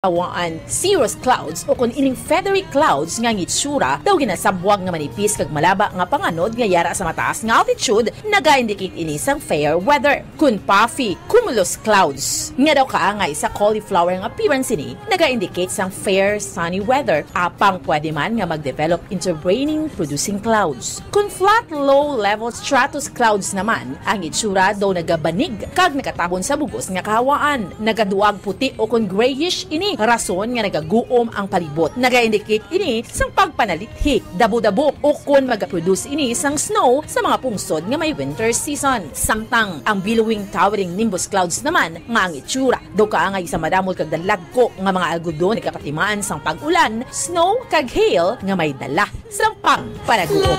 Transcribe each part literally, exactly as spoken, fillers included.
Awaan cirrus clouds, o kon ining feathery clouds nga ang itsura daw ginasabwag nga manipis kag malaba nga panganod nga yara sa mataas nga altitude, nagaindicate ini sang fair weather. Kon puffy cumulus clouds nga daw kaangay sa cauliflower nga appearance ini, nagaindicate sang fair sunny weather, apang pwede man nga magdevelop into raining producing clouds. Kon flat low-level stratus clouds naman, ang itsura daw nagabanig kag nakatabon sa bug-os nga kahawaan. Nagaduag puti o kon grayish ini, rason nga nagaguom ang palibot. Nagaindicate ini sang pagpanalithi, dabo-dabo, o kon magaproduce ini sang snow sa mga pungsod nga may winter season. Samtang ang billowing towering nimbus clouds naman nga ang itsura daw kaangay sa madamol kag dalagko nga mga algodon nagapatimaan sang pag-ulan, snow, kag hail nga may dala sang pagpanaguom.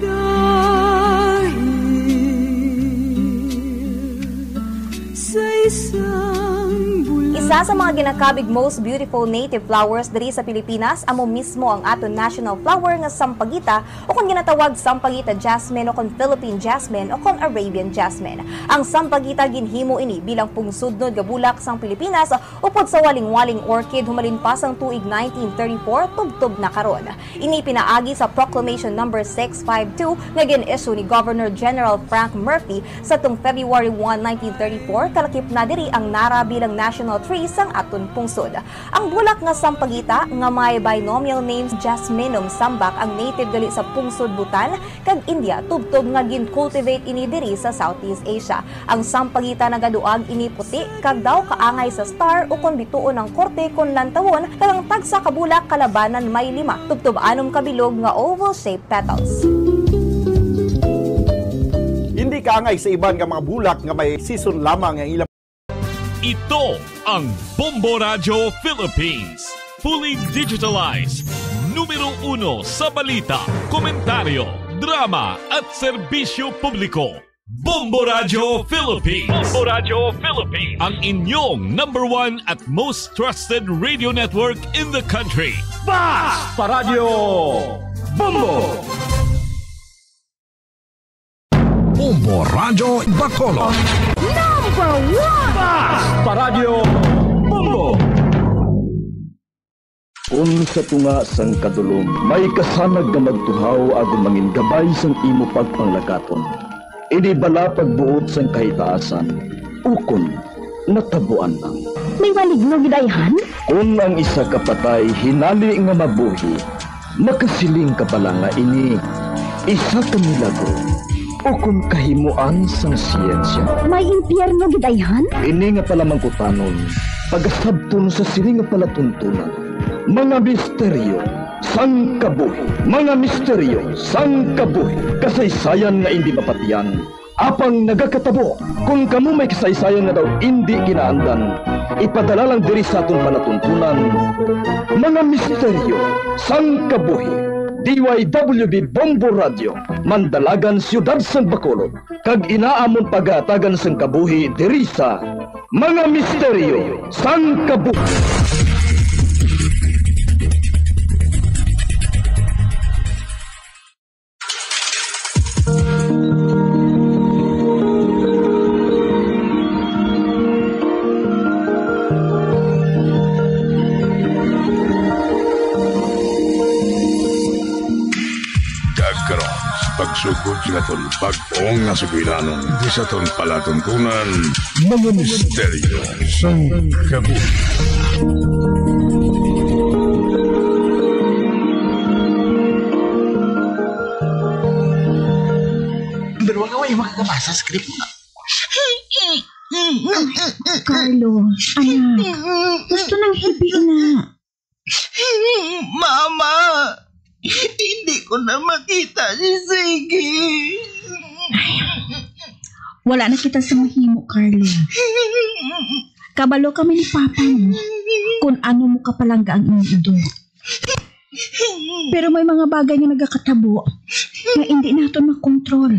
Dahil sa isang bulan. Isa sa mga ginakabig most beautiful native flowers diri sa Pilipinas amo mismo ang aton national flower nga sampagita, o kon ginatawag sampagita jasmine, o kon Philippine jasmine, o kon Arabian jasmine. Ang sampagita, ginhimo ini bilang pungsudnod nga bulak sang Pilipinas upod sa walingwaling orchid humalin pa sang tuig nineteen thirty-four tubtob na karon. Ini pinaagi sa Proclamation Number six five two nga gin-issue ni Governor General Frank Murphy sadtong February one, nineteen thirty-four, kalakip na diri ang nara bilang national tree sang aton pungsod. Ang bulak nga sampagita nga may binomial name Jasminum sambac ang native gali sa pungsod Bhutan kag India, tubtob nga gin-cultivate ini diri sa Southeast Asia. Ang sampagita nagaduag ini puti kag daw kaangay sa star, ukon bituon ang korte kon lantawon, kag ang tagsa ka bulak kalabanan may lima tubtob anom ka bilog nga oval-shaped petals. Hindi kaangay sa iban nga mga bulak nga may season lamang ang ilang. Ito ang Bombo Radyo Philippines. Fully digitalized. Numero uno sa balita, komentaryo, drama, at serbisyo publiko. Bombo Radyo Philippines. Bombo Radyo Philippines. Ang inyong number one at most trusted radio network in the country. Basta Radyo Bombo! Bombo Radyo Bacolod. Number one! Basta Radyo Bombo! Kon sa tunga sang kadulom may kasanag nga magtuhaw agud mangin gabay sang imo pagpanglakaton, ini bala pagbuot sang kahitaasan, ukon natabuan lang. May maligno gid ayhan? Kon ang isa ka patay hinali nga mabuhi, makasiling ka bala nga ini isa ka milagro ukon kahimoan sang siyensya? May impyerno gid ayhan? Ini nga palamangkutanon pagasabton sa sini nga palatuntunan. Mga misteryo sang kabuhi. Mga misteryo sang kabuhi. Kasaysayan nga indi mapatian, apang nagakatabo. Kon kamo may kasaysayan nga daw indi kinaandan, ipadala lang diri sa aton palatuntunan. Mga misteryo sang kabuhi. D Y W B Bombo Radio, Mandalagan, Siyudad sang Bacolod, kag inaamon pagahatagan sang kabuhi diri sa Mga Misteryo sang Kabuhi. Kag karon, pagsugod sa aton bag-ong nga sugilanon, di sa aton palatuntunan, Mga Misteryo sang Kabuhi. Pero wag away, makakabasa sa script mo na. Carlo, anak, gusto nang hibi na. Mama, hindi ko na makita si Ziggy. Wala na kita sa mahimo, Carlo. Kabalo kami ni Papa mo kung ano mo kapalangga ang inyong ido. Pero may mga bagay nga nagakatabo nga hindi naton makontrol.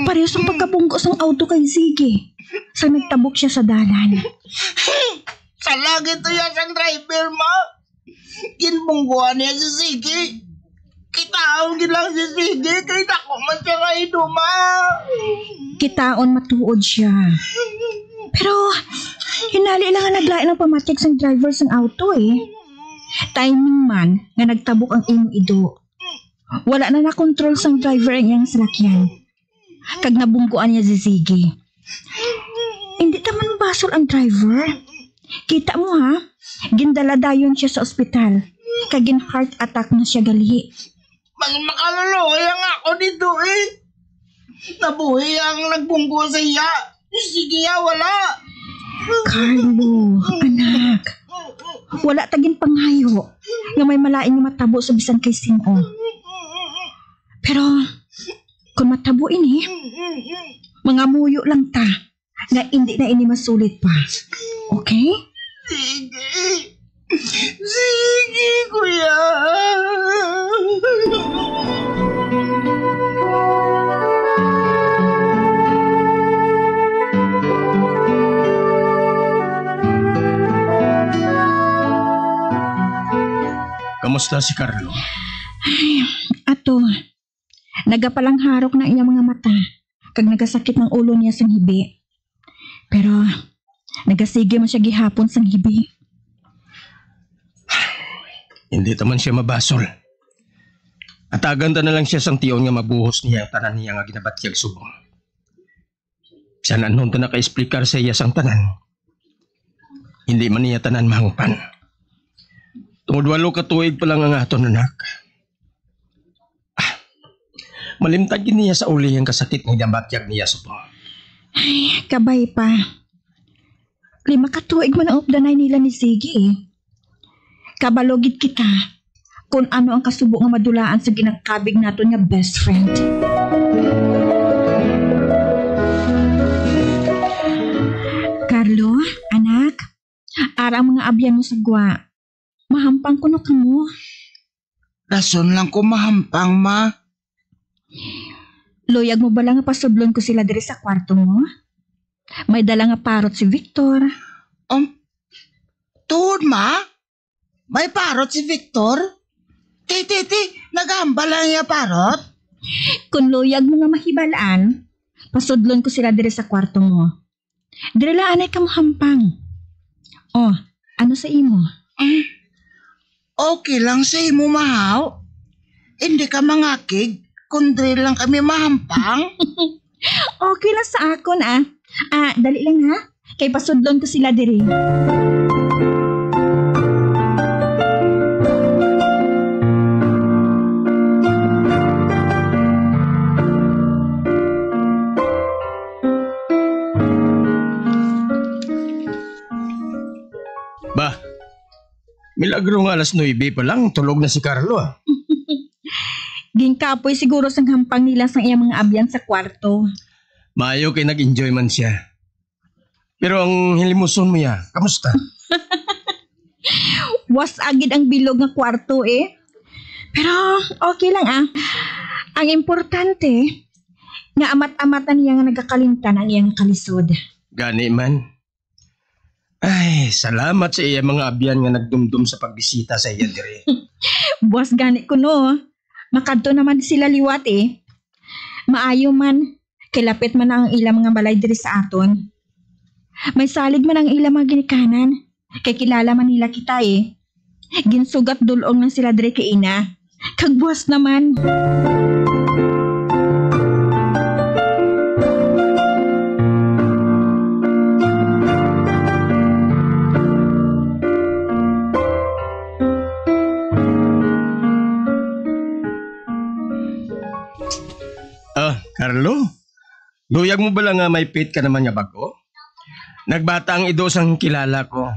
Pareho sang pagkabunggo sang auto kay Ziggy sa nagtabok siya sa dalan. Sa lagi to ya sang driver, ma. Ginbungguan niya si Ziggy. Kitaon gid lang si Sige, kay dako man siya nga inuma. Kitaon matuod siya. Pero, hinali lang nga naglain ang pamatyag sang driver sang auto, eh. Timing man nga nagtabok ang imo ido. Wala na nakontrol sang driver ang iyang salakyan. Kag nabungguan niya si Ziggy. Hindi ta man basol ang driver. Kita mo, ha? Gindala dayon siya sa ospital. Kag gin heart attack na siya gali. Mas makaluluoy ang ako dito, eh. Nabuhi ang nagbunggo sa iya. Sige, ya, wala. Carlo, anak. Wala ta ginpangayo nga may malain nga matabo sa bisan kay sin-o. Pero, kung matabo ini, mangamuyo lang ta nga indi na ini masulit pa. Okay? Sige. Sige, kuya. Kamusta si Carlo? Ay, ato. Nagapalangharok na ang iyang mga mata, kag nagasakit ang ulo niya sang hibi. Pero nagasigi man siya gihapon sang hibi. Hindi ta man siya mabasol. Atagan ta na lang siya sang tion nga mabuhos niya ang tanan niya nga ginabatyag subong. Bisan ano ta nakaexplikar sa iya sang tanan, hindi man niya tanan mahangpan. Tungod walo ka tuig pa lang ang aton anak. Ah, malimtan gid niya sa uli ang kasakit nga ginabatyag niya subong. Ay, kabay pa. Lima ka tuig man ang updanay nila ni Ziggy, eh. Kabalo gid kita kon ano ang kasubo nga madulaan sa ginakabig naton nga best friend. Carlo, anak, ara ang mga abyan mo sa gwa. Mahampang kuno kamo. Dason lang ko mahampang, ma. Luyag mo bala nga pasudlon ko sila diri sa kwarto mo? May dala nga parot si Victor. Um, tuod, ma? May parot si Victor? Ti, ti, ti, naghambal lang iya parot? Kung luyag mo nga mahibalaan, pasudlon ko sila diri sa kwarto mo. Diri lang anay ka mohampang. Oh, ano sa imo? Ah, okay lang sa imo, mahaw. Hindi ka mangakig, kundri lang kami mahampang. Okay lang sa akon, ah. Ah, dali lang, ha. Kay pasudlon ko sila diri. Ba, milagro nga alas nuebe pa lang, tulog na si Carlo, ah. Ginkapoy siguro sang hampang nila sang iyang mga abyan sa kwarto. Maayo kay nag-enjoy man siya. Pero ang hilimuson mo ya, kamusta? Was agid ang bilog nga kwarto, eh. Pero okay lang, ah. Ang importante, nga amat-amatan niya nga nagakalimtan ang iyang kalisod. Gani man. Ay, salamat sa iya mga abyan nga nagdumdom sa pagbisita sa iya diri. Buwas gani kuno. Makadto naman sila liwat, eh. Maayo man, kay lapit man ang ila mga balay diri sa aton. May salig man ang ila mga ginikanan, kay kilala man nila kita, eh. Ginsugat dul-ong lang sila diri kay ina. Kag buwas naman. Ah, Carlo? Luyag mo bala nga may pet ka naman nga bag-o? Nagbata ang ido sang kilala ko.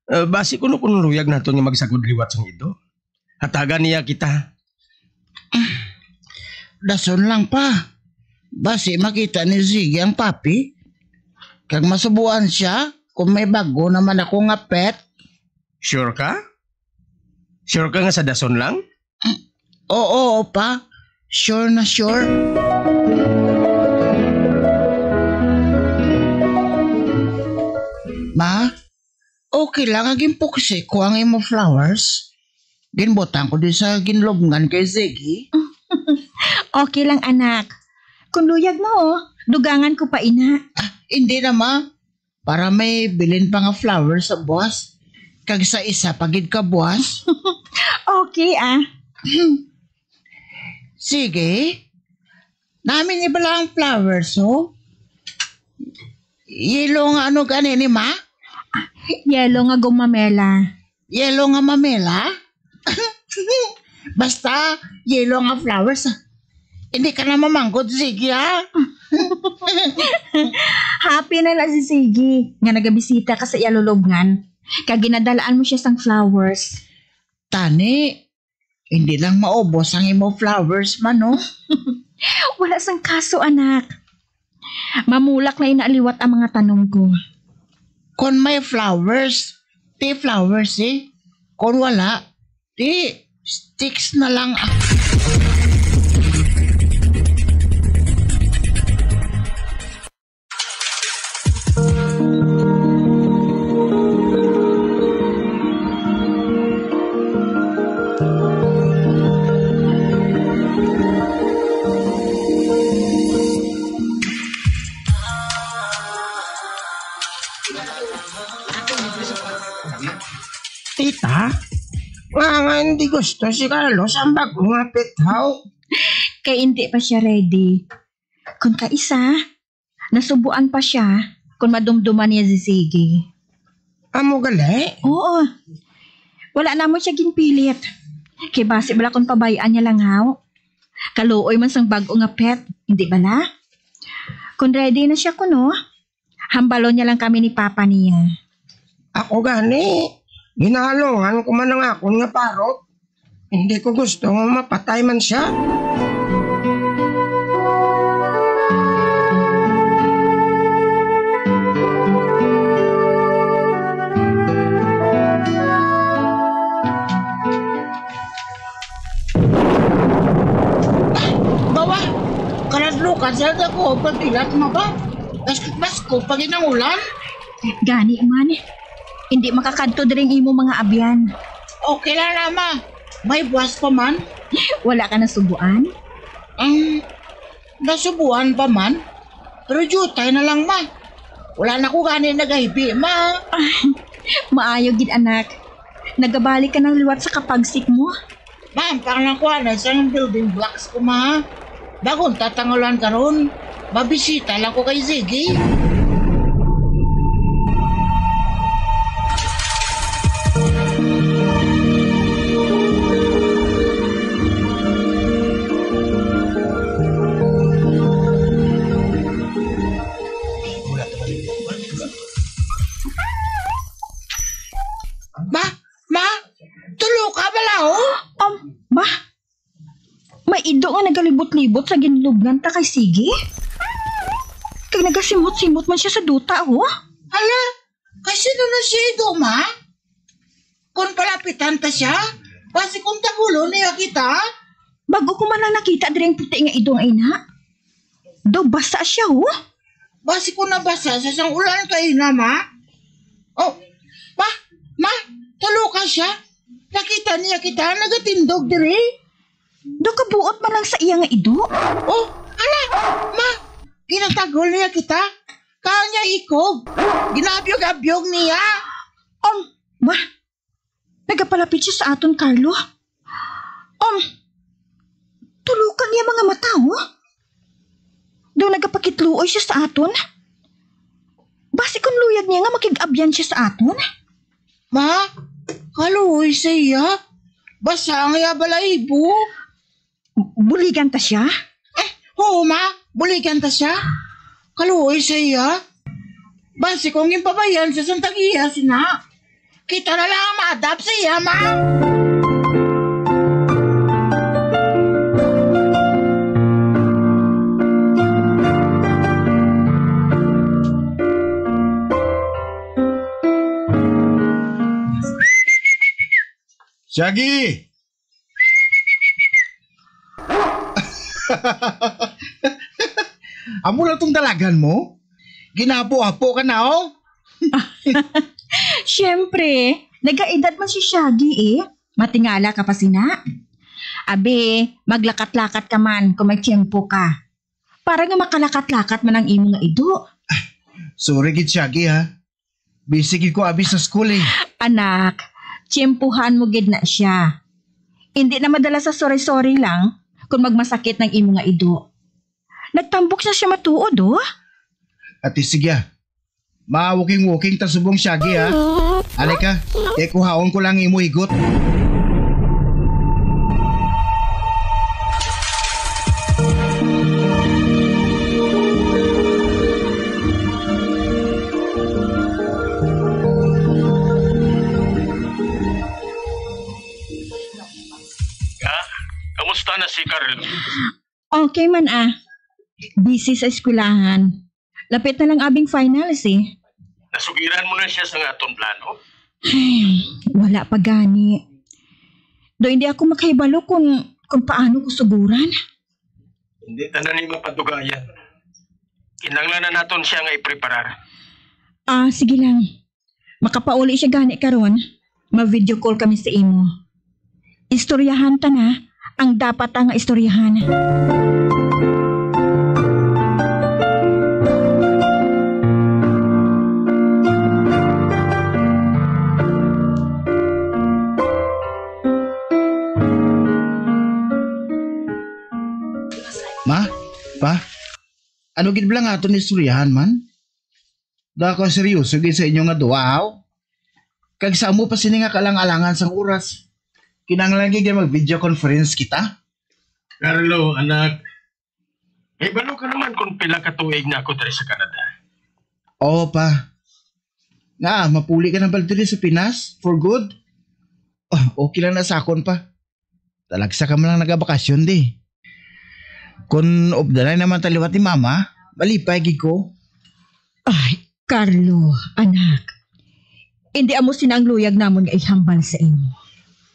Eh, basi kuno kun luyag naton nga magsagod liwat sang ido. Hatagan niya kita. Dason lang pa. Basi makita ni Ziggy ang papi. Kag masubuan siya kung may bag-o naman ako nga pet. Sure ka? Sure ka nga sa dason lang? Oo, pa. Sure na sure. Ma, okay lang nga ginpuksi ko ang imo flowers? Ginbutang ko di sa ginlubngan kay Ziggy. Okay lang, anak. Kung luyag mo, oh, dugangan ko pa ina. Ah, hindi na, ma. Para may bilin pa nga flowers sa buwas. Kag sa isa pa gid ka buwas. Okay, ah. Sige. Namin iba lang flowers, oh. Yellow nga ano gani ni, ma? Yellow nga gumamela. Yellow nga mamela? Basta, yellow nga flowers. Hindi ka na mamanggod, sige, ha? Happy na na si Sige nga nagabisita ka sa iya lulubngan. Kag ginadalaan mo siya sang flowers. Tani, hindi lang maubos ang imo flowers man, no? Wala sang kaso, anak. Mamulak na ina liwat ang mga tanom ko. Kon may flowers, ti flowers, eh. Kon wala, ti sticks na lang. Tita, nga nga hindi gusto si Carlos ang bago nga pet, haw? Kay hindi pa siya ready. Kung kaisa, nasubuan pa siya kung madumduman niya si Sige. Amo gali? Oo. Wala namon siya ginpilit. Kay basi bala kung pabayaan niya lang, haw. Kaluoy man sang bago nga pet, hindi bala? Kung ready na siya kuno, hambalon niya lang kami ni papa niya. Ako gani, ginaalungan ko man ang akon nga parot. Hindi ko gusto nga mapatay man siya. Bawa! Kanadlukan sila sa kuhog pag-ilat, ma ba? Bas-, basko pa gid ang ulan. Gani man, hindi makakadto diri ang imo mga abyan. Okay lang na, ma. May buwas pa man. Wala ka nasubuan? Ang nasubuan pa man. Pero diutay na lang, ma. Wala na ko gani nagahibi, ma. Maayo gid, anak. Nagabalik ka na liwat sa kapagsik mo. Ma'am, pangalan ko, ano, isang building blocks ko, ma. Bagong tatangulan karon. Mabisita lang ko kay Ziggy. Ma, ma, tulo ka bala, oh. Um, ma, may ido nga nagalibot-libot sa ginlubngan ta kay Sige. Kag nagasimot-simot man siya sa duta, oh. Hala, kay sino na siya ido, ma? Kon palapitan ta siya, basi kung tagulo niya kita. Bago ko man lang nakita diri ang puti nga ido nga ina. Daw basa siya, oh. Basi ko nabasa sa sang ulan kaina, ma. Oh, ma, ma, tulo ka siya. Nakita niya kita, nagatindog diri. Daw kabuot man lang sa iya nga ido. Oh, ala, ma, ginatagol niya kita. Kanya ikog, ginabyog-abyog niya. Um, ma, nagapalapit siya sa aton, Carlo. Um, tulo ka niya mga mata, oh. Daw nagapakitluoy siya sa aton. Basi kung luyag niya nga makig-abyan siya sa aton. Ma, kaluoy sa iya. Basa ang iya balaibo. Buligan ta siya? Eh, oo, ma. Buligan ta siya. Kaluoy sa iya. Basi kung ginpabayan sa sang tag-iya sina. Kita na lang ang maadap sa iya, ma. Shaggy! Amo lang tong dalagan mo? Ginapo-apo ka na, oh. Siyempre, nagaedad man si Shaggy, eh. Matingala ka pa sina? Abi, maglakat-lakat ka man kung may tiyempo ka. Para nga makalakat-lakat man ang imo nga ido. Sorry gid, Shaggy, ha. Busy gid ko abi sa school, eh. Anak, tiyempuhan mo gid na siya. Hindi na madala sa sorry-sorry lang kung magmasakit ng imo nga ido. Nagtambok na siya matuod, oh. Ate, sige, ah. Ma-walking-walking ta subong, Shaggy, ha? Alay ka, kay kuhaon ko lang imo higot. Ka? Kamusta na si Carlo? Okay man, ah. Busy sa eskwelahan. Lapit na lang abing finals, eh. Nasugiran mo na siya sa aton plano? Ay, wala pa gani. Do hindi ako makahibalo kung, kung paano ko suguran. Hindi tanan ni mapadugayan. Kinahanglan na naton siya nga ipreparar. Ah, sige lang. Makapauli siya gani karon. Ma-video call kami sa imo. Istoryahan ta na ang dapat ta nga istoryahan. Ma, pa, ano gid bala nga aton istoryahan, man? Da ko seryoso gid sa inyo nga duha, haw? Kag sa amo pa sini nga kalang-alangan sang oras, kinahanglan gid nga mag-video conference kita. Carlo, anak, may balo ka naman kung pila ka tuig na ako diri sa Canada. Oo, pa. Nga, mapuli ka na ba diri sa Pinas? For good? Oh, okay lang na sa akon, pa. Talagsa ka man lang nagabakasyon, di. Kun updanay naman ta liwat ni Mama, malipay gid ko. Ay, Carlo, anak. Hindi amo sina ang luyag namon nga ihambal sa imo.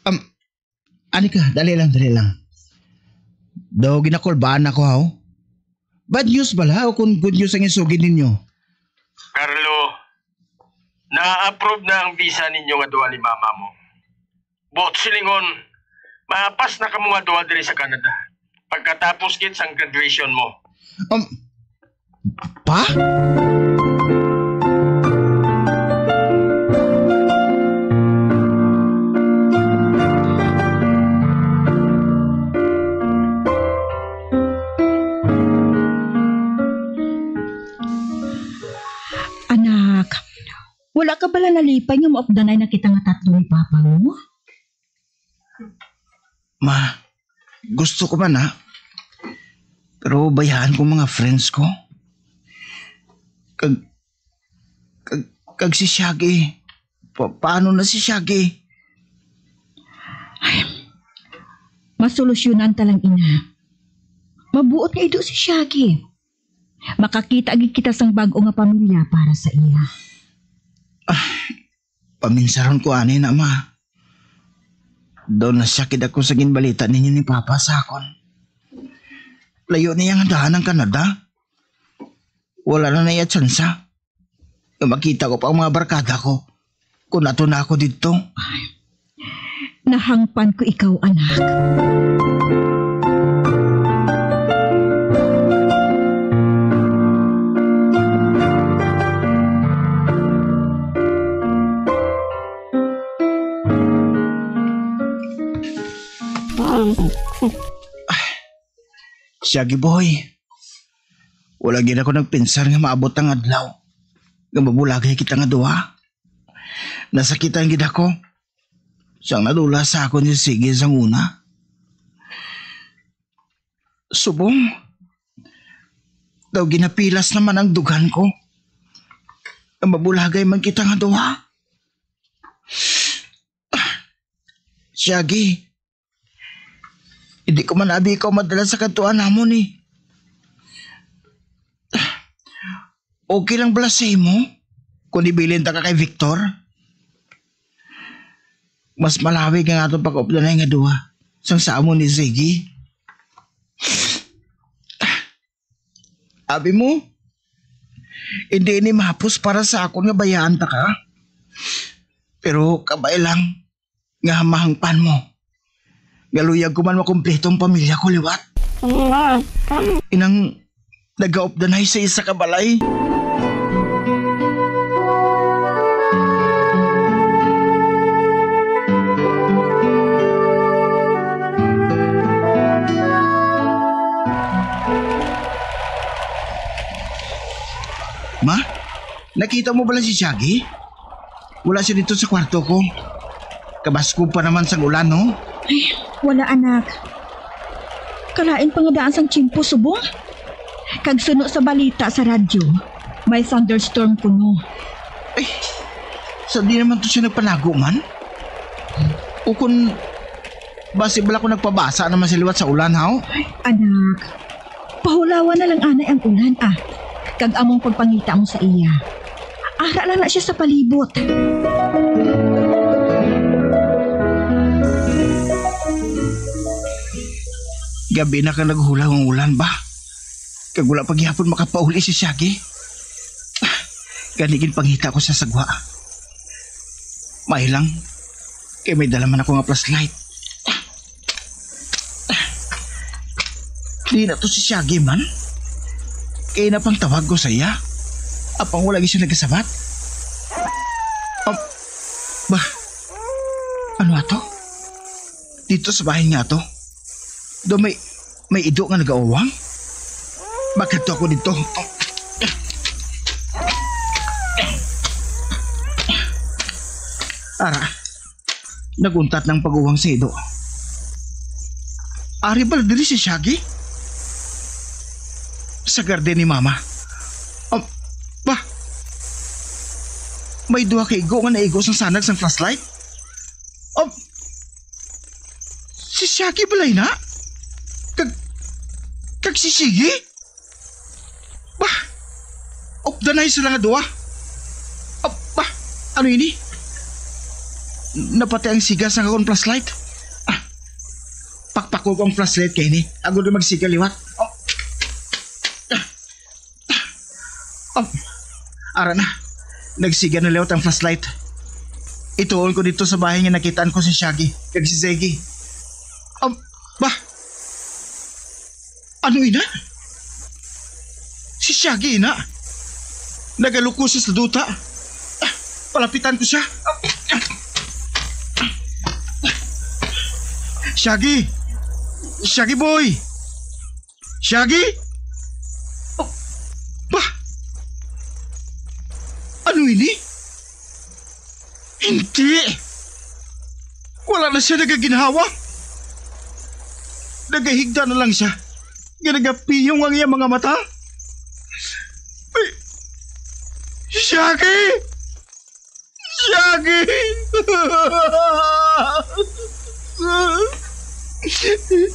Am, ani ka, dali lang, dali lang. Daw ginakulbaan ako, haw? Bad news bala o kung good news ang isugid ninyo? Carlo, na-approve na ang visa ninyo nga duha ni mama mo. Buot silingon, maapas na kamo nga duha diri sa Canada pagkatapos gid sang graduation mo. Um, pa? Anak, wala ka bala nalipay nga maupdanay na kita nga tatlo ni papa mo? Ma, gusto ko man na. Pero bayaan ko mga friends ko. Kag, kag, kag si Shaggy. Pa, paano na si Shaggy? Ay, masolusyonan ta lang, ina. Mabuot nga ido si Shaggy. Makakita gid kita sang bag-o nga pamilya para sa iya. Ah, paminsaron ko ani na, ma. Daw nasakit ako sa ginbalita ninyo ni Papa sa akon. Layo niya nga dahan ang Canada. Wala na niya tsansa nga makita ko pa ang mga barkada ko. Kung ato na ako didto. Nahangpan ko ikaw, anak. Shaggy boy, wala gid ako nagpinsar nga maabot ang adlaw nga mabulagay kita nga duha. Nasakitan gid ako sang nadula sa akon ni Sige sang una. Subong, daw ginapilas naman ang dughan ko nga mabulagay man kita nga duha. Shaggy, hindi ko man abi ikaw madala sa kadtuan namon, eh. Okay lang bala sa imo kung ibilin ta ka kay Victor? Mas malawig ang aton pagkaupdanay nga duha sang sa amo ni Ziggy. Abi mo, hindi ini mahapos para sa akon nga bayaan ta ka. Pero kabay lang, nga mahangpan mo. Nga luyag ko man makumpleto ang pamilya ko liwat. Inang nagaupdanay sa isa ka balay. Ma, nakita mo bala si Shaggy? Wala siya dito sa kwarto ko. Kabaskog pa naman sang ulan, no? Ay, wala, anak. Kalain pa nga daan sang tiyempo subong. Kag suno sa balita sa radyo, may thunderstorm kuno. Ay, sa di naman to siya nagpanago man? O kun basi bala ko nagpabasa naman siya liwat sa ulan, haw? Anak, pahulawan na lang anay ang ulan, ah. Kag among pagpangita mo sa iya. Ara lang na siya sa palibot. Gabi na ka naghulaw ang ulan ba? Kag wala pa gihapon makapauli si Shaggy. Gani ginpangita ko sa sagwa. May lang, kay may dala man ako nga flashlight. Di na to si Shaggy man. Kay napangtawag ko sa iya. Apang wala gyud siya nagasabat. Um, ba? Ano ato? Dito sa bahin nga ato. Do may, may ido nga nagauwang? Makadto ako dito. Ara, naguntat ng pag-uwang sa ido. Ari ba diri si Shaggy? Sa garden ni Mama. Um, ba? May duha ka igo nga naigo sang sanag sang flashlight? Um, si Shaggy balay na? Kag, kag si Shiggy? Bah! Updanay sila nga duha. Ah, bah! Ano ini? Napati ang siga sa akon flashlight. Ah, pakpako ko ang flashlight kay ini. Ako na magsiga liwat. Oh. Ah. Ah. Ara na. Nagsiga na liwat ang flashlight. Ituon ko dito sa bahay nga nakitaan ko si Shaggy kag si Ziggy. Ah, bah! Ano ina? Si Shaggy ina. Nagaluko siya sa duta. Ah, palapitan ko siya. Shaggy! Shaggy boy! Shaggy! Oh, ba? Ano ini? Hindi! Wala na siya nagaginhawa. Nagahigda na lang siya. Nga nagapiyong ang iyang mga mata. Ay, Shaggy! Shaggy!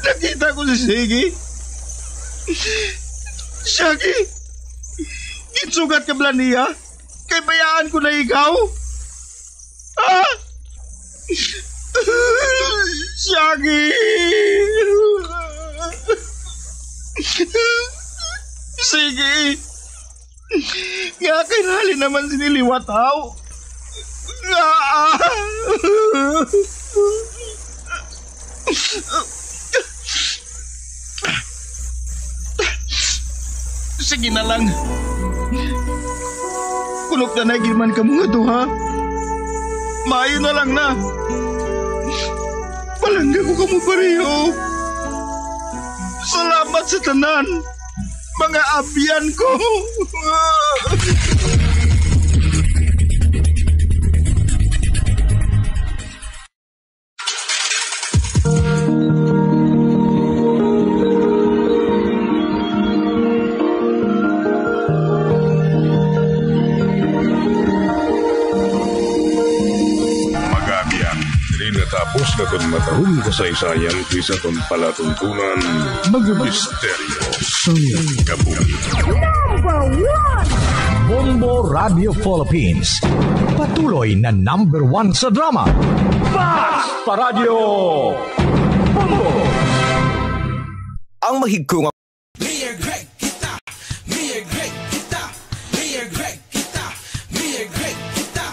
Nakita ko si Shaggy. Shaggy! Ginsugat ka bala niya? Kay bayaan ko na ikaw? Ah! Shaggy! Sige! Nga kay hali naman sini liwat, haw? Nga! Sige na lang. Kunok na na gid man kamo nga duha. Maayo na lang na. Palangga ko kamo pareho. Salamat sa tanan, mga abyan ko. Mga abyan, diri natapos na kon matahong kasaysayan kay sa aton palatuntunan, mga misteryo sang kabuhi. Number one! Bombo Radio Philippines. Patuloy na number one sa drama. Basta Radio Bombo! Ang mahigko nga Mayor Greg kita, Mayor Greg kita, Mayor Greg kita, Mayor Greg kita.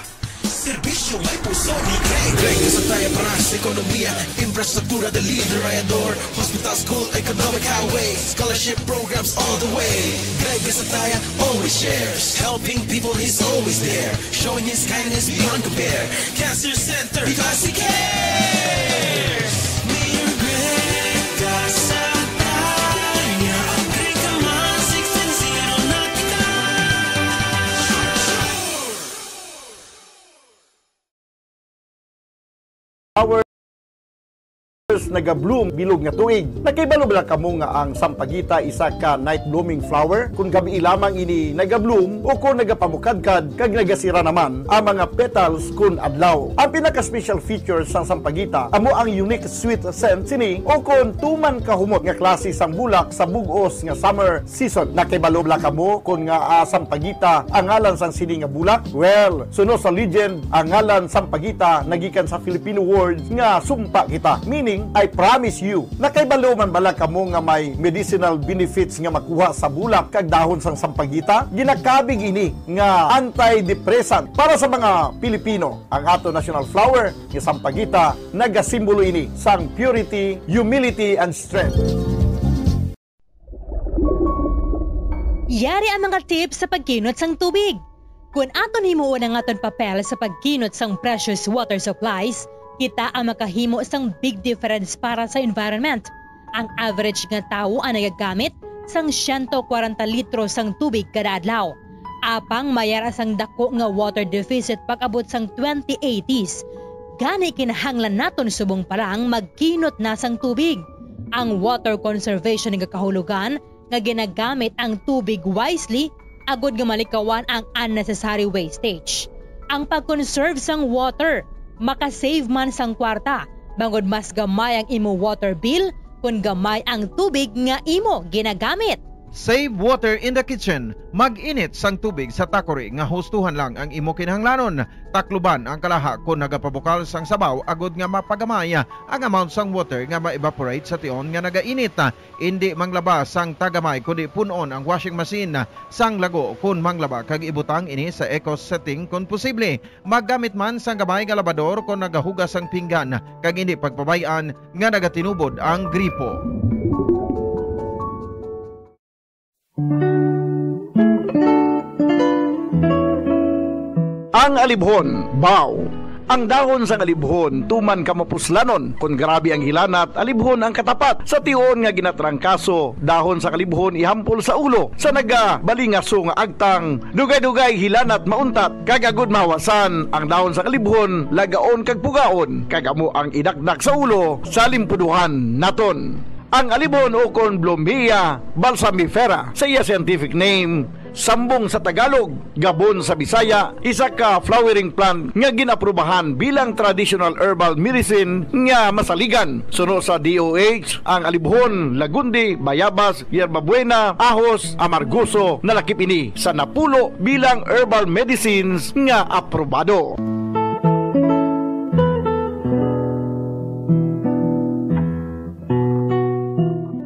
Serbisyo may puso ni Greg. Greg Gasataya para sa ekonomiya, infrastruktura, delivery, ador, hospital, school, economic highway, scholarship programs all the way. Greg Gasataya always shares, helping people, he's always there, showing his kindness beyond compare. Cancer Center, because he cares. Mayor Greg Gasataya, ang Greg Kaman, six ten zero na kita. Flowers naga-bloom bilog nga tuig. Nakahibalo bala kamo nga ang sampagita isa ka night blooming flower? Kung gabi lamang ini naga-bloom o kung nagapamukadkad kag nagasira naman ang mga petals kun adlaw. Ang pinaka-special feature sang sampagita amo ang unique sweet scent sini o kon tuman kahumot nga klase sang bulak sa bug-os nga summer season. Nakahibalo bala kamo kon nga, ah, sampagita ang ngalan sang sini nga bulak? Well, suno sa legend, ang ngalan sampagita nagikan sa Filipino word nga sumpa kita, meaning I promise you. Nakahibalo man bala kamo nga may medicinal benefits nga makuha sa bulak kag dahon sang sampagita? Ginakabig ini nga antidepressant para sa mga Pilipino. Ang ato national flower nga sampagita nagasimbolo ini sang purity, humility, and strength. Yari ang mga tips sa pagkinot sang tubig. Kon aton himuon ang aton papel sa pagkinot sang precious water supplies, kita ang makahimo sang big difference para sa environment. Ang average nga tawo ang nagagamit sang siyento kwarenta litro sang tubig kada adlaw. Apang may ara sang dako nga water deficit pag-abot sang twenty eighties. Gani kinahanglan naton subong pa lang magkinot na sang tubig. Ang water conservation nga kahulogan nga ginagamit ang tubig wisely agod nga malikawan ang unnecessary wastage. Ang pag-conserve sang water maka-save man sang kwarta, bangod mas gamay ang imo water bill kon gamay ang tubig nga imo ginagamit. Save water in the kitchen. Mag-init sang tubig sa takori nga hustuhan lang ang imo kinahanglanon. Takluban ang kalaha kon nagapabukal sang sabaw agod nga mapagamay ang amount sang water nga ma-evaporate sa tion nga nagainit. Indi manglaba sang tagamay, kundi pun-on ang washing machine sang lago kon manglaba kag ibutang ini sa eco setting kon posible. Maggamit man sang gamay nga labador kon nagahugas sang pinggan, kag indi pagpabay-an nga nagatinubod ang gripo. Ang alibhon, baw. Ang dahon sang alibhon tuman ka mapuslanon. Kon grabe ang hilanat, alibhon ang katapat. Sa tion nga ginatrangkaso, dahon sang alibhon ihampol sa ulo. Sa nagabalingaso nga agtang, dugay-dugay hilanat mauntat, kag agud mahawasan ang dahon sang alibhon, lagaon kag pugaon, kag amo ang idakdak sa ulo sa limpuduhan naton. Ang alibhon ukon Blomia balsamifera sa iya scientific name, sambong sa Tagalog, gabon sa Bisaya, isa ka flowering plant nga gin-aprubahan bilang traditional herbal medicine nga masaligan. Suno sa D O H, ang alibhon, lagundi, bayabas, yerbabuena, ahos, amargoso, nalakip ini sa napulo bilang herbal medicines nga aprobado.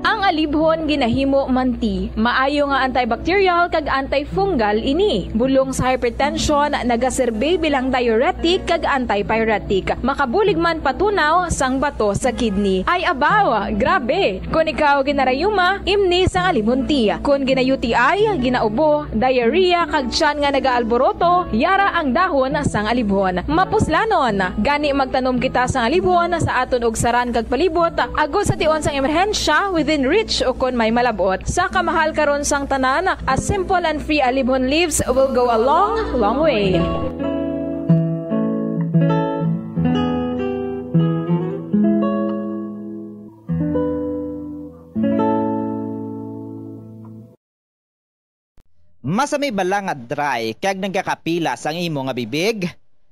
Ang alibhon ginahimo man tea. Maayo nga antibacterial kag antifungal ini. Bulong sa hypertension, nagaserbi bilang diuretic kag antipyretic. Makabulig man patunaw sang bato sa kidney. Ay abaw, grabe! Kon ikaw ginarayuma, imni sang alibhon tea. Kon gina-U T I, ginaubo, diarrhea, kag tiyan nga nagaalboroto, yara ang dahon sang alibhon. Mapuslanon. Gani magtanom kita sang alibhon sa aton ugsaran kag palibot, agod sa tion sang emerhensya, within reach ukon may malab-ot. Sa kamahal karon sang tanan, a simple and free alibhon leaves will go a long, long way. Masami bala nga dry kag nagakapilas ang imo nga bibig?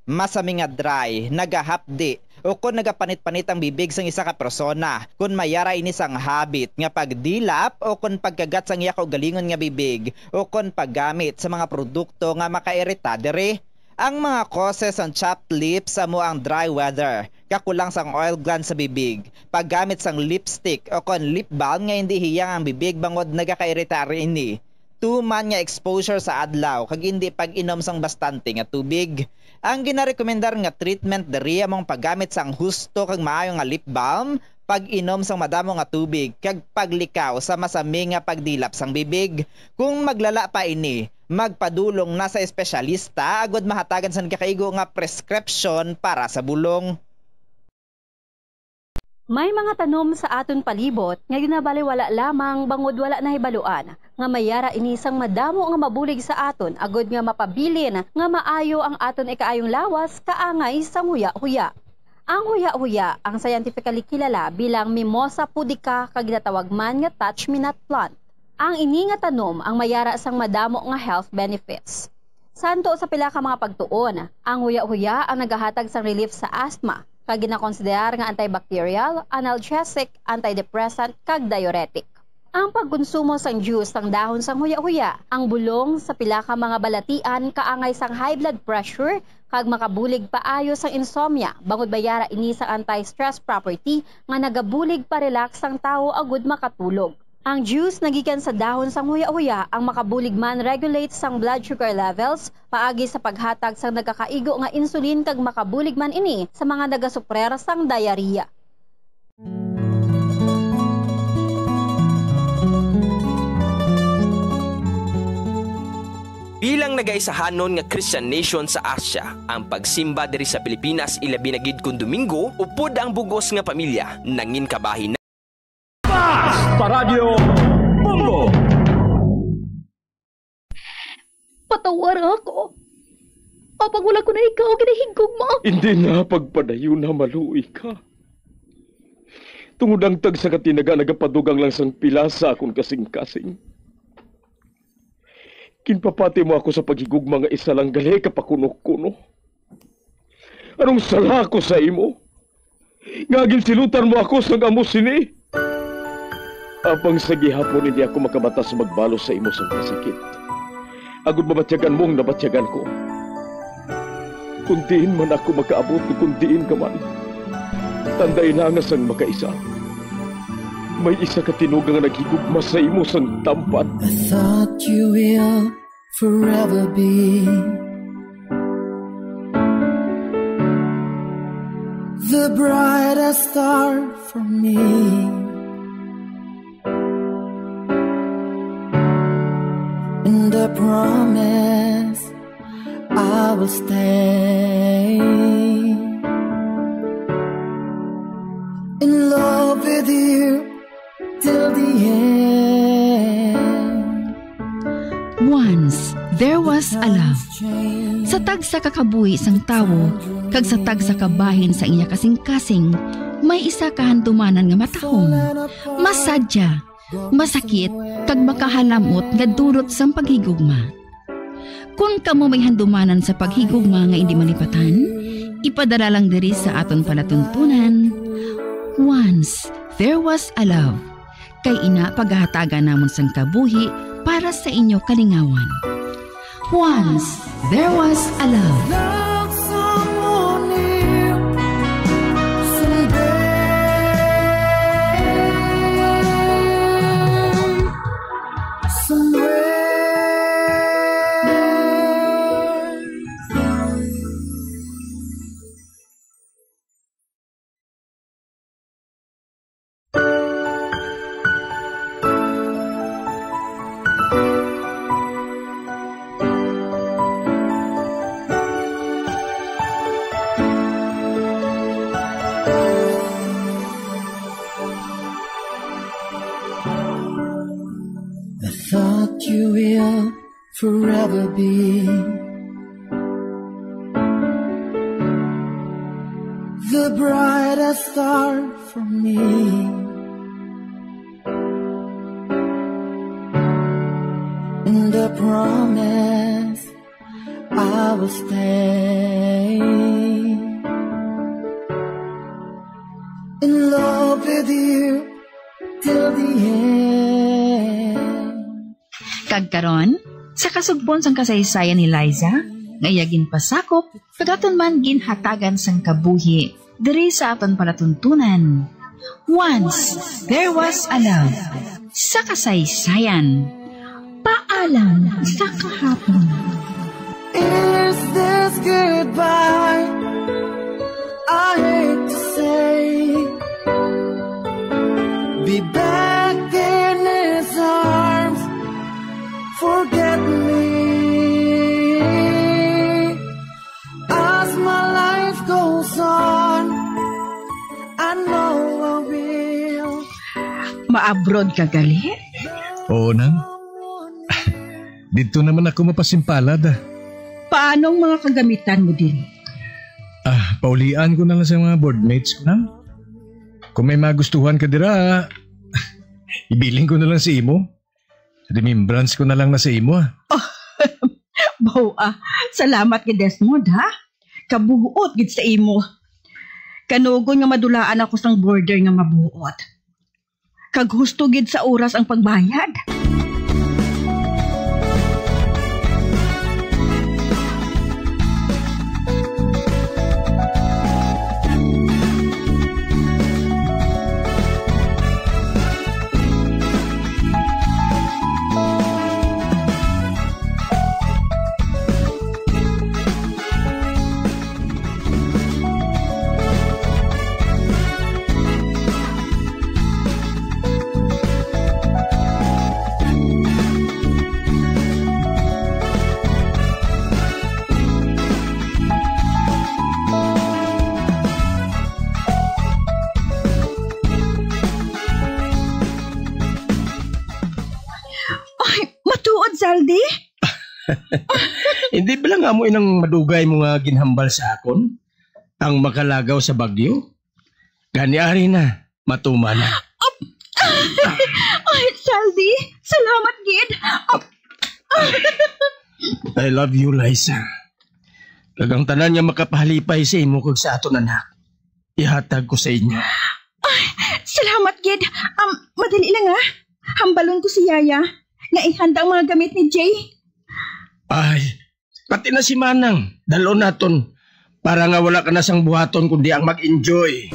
Masami nga dry, nagahapdi, ukon nagapanit-panit ang bibig sang isa ka persona, kon may ara ini sang habit nga pagdilap ukon pagkagat sang iya kaugalingon nga bibig, ukon paggamit sa mga produkto nga makairita diri. Ang mga causes sang chapped lips amo ang dry weather, kakulang sang oil gland sa bibig, paggamit sang lipstick ukon lip balm nga indi hiyang ang bibig bangod nagakairita ini, Tuman nga exposure sa adlaw kag indi pag-inom sang bastante nga tubig. Ang ginarekomendar nga treatment diri amo ang paggamit sang husto kag maayo nga lip balm, pag-inom sang madamo nga tubig, kag paglikaw sa masami nga pagdilap sang bibig. Kung maglala pa ini, magpadulong na sa espesyalista agud mahatagan sang nagakaigo nga prescription para sa bulong. May mga tanom sa aton palibot nga ginabaliwala lamang bangod wala nahibaluan nga may yara ini sang madamo nga mabulig sa aton agud nga mapabilin nga maayo ang aton ikaayong lawas kaangay sang huya-huya. Ang huya-huya ang scientifically kilala bilang Mimosa pudica kag ginatawag man nga touch-me-not plant. Ang ini nga tanom ang may yara sang madamo nga health benefits. Santo sa pila ka mga pagtuon, ang huya-huya ang nagahatag sang relief sa asthma, kag ginakonsiderar nga antibacterial, analgesic, antidepressant, kag diuretic. Ang pagkonsumo sang juice sang dahon sang huya-huya, ang bulong sa pila ka mga balatian kaangay sang high blood pressure, kag makabulig paayo sang insomnia, bangod may yara ini sang anti-stress property nga nagabulig pa-relax sang tawo agud makatulog. Ang juice nga gikan sa dahon sang huya-huya ang makabulig man regulate sang blood sugar levels paagi sa paghatag sang nagakaigo nga insulin kag makabulig man ini sa mga nagasuprer sang diarrhea. Bilang nagaisahanon nga Christian nation sa Asia, ang pagsimba diri sa Pilipinas, ilabi na gid kon Domingo, upod ang bug-os nga pamilya, nangin kabahin. Basta Radyo Bombo! Patawara ako. Apang wala ko na ikaw ginahigugma. Hindi na pagpadayon na maluoy ka. Tungod ang tagsa ka tinaga nagapadugang lang sang pila sa akon kasing-kasing. Ginpapati mo ako sa paghigugma nga isa lang gali ka pakuno-kuno. Anong sala ko sa imo? Nga ginsilutan mo ako sang amo sini? Apang sa gihapon hindi ako makabata sa magbalos sa imo sang kasakit. Agud mabatyagan mo ang nabatyagan ko. Kung diin man ako makaabot, kung diin ka man, tanday na nga sang makaisa. May isa ka tinuga nga naghigugma sa imo sang tampad. I thought you will forever be the brightest star for me. And I promise I will stay in love with you till the end. Once, there was a love. Sa tagsa ka kabuhi sang tawo, kag sa tagsa ka bahin sa iya kasing-kasing, may isa ka handumanan nga matahom, masadya, masakit, kag makahalamot nga dulot sang paghigugma. Kon kamo may handumanan sa paghigugma nga indi malipatan, ipadala lang diri sa aton palatuntunan. Once, there was a love. Kay ina pagahatagan namon sang kabuhi para sa inyo kalingawan. Once, there was a love. Love someone new someday. Somewhere. I thought you will forever be the brightest star for me. And I promise I will stay in love with you till the end. Kag karon, sa kasugbon sang kasaysayan ni Liza, nga iya ginpasakop, kag aton man ginhatagan sang kabuhi, diri sa aton palatuntunan. Once, there was a love. Sa kasaysayan. Paa Alam sa kahapon. Is this goodbye? I hate to say. Be back in his arms. Forget me. As my life goes on, I know I will. Maabroad ka gali? Oo, nang. Didto naman ako mapasimpalad, ah. Paano ang mga kagamitan mo diri? Ah, paulian ko na lang sa mga boardmates ko, nang. Kung may magustuhan ka dira, ibilin ko na lang sa imo. Remembrance ko na lang na sa imo, ah. Baw, ah. Salamat kay Desmond, ha? Kabuot gid sa imo. Kanugon nga madulaan ako sang boarder nga mabuot. Kag husto gid sa oras ang pagbayad. Ay, matuod, Zaldi? Hindi ba lang amo inang madugay mo nga ginhambal sa akon? Ang makalagaw sa bagyo? Gani ari na, matuman na. Ay, Zaldi, salamat gid. Ap-, I love you, Liza. Kag ang tanan nga makapahalipay sa imo kag sa aton anak, ihatag ko sa inyo. Ay, salamat gid. Um, madali lang, ah. Hambalon ko si Yaya nga ihanda ang mga gamit ni Jay. Ay, pati na si Manang, dalon naton para nga wala ka na sang buhaton kundi ang mag-enjoy.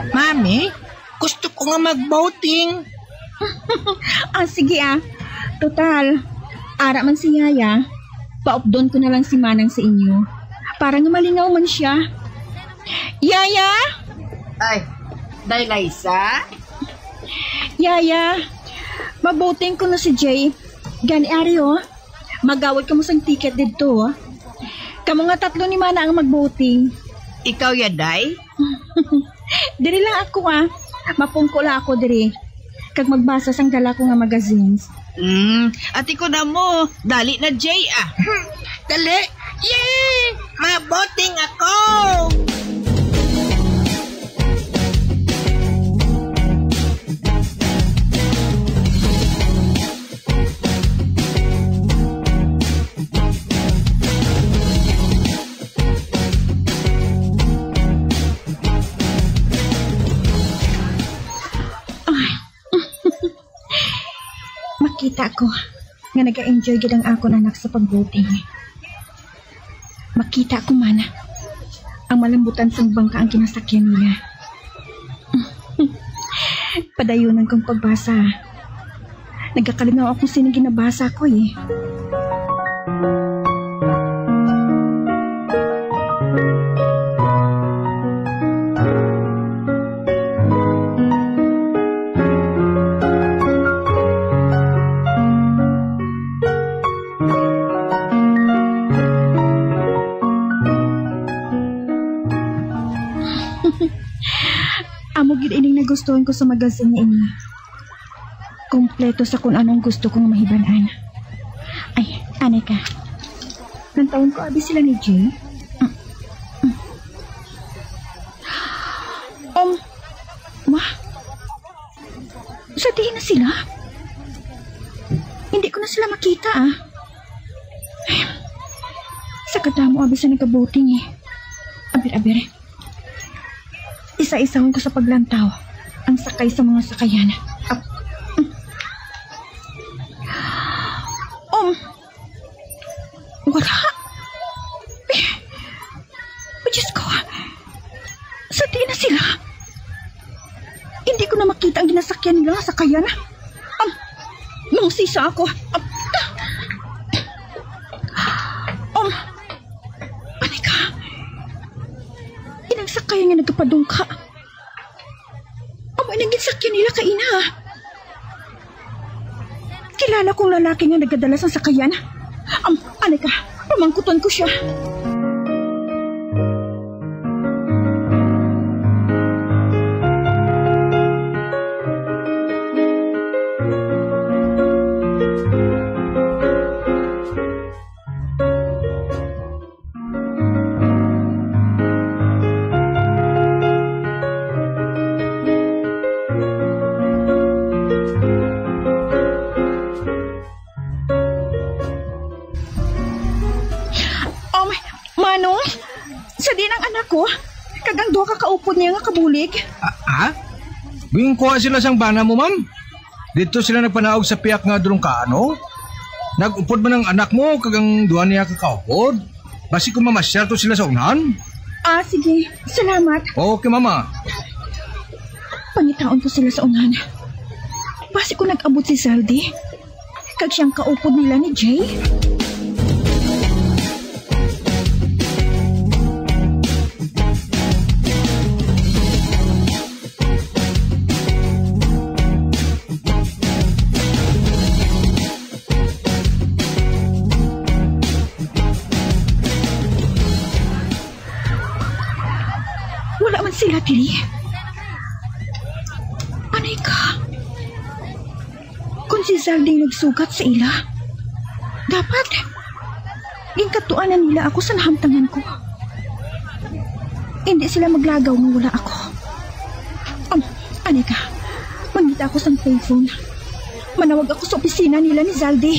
Mami, gusto ko nga mag-boating. Ah, sige, ah. Total, ara man si Yaya. Paupdon ko na lang si Manang sa inyo. Para nga malingaw man siya. Yaya! Ay, Day Liza? Yaya, maboating ko na si Jay. Gani, ari, oh. Magawad kamo sang ticket didto, oh. Kamo nga tatlo ni Mana ang magboating. Ikaw ya, Day? Diri lang ako, ah. Mapungko lang ako diri. Kag magbasa sang dala ko nga magazines. Mm, ati ko na mo. Dali na, Jay, ah. Dali. Yay! Maboating ako! Ay. Makita ko nga naga-enjoy gid ang akon anak sa pag-boating. Makita ko man ang malambutan sang bangka ang ginasakyan nila. Padayunan kong pagbasa. Nagakalingaw ako sini ginabasa ko, eh. Amo gid ining nagustuhan ko sa magazine nga ini. Kompleto sa kung anong gusto kong mahibalaan. Ay, anay ka. Nantawon ko abi sila ni Jay. Mm, mm. Sa diin na sila? Hindi ko na sila makita, ah. Sa kadamo abi sa nagabuting, eh. Aber, aber. Isa-isahon ko sa paglantaw ang sakay sa mga sakayan. Ah, um. Wala. Eh, oh, Diyos ko. Sa diin na sila? Hindi ko na makita ang ginasakyan nila nga sakayan. Um, mangusisa ako. Um, um, Anika, inang sakayan nga nagapadungka. Amo inang ginsakyan nila kaina. Kilala kong lalaki nga nagadala sang sakayan. Am, anay ka, pamangkuton ko siya. Um, Manong, sa diin ang anak ko, kag ang duha ka kaupod niya nga kabulig. Ah, ah? Ginkuha sila sang bana mo, ma'am? Didto sila nagpanaog sa piyak nga drungkaan, no? Nag-upod man ang anak mo kag ang duha niya ka kaupod? Basi kung mamasyal to sila sa unahan? Ah, sige. Salamat. Okay, mama. Pangitaon ko sila sa unahan. Basi kung nag-abot si Zaldy, kag siyang kaupod nila ni Jay. Wala man sila diri. Anay ka. Kung si Zaldy nagsugat sa ila, dapat ginkatuanan nila ako sa nahamtangan ko. Hindi sila maglagaw nga wala ako. Um, anay ka, mangita ako sang payphone. Manawag ako sa opisina nila ni Zaldy.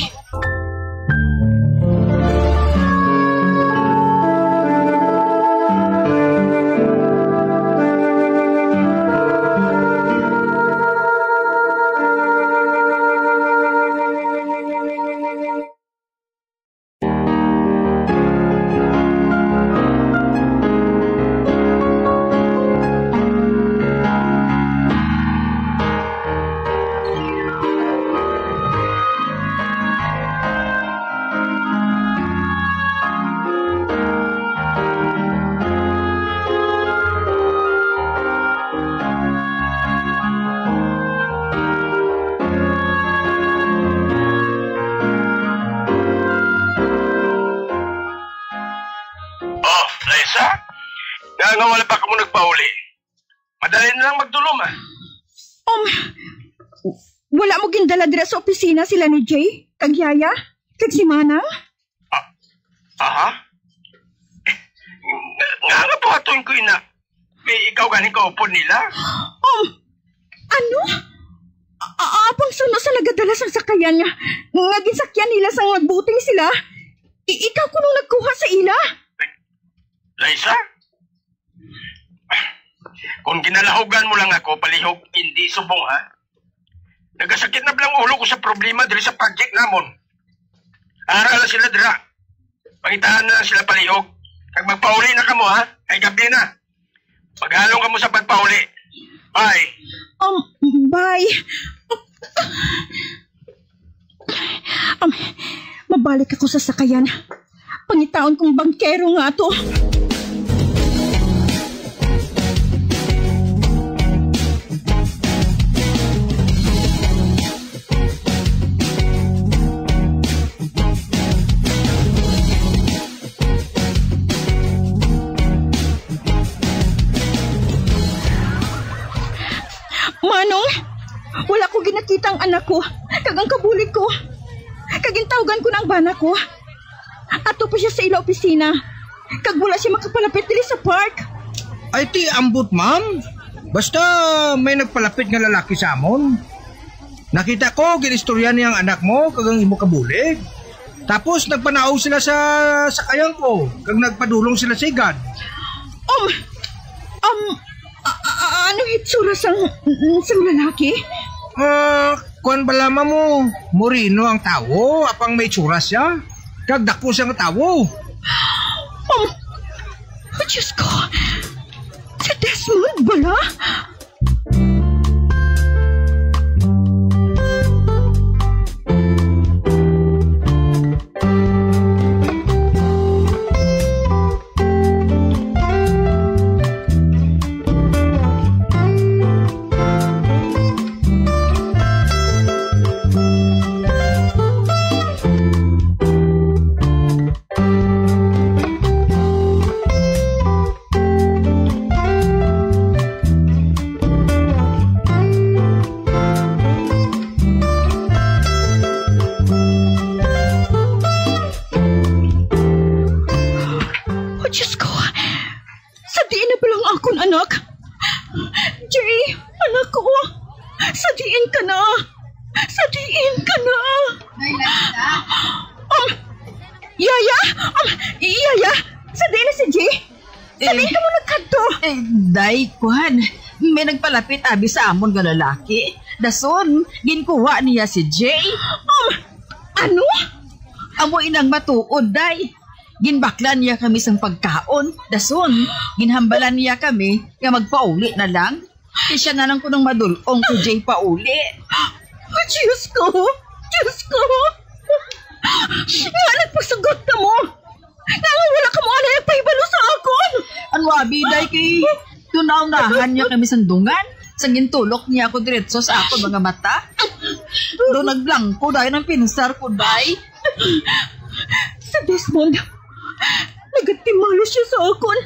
Oh, Liza? Nga, nga wala pa kamo nagpauli? Madali na lang magdulom, ah. Um, wala mo gindala dira sa opisina sila ni Jay, kag Yaya, kag si Manang? Ah, aha? Nga, nga buhaton ko ina. May ikaw ganing kaupod nila? Um, ano? A-, a-, apang suno sa nagadala sang sakayan nga, nga ginsakyan nila sang nagbuting sila, i-, ikaw kuno nagkuha sa ila? Liza? Kung ginalahugan mo lang ako, palihog, hindi subong, ha? Nagasakit na bala ang ulo ko sa problema diri sa project namon. Ara lang sila dira. Pangitaan na lang sila palihog. Kag magpauli na kamo, ha? Kay gabi na. Maghalong kamo sa pagpauli. Bye. Um, bye. Um, mabalik ako sa sakayan. Pangitaon kong bangkero nga ato. Manong, wala ko ginakita ang anak ko, kag ang kabulig ko. Kag gintawgan ko na ang bana ko. Ato pa siya sa ila opisina. Kag wala siya makapalapit diri sa park. Ay, ti ambot, ma'am. Basta may nagpalapit nga lalaki sa amon. Nakita ko, ginistorya niya ang anak mo kag ang imo kabulig. Tapos nagpanaog sila sa sakayan ko, kag nagpadulong sila sa igad. Um, um, a- a- a- ano itsura sang, sang lalaki? Ah, kuwan bala, mamo, moreno ang tawo, apang may itsura siya. Kag dako siya nga tawo. Um, oh, Diyos ko, si Desmond bala? Oh, Diyos ko! Sa diin na pala ang akon anak? Jay, anak ko! Sa diin ka na? Sa diin ka na? Nay Larissa? Um, Yaya? Um, Yaya? Sa diin na si Jay? Sa diin ka mo nagkadto? Eh, day, kwan. May nagpalapit abi sa amon nga lalaki. Dason, ginkuha niya si Jay. Um, ano? Amo inang matuod, day. Ginbaklan niya kami sang pagkaon. Dason, ginhambalan niya kami nga magpauli na lang. Kay siya na lang ko nang madul-ong ko, Jay, pauli. Oh, Diyos ko! Diyos ko! Nga nagpasugot ka mo? Nga wala ka mo anay nagpahibalo sa akon? Ano, abi, day, kay tunaunahan niya kami sang dungan, sang gintulok niya ako diretso sa akon mga mata. Do nagblangko dayon ang pinsar ko, day. Si Desmond, nagatimalos siya sa akon.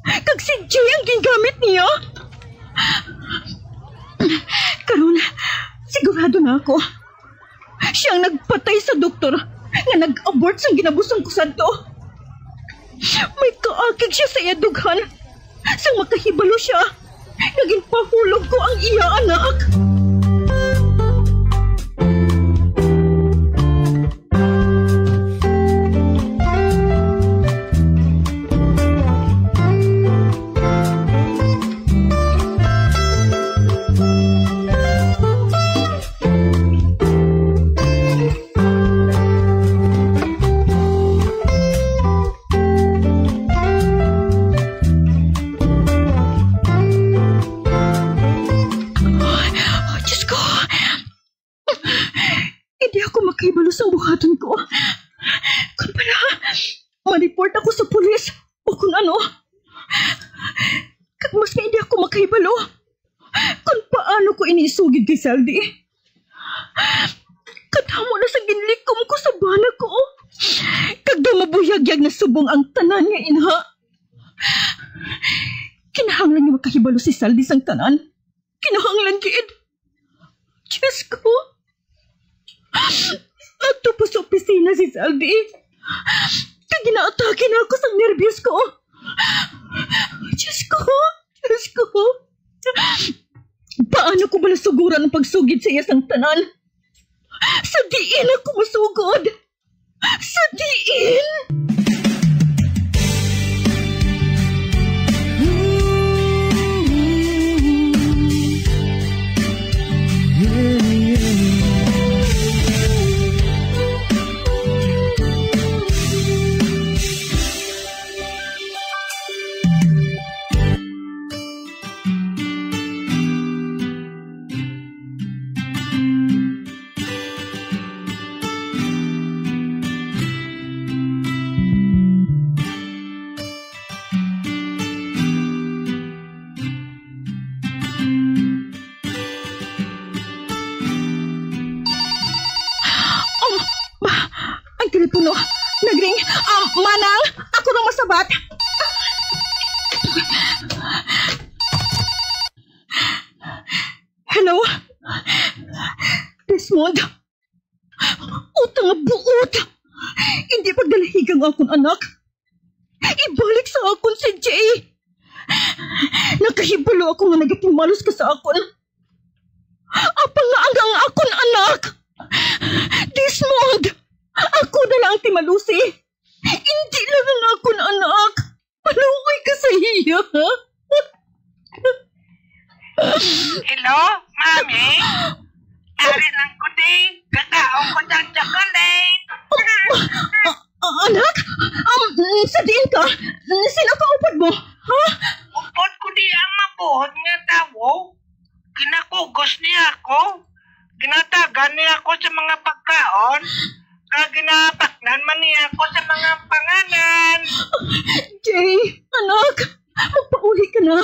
Kag si Jay ang gingamit niya. Karon, sigurado na ako. Siya ang nagpatay sa doktor nga nag-abort sang ginabusang ko sadto. May kaakig siya sa iya dughan sang makahibalo siya nga ginpahulog ko ang iya anak. Oh, Diyos ko! Hindi ako makahibalo sa buhaton ko. Kung pala, ma-report ako sa pulis o kung ano. Kag mas nga hindi ako makahibalo kung paano ko ini isugid kay Saldi. Kadamo na sa ginlikom ko sa bana ko. Kag daw mabuyagyag na subong ang tanan nga inha. Kinahanglan nga makahibalo si Saldi sang tanan. Kinahanglan gid. Diyos ko. Adto pa sa opisina si Saldi. Kag ginaatake na ako sang nerbyos ko. Diyos ko. Diyos ko. Paano ko bala suguran ang pagsugid sa iya sang tanan? Sa diin ako masugod? Sa diin? Um, ba, ang telepono. Nagring. Um, Manang, ako nang masabat. Hello? Desmond? Utang nga buot! Hindi pagdalahigan ang akon anak. Ibalik sa akon si Jay. Nakahibalo ako nga nagatimalos ka sa akon. Apang nga ang, ang akon anak. Desmond, ako na lang ti malusi. Hindi lang ang akon anak. Maluoy ka sa iya. Hello, Mami? Ari lang ko, di. Kakaon ko sang chocolate. Ah, ah, anak? Um, sa diin ka? Sino ka upod mo? Ha? Upod ko di ang mabuhod nga tawo. Ginakugos niya ako. Ginatagan niya ako sa mga pagkaon. Kag ginapaknan man niya ako sa mga panganan. Jay, anak, magpauli ka na.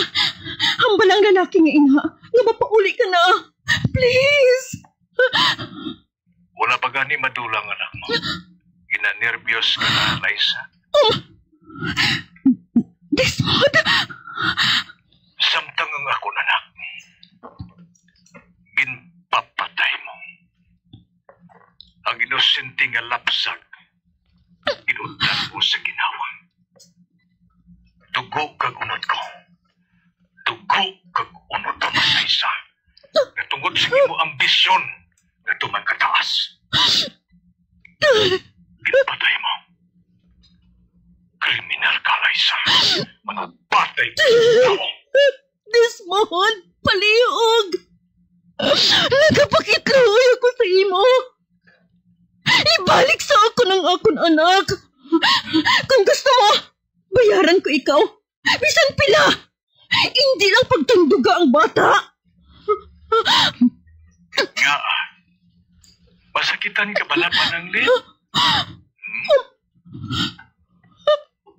Hambal ang lalaki nga ina nga mapauli ka na. Please. Wala pa gani madulang, anak mo. Ginanerbyos ka na, Liza. Um, Desmond! Samtang ang akon anak, ginpapatay mo. Ang inosente nga lapsag, ginundan mo sa ginawa. Dugo kag unod ko. Dugo kag unod ko, Liza. Nga tungod sa imo ambisyon nga tuman kataas, ginpatay mo. Kriminal ka, Liza. Magpatay ka sa tao. Desmond, palihog! Nagapakitluoy ako sa imo. Ibalik sa akon ang akon anak. Kung gusto mo, bayaran ko ikaw. Bisan pila. Hindi lang pagtunduga ang bata. Nga, masakitan ka bala, Pananglit? Hmm?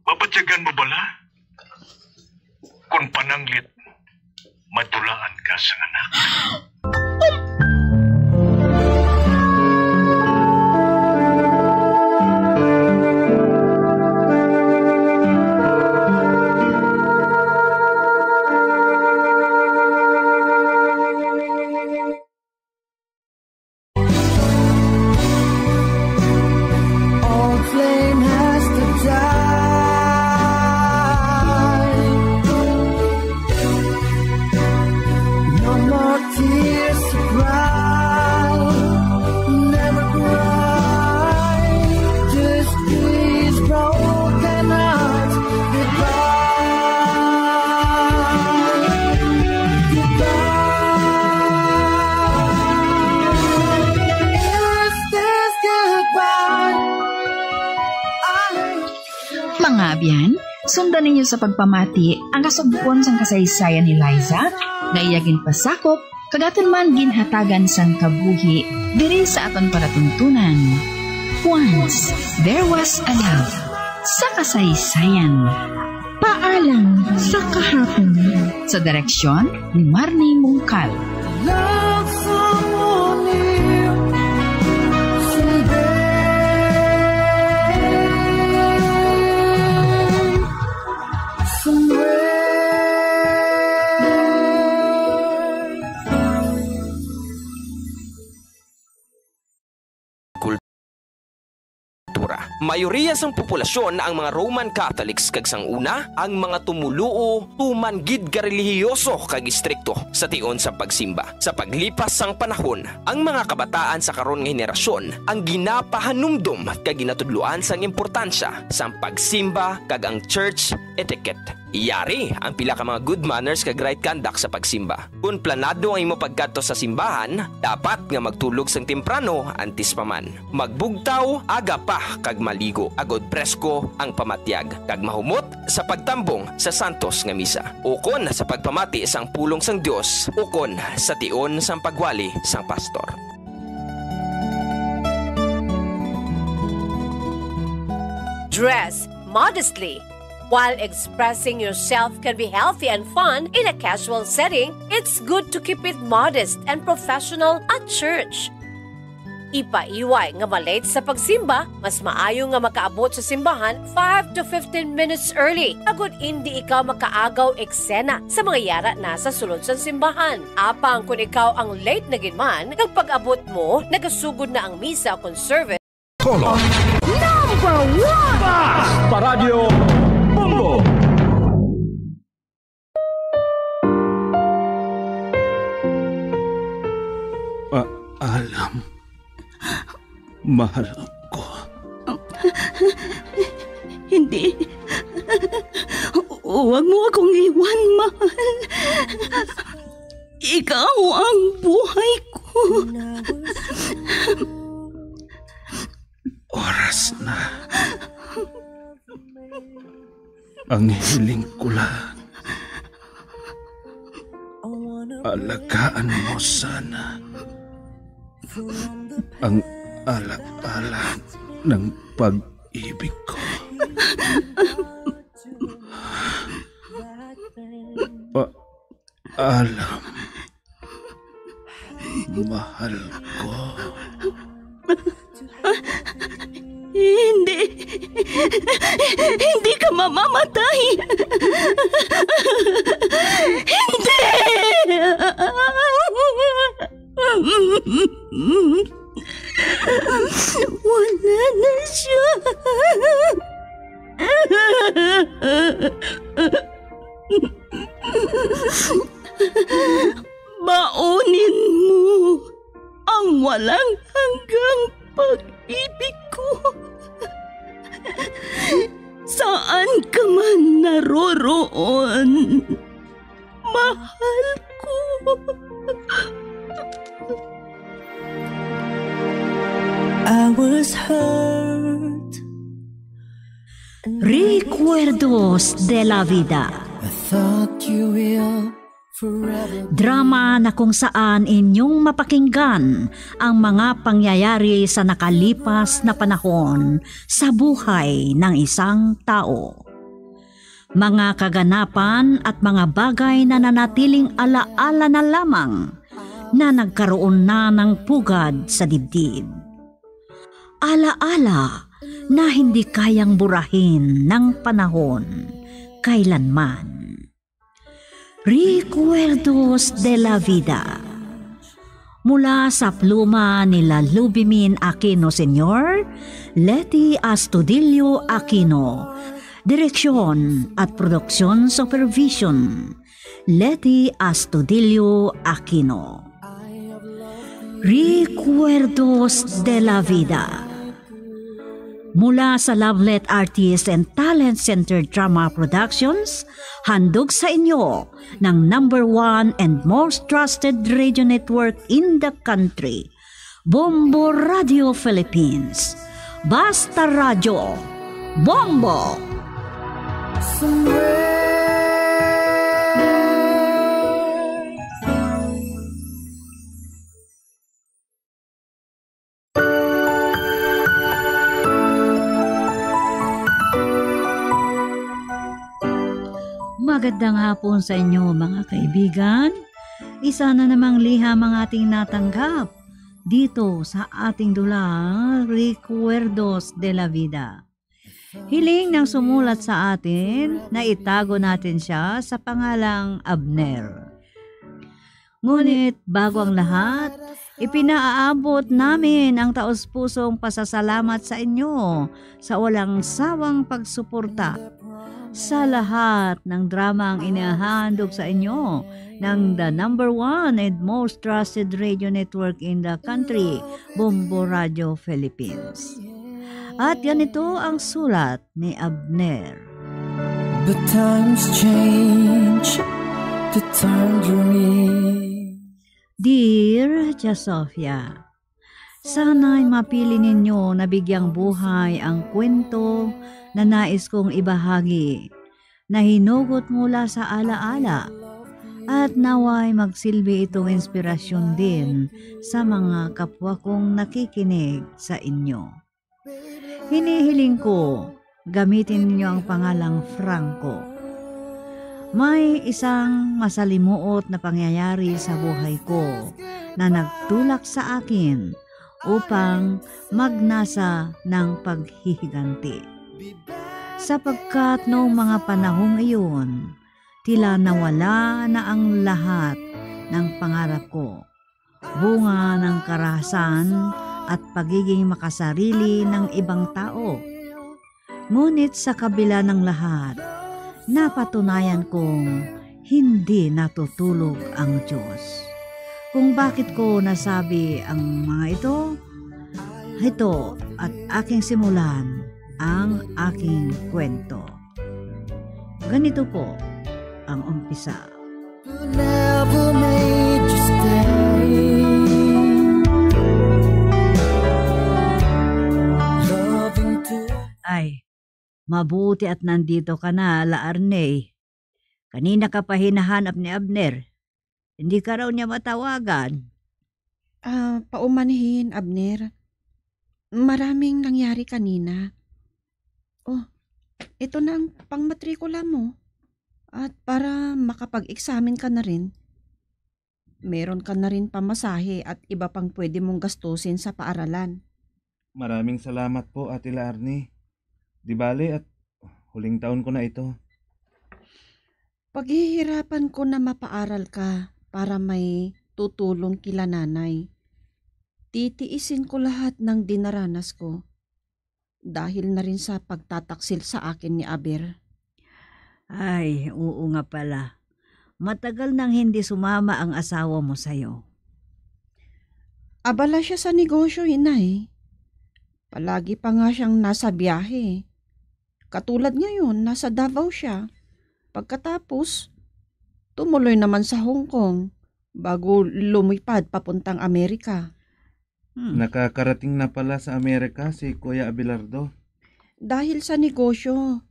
Mabatyagan mo bala? Kung pananglit, madulaan ka sa anak. Old flame has to die. No more tears to cry. Never cry. Just these broken hearts. Goodbye. Goodbye. Is this goodbye? Mga abyan, sundan ninyo sa pagpamati ang kasugpuon sang kasaysayan ni Liza, nga iya ginpasakop, kag aton man ginhatagan sang kabuhi diri sa aton palatuntunan. Once There Was a Love, sa kasaysayan. Paalam sa kahapon. Sa direksyon ni Marnie Mungkal. Love someone new someday. Somewhere. Kultura. Mayoriya sang populasyon ang mga Roman Catholics, kag sang una, ang mga tumoluo tuman gid ka relihiyoso kag istrikto sa tion sa pagsimba. Sa paglipas sang panahon, ang mga kabataan sa karon nga henerasyon ang ginapahanumdom kag ginatudloan sang importansya sang pagsimba kag ang church etiquette. Yari ang pila ka mga good manners kag right conduct sa pagsimba. Kon planado ang imo pagkadto sa simbahan, dapat nga magtulog sang temprano antes pa man. Magbugtaw aga pa kag maligo, agod presko ang pamatyag, kag mahumot sa pagtambong sa santos nga misa, ukon sa pagpamati sang pulong sang Dios, ukon sa tion sang pagwali sang pastor. Dress modestly. While expressing yourself can be healthy and fun in a casual setting, it's good to keep it modest and professional at church. Ipaiway nga ma-late sa pagsimba, mas maayo nga makaabot sa simbahan five to fifteen minutes early, agod indi ikaw makaagaw eksena sa mga yara na sa sulod sang simbahan. Apang kon ikaw ang late na gid man, kag pag-abot mo, nagasugod na ang misa kon service, Tolo. Number one! Basta Radyo Bombo! Alam, mahal ko. Hindi. Huwag mo akong iwan, mahal. Ikaw ang buhay ko. Oras na. Ang hiling ko lang, alagaan mo sana ang ala-ala ng pag-ibig ko. Paalam, mahal ko. Hindi. Hindi ka mamamatay. Hindi! Wala na siya. Baunin mo ang walang hanggang pag-ibig ko. Saan ka man naroroon, mahal ko. I was hurt. Recuerdos de la Vida. I thought you will forever. Drama na kung saan inyong mapakinggan ang mga pangyayari sa nakalipas na panahon sa buhay ng isang tao. Mga kaganapan at mga bagay na nanatiling alaala na lamang na nagkaroon na ng pugad sa dibdib. Alaala na hindi kayang burahin ng panahon kailanman. Recuerdos de la Vida. Mula sa pluma ni Lalubimin Aquino Senior, Leti Astudillo Aquino. Direksyon at production supervision, Leti Astudillo Aquino. Recuerdos de la Vida. Mula sa Lovelet Artist and Talent Center Drama Productions, handog sa inyo ng number one and most trusted radio network in the country, Bombo Radio Philippines. Basta Radyo, Bombo! Somewhere. Magandang hapon sa inyo, mga kaibigan. Isa na namang liham ang ating natanggap dito sa ating dula, Recuerdos de la Vida. Hiling ng sumulat sa atin na itago natin siya sa pangalang Abner. Ngunit bago ang lahat, ipinaabot namin ang taos-pusong pasasalamat sa inyo sa walang sawang pagsuporta sa lahat ng dramang inihahandog sa inyo ng the number one and most trusted radio network in the country, Bombo Radio Philippines. At ganito ang sulat ni Abner. But times change, the time you need. Dear Tia Sofia, sana'y mapili ninyo na bigyang buhay ang kwento na nais kong ibahagi, na hinugot mula sa alaala, at naway magsilbi itong inspirasyon din sa mga kapwa kong nakikinig sa inyo. Hinihiling ko, gamitin ninyo ang pangalang Franco. May isang masalimuot na pangyayari sa buhay ko na nagtulak sa akin upang magnasa ng paghihiganti. Sapagkat noong mga panahong iyon, tila nawala na ang lahat ng pangarap ko, bunga ng karahasan at pagiging makasarili ng ibang tao. Ngunit sa kabila ng lahat, napatunayan kong hindi natutulog ang Diyos. Kung bakit ko nasabi ang mga ito, ito at aking simulan ang aking kwento. Ganito po ang umpisa. Never made you stay. Loving to Ay, mabuti at nandito ka na, La Arne. Kanina ka pa hinahanap ni Abner. Hindi ka raw niya matawagan. Ah, paumanhin, Abner. Maraming nangyari kanina. Oh, ito na ang pangmatrikula mo. At para makapag-examine ka na rin, meron ka na rin pamasahe at iba pang pwede mong gastusin sa paaralan. Maraming salamat po, Ate La Arne. Di bale at huling taon ko na ito. Paghihirapan ko na mapaaral ka para may tutulong kila nanay. Titiisin ko lahat ng dinaranas ko dahil na rin sa pagtataksil sa akin ni Aber. Ay, oo nga pala. Matagal nang hindi sumama ang asawa mo sa'yo. Abala siya sa negosyo, inay. Palagi pa nga siyang nasa biyahe. Katulad ngayon, nasa Davao siya. Pagkatapos, tumuloy naman sa Hong Kong bago lumipad papuntang Amerika. Hmm. Nakakarating na pala sa Amerika si Kuya Abelardo. Dahil sa negosyo,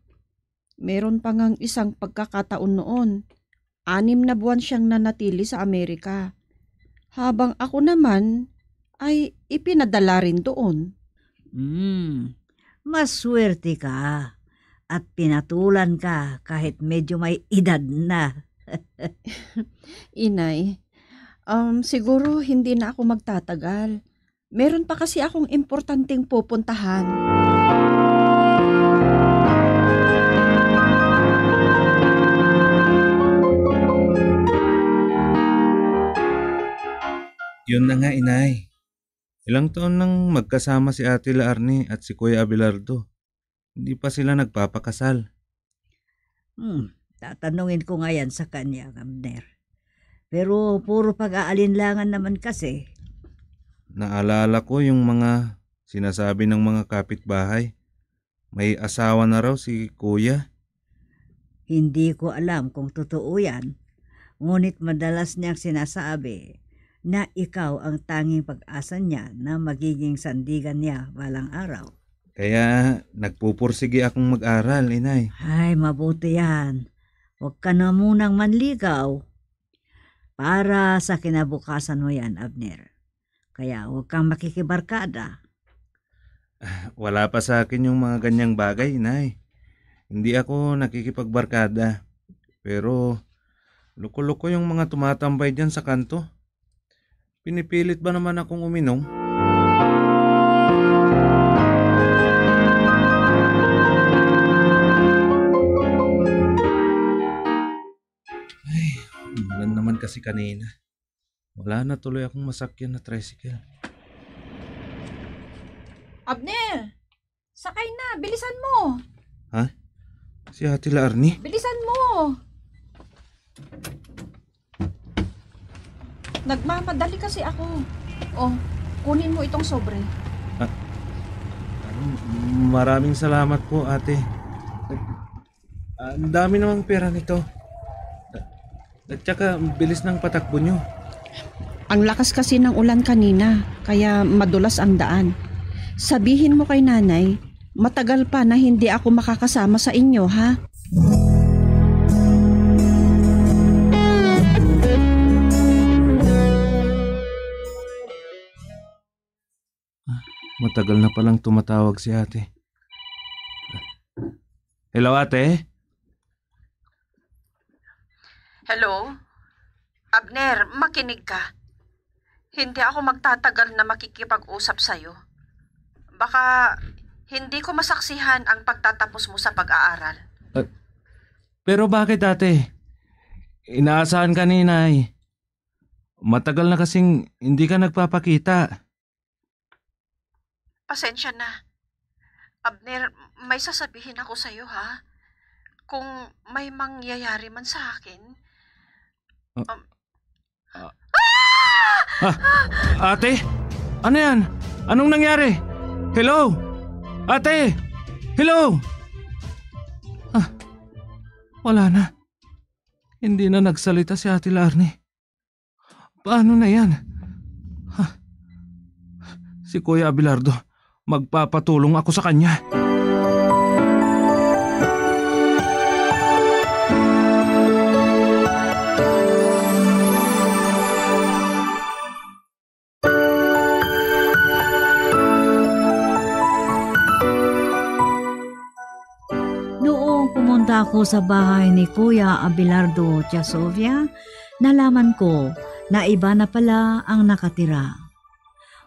meron pa ngang isang pagkakataon noon. Anim na buwan siyang nanatili sa Amerika, habang ako naman ay ipinadala rin doon. Hmm, maswerte ka at pinatulan ka kahit medyo may edad na. Inay, um, siguro hindi na ako magtatagal. Meron pa kasi akong importanteng pupuntahan. Yun na nga, inay. Ilang taon nang magkasama si Ate La Arne at si Kuya Abelardo. Hindi pa sila nagpapakasal. Hmm, tatanungin ko nga yan sa kanya, Abner. Pero puro pag-aalinlangan naman kasi. Naalala ko yung mga sinasabi ng mga kapitbahay. May asawa na raw si Kuya. Hindi ko alam kung totoo yan, ngunit madalas niyang sinasabi na ikaw ang tanging pag-asa niya na magiging sandigan niya balang araw. Kaya nagpupursige akong mag-aral, inay. Ay, mabuti yan. Huwag ka na munang manligaw para sa kinabukasan mo yan, Abner. Kaya huwag kang makikibarkada. Wala pa sa akin yung mga ganyang bagay, inay. Hindi ako nakikipagbarkada. Pero loko-loko yung mga tumatambay dyan sa kanto. Pinipilit ba naman akong uminom? Ay, umulan naman kasi kanina. Wala na tuloy akong masakyan na tricycle. Abner! Sakay na! Bilisan mo! Ha? Si Ate La Arne? Bilisan mo! Nagmamadali kasi ako. Oh, kunin mo itong sobre. Ah, maraming salamat po, ate. Ah, ang dami namang pera nito. At saka, ang bilis ng patakbo nyo. Ang lakas kasi ng ulan kanina, kaya madulas ang daan. Sabihin mo kay nanay, matagal pa na hindi ako makakasama sa inyo, ha? Ah, matagal na palang tumatawag si ate. Hello, ate? Hello? Abner, makinig ka. Hindi ako magtatagal na makikipag-usap sa'yo. Baka hindi ko masaksihan ang pagtatapos mo sa pag-aaral. Ah, pero bakit, ate? Inaasahan ka ni Inay. Matagal na kasing hindi ka nagpapakita. Pasensya na. Abner, may sasabihin ako sa'yo, ha? Kung may mangyayari man sa akin. Ah, um, ah. Ah! Ah, ate? Ano yan? Anong nangyari? Hello? Ate? Hello? Ah, wala na. Hindi na nagsalita si Ate Larnie. Paano na yan? Ha? Si Kuya Abelardo, magpapatulong ako sa kanya. Noong pumunta ako sa bahay ni Kuya Abelardo Tiasovia, nalaman ko na iba na pala ang nakatira.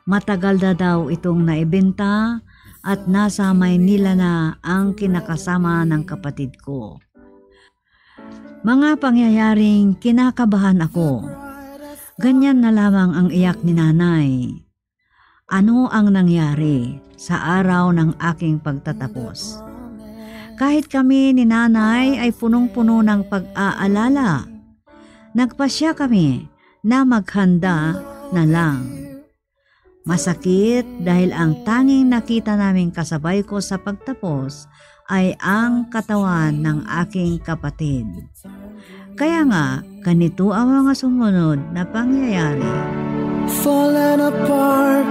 Matagal na daw itong naibenta at nasa Maynila na ang kinakasama ng kapatid ko. Mga pangyayaring kinakabahan ako. Ganyan na lamang ang iyak ni Nanay. Ano ang nangyari sa araw ng aking pagtatapos? Kahit kami ni Nanay ay punong-puno ng pag-aalala, nagpasya kami na maghanda na lang. Masakit dahil ang tanging nakita naming kasabay ko sa pagtapos ay ang katawan ng aking kapatid. Kaya nga, ganito ang mga sumunod na pangyayari. Falling apart,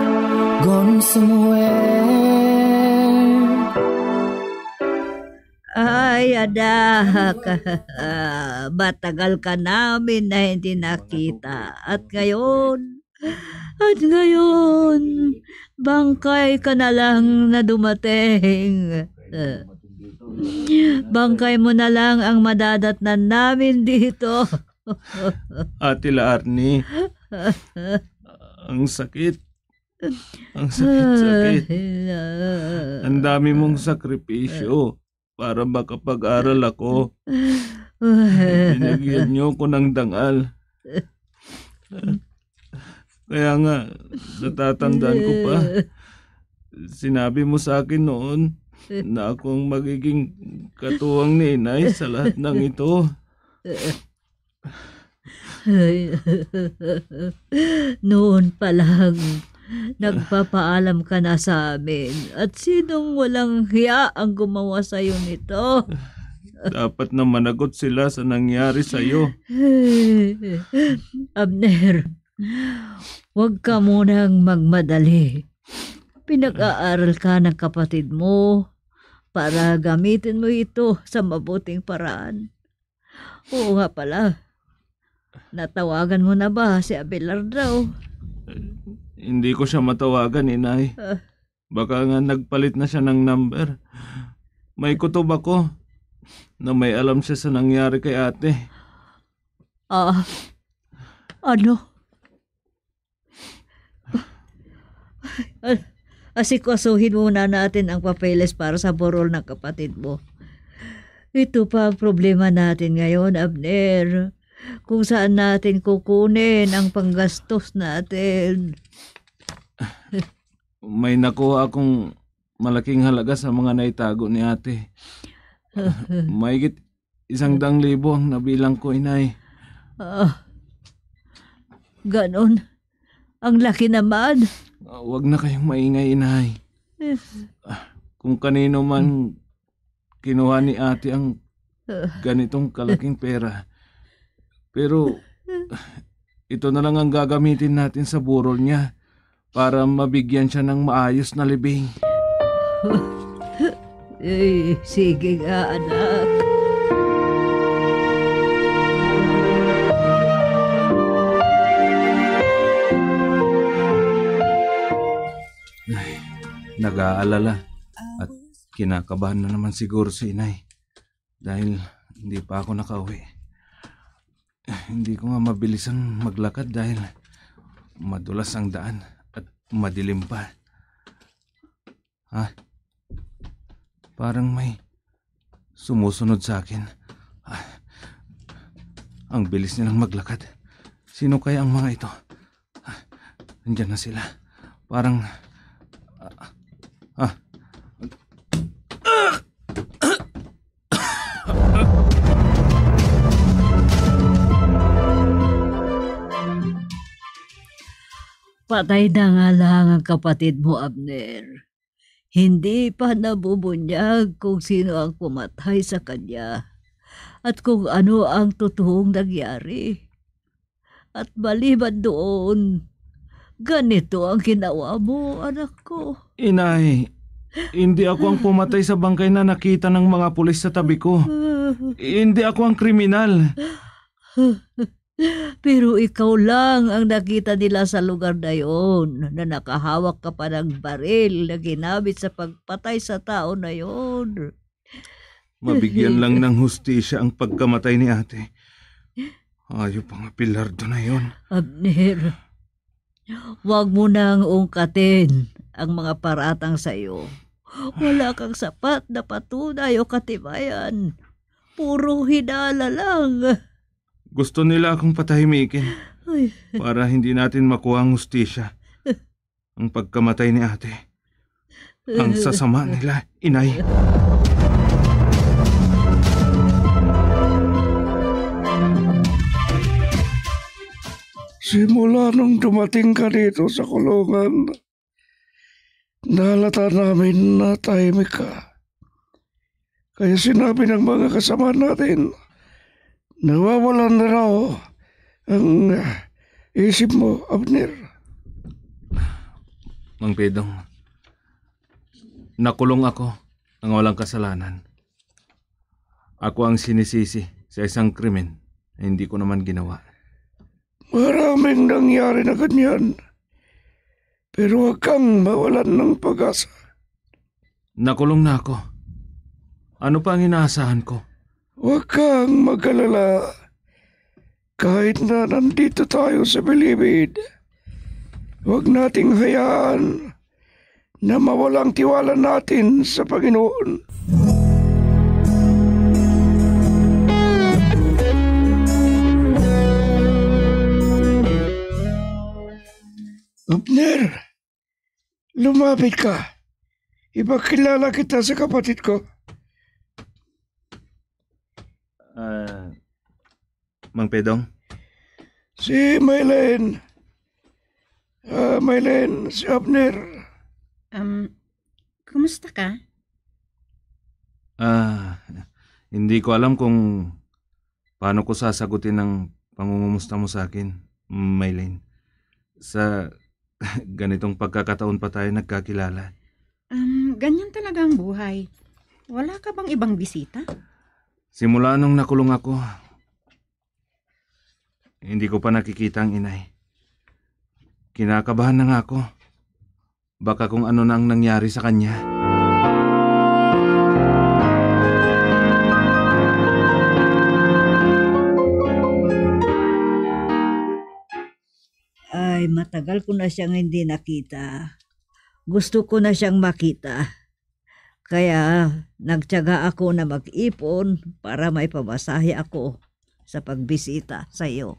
gone somewhere. Ay, anak. Matagal ka namin na hindi nakita. At ngayon, at ngayon, bangkay ka na lang na dumating. Bangkay mo na lang ang madadatnan namin dito. Ate Larnie, ang sakit. Ang sakit-sakit. Ang dami mong sakripisyo para makapag-aral ako. Binigyan niyo ko ng dangal. Kaya nga, natatandaan ko pa. Sinabi mo sa akin noon na ako ang magiging katuwang ni Inay sa lahat ng ito. Ay, noon pa lang, nagpapaalam ka na sa amin. At sinong walang hiya ang gumawa sa'yo nito? Dapat na managot sila sa nangyari sa'yo. Abner, huwag ka munang magmadali. Pinag-aaral ka ng kapatid mo para gamitin mo ito sa mabuting paraan. Oo nga pala. Natawagan mo na ba si Abelardo? Hindi ko siya matawagan, Inay. Ah. Baka nga nagpalit na siya ng number. May kutob ako na may alam siya sa nangyari kay ate. Ah, ano? Ah, asikasuhin muna natin ang papeles para sa burol ng kapatid mo. Ito pa ang problema natin ngayon, Abner. Kung saan natin kukunin ang panggastos natin. May nakuha akong malaking halaga sa mga naitago ni ate. Mahigit isang daang libo ang nabilang ko, Inay. Ah, ganon. Ang laki naman. Ah, wag na kayong maingay, Inay. Ah, kung kanino man kinuha ni ate ang ganitong kalaking pera. Pero ito na lang ang gagamitin natin sa burol niya para mabigyan siya ng maayos na libing. Eh, sige nga, anak. Ay, nag-aalala at kinakabahan na naman siguro si Inay dahil hindi pa ako nakauwi. Hindi ko nga mabilis ang maglakad dahil madulas ang daan at madilim pa. Ha? Parang may sumusunod sa akin. Ah, ang bilis nilang maglakad. Sino kaya ang mga ito? Ah, nandyan na sila. Parang... Ah, ah. Patay na nga lang ang kapatid mo, Abner. Hindi pa nabubunyag kung sino ang pumatay sa kanya at kung ano ang totoong nangyari. At maliban doon, ganito ang ginawa mo, anak ko. Inay, hindi ako ang pumatay sa bangkay na nakita ng mga pulis sa tabi ko. Hindi ako ang kriminal. Pero ikaw lang ang nakita nila sa lugar na yon, na nakahawak ka pa ng baril na ginamit sa pagpatay sa tao na yon. Mabigyan lang ng hustisya ang pagkamatay ni ate. Ayaw pa nga Pilardo na yon. Abner, wag mo nang ungkatin ang mga paratang sa iyo. Wala kang sapat na patunay o katibayan. Puro hinala lang. Gusto nila akong patahimikin Ay. para hindi natin makuha ang hustisya. Ang pagkamatay ni ate. Ang sasama nila, inay. Simula nung dumating ka dito sa kulungan, nalata namin na tahimik ka. Kaya sinabi ng mga kasama natin, nawawalan na raw ang, ah, isip mo, Abner. Mang Pedong, nakulong ako ng walang kasalanan. Ako ang sinisisi sa isang krimen na hindi ko naman ginawa. Maraming nangyari na ganyan, pero huwag kang mawalan ng pag-asa. Nakulong na ako. Ano pa ang inaasahan ko? Huwag kang mag-alala. Kahit na nandito tayo sa bilibid, huwag nating hayaan na mawala ang tiwala natin sa Panginoon. Abner, lumapit ka. Ipakilala kita sa kapatid ko. Ah, Mang Pedong? Si Maylin. Ah, Maylin, si Abner. Um, kumusta ka? Ah, hindi ko alam kung paano ko sasagutin ang pangungumusta mo sa akin, Maylin. Sa ganitong pagkakataon pa tayo nagkakilala. Um, ganyan talaga ang buhay. Wala ka bang ibang bisita? Simula nung nakulong ako, hindi ko pa nakikita ang inay. Kinakabahan na nga ako. Baka kung ano na ang nangyari sa kanya. Ay, matagal ko na siyang hindi nakita. Gusto ko na siyang makita. Kaya nagtiyaga ako na mag-ipon para may pamasahe ako sa pagbisita sa iyo.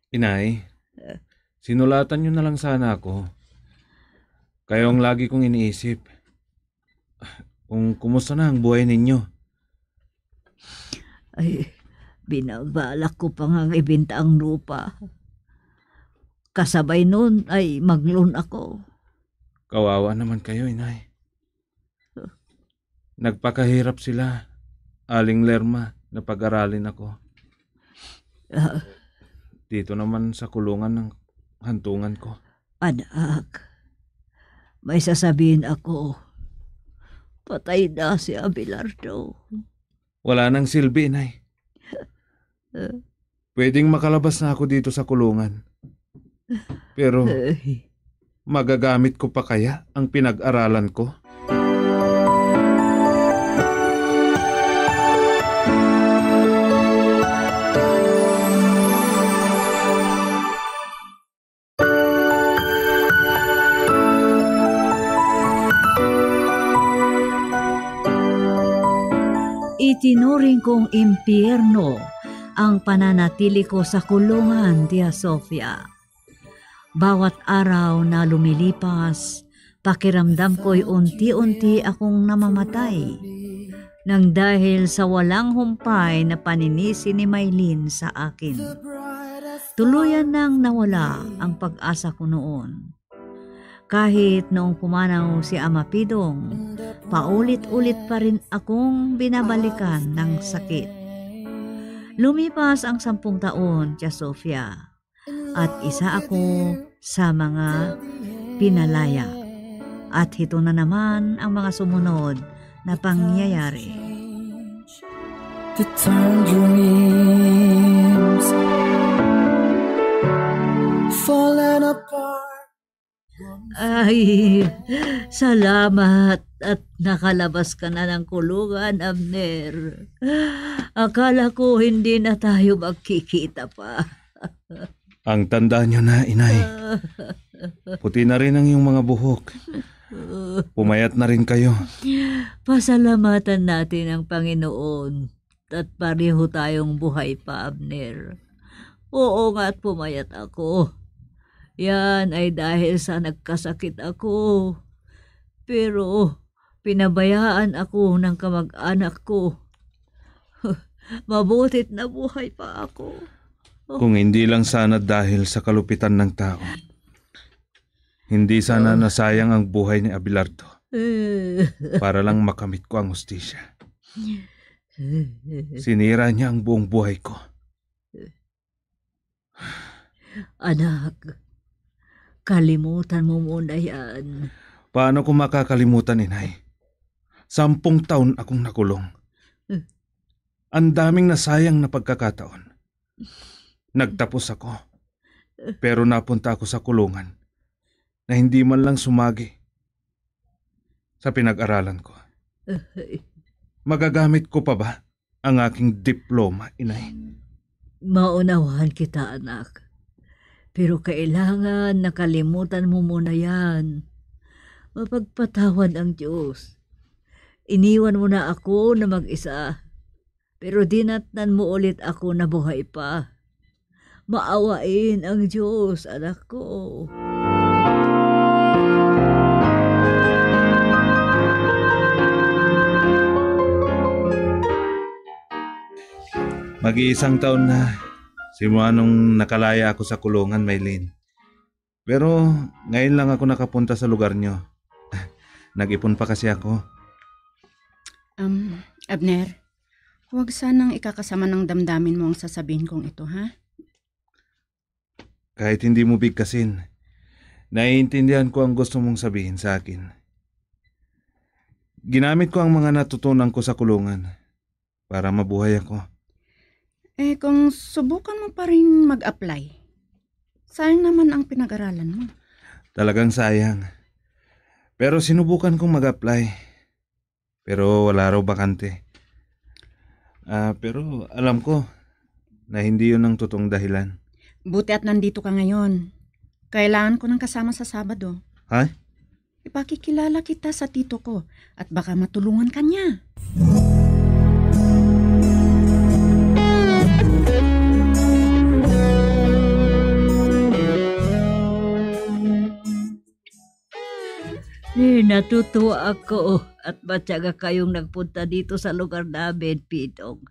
Inay, Eh. sinulatan niyo na lang sana ako. Kayo ang lagi kong iniisip. Kung kumusta na ang buhay ninyo? Ay, binabalak ko pa nga ibenta ang lupa. Kasabay nun ay mag-loan ako. Kawawa naman kayo, inay. Nagpakahirap sila, Aling Lerma, na pag-aralin ako. Ah. Dito naman sa kulungan ng hantungan ko. Anak, may sasabihin ako. Patay na si Abelardo. Wala nang silbi, Nay. Pwedeng makalabas na ako dito sa kulungan. Pero Ay. magagamit ko pa kaya ang pinag-aralan ko? Itinuring kong impyerno ang pananatili ko sa kulungan, Tia Sofia. Bawat araw na lumilipas, pakiramdam ko'y unti-unti akong namamatay nang dahil sa walang humpay na paninisi ni Maylin sa akin. Tuluyan nang nawala ang pag-asa ko noon. Kahit noong pumanaw si Ama Pidong, paulit-ulit pa rin akong binabalikan ng sakit. Lumipas ang sampung taon, Tia Sofia, at isa ako sa mga pinalaya. At hito na naman ang mga sumunod na pangyayari. The time dreams falling apart. Ay, salamat at nakalabas ka na ng kulungan, Abner. Akala ko hindi na tayo magkikita pa. Ang tanda nyo na, inay. Puti na rin ang iyong mga buhok. Pumayat na rin kayo. Pasalamatan natin ang Panginoon at pareho tayong buhay pa, Abner. Oo nga, at pumayat ako. Yan ay dahil sa nagkasakit ako. Pero pinabayaan ako ng kamag-anak ko. Mabutit na buhay pa ako. Kung hindi lang sana dahil sa kalupitan ng tao, hindi sana nasayang ang buhay ni Abelardo para lang makamit ko ang hustisya. Sinira niya ang buong buhay ko. Anak, kalimutan mo muna yan. Paano ko makakalimutan, inay? Sampung taon akong nakulong. Ang daming nasayang na pagkakataon. Nagtapos ako, pero napunta ako sa kulungan na hindi man lang sumagi sa pinag-aralan ko. Magagamit ko pa ba ang aking diploma, inay? Maunawaan kita, anak. Pero kailangan nakalimutan mo muna yan. Mapagpatawad ang Diyos. Iniwan mo na ako na mag-isa. Pero dinatnan mo ulit ako na buhay pa. Maawain ang Diyos, anak ko. Mag-iisang taon na simula nung nakalaya ako sa kulungan, Maylin. Pero ngayon lang ako nakapunta sa lugar nyo. Nag-ipon pa kasi ako. Um, Abner, huwag sanang ikakasama ng damdamin mo ang sasabihin kong ito, ha? Kahit hindi mo bigkasin, naiintindihan ko ang gusto mong sabihin sa akin. Ginamit ko ang mga natutunan ko sa kulungan para mabuhay ako. Eh, kung subukan mo pa rin mag-apply, sayang naman ang pinag-aralan mo. Talagang sayang. Pero sinubukan kong mag-apply. Pero wala raw bakante. Ah, pero alam ko na hindi yun ang totoong dahilan. Buti at nandito ka ngayon. Kailangan ko ng kasama sa Sabado. Ha? Ipakikilala kita sa tito ko at baka matulungan ka niya. Eh, natutuwa ako at matyaga kayong nagpunta dito sa lugar namin, Pidong.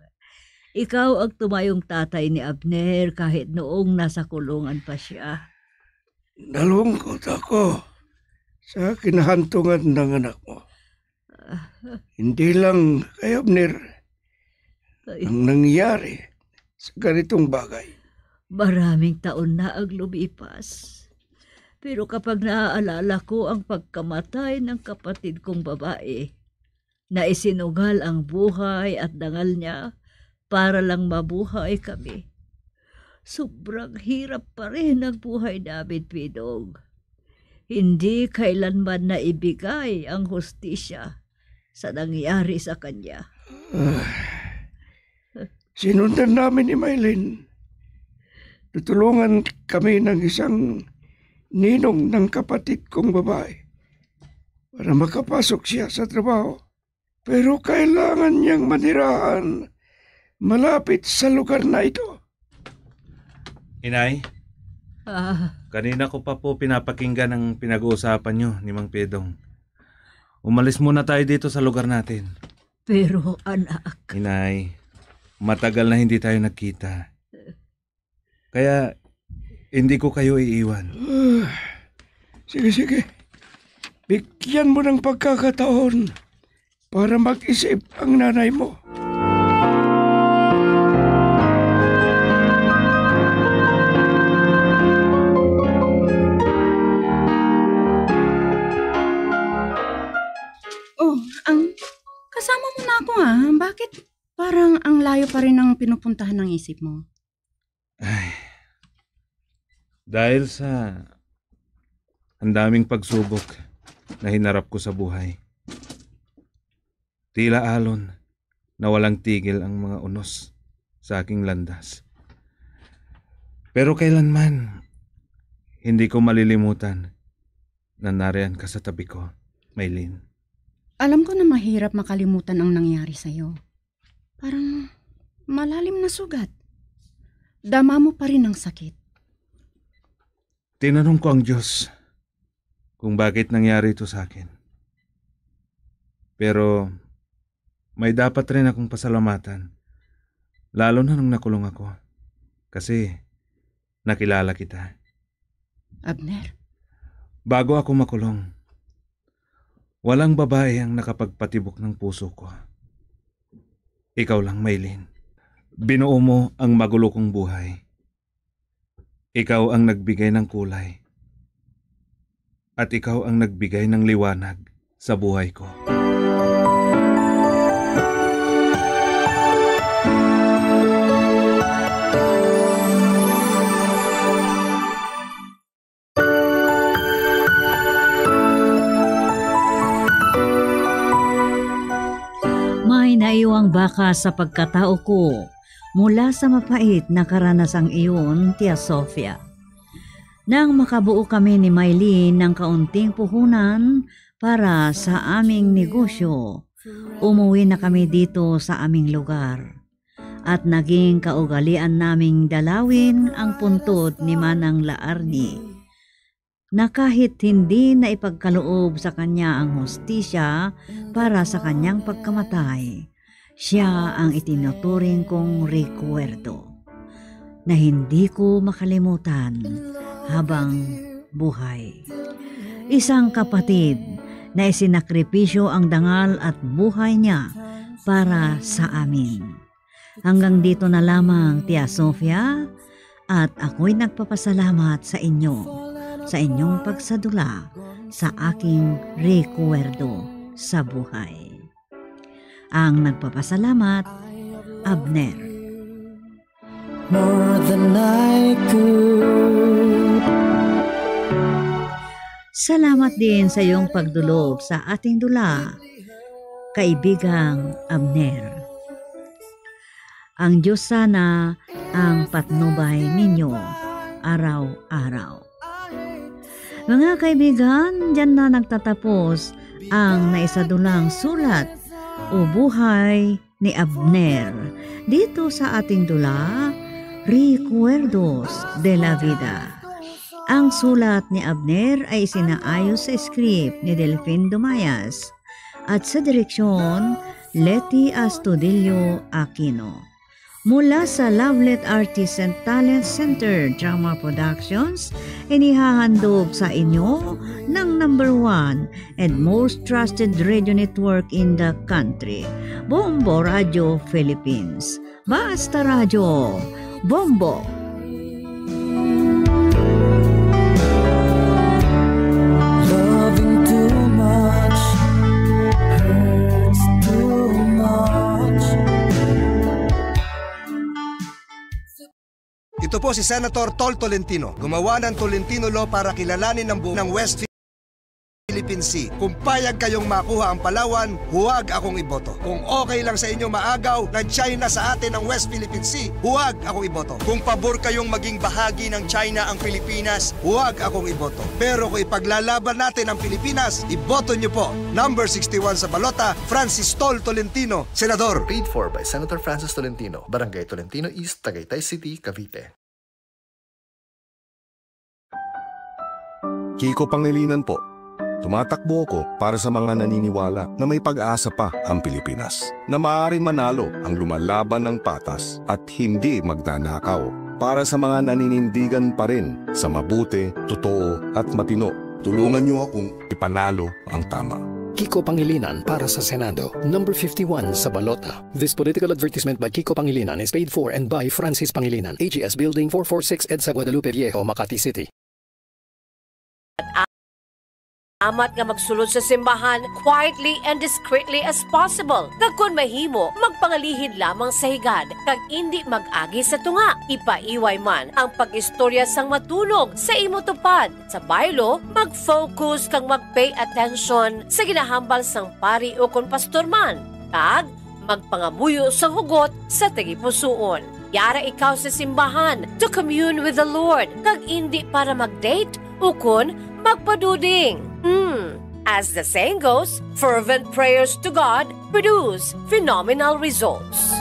Ikaw ang tumayong tatay ni Abner kahit noong nasa kulungan pa siya. Nalungkot ako sa kinahantungan ng anak mo. Hindi lang kay Abner Ay. ang nangyari sa ganitong bagay. Maraming taon na ang lumipas. Pero kapag naaalala ko ang pagkamatay ng kapatid kong babae, na isinugal ang buhay at dangal niya para lang mabuhay kami. Sobrang hirap pa rin ang buhay namin, Pidong. Hindi kailanman naibigay ang hustisya sa nangyari sa kanya. Ah, sinundan namin ni Maylin. Tutulungan kami ng isang ninong ng kapatid kong babae para makapasok siya sa trabaho. Pero kailangan niyang manirahan malapit sa lugar na ito. Inay, Ah, kanina ko pa po pinapakinggan ang pinag-uusapan niyo ni Mang Pedong. Umalis muna tayo dito sa lugar natin. Pero, anak. Inay, matagal na hindi tayo nagkita. Kaya, Hindi ko kayo iiwan. Ah, sige, sige. Bigyan mo ng pagkakataon para mag-isip ang nanay mo. Oh, ang kasama mo na ako, ah. Bakit parang ang layo pa rin ang pinupuntahan ng isip mo? Ay, dahil sa ang daming pagsubok na hinarap ko sa buhay, tila alon na walang tigil ang mga unos sa aking landas. Pero kailanman, hindi ko malilimutan na nariyan ka sa tabi ko, Maylin. Alam ko na mahirap makalimutan ang nangyari sa'yo. Parang malalim na sugat. Dama mo pa rin ang sakit. Tinanong ko ang Diyos kung bakit nangyari ito sa akin. Pero may dapat rin akong pasalamatan, lalo na nung nakulong ako. Kasi nakilala kita. Abner? Bago ako makulong, walang babae ang nakapagpatibok ng puso ko. Ikaw lang, Maylin. Binuo mo ang magulo kong buhay. Ikaw ang nagbigay ng kulay. At ikaw ang nagbigay ng liwanag sa buhay ko. May naiwang baka sa pagkatao ko mula sa mapait na karanas ang iyon, Tia Sofia. Nang makabuo kami ni Maylin ng kaunting puhunan para sa aming negosyo, umuwi na kami dito sa aming lugar. At naging kaugalian naming dalawin ang puntod ni Manang Laarni, na kahit hindi na ipagkaloob sa kanya ang hustisya para sa kanyang pagkamatay, siya ang itinuturing kong rekuwerdo na hindi ko makalimutan habang buhay. Isang kapatid na isinakripisyo ang dangal at buhay niya para sa amin. Hanggang dito na lamang, Tia Sofia, at ako'y nagpapasalamat sa inyo sa inyong pagsadula sa aking rekuwerdo sa buhay. Ang nagpapasalamat, Abner. More than I could. Salamat din sa iyong pagdulog sa ating dula, kaibigang Abner. Ang Diyos sana ang patnubay ninyo araw-araw. Mga kaibigan, diyan na nagtatapos ang naisadulang sulat o buhay ni Abner dito sa ating dula, Recuerdos de la Vida. Ang sulat ni Abner ay isinaayo sa script ni Delfin Dumayas at sa direksyon, Leti Astudillo Aquino. Mula sa Lovelet Artists and Talent Center Drama Productions, inihahandog sa inyo ng number one and most trusted radio network in the country, Bombo Radio Philippines. Basta Radyo, Bombo! Loving too much hurts too much. Ito po si Senator Tol Tolentino. Gumawa ng Tolentino Law para kilalanin ang buong ng West Philippine Sea. Kung payag kayong makuha ang Palawan, huwag akong iboto. Kung okay lang sa inyo maagaw ng China sa atin ang West Philippine Sea, huwag akong iboto. Kung pabor kayong maging bahagi ng China ang Pilipinas, huwag akong iboto. Pero kung ipaglalaban natin ang Pilipinas, iboto niyo po. Number sixty-one sa balota, Francis Tol Tolentino, Senador. Paid for by Senator Francis Tolentino, Barangay Tolentino East, Tagaytay City, Cavite. Kiko Pangilinan po. Tumatakbo ako para sa mga naniniwala na may pag-asa pa ang Pilipinas, na maaaring manalo ang lumalaban ng patas at hindi magnanakaw. Para sa mga naninindigan pa rin sa mabuti, totoo, at matino, tulungan niyo akong ipanalo ang tama. Kiko Pangilinan para sa Senado, number fifty-one sa balota. This political advertisement by Kiko Pangilinan is paid for and by Francis Pangilinan, A G S Building, four four six EDSA, Guadalupe Viejo, Makati City. Amat nga magsulod sa simbahan quietly and discreetly as possible. Kag kon mahimo, magpangalihid lamang sa higad kag indi mag-agi sa tunga. Ipaiway man ang pag-istorya sang matunog sa imo tupad. Sa baylo, mag-focus kag mag-pay attention sa ginahambal sang pari ukon pastor man. Kag magpangamuyo sang hugot sa tagipusoon. Yara ikaw sa simbahan to commune with the Lord, kag indi para mag-date ukon magpaduding. Hmm. As the saying goes, fervent prayers to God produce phenomenal results.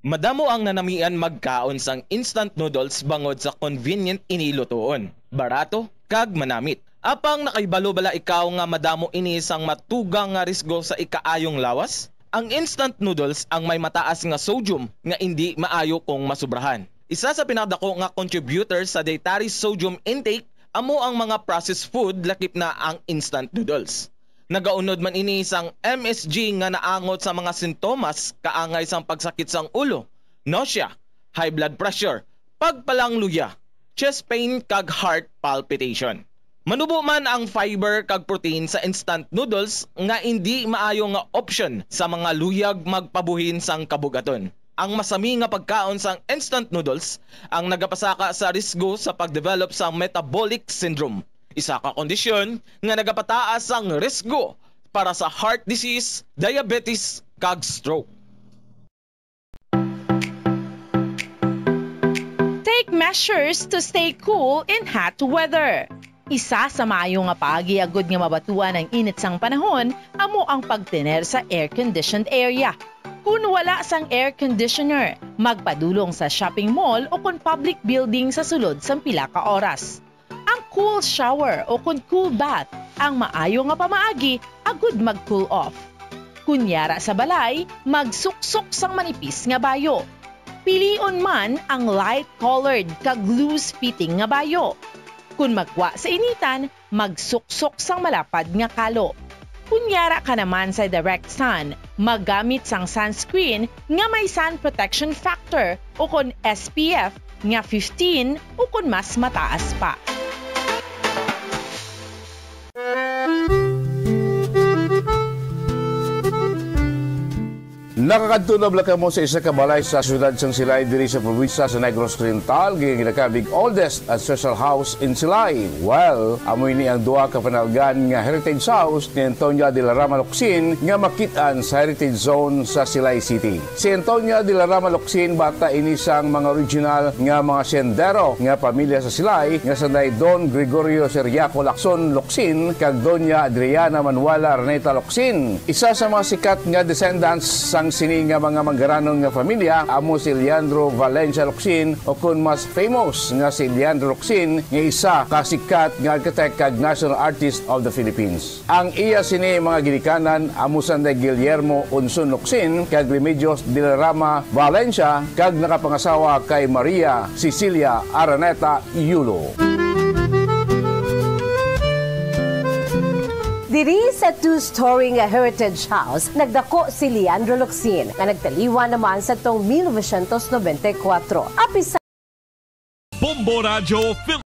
Madamo ang nanamian magkaon sang instant noodles bangod sa convenient ini lutuon, barato, kag manamit. Apang nakahibalo bala ikaw nga madamo ini sang matugang nga risgo sa ikaayong lawas? Ang instant noodles ang may mataas nga sodium nga indi maayo kung masubrahan. Isa sa pinakadako nga contributor sa dietary sodium intake amo ang mga processed food, lakip na ang instant noodles. Nagaunod man ini sang M S G nga naangot sa mga sintomas kaangay sang pagsakit sang ulo, nausea, high blood pressure, pagpalangluya, chest pain, kag heart palpitation. Manubo man ang fiber kag protein sa instant noodles nga indi maayo nga option sa mga luyag magpabuhin sang kabugaton. Ang masami nga pagkaon sang instant noodles ang nagapasaka sa risgo sa pag-develop sang metabolic syndrome, isa ka kondisyon nga nagapataas sang risgo para sa heart disease, diabetes, kag stroke. Take measures to stay cool in hot weather. Isa sa maayo nga paagi agud nga mabatuan ang init sang panahon amo ang pagtener sa air-conditioned area. Kun wala sang air conditioner, magpadulong sa shopping mall o kon public building sa sulod sang pila ka oras. Ang cool shower o kon cool bath ang maayo nga pamaagi agud mag-cool off. Kun yara sa balay, magsuksok sang manipis nga bayo. Pilion man ang light-colored kag loose-fitting nga bayo. Kun magwa sa initan, magsuksok sang malapad nga kalo. Kun yara ka naman sa direct sun, maggamit sang sunscreen nga may sun protection factor o kon S P F nga fifteen o kon mas mataas pa. Nakakadto na bala kamo sa isa ka balay sa siyudad sang Silay diri sa probinsya sa Negros Oriental, nga ginakabig oldest ancestral house in Silay? Well, amo ini ang duha ka panalgan nga heritage house ni Antonia de la Rama Locsin nga makit-an sa Heritage Zone sa Silay City. Si Antonia de la Rama Locsin, bata ini sang mga original nga mga sendero nga pamilya sa Silay nga sanday Don Gregorio Ciriaco Lacson Locsin kag Doña Adriana Manuela Araneta Locsin. Isa sa mga sikat nga descendants sang sini nga mga manggaranon nga pamilya amo si Leandro Valencia Locsin, o kon mas famous nga si Leandro Locsin, nga isa ka sikat nga architect kag national artist of the Philippines. Ang iya sini mga ginikanan amo sanday Guillermo Unson Locsin kag Remedios de la Rama Valencia, kag nakapangasawa kay Maria Cecilia Araneta Yulo. Diri sa two-story nga Heritage House, nagdako si Leandro Locsin, nga nagtaliwan naman sa tong mil novecientos nobenta y kuwatro. Apis Bombo Radyo Phil-,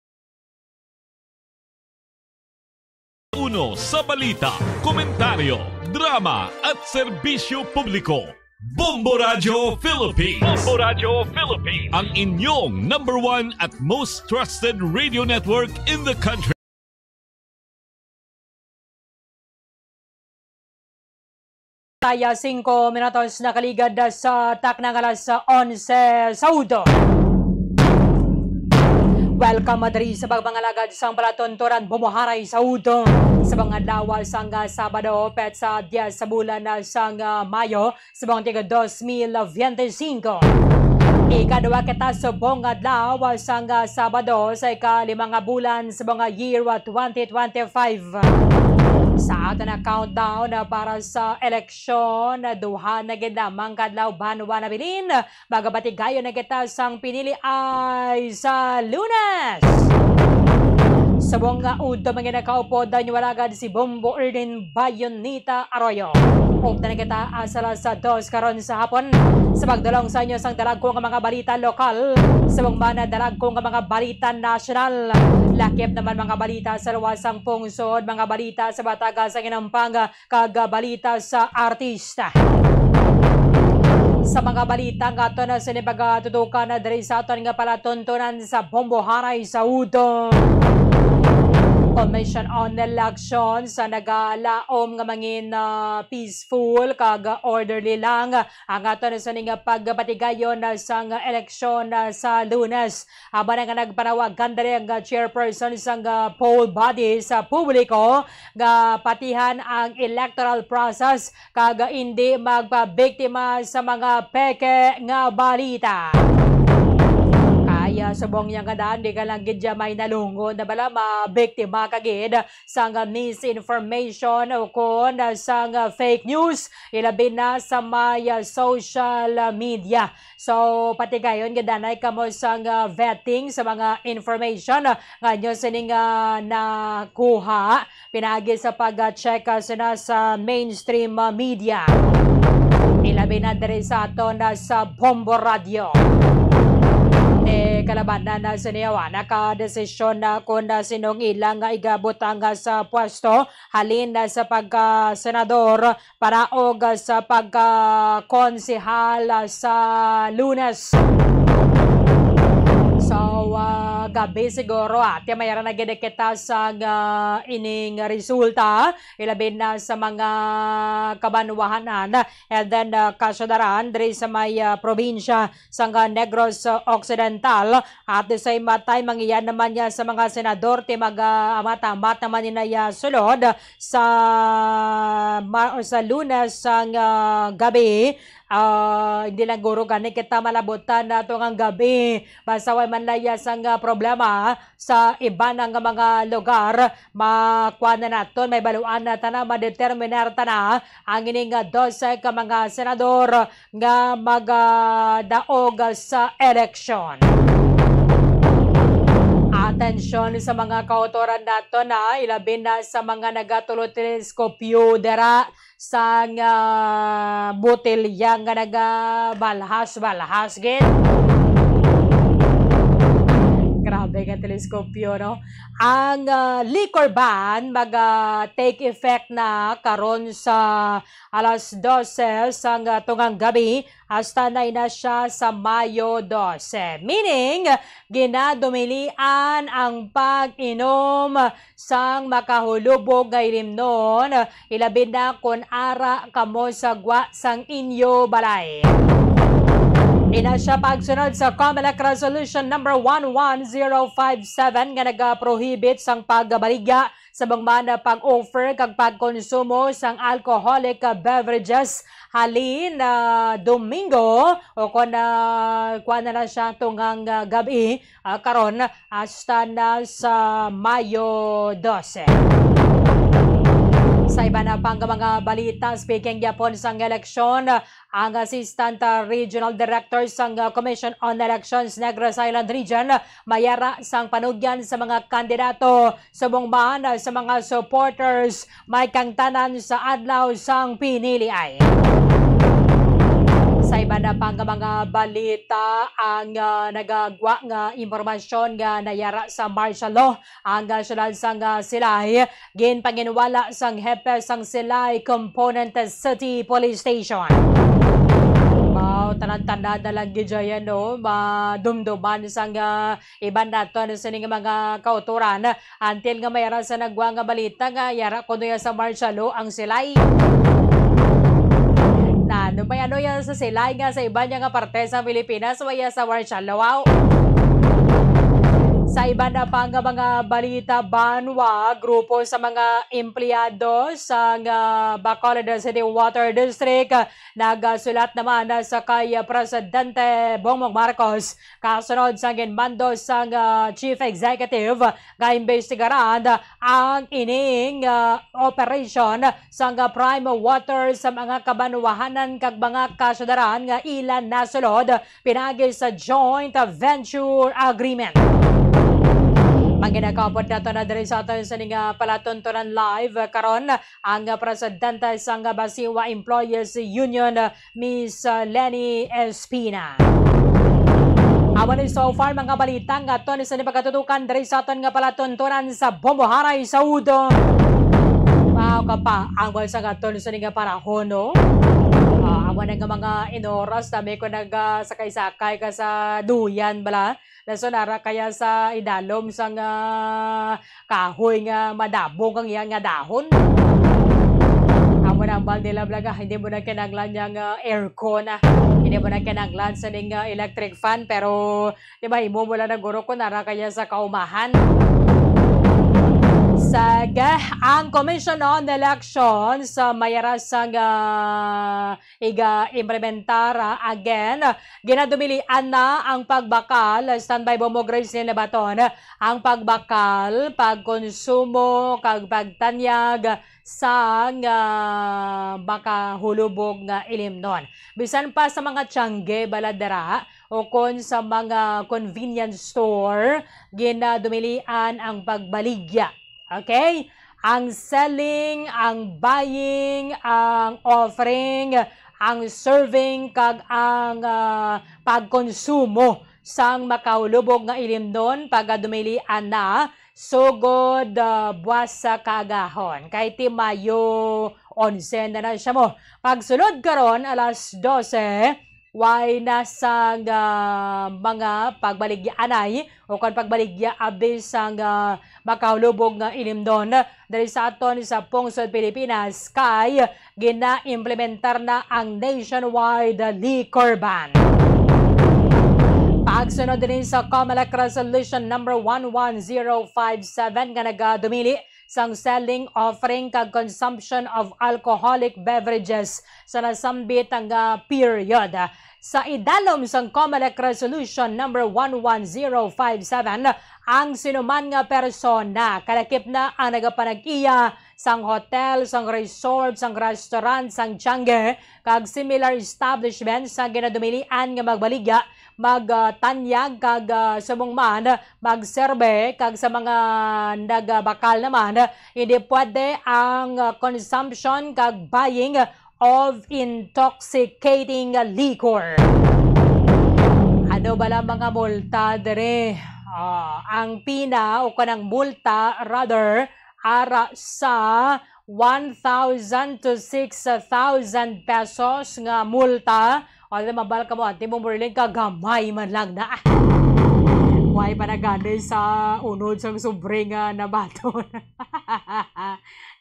uno sa balita, komentaryo, drama, at serbisyo publiko. Bombo Radyo Philippines. Bombo Radyo Philippines. Ang inyong number one at most trusted radio network in the country. Taya singko minutos nakaligad sa takna nga alas onse sa udto. Welcome diri sa pagpangalagad sang palatunturan bumuharay sa udto sa mga adlaw sang, ah, Sabado, petsa dyes sa bulan, ah, sang, ah, Mayo, sa mga tiga dos mil biyente singko. Ikaduha kita subong adlaw sang, ah, Sabado sa ikalima nga bulan sa mga year, ah, twenty twenty-five. Sa aton na countdown, ah, para sa eleksyon, ah, duha na gid lamang ka adlaw, banwa nabilin. Magabatigayon na kita sang pinili ay sa Lunes. Subong nga udto man gid nakaupod ang inyong alagad si Bombo Erlin Bayonita Arroyo. Upda na kita asa alas dos karon sa hapon. Sa pagdulong sa inyo sang dalagko nga mga balita lokal, subong man na dalagko nga mga balita nasyonal. Lakip naman mga balita sa luwas sang pungsod, mga balita sa bataga sa ginampang kag balita sa artista. Sa mga balita nga aton na sini pagatutukan na diri sa aton nga palatuntunan sa Bomboharay sa Udto. Commission on Elections sa nagalaom nga mangin, ah, peaceful kag orderly lang ang aton na sini nga pagpatigayon, ah, sang eleksyon, ah, sa Lunes. Amo na nga nagpanawagan diri ang, ah, chairperson sang, ah, poll body sa publiko nga patihan ang electoral process kag hindi magpabiktima sa mga peke nga balita. Kaya subong niya nga daan, di ka lang gid siya may nalungo na bala mabiktima ka gid sang misinformation o kon sang fake news, ilabi na sa may social media. So, patigayon gid anay kamo sang vetting sa mga information nga inyo sining, ah, nakuha pinaagi sa pag-check, ah, sina sa mainstream, ah, media. Ilabi na diri sa aton, ah, sa Bombo Radio. Eh, kalabanan na sini, ah, nakadesisyon na kung, ah, sinong ilang, ah, igabutang, ah, sa pwesto halin na sa pagka-senador, paraog sa pagkakonsehal sa Lunes. So, ah, gabi siguro, ate, mayara na gid kita sa, ah, ining resulta, ilabi na sa mga kabanwahanan and then, ah, kasyudaran diri sa may, ah, probinsya sang, ah, Negros, ah, Occidental. At the same time, mangiyan naman niya sa mga senador ti mag-, ah, amat-amat naman nila ya sulod sa ma-, sa Lunes sang, ah, gabi. Ah, hindi lang guro gani kita malabutan nato nga gabi. Basta way man laya sang, ah, problema sa iban nga mga lugar, makuha na naton, may baluan na tana, madeterminar tana ang ining, ah, dose ka mga senador nga magadaog sa eleksyon. Atensyon sa mga kautoran naton, ha, ilabi na sa mga nagatulo teleskopyo dira sang, ah, botelya nga nagabalhas-balhas gid. Grabe nga teleskopyo, no? Ang, ah, liquor ban mag-take effect na karon sa alas dose sang, ah, tungang gabi hasta na ina siya sa Mayo dose. Meaning, ginadumilian ang pag-inom sang makahulubog nga ilimnon, ilabi na kon ara kamo sa gwa sang inyo balay. Ina siya pagsunod sa Comelec Resolution number one one zero five seven nga nagaprohibit sang pagbaligya sa bangman pag-offer kag pagkonsumo sang alcoholic beverages halin na Domingo o kon, ah, kuwan na lang siya tungang, ah, gabi, ah, karon hasta na sa Mayo dose. Sa iba na pang mga balita, speaking gyapon sang eleksyon, ang Assistant, ah, Regional Director sang, ah, Commission on Elections Negros Island Region, mayara sang panugyan sa mga kandidato, subong man, ah, sa mga supporters, may kangtanan sa adlaw sang piniliay. Sa iba na pang mga balita, ang, ah, nagagwa nga impormasyon nga nayara sa martial law ang, ah, syudad sang, ah, Silay, ginpanginwala sang hepe sang Silay Component City Police Station. Wow, tanan-tanan na lang gid dyan, no? Madumduman sang, ah, iban naton sining mga kautoran. Until nga may ara sa nagwa nga balita nga yara kuno ya sa martial law ang Silay. Na, ano may ano yan sa Silay nga sa iba niya nga parte sa Pilipinas, may ya sa martial law, aw. Sa iban na pa nga mga balita, banwa, grupo sa mga empleyado sa nga Bacolod City Water District nagasulat naman sa kay Presidente Bongbong Marcos kasunod sa ginmando sang, ah, Chief Executive nga imbestigaran ang ining, ah, operation sang, ah, Prime Water sa mga kabanwahanan kag mga kasyudaran nga ila nasulod pinagi sa joint venture agreement. Manginagkapot nato na diri sa aton sa ning, ah, palatuntunan live, ah, karon ang, ah, presidente sang, ah, Basiwa Employees Union, ah, Miss, ah, Leni Espina. Amo ni so far mga balita nga aton sa ni pagkatutukan diri sa aton nga palatuntunan sa Bombo Haray sa Udo. Wow, kapa, ang sa nga aton sa ni nga panahon, no? Ah, amo na nga mga inoras, dami ko nag, ah, sakay-sakay ka sa duyan, bala. Lason ara kaya sa idalom sang, ah, kahoy nga madabog ang iya nga dahon. Amo na ang bal nila, bala, nga hindi mo na kinahanglan yang, ah, aircon, ah. Hindi mo na kinahanglan sa ning, ah, electric fan, pero di ba, imo mo lang naguro kung ara kaya sa kaumahan. Sige, ang Commission on Elections, ah, may ara sang, ah, iga-implementar, ah, again. Ginadumilian na ang pagbakal. Standby, Bombo Grace ni Nabaton. Ang pagbakal, pagkonsumo, kag pagtanyag sang, ah, makahulubog nga ilimnon. Bisan pa sa mga tiyangge, baladera, o kon sa mga convenience store, ginadumilian ang pagbaligya. Okay? Ang selling, ang buying, ang offering, ang serving, kag ang, ah, pagkonsumo sang makahulubog nga ilimnon pagadumilian na sugod, ah, buwas sa kaagahon. Kay ti Mayo onse na na siya mo. Pagsulod karon, alas dose, way na sang, ah, mga pagbaligyaanay o kon pagbaligya abi sang, ah, makahulubog nga ilimnon diri sa aton sa pungsod Pilipinas kay gina-implementar na ang nationwide liquor ban. Pagsunod din sa COMELEC Resolution Number One One Zero Five Seven nga nagadumili sang selling, offering, kag consumption of alcoholic beverages sa nasambit nga period. Sa idalom sang COMELEC Resolution Number One One Zero Five Seven, ang sinuman nga persona, kalakip na ang nagapanag-iya sang hotel, sang resort, sang restaurant, sang tiangge, kag similar establishments sa ginadumilian nga magbaligya, mag, ah, tanyag, kag, ah, subong man, magserbe, kag sa mga nagabakal naman, hindi pwede ang, ah, consumption kag buying of intoxicating liquor. Ano bala mga multa diri? Ah, ang pina o kanang multa, rather, ara sa one thousand to six thousand pesos nga multa. O, di mabal ka mo, Ate Bombo Arlene, kagamay man lang na. Way pa na gani sa unod sang sobre nga nabaton.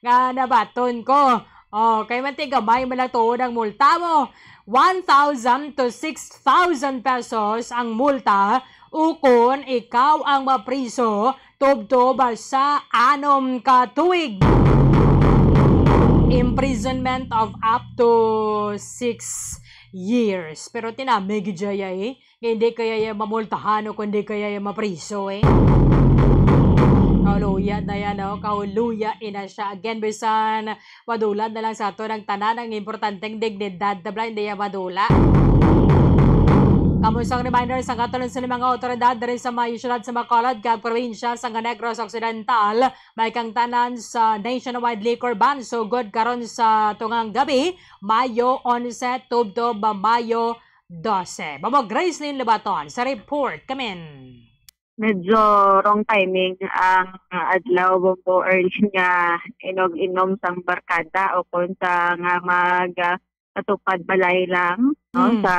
Nga nabaton ko. Oh, kay man ti gamay man lang tuod ang multa mo. One thousand to six thousand pesos ang multa, ukon ikaw ang mapriso tubtob sa anom ka tuig. Imprisonment of up to six years. Pero tinami gid siya, eh. Nga hindi kaya iya mamultahan o kundi kaya iya mapriso, eh. Kauluya na yan, oh. Kauluya ina siya. Again, bisan madula na lang sa ato ang tanan, ang importanteng dignidad, tabla, hindi iya madula. Kamo sang reminder sa katalon sa mga otoridad diri sa mga syudad sa Bacolod kag probinsya sa Negros Occidental, may kangtanan sa nationwide liquor ban sugod karon sa tungang gabi, Mayo onse, tubtob Mayo dose. Bombo Gracelyn Lobaton sa report. Kamin. Medyo wrong timing ang adlaw, Bombo Arlene, nga inog-inom sang barkada o kung sa nga mag, ah, katupad balay lang, no, Mm. Sa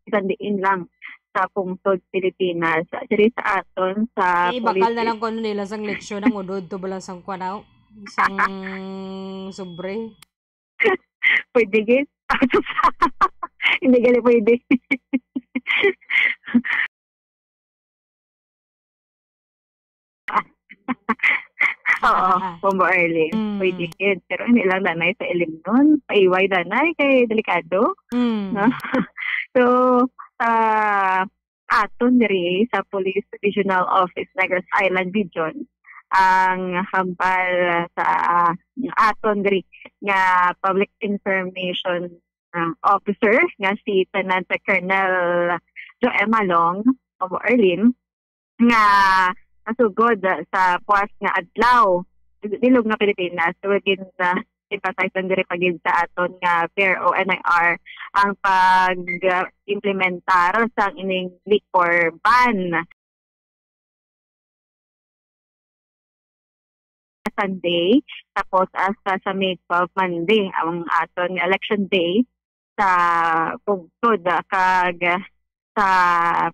bisan diin lang sa pungsod Pilipinas. Diri sa aton, sa Eh, bakal na police lang kung ano nila sang leksyon ang udod to bala sang kwanaw, sang sobre. Pwede, gid. Hindi gali pwede. Oo, Bombo Arlene. Mm. Pwede gid. Pero hindi lang danay sa Ilimnon. Paiway danay kay delikado. Mm. No? So, sa aton diri sa Police Regional Office, Negros Island Region, ang hambal sa aton diri nga public information, ah, officer nga si Lieutenant Colonel Joe Malong, Bombo Arlene, nga nasugod sa puas nga adlaw, bilog nga Pilipinas. So, again, uh, emphasize lang diri pa gid sa aton nga P R O N I R ang pag-implementar sang ining liquor ban. Sunday, tapos hasta sa May twelve, Monday, ang aton nga election day sa pugtod, ah, kag sa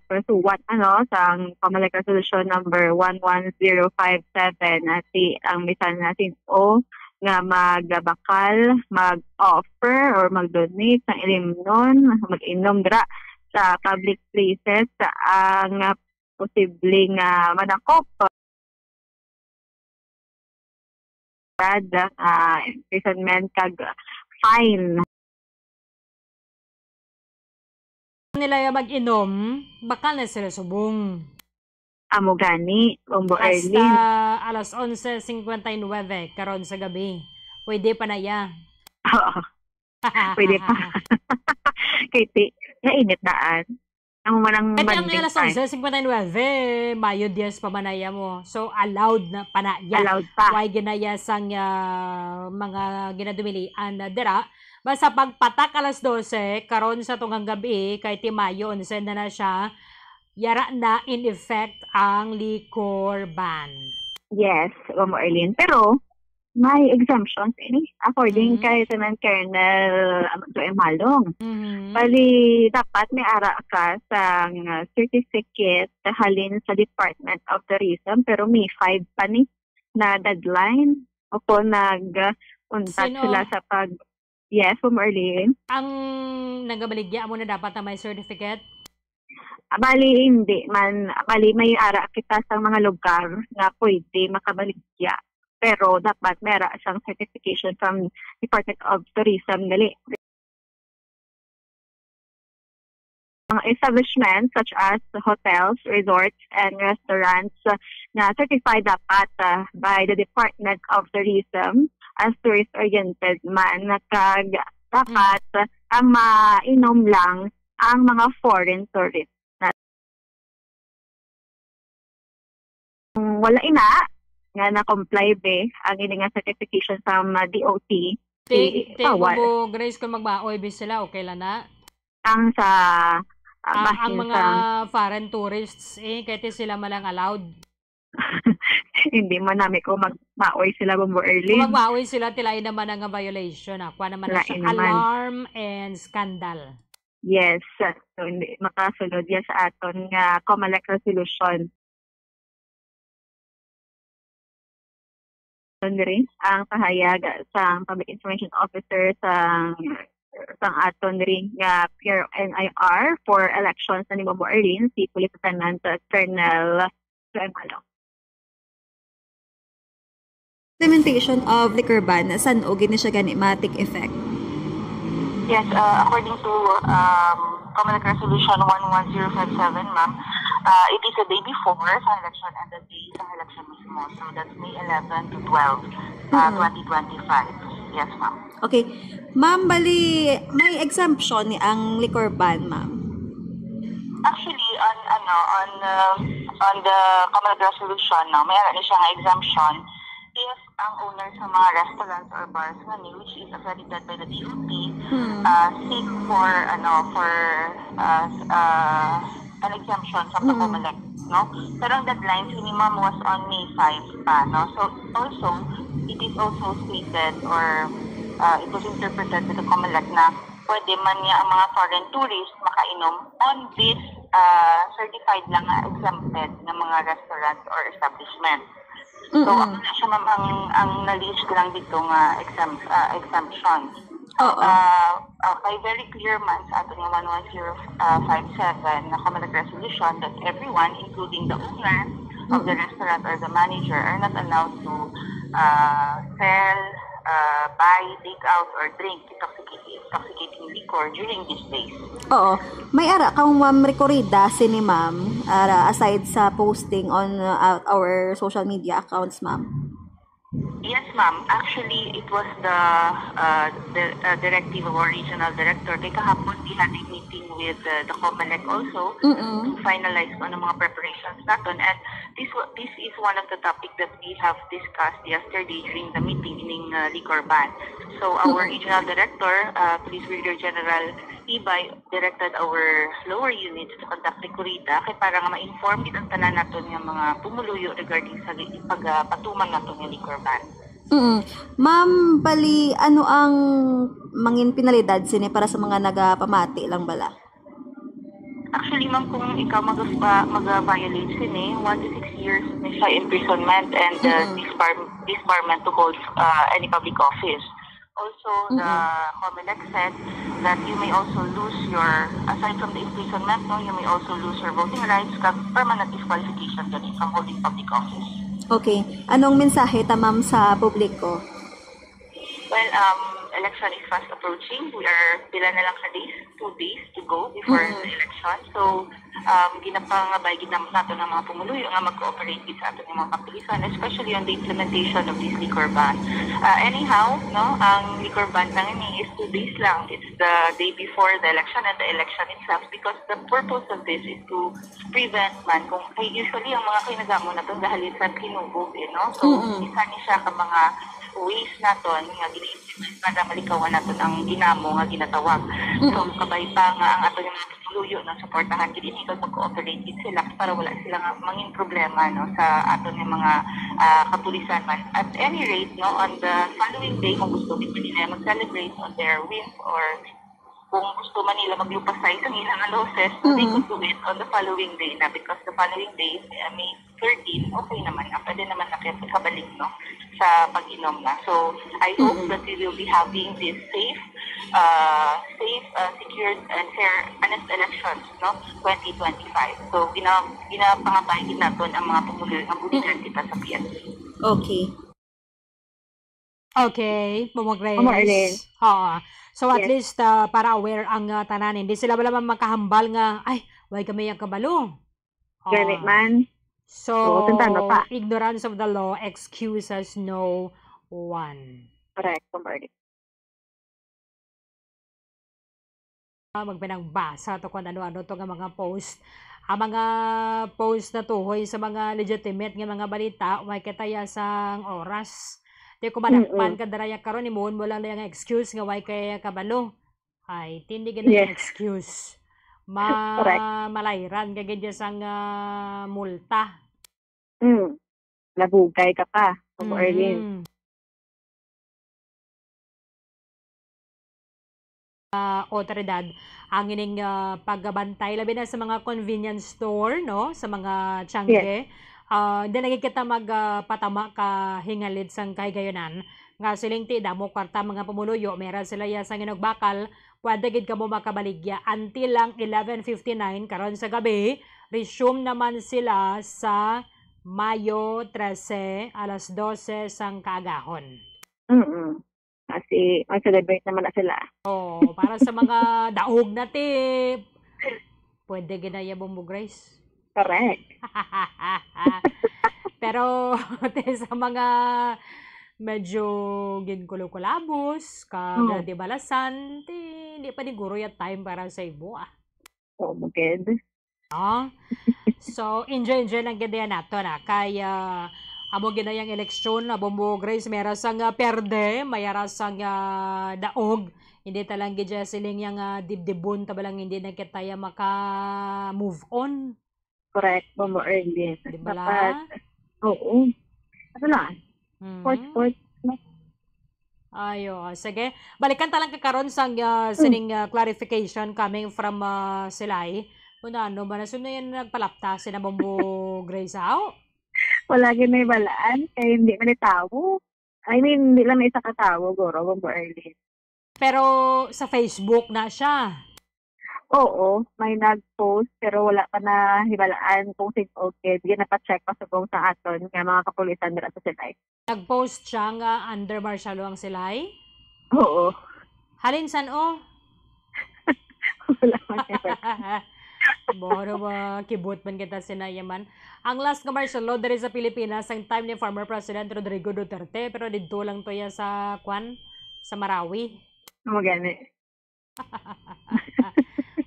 pagsuwat, ano, sang Comelec Resolution number one one zero five seven, ah, si, ang bisan nga sin-o nga magbakal, mag-offer or mag-donate sang ilimnon, mag-inom dira sa public places, ang posible nga madakop, ah, imprisonment kag fine. Nila ya mag-inom, bakal na sila subong. Amo gani, Bombo Arlene. Hasta alas onse cincuenta y nueve karon sa gabi. Pwede pa na ya. Oo. Pwede pa. Kay ti, nainit daan. Amo man ang Kaya ang bonding alas time. Onse cincuenta y nueve, Mayo diyes pa man na ya mo. So, allowed na pa na ya. Allowed pa. Way ginaya sang, ah, mga ginadumilian na dira. Basta pagpatak alas dose, karon sa tungang gabi, kay ti Mayo onse na na siya, yara na in effect ang liquor ban. Yes, Bombo Arlene. Pero, may exemptions ini, according Mm. kay Lieutenant Colonel, um, Joe Malong. Mhm. Bali, dapat may ara ka sang, uh, certificate halin sa Department of Tourism, pero May five pa ni na deadline. O kung nag-untat Sino? Sila sa pag-, yes, Bombo Arlene. Ang nagabaligya mo na dapat na may certificate? Ah, bali, hindi man. Bali, may ara kita sa mga lugar nga pwede makabaligya. Pero dapat may ara sang certification from Department of Tourism, dali. Mga establishments such as hotels, resorts, and restaurants, uh, na certified dapat, uh, by the Department of Tourism as tourist-oriented man, kag dapat, uh, ang mainom lang ang mga foreign tourists. Kung wala ina, nga na-comply be ang ini nga certification sa mga D O T, Ti, eh, ti, bawal. Mo, Grace, kung magbaoy be sila, okay lang na? Ang sa, ah, Ah, ang bahin mga sa foreign tourists, eh, kaya ti sila man ang allowed. Hindi man nami ko magbaoy sila, Bombo Kung Erlin. Magbaoy sila, ti lain naman ang violation, ah. Kuha naman na siya, Lain naman. Alarm and scandal. Yes. So, hindi makasulod yan sa aton nga Comelec resolution. Diri ang pahayag sang Public Information Officer sang, sang aton diri nga P R O N I R for Elections na ni Bombo Erlin, si Police Lieutenant Colonel Joe Malong. Implementation of liquor ban, san-o gid ni siya gani ma-take effect? Yes, uh, according to, um, Comelec Resolution one one zero five seven, ma'am, uh, it is a day before sa election and the day sa election mismo. So that's May eleven to twelve, uh, Mm. twenty twenty-five. Yes, ma'am. Okay. Ma'am, bali, may exemption ni ang liquor ban, ma'am? Actually, on, ano, on, uh, on the Comelec resolution, no, may ara ni siya nga exemption if ang owner sa mga restaurants or bars nga ni, which is accredited by the D O T, Hmm. uh, seek for, ano, for, uh, uh, an exemption from the Mm. Comelec, no? Pero ang deadline sini, ma'am, was on May five pa, no? So, also, it is also stated or, uh, it was interpreted by the Comelec na pwede man niya ang mga foreign tourists makainom on this, uh, certified lang nga exempted nga mga restaurants or establishments. So, Mm-mm. Amo na siya, ma'am, ang, ang na-list lang dito nga exempt-, ah, exemption. Oo. Ah, ah, kay very clear man sa aton nga one one zero five seven na Comelec resolution that everyone, including the owner, of the Mm. restaurant or the manager are not allowed to uh, sell, uh, buy, take out, or drink intoxicating, intoxicating liquor during these days. Oo. May ara ka, Ma'am Ricorida, sini, ma'am, ara, aside sa posting on, uh, our social media accounts, ma'am? Yes, ma'am. Actually, it was the uh, the uh, directive of our regional director. Kay kahapon, we had a meeting with uh, the COMELEC also Mm-mm. to finalize kung ano mga preparations naton. And this wa- this is one of the topic that we have discussed yesterday during the meeting in uh, liquor ban. So our Mm-mm. regional director, uh, Police Brigadier General Ibay, directed our lower units to conduct recorrida kay para nga ma-inform gid ang tanan naton nga mga pumuluyo regarding sa li- pagpatuman naton nga liquor ban. Mm. Ma'am, bali, ano ang mangin penalidad sini para sa mga nagapamati lang bala? Actually, ma'am, kung ikaw magaspa, mag-violate sini, one to six years na siya imprisonment and uh, Mm-mm. disbar- disbarment to hold uh, any public office. Also, the Mm-mm. COMELEC said that you may also lose your, aside from the imprisonment, no, you may also lose your voting rights, kag permanent disqualification gani from holding public office. Okay. Anong mensahe ta, ma'am, sa publiko? Well, um, election is fast approaching. We are pila na lang ka days, two days to go before Mm. the election. So, um, ginapangabay gid nam- nato ang mga pumuluyo nga mag-cooperate gid sa aton nga mga kapulisan, especially on the implementation of this liquor ban. Uh, anyhow, no, ang liquor ban lang ini is two days lang. It's the day before the election and the election itself because the purpose of this is to prevent man kung kay usually ang mga kinagamo naton gahalin sa tinubog, eh, no? So, Mm-mm. isa ni siya ka mga ways naton nga gina-implement para malikawan naton ang ginamo nga ginatawag. So, Mm-mm. kabay pa nga ang aton nga mga pumuluyo nang suportahan gid ini kag mag-cooperate gid sila para wala sila nga mangin problema, no, sa aton nga mga ah, kapulisan man. At any rate, no, on the following day, kung gusto gid nila mag-celebrate on their wins or kung gusto man nila maglupasay sa ilang losses, no, they Mm-hmm. could do it on the following day na because the following day, uh, May thirteen, okay naman na. Pwede naman na kaya kabalik, no, sa pag-inom na. So, I hope Mm-hmm. that we will be having this safe, uh, safe, uh, secured, and fair, honest elections, no, twenty twenty-five. So, gina, ginapangabay gid naton ang mga pumuluyo nga buligan Mm-hmm. kita sa P N P. Okay. Okay, Mama Grace. Mama Arlene. Oo. So at Yes. least uh, para aware ang uh, tanan, hindi sila wala man makahambal nga ay, why kami ang kabalo. Oo. Gani man. So, Oo, tantano pa. Ignorance of the law excuses no one. Correct, Mama Arlene. Ah, magpinagbasa to kung ano-ano to nga mga post. Ang mga post na tuhoy sa mga legitimate nga mga balita, way kataya sang oras. Di ko madakpan Mm-mm. ka daraya karon, imo mo lang nga excuse nga way kay kabalo. Ay, tindi gid na Yes. excuse. Ma Correct. malayran ka gid sang ah, multa. Mm. Nabugay ka pa, Ma'am Arlene. Mm. ah, otoridad ang ining ah, pagbantay labi na sa mga convenience store, no, sa mga Yes. tiyangge. Ah, hindi lagi kita magpatama ka hingalit sang kahigayunan nga siling ti damo kwarta mga pumuluyo, mera sila ya sang inugbakal, pwede gid kamo makabaligya until lang eleven fifty-nine karon sa gabi. Resume naman sila sa Mayo trese, alas dose sang kaagahon. Mm-mm. Kasi mag-celebrate naman na sila. Oh, para sa mga daog na tip. Pwede ginaya Bombo Grace. Correct. Pero te, sa mga medyo ginkulo-kulabos, ka Hmm. grande balasan, ti, hindi pa ni guro ya time para sa ibo, ah. Oo, maged. No? So, enjoy, enjoy lang gid yan nato na. Kay, ah, amo gid na yung eleksyon, na Bombo Grace, may ra sang, ah, perde, may ra sang, ah, daog. Hindi ta lang gid siya siling yang, ah, dibdibon, ta ba lang hindi na kita ya maka-move on. Correct, Bombo Erlin. Di ba Dapat, lang? Oo. Ano na? Mhm. Sports, sports. Ayo, sige. Balikan ta lang ka karon sang, ah, Hmm. sining, ah, clarification coming from, ah, Silay. Kung ano ba, nasunod yan nagpalapta si na Bombo Grace, aw? Wala gyud may balaan, kay hindi man ni tawo. I mean, hindi lang na isa ka tawo, guro, Bombo Erlin. Pero sa Facebook na siya. Oo, may nag-post, pero wala pa nahibalaan kung sin-o gid. Ginapacheck pa subong sa aton nga mga kapulisan dira sa Silay. Nag-post siya nga under martial law ang Silay? Oo. Halin san-o? Wala man siya. Boro ba, kibot man kita, Sinaya man. Ang last nga martial law diri sa Pilipinas, ang time ni former President Rodrigo Duterte, pero didto lang to ya sa, kwan, sa Marawi. Amo gani.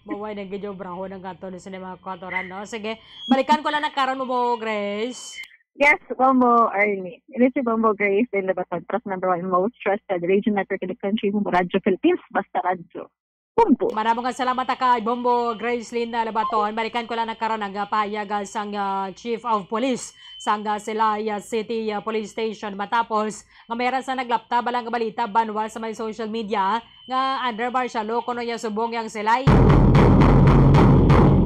Maway na gid yung brahon ang kanto ni sa mga kautoran, no? Sige, balikan ko lang na karon mo, Grace. Yes, Bombo Arnie. Ini si Bombo Grace din Labaton, trust number one most trusted radio network in the country, Bombo Radyo Philippines, basta radyo. Bombo. Maramo nga salamat kay Bombo Grace Linda Labaton. Balikan ko lang na karon ang, ah, pahayag, ah, sang, ah, Chief of Police sang, ah, Silay, ah, City, ah, Police Station matapos nga may ra sa naglapta bala nga balita banwa sa may social media nga under martial law kuno ya subong yang Silay.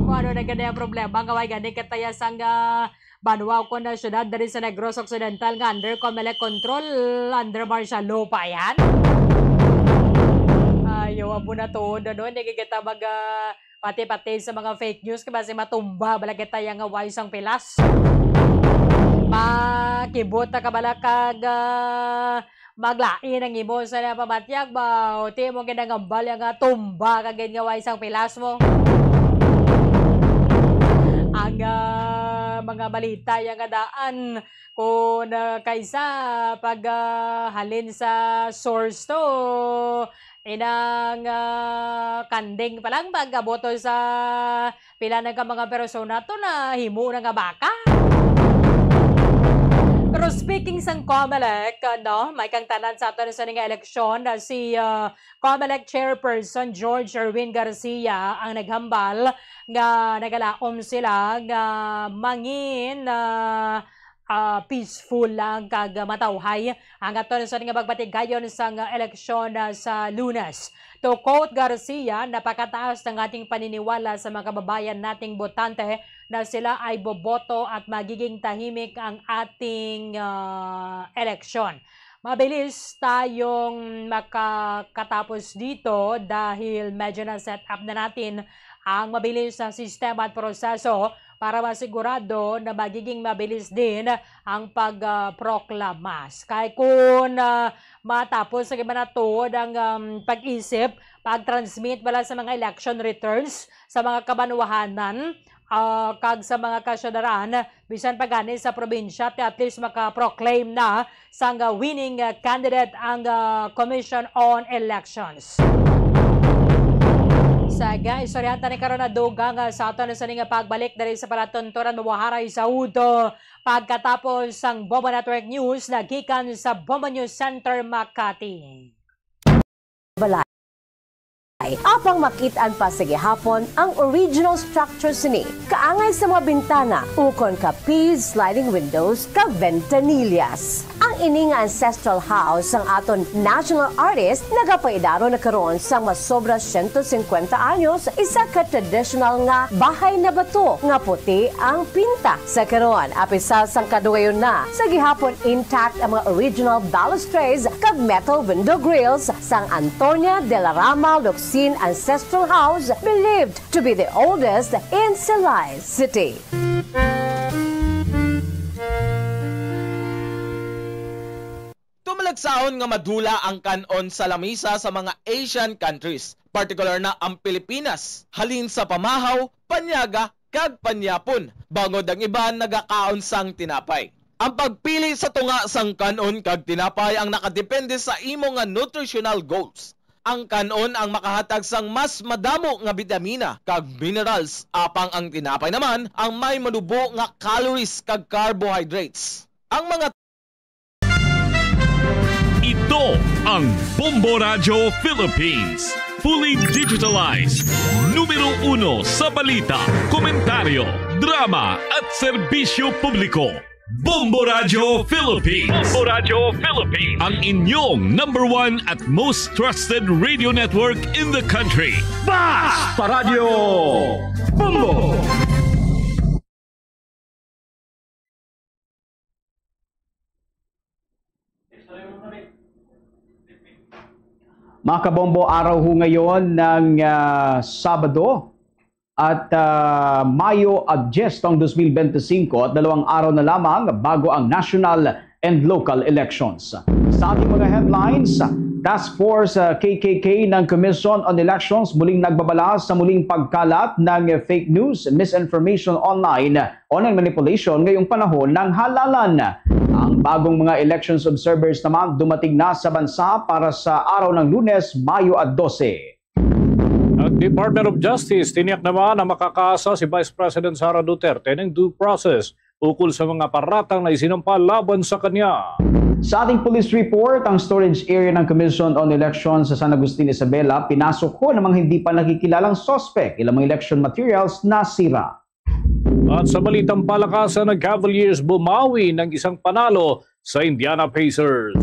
Kung ano na gani ang problema nga way gani kataya sang, ah, banwa o kon, ah, syudad diri sa Negros Occidental nga under Comelec control, under martial law pa yan. Ayaw, abo na tuod, ano, hindi kita mag, ah, pati-pati sa mga fake news, kay basi matumba bala kita yang, ah, way sang pilas. Makibot na ka bala kag, ah, maglain ang imo sa napabatyag ba? O ti mo ginangambal yang, ah, tumba kag gid nga way sang pilas mo. Ang, ah, mga balita yang nga daan, kung, ah, kaysa pag, ah, halin sa source to, inang, ah, kanding pa lang pag-abot to sa pila na ka mga persona to na himo na nga baka. Pero speaking sang Comelec, no, may kang tanan sa aton sa ning eleksyon na si, ah, Comelec Chairperson George Erwin Garcia ang naghambal nga nagalaom sila nga mangin, ah, ah, peaceful lang kag matawhay ang aton sa nga pagbatigayon sang eleksyon, ah, sa Lunes. To quote Garcia, "Napakataas ng ating paniniwala sa mga kababayan nating botante na sila ay boboto at magiging tahimik ang ating, ah, eleksyon." Mabilis tayong makakatapos dito dahil medyo na-set up na natin ang mabilis na sistema at proseso para masigurado na magiging mabilis din ang pag, ah, proklamas. Kay kung, ah, matapos sa iba na tuod ang, um, pag-isip, pag-transmit bala sa mga election returns sa mga kabanwahanan, ah, kag sa mga kasyudaran, bisan pa gani sa probinsya, ti at least maka-proclaim na sang, ah, winning, ah, candidate ang, ah, Commission on Elections. Sa ga-, istoryahan ta ni karon na dugang, ah, sa aton sa ning pagbalik diri sa palatunturan mawaharay sa uto pagkatapos sang Bombo Network News na gikan sa Bombo News Center, Makati. Balay. Apang makit-an pa sa gihapon ang original structure sini, kaangay sa mga bintana ukon ka P sliding windows kag ventanillas. Ang ini nga ancestral house sang aton national artist nagapaidaron na karon sang masobra siyento singkwenta anyos, isa ka traditional nga bahay na bato nga puti ang pinta. Sa karon, apisal sang kadugayon na, sa gihapon intact ang mga original balustrades kag metal window grills sang Antonia de la Rama Locsin Ancestral House, believed to be the oldest in Silay City. Tumalagsaon nga madula ang kan-on sa lamisa sa mga Asian countries, partikular na ang Pilipinas, halin sa pamahaw, panyaga, kag panyapon, bangod ang iban nagakaon sang tinapay. Ang pagpili sa tunga sang kan-on kag tinapay ang nakadepende sa imo nga nutritional goals. Ang kan-on ang makahatag sang mas madamo nga bitamina kag minerals, apang ang tinapay naman ang may manubo nga calories kag carbohydrates. Ang mga Ito ang Bombo Radyo Philippines. Fully digitalized. Numero uno sa balita, komentaryo, drama, at serbisyo publiko. Bombo Radyo Philippines. Bombo Radyo Philippines. Ang inyong number one at most trusted radio network in the country. Basta Radyo Bombo! Mga kabombo, araw ho ngayon ng, ah, Sabado at, ah, Mayo a diyes taong dos mil bente singko at dalawang araw na lamang bago ang national and local elections. Sa ating mga headlines, Task Force, ah, K K K ng Commission on Elections muling nagbabala sa muling pagkalat ng fake news, misinformation online, online manipulation ngayong panahon ng halalan. Ang bagong mga elections observers naman dumating na sa bansa para sa araw ng Lunes, Mayo a dose. Ang Department of Justice tiniyak naman na makakaasa si Vice President Sara Duterte ng due process ukol sa mga paratang na isinampa laban sa kanya. Sa ating police report, ang storage area ng Commission on Elections sa San Agustin, Isabela, pinasok ho ng mga hindi pa nakikilalang suspect. Ilang mga election materials nasira. At sa balitang palakasan, ang Cavaliers bumawi ng isang panalo sa Indiana Pacers.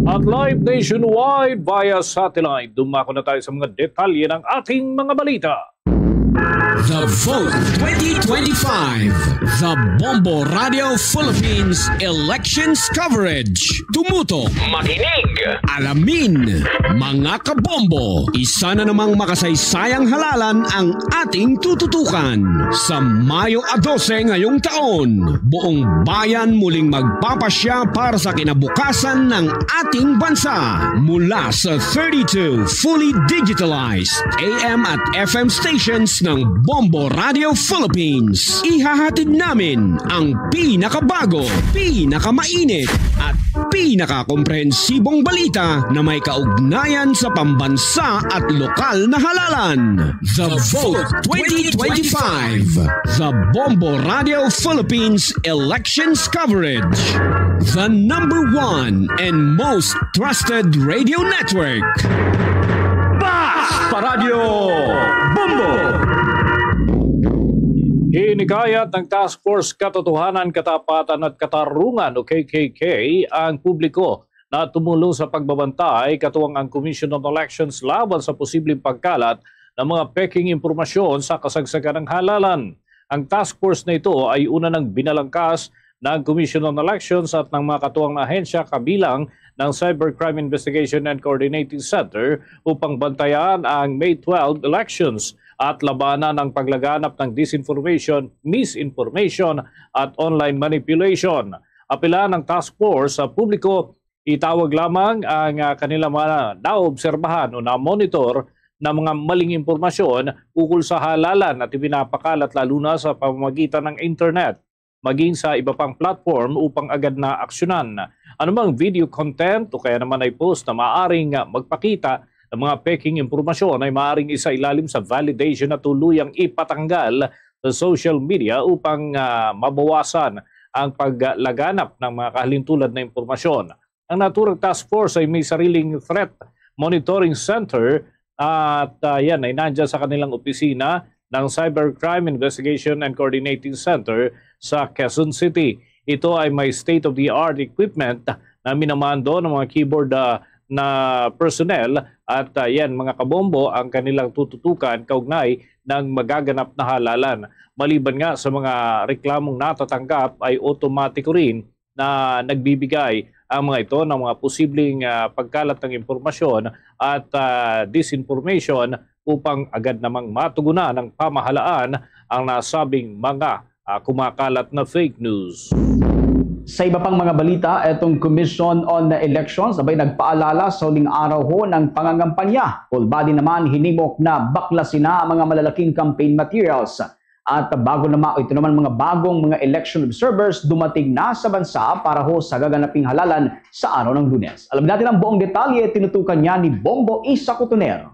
At live nationwide via satellite, dumako na tayo sa mga detalye ng ating mga balita. The Vote twenty twenty-five, The Bombo Radio Philippines Elections Coverage. Tumuto. Makinig. Alamin. Mga kabombo, isa na namang makasaysayang halalan ang ating tututukan. Sa Mayo a dose ngayong taon, buong bayan muling magpapasya para sa kinabukasan ng ating bansa. Mula sa thirty-two fully digitalized A M at F M stations ng Bombo Radio Philippines, ihahatid namin ang pinakabago, pinakamainit, at pinakakomprehensibong balita na may kaugnayan sa pambansa at lokal na halalan. The Vote twenty twenty-five, The Bombo Radio Philippines Elections Coverage, the number one and most trusted radio network. Basta Radyo Bombo! Hinikayat ng Task Force Katotohanan, Katapatan at Katarungan o K K K ang publiko na tumulong sa pagbabantay katuwang ang Commission on Elections laban sa posibleng pagkalat ng mga peking impormasyon sa kasagsagan ng halalan. Ang task force na ito ay una nang binalangkas ng Commission on Elections at ng mga katuwang na ahensya, kabilang ng Cybercrime Investigation and Coordinating Center, upang bantayan ang May twelve elections at labanan ang paglaganap ng disinformation, misinformation at online manipulation. Apila ng task force sa publiko, itawag lamang ang, ah, kanilang mga naobserbahan o na-monitor na mga maling impormasyon ukol sa halalan at ipinapakalat lalo na sa pamamagitan ng internet, maging sa iba pang platform, upang agad na aksyonan. Anumang video content o kaya naman ay post na maaring, ah, magpakita ng mga peking impormasyon ay maaring isailalim sa validation na tuluyang ipatanggal sa social media upang, ah, mabawasan ang paglaganap ng mga kahalintulad na impormasyon. Ang naturang task force ay may sariling threat monitoring center at, ah, yan ay nandyan sa kanilang opisina ng Cybercrime Investigation and Coordinating Center sa Quezon City. Ito ay may state-of-the-art equipment na minamando ng mga keyboard, ah, na personnel at, ah, yan, mga kabombo ang kanilang tututukan kaugnay ng magaganap na halalan. Maliban nga sa mga reklamong natatanggap, ay automatic rin na nagbibigay ang mga ito ng mga posibleng, ah, pagkalat ng impormasyon at, ah, disinformation upang agad namang matugunan ng pamahalaan ang nasabing mga, ah, kumakalat na fake news. Sa iba pang mga balita, itong Commission on Elections abay nagpaalala sa huling araw ho ng pangangampanya. Full body naman, hinimok na baklasin na ang mga malalaking campaign materials. At bago naman, ito naman mga bagong mga election observers dumating na sa bansa para ho sa gaganaping halalan sa araw ng Lunes. Alam natin ang buong detalye, tinutukan niya ni Bombo Isa Cotoner.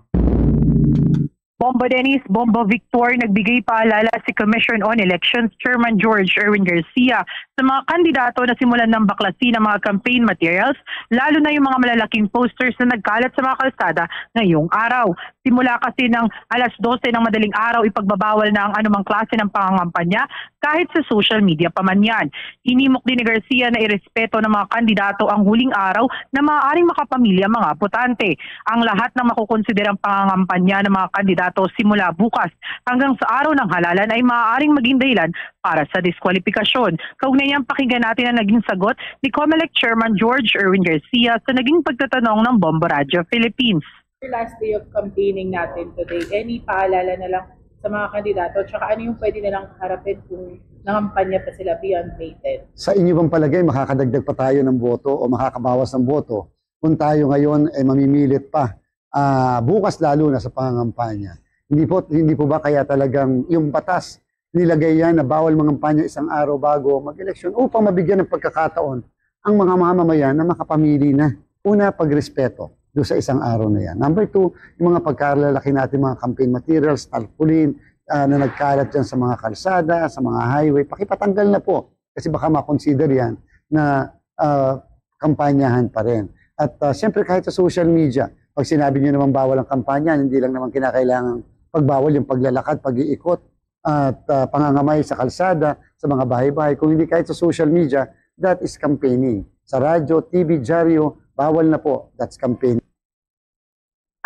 Bombo Dennis, Bombo Victor, nagbigay paalala si Commission on Elections Chairman George Erwin Garcia sa mga kandidato na simulan ng baklasin ang mga campaign materials, lalo na yung mga malalaking posters na nagkalat sa mga kalsada ngayong araw. Simula kasi ng alas dose ng madaling araw, ipagbabawal na ang anumang klase ng pangangampanya kahit sa social media pa man yan. Hinimok din ni Garcia na irespeto ng mga kandidato ang huling araw na maaaring makapamilya ang mga botante. Ang lahat ng makukonsiderang pangangampanya ng mga kandidato simula bukas hanggang sa araw ng halalan ay maaaring maging dahilan para sa diskwalipikasyon. Kaugnay niyan, pakinggan natin ang naging sagot ni Comelec Chairman George Erwin Garcia sa naging pagtatanong ng Bombo Radio Philippines. Last day of campaigning natin today, any paalala na lang sa mga kandidato, tsaka ano yung pwede nilang harapin kung nangampanya pa sila beyond May ten? Sa inyo bang palagay, makakadagdag pa tayo ng boto o makakabawas ng boto kung tayo ngayon ay mamimilit pa, ah, bukas, lalo na sa pangangampanya? Hindi po, hindi po ba kaya talagang yung batas nilagay yan na bawal mangampanya isang araw bago mag-eleksyon upang mabigyan ng pagkakataon ang mga mamamayan na makapamili na? Una, pagrespeto do sa isang araw na yan. Number two, yung mga pagkalalaki natin, mga campaign materials, tarpaulin, ah, na nagkalat dyan sa mga kalsada, sa mga highway, pakipatanggal na po. Kasi baka makonsider yan na, ah, kampanyahan pa rin. At, ah, siyempre, kahit sa social media, pag sinabi nyo naman bawal ang kampanya, hindi lang naman kinakailangan pagbawal yung paglalakad, pag-iikot, at, ah, pangangamay sa kalsada, sa mga bahay-bahay. Kung hindi, kahit sa social media, that is campaigning. Sa radyo, T V, dyaryo, bawal na po. That's campaigning.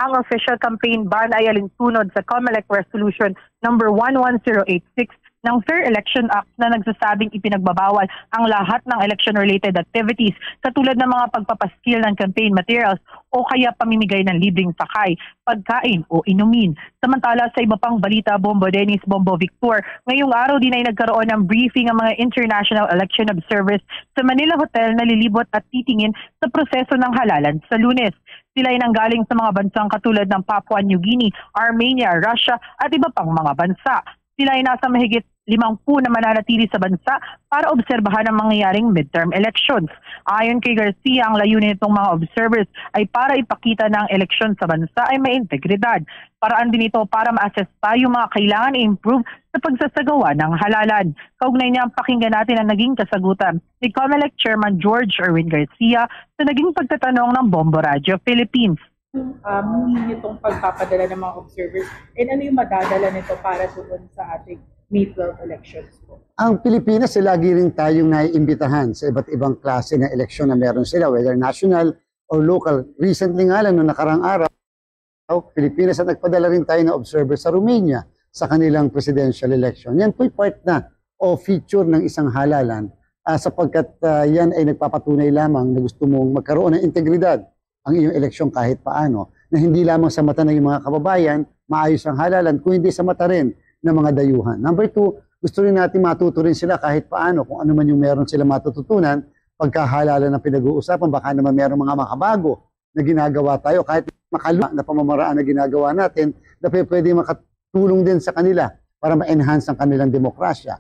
Ang official campaign ban ay alinsunod sa Comelec Resolution number one one zero eight six ng Fair Election Act na nagsasabing ipinagbabawal ang lahat ng election-related activities, katulad ng mga pagpapaskil ng campaign materials o kaya pamimigay ng libreng sakay, pagkain o inumin. Samantala, sa iba pang balita, Bombo Dennis, Bombo Victor, ngayong araw din ay nagkaroon ng briefing ang mga international election observers sa Manila Hotel na lilibot at titingin sa proseso ng halalan sa Lunes. Sila ay nanggaling sa mga bansang katulad ng Papua New Guinea, Armenia, Russia, at iba pang mga bansa. Sila ay nasa mahigit limangpu na mananatili sa bansa para obserbahan ang mangyayaring midterm elections. Ayon kay Garcia, ang layunin nitong mga observers ay para ipakita na ang eleksyon sa bansa ay may integridad. Paraan din ito para ma-assess pa yung mga kailangan i-improve sa pagsasagawa ng halalan. Kaugnay niya, pakinggan natin ang naging kasagutan ni Comelec Chairman George Erwin Garcia sa naging pagtatanong ng Bombo Radyo Philippines. Um, meaning itong pagpapadala ng mga observers, and ano yung madadala nito para doon sa ating May twelve elections po? Ang Pilipinas ay lagi rin tayong naiimbitahan sa iba't ibang klase ng eleksyon na meron sila, whether national or local. Recently nga lang, noong nakarang araw, Pilipinas at nagpadala rin tayo ng observer sa Romania sa kanilang presidential election. Yan po'y part na o feature ng isang halalan, ah, sapagkat, ah, yan ay nagpapatunay lamang na gusto mong magkaroon ng integridad ang iyong eleksyon kahit paano, na hindi lamang sa mata ng iyong mga kababayan maayos ang halalan, kundi sa mata rin ng mga dayuhan. Number two, gusto rin natin matuto rin sila kahit paano kung ano man yung meron sila matututunan pagka halalan ang pinag-uusapan. Baka naman meron mga makabago na ginagawa tayo, kahit makaluma na pamamaraan na ginagawa natin, na pwe-, pwede makatulong din sa kanila para ma-enhance ang kanilang demokrasya.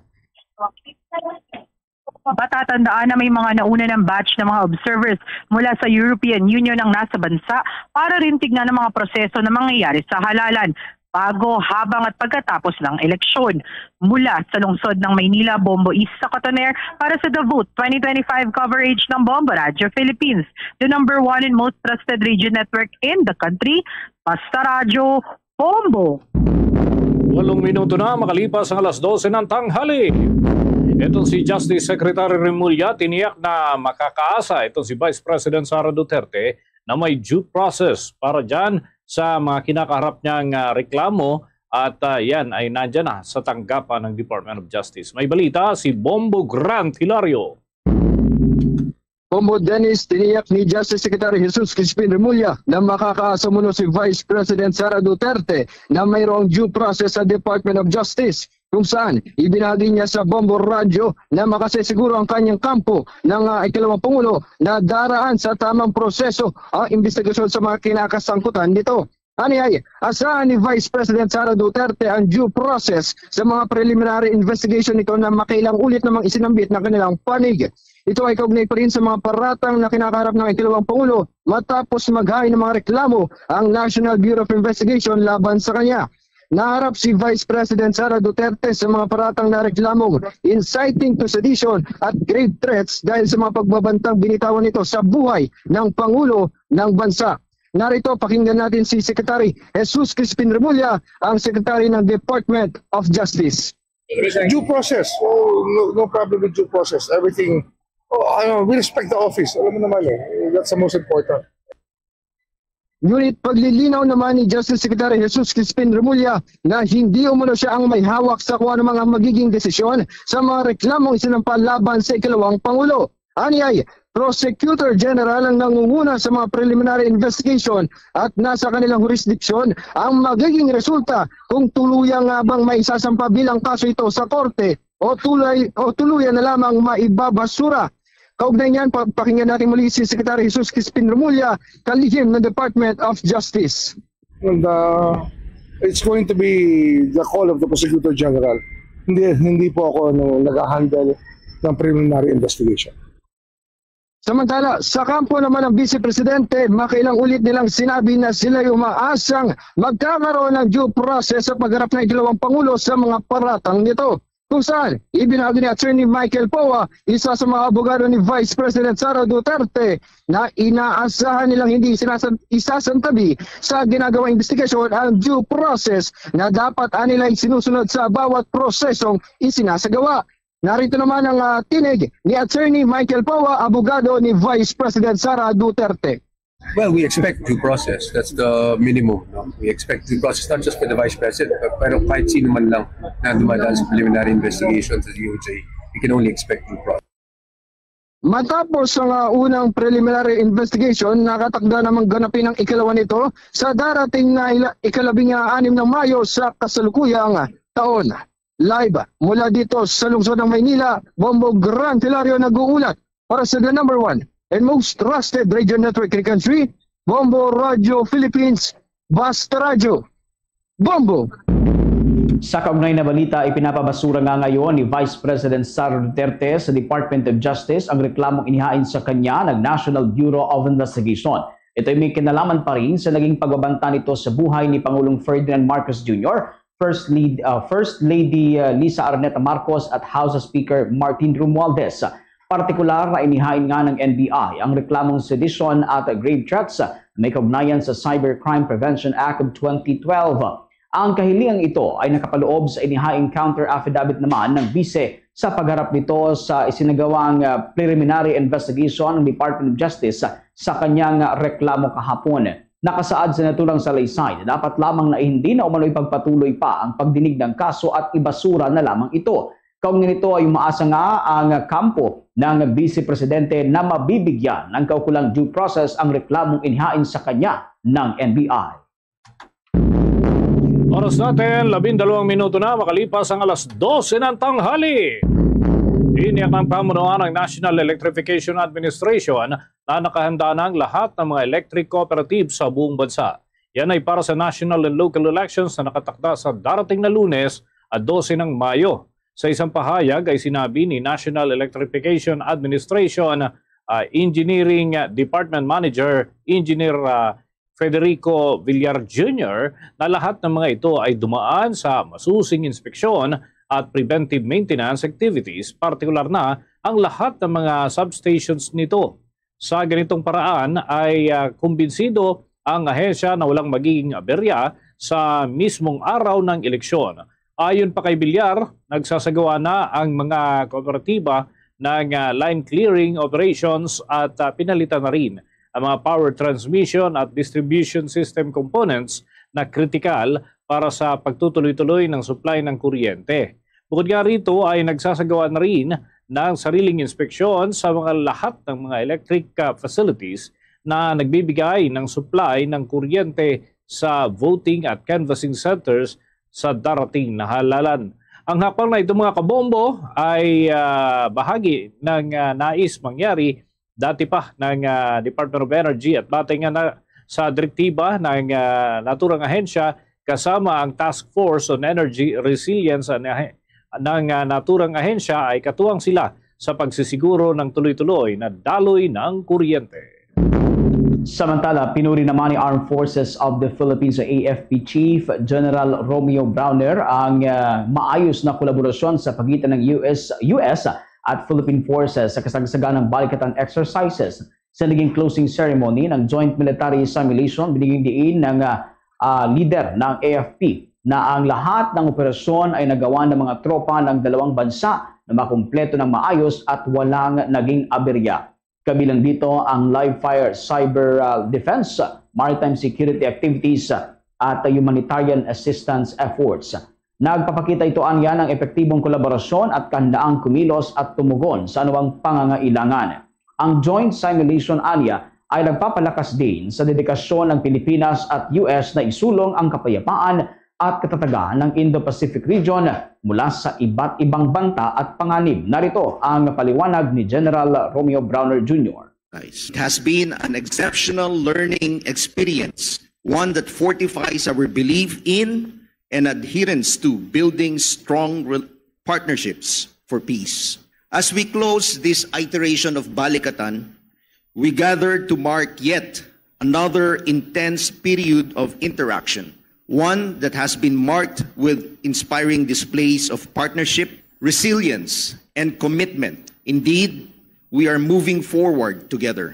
Matatandaan na may mga nauna ng batch ng mga observers mula sa European Union ang nasa bansa para rin tignan ang mga proseso na mangyayari sa halalan bago, habang at pagkatapos ng eleksyon. Mula sa lungsod ng Maynila, Bombo Isa Cotoner para sa The Vote twenty twenty-five coverage ng Bombo Radyo Philippines, the number one and most trusted radio network in the country. Basta Radyo, Bombo! Walong minuto na makalipas ang alas dose ng tanghali. Itong si Justice Secretary Remulla tiniyak na makakaasa itong si Vice President Sara Duterte na may due process para dyan sa mga kinakaharap niyang, ah, reklamo at, ah, yan ay nandyan na sa tanggapan ng Department of Justice. May balita si Bombo Grant Hilario. Bombo Dennis, tiniyak ni Justice Secretary Jesus Crispin Remulla na makakaasa umano si Vice President Sara Duterte na mayroong due process sa Department of Justice, kung saan ibinahagi niya sa Bombo Radyo na makasisiguro ang kanyang kampo ng, ah, ikalawang Pangulo na daraan sa tamang proseso ang imbestigasyon sa mga kinakasangkutan nito. Aniay, asahan ni Vice President Sara Duterte ang due process sa mga preliminary investigation nito na makailang ulit namang isinambit na kanilang panig. Ito ay kaugnay pa rin sa mga paratang na kinakaharap ng ikalawang Pangulo matapos maghain ng mga reklamo ang National Bureau of Investigation laban sa kanya. Naharap si Vice President Sara Duterte sa mga paratang na reklamong inciting to sedition at grave threats dahil sa mga pagbabantang binitawan nito sa buhay ng Pangulo ng bansa. Narito, pakinggan natin si Secretary Jesus Crispin Remulla, ang Secretary ng Department of Justice. Due process. Oh, no, no problem with due process. Everything, oh, I know, we respect the office. Alam mo naman eh, that's the most important. Ngunit paglilinaw naman ni Justice Secretary Jesus Crispin Remulla na hindi umano siya ang may hawak sa kung ano mga magiging desisyon sa mga reklamong isinampa laban sa ikalawang Pangulo. Aniay, Prosecutor General ang nangunguna sa mga preliminary investigation at nasa kanilang jurisdiction ang magiging resulta kung tuluyan nga bang maisasampa bilang kaso ito sa korte o tulay, o tuluyan na lamang maibabasura. Kaugnay niyan, pa-, pakinggan natin muli si Secretary Jesus Crispin Remulla, kalihim ng Department of Justice. And uh, it's going to be the call of the Prosecutor General. Hindi, hindi po ako ano, nag-handle ng preliminary investigation. Samantala, sa kampo naman ng Vice Presidente, makailang ulit nilang sinabi na sila'y umaasang magkakaroon ng due process sa pagharap ng ikalawang Pangulo sa mga paratang nito. Kung saan, ibinahagi ni Attorney Michael Poa, isa sa mga abogado ni Vice President Sara Duterte, na inaasahan nilang hindi sinasan- isasantabi sa ginagawang investigasyon ang due process na dapat anilay sinusunod sa bawat prosesong isinasagawa. Narito naman ang ah, tinig ni Attorney Michael Poa, abogado ni Vice President Sara Duterte. Well, we expect due process. That's the minimum. No? We expect due process not just for the vice president, but pero kahit sino man lang na dumadaan sa preliminary investigation sa D O J, we can only expect due process. Matapos ang ah, unang preliminary investigation, nakatakda namang ganapin ang ikalawa nito sa darating na ila- ikalabing anim ng Mayo sa kasalukuyang taon. Live mula dito sa lungsod ng Maynila, Bombo Gran Hilario nag-uulat para sa the number one and most trusted radio network in the country, Bombo Radio Philippines, Basta Radyo. Bombo! Sa kaugnay na balita, ipinapabasura nga ngayon ni Vice President Sara Duterte sa Department of Justice ang reklamong inihain sa kanya ng National Bureau of Investigation. Ito'y may kinalaman pa rin sa naging pagbabanta nito sa buhay ni Pangulong Ferdinand Marcos Junior, First, Lady, uh, First Lady uh, Lisa Araneta Marcos at House Speaker Martin Romualdez. Partikular na inihain nga ng N B I ang reklamong sedition at grave threats may kaugnayan sa Cybercrime Prevention Act of twenty twelve. Ang kahilingang ito ay nakapaloob sa inihaing counter affidavit naman ng bise sa pagharap nito sa isinagawang ah, preliminary investigation ng Department of Justice sa kanyang reklamo kahapon. Nakasaad sa naturang salaysay na dapat lamang na hindi na umano'y pagpatuloy pa ang pagdinig ng kaso at ibasura na lamang ito. Kaugnay nito ay umaasa nga ang kampo ng Vice Presidente na mabibigyan ng kaukulang due process ang reklamong inihain sa kanya ng N B I. Oras natin, labindalawang minuto na makalipas ang alas dose ng tanghali. Tiniyak ng pamunuan ng National Electrification Administration na nakahanda na ang lahat ng mga electric cooperatives sa buong bansa. Yan ay para sa national and local elections na nakatakda sa darating na Lunes, a dose ng Mayo. Sa isang pahayag ay sinabi ni National Electrification Administration ah, Engineering Department Manager Engineer ah, Federico Villar Junior na lahat ng mga ito ay dumaan sa masusing inspeksyon at preventive maintenance activities, partikular na ang lahat ng mga substations nito. Sa ganitong paraan ay ah, kumbinsido ang ahensya na walang magiging aberya sa mismong araw ng eleksyon. Ayon pa kay Villar, nagsasagawa na ang mga kooperatiba ng ah, line clearing operations at ah, pinalitan na rin ang mga power transmission at distribution system components na kritikal para sa pagtutuloy-tuloy ng supply ng kuryente. Bukod nga rito ay nagsasagawa na rin ng sariling inspeksyon sa mga lahat ng mga electric ah, facilities na nagbibigay ng supply ng kuryente sa voting at canvassing centers sa darating na halalan. Ang hakbang na ito, mga kabombo, ay ah, bahagi ng ah, nais mangyari dati pa ng ah, Department of Energy at batay nga na, sa direktiba ng ah, naturang ahensya kasama ang Task Force on Energy Resilience and, ah, ng ah, naturang ahensya ay katuwang sila sa pagsisiguro ng tuloy-tuloy na daloy ng kuryente. Samantala, pinuri naman ni Armed Forces of the Philippines o A F P Chief General Romeo Browner ang ah, maayos na kolaborasyon sa pagitan ng U S, U S at Philippine Forces sa kasagsagan ng balikatan exercises. Sa naging closing ceremony ng Joint Military Simulation, binigyan diin ng ah, ah, leader ng A F P na ang lahat ng operasyon ay nagawa ng mga tropa ng dalawang bansa na makumpleto ng maayos at walang naging aberya. Kabilang dito ang live fire, cyber ah, defense, maritime security activities, at humanitarian assistance efforts. Nagpapakita ito anya ng epektibong kolaborasyon at kahandaang kumilos at tumugon sa anumang pangangailangan. Ang joint simulation ania ay nagpapalakas din sa dedikasyon ng Pilipinas at U S na isulong ang kapayapaan at katatagan ng Indo-Pacific region mula sa iba't ibang banta at panganib. Narito ang paliwanag ni General Romeo Brawner Junior. It has been an exceptional learning experience, one that fortifies our belief in and adherence to building strong re- partnerships for peace. As we close this iteration of Balikatan, we gather to mark yet another intense period of interaction, one that has been marked with inspiring displays of partnership, resilience, and commitment. Indeed, we are moving forward together.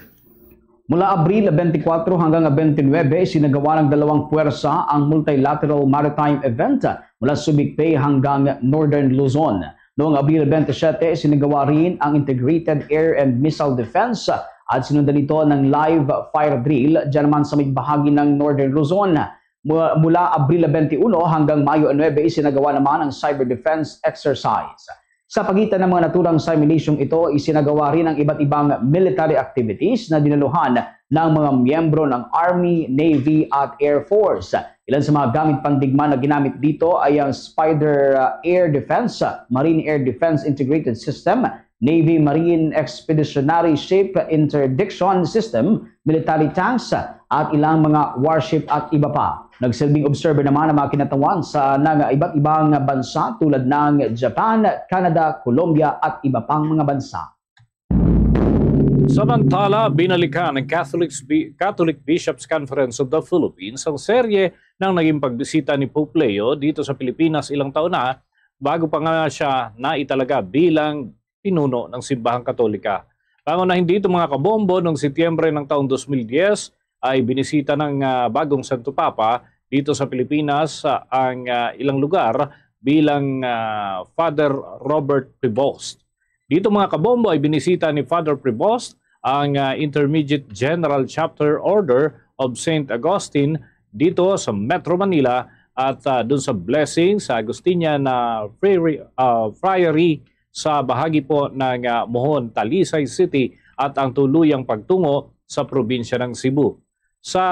Mula Abril twenty-four hanggang twenty-nine, isinagawa ng dalawang puwersa ang multilateral maritime event mula Subic Bay hanggang Northern Luzon. Noong Abril twenty-seven, isinagawa rin ang Integrated Air and Missile Defense at sinundan nito ng live fire drill dyan naman sa may bahagi ng Northern Luzon. Mu- Mula Abril twenty-one hanggang Mayo nuebe, isinagawa naman ang Cyber Defense Exercise. Sa pagitan ng mga naturang simulasyong ito, isinagawa rin ang iba't ibang military activities na dinaluhan ng mga miyembro ng Army, Navy at Air Force. Ilan sa mga gamit pandigma na ginamit dito ay ang Spider uh, Air Defense, Marine Air Defense Integrated System, Navy Marine Expeditionary Ship Interdiction System, military tanks, at ilang mga warship at iba pa. Nagsilbing observer naman ang mga kinatawan sa ng iba't ibang bansa tulad ng Japan, Canada, Colombia at iba pang mga bansa. Samantala, binalikan ng Catholic, Bi- Catholic Bishops' Conference of the Philippines ang serye ng naging pagbisita ni Pope Leo dito sa Pilipinas ilang taon na, bago pa nga siya naitalaga bilang pinuno ng Simbahang Katolika. Pangunahin dito, mga kabombo, noong Setyembre ng taong dos mil diyes ay binisita ng ah, bagong Santo Papa dito sa Pilipinas ah, ang ah, ilang lugar bilang ah, Father Robert Prevost. Dito, mga kabombo, ay binisita ni Father Prevost ang ah, Intermediate General Chapter Order of Saint Augustine dito sa Metro Manila at ah, dun sa Blessing sa Agustinian na Friary, ah, Friary sa bahagi po ng ah, Mohon, Talisay City at ang tuluyang pagtungo sa probinsya ng Cebu. Sa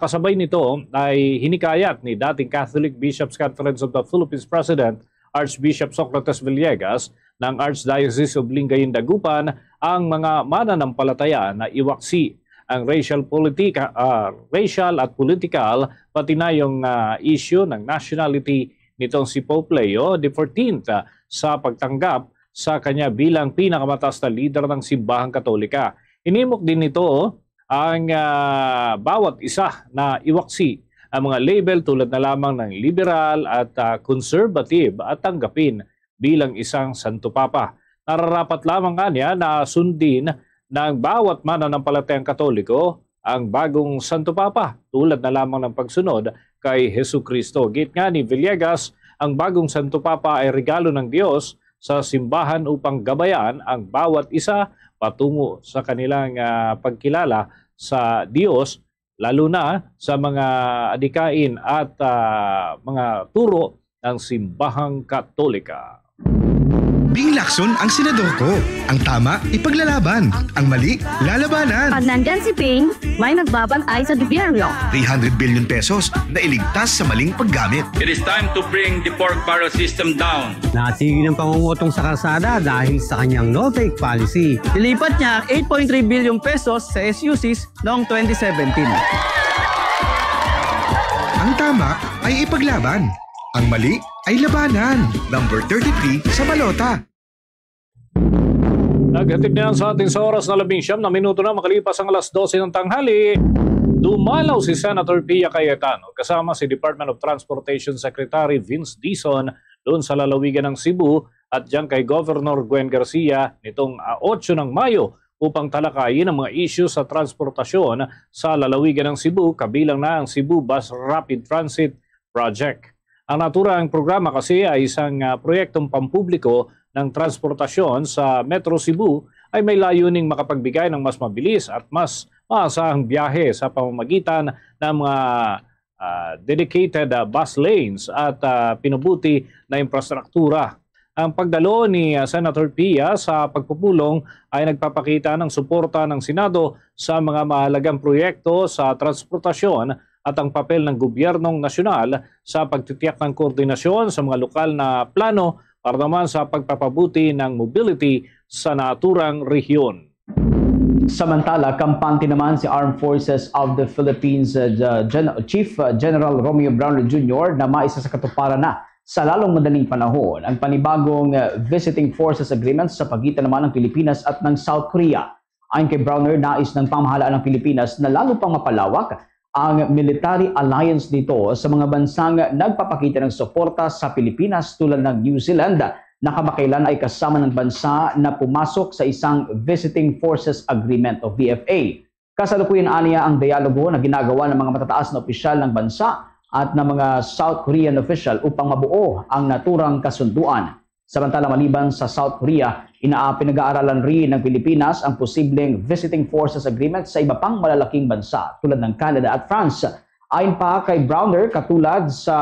kasabay nito ay hinikayat ni dating Catholic Bishops' Conference of the Philippines President Archbishop Socrates Villegas ng Archdiocese of Lingayen Dagupan ang mga mananampalataya na iwaksi ang racial politika, ah, racial at political, pati na yung ah, issue ng nationality nitong si Pope Leo the fourteenth ah, sa pagtanggap sa kanya bilang pinakamataas na lider ng Simbahang Katolika. Hinimok din nito ang ah, bawat isa na iwaksi ang mga label tulad na lamang ng liberal at ah, conservative at tanggapin bilang isang Santo Papa. Nararapat lamang kanya na sundin ng bawat mananampalatayang Katoliko ang bagong Santo Papa, tulad na lamang ng pagsunod kay Jesu-Cristo. Git nga ni Villegas, ang bagong Santo Papa ay regalo ng Dios sa simbahan upang gabayan ang bawat isa patungo sa kanilang ah, pagkilala sa Dios, lalo na sa mga adikain at ah, mga turo ng Simbahang Katolika. Binglakson ang senador ko. Ang tama, ipaglalaban. Ang mali, lalabanan. Pag nandyan si Ping, may nagbabantay sa gobyerno. Three hundred billion pesos na iligtas sa maling paggamit. It is time to bring the pork barrel system down. Natigil ang pangungutong sa kalsada dahil sa kanyang no-take policy. Nilipat niya ang eight point three billion pesos sa S U Cs noong twenty seventeen. Ang tama ay ipaglaban. Ang mali ay labanan. Number thirty-three sa balota. Naghatid na yan sa atin sa oras na labing siyam na minuto na makalipas ang alas dose ng tanghali. Dumalaw si Senator Pia Cayetano kasama si Department of Transportation Secretary Vince Dizon doon sa lalawigan ng Cebu at diyan kay Governor Gwen Garcia nitong ah, otso ng Mayo upang talakayin ang mga isyu sa transportasyon sa lalawigan ng Cebu, kabilang na ang Cebu Bus Rapid Transit Project. Ang naturang programa kasi ay isang ah, proyektong pampubliko ng transportasyon sa Metro Cebu ay may layuning makapagbigay ng mas mabilis at mas maasahang biyahe sa pamamagitan ng mga ah, dedicated ah, bus lanes at ah, pinabuti na infrastruktura. Ang pagdalo ni, ah, Senator Pia sa pagpupulong ay nagpapakita ng suporta ng Senado sa mga mahalagang proyekto sa transportasyon at ang papel ng gobyernong nasyonal sa pagtitiyak ng koordinasyon sa mga lokal na plano para naman sa pagpapabuti ng mobility sa naturang rehiyon. Samantala, kampante naman si Armed Forces of the Philippines, uh, Gen- Chief, uh, General Romeo Brawner Junior na maisa sa katuparan na sa lalong madaling panahon ang panibagong, uh, Visiting Forces Agreement sa pagitan naman ng Pilipinas at ng South Korea. Ayon kay Brawner, nais ng pamahalaan ng Pilipinas na lalo pang mapalawak ang military alliance nito sa mga bansang nagpapakita ng suporta sa Pilipinas, tulad ng New Zealand, na kamakailan ay kasama ng bansa na pumasok sa isang Visiting Forces Agreement o V F A. Kasalukuyan aniya ang dialogo na ginagawa ng mga matataas na opisyal ng bansa at ng mga South Korean official upang mabuo ang naturang kasunduan. Samantala, maliban sa South Korea, ina-, pinag-aaralan rin ng Pilipinas ang posibleng Visiting Forces Agreement sa iba pang malalaking bansa tulad ng Canada at France. Ayon pa kay Brawner, katulad sa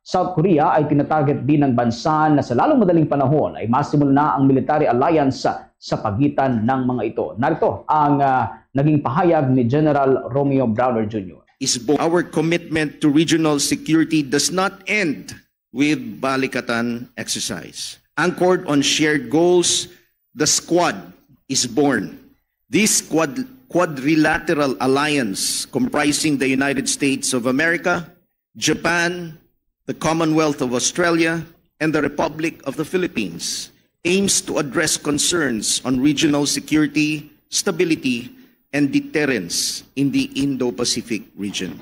South Korea, ay tinatarget din ng bansa na sa lalong madaling panahon ay masimula na ang military alliance sa pagitan ng mga ito. Narito ang, ah, naging pahayag ni General Romeo Brawner Junior. Is bo-, our commitment to regional security does not end with Balikatan exercise. Anchored on shared goals, the Squad is born. This quad-, quadrilateral alliance, comprising the United States of America, Japan, the Commonwealth of Australia, and the Republic of the Philippines, aims to address concerns on regional security, stability, and deterrence in the Indo-Pacific region.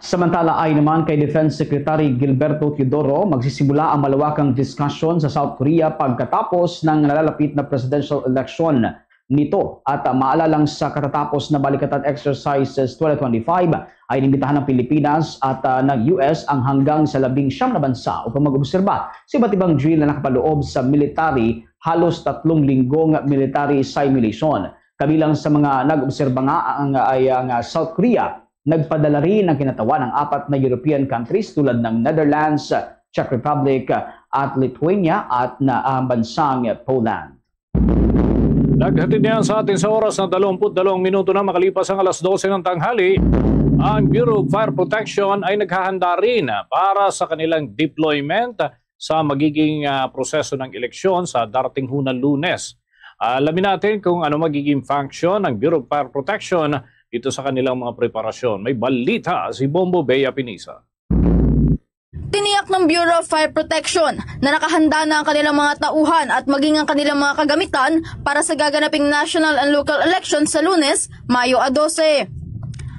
Samantala, ayon naman kay Defense Secretary Gilberto Teodoro, magsisimula ang malawakang diskusyon sa South Korea pagkatapos ng nalalapit na presidential election nito. At, ah, maalalang sa katatapos na Balikatan Exercises twenty twenty-five, ay inimbitahan ng Pilipinas at, ah, ng U S ang hanggang sa labing siyam na bansa upang mag-obserba sa iba't ibang drill na nakapaloob sa military, halos tatlong linggong military simulation. Kabilang sa mga nag-obserba nga ang, ay ang, ah, South Korea. Nagpadala rin ang kinatawan ng apat na European countries tulad ng Netherlands, Czech Republic, at Lithuania, at na ang bansang Poland. Naghatid niyan sa atin sa oras na dalawampu't dalawang minuto na makalipas ang alas dose ng tanghali. Ang Bureau of Fire Protection ay naghahanda rin para sa kanilang deployment sa magiging, ah, proseso ng eleksyon sa darating ho na Lunes. Alamin natin kung ano magiging function ng Bureau of Fire Protection dito sa kanilang mga preparasyon. May balita si Bombo Bea Pinisa. Tiniyak ng Bureau of Fire Protection na nakahanda na ang kanilang mga tauhan at maging ang kanilang mga kagamitan para sa gaganaping national and local elections sa Lunes, Mayo a dose.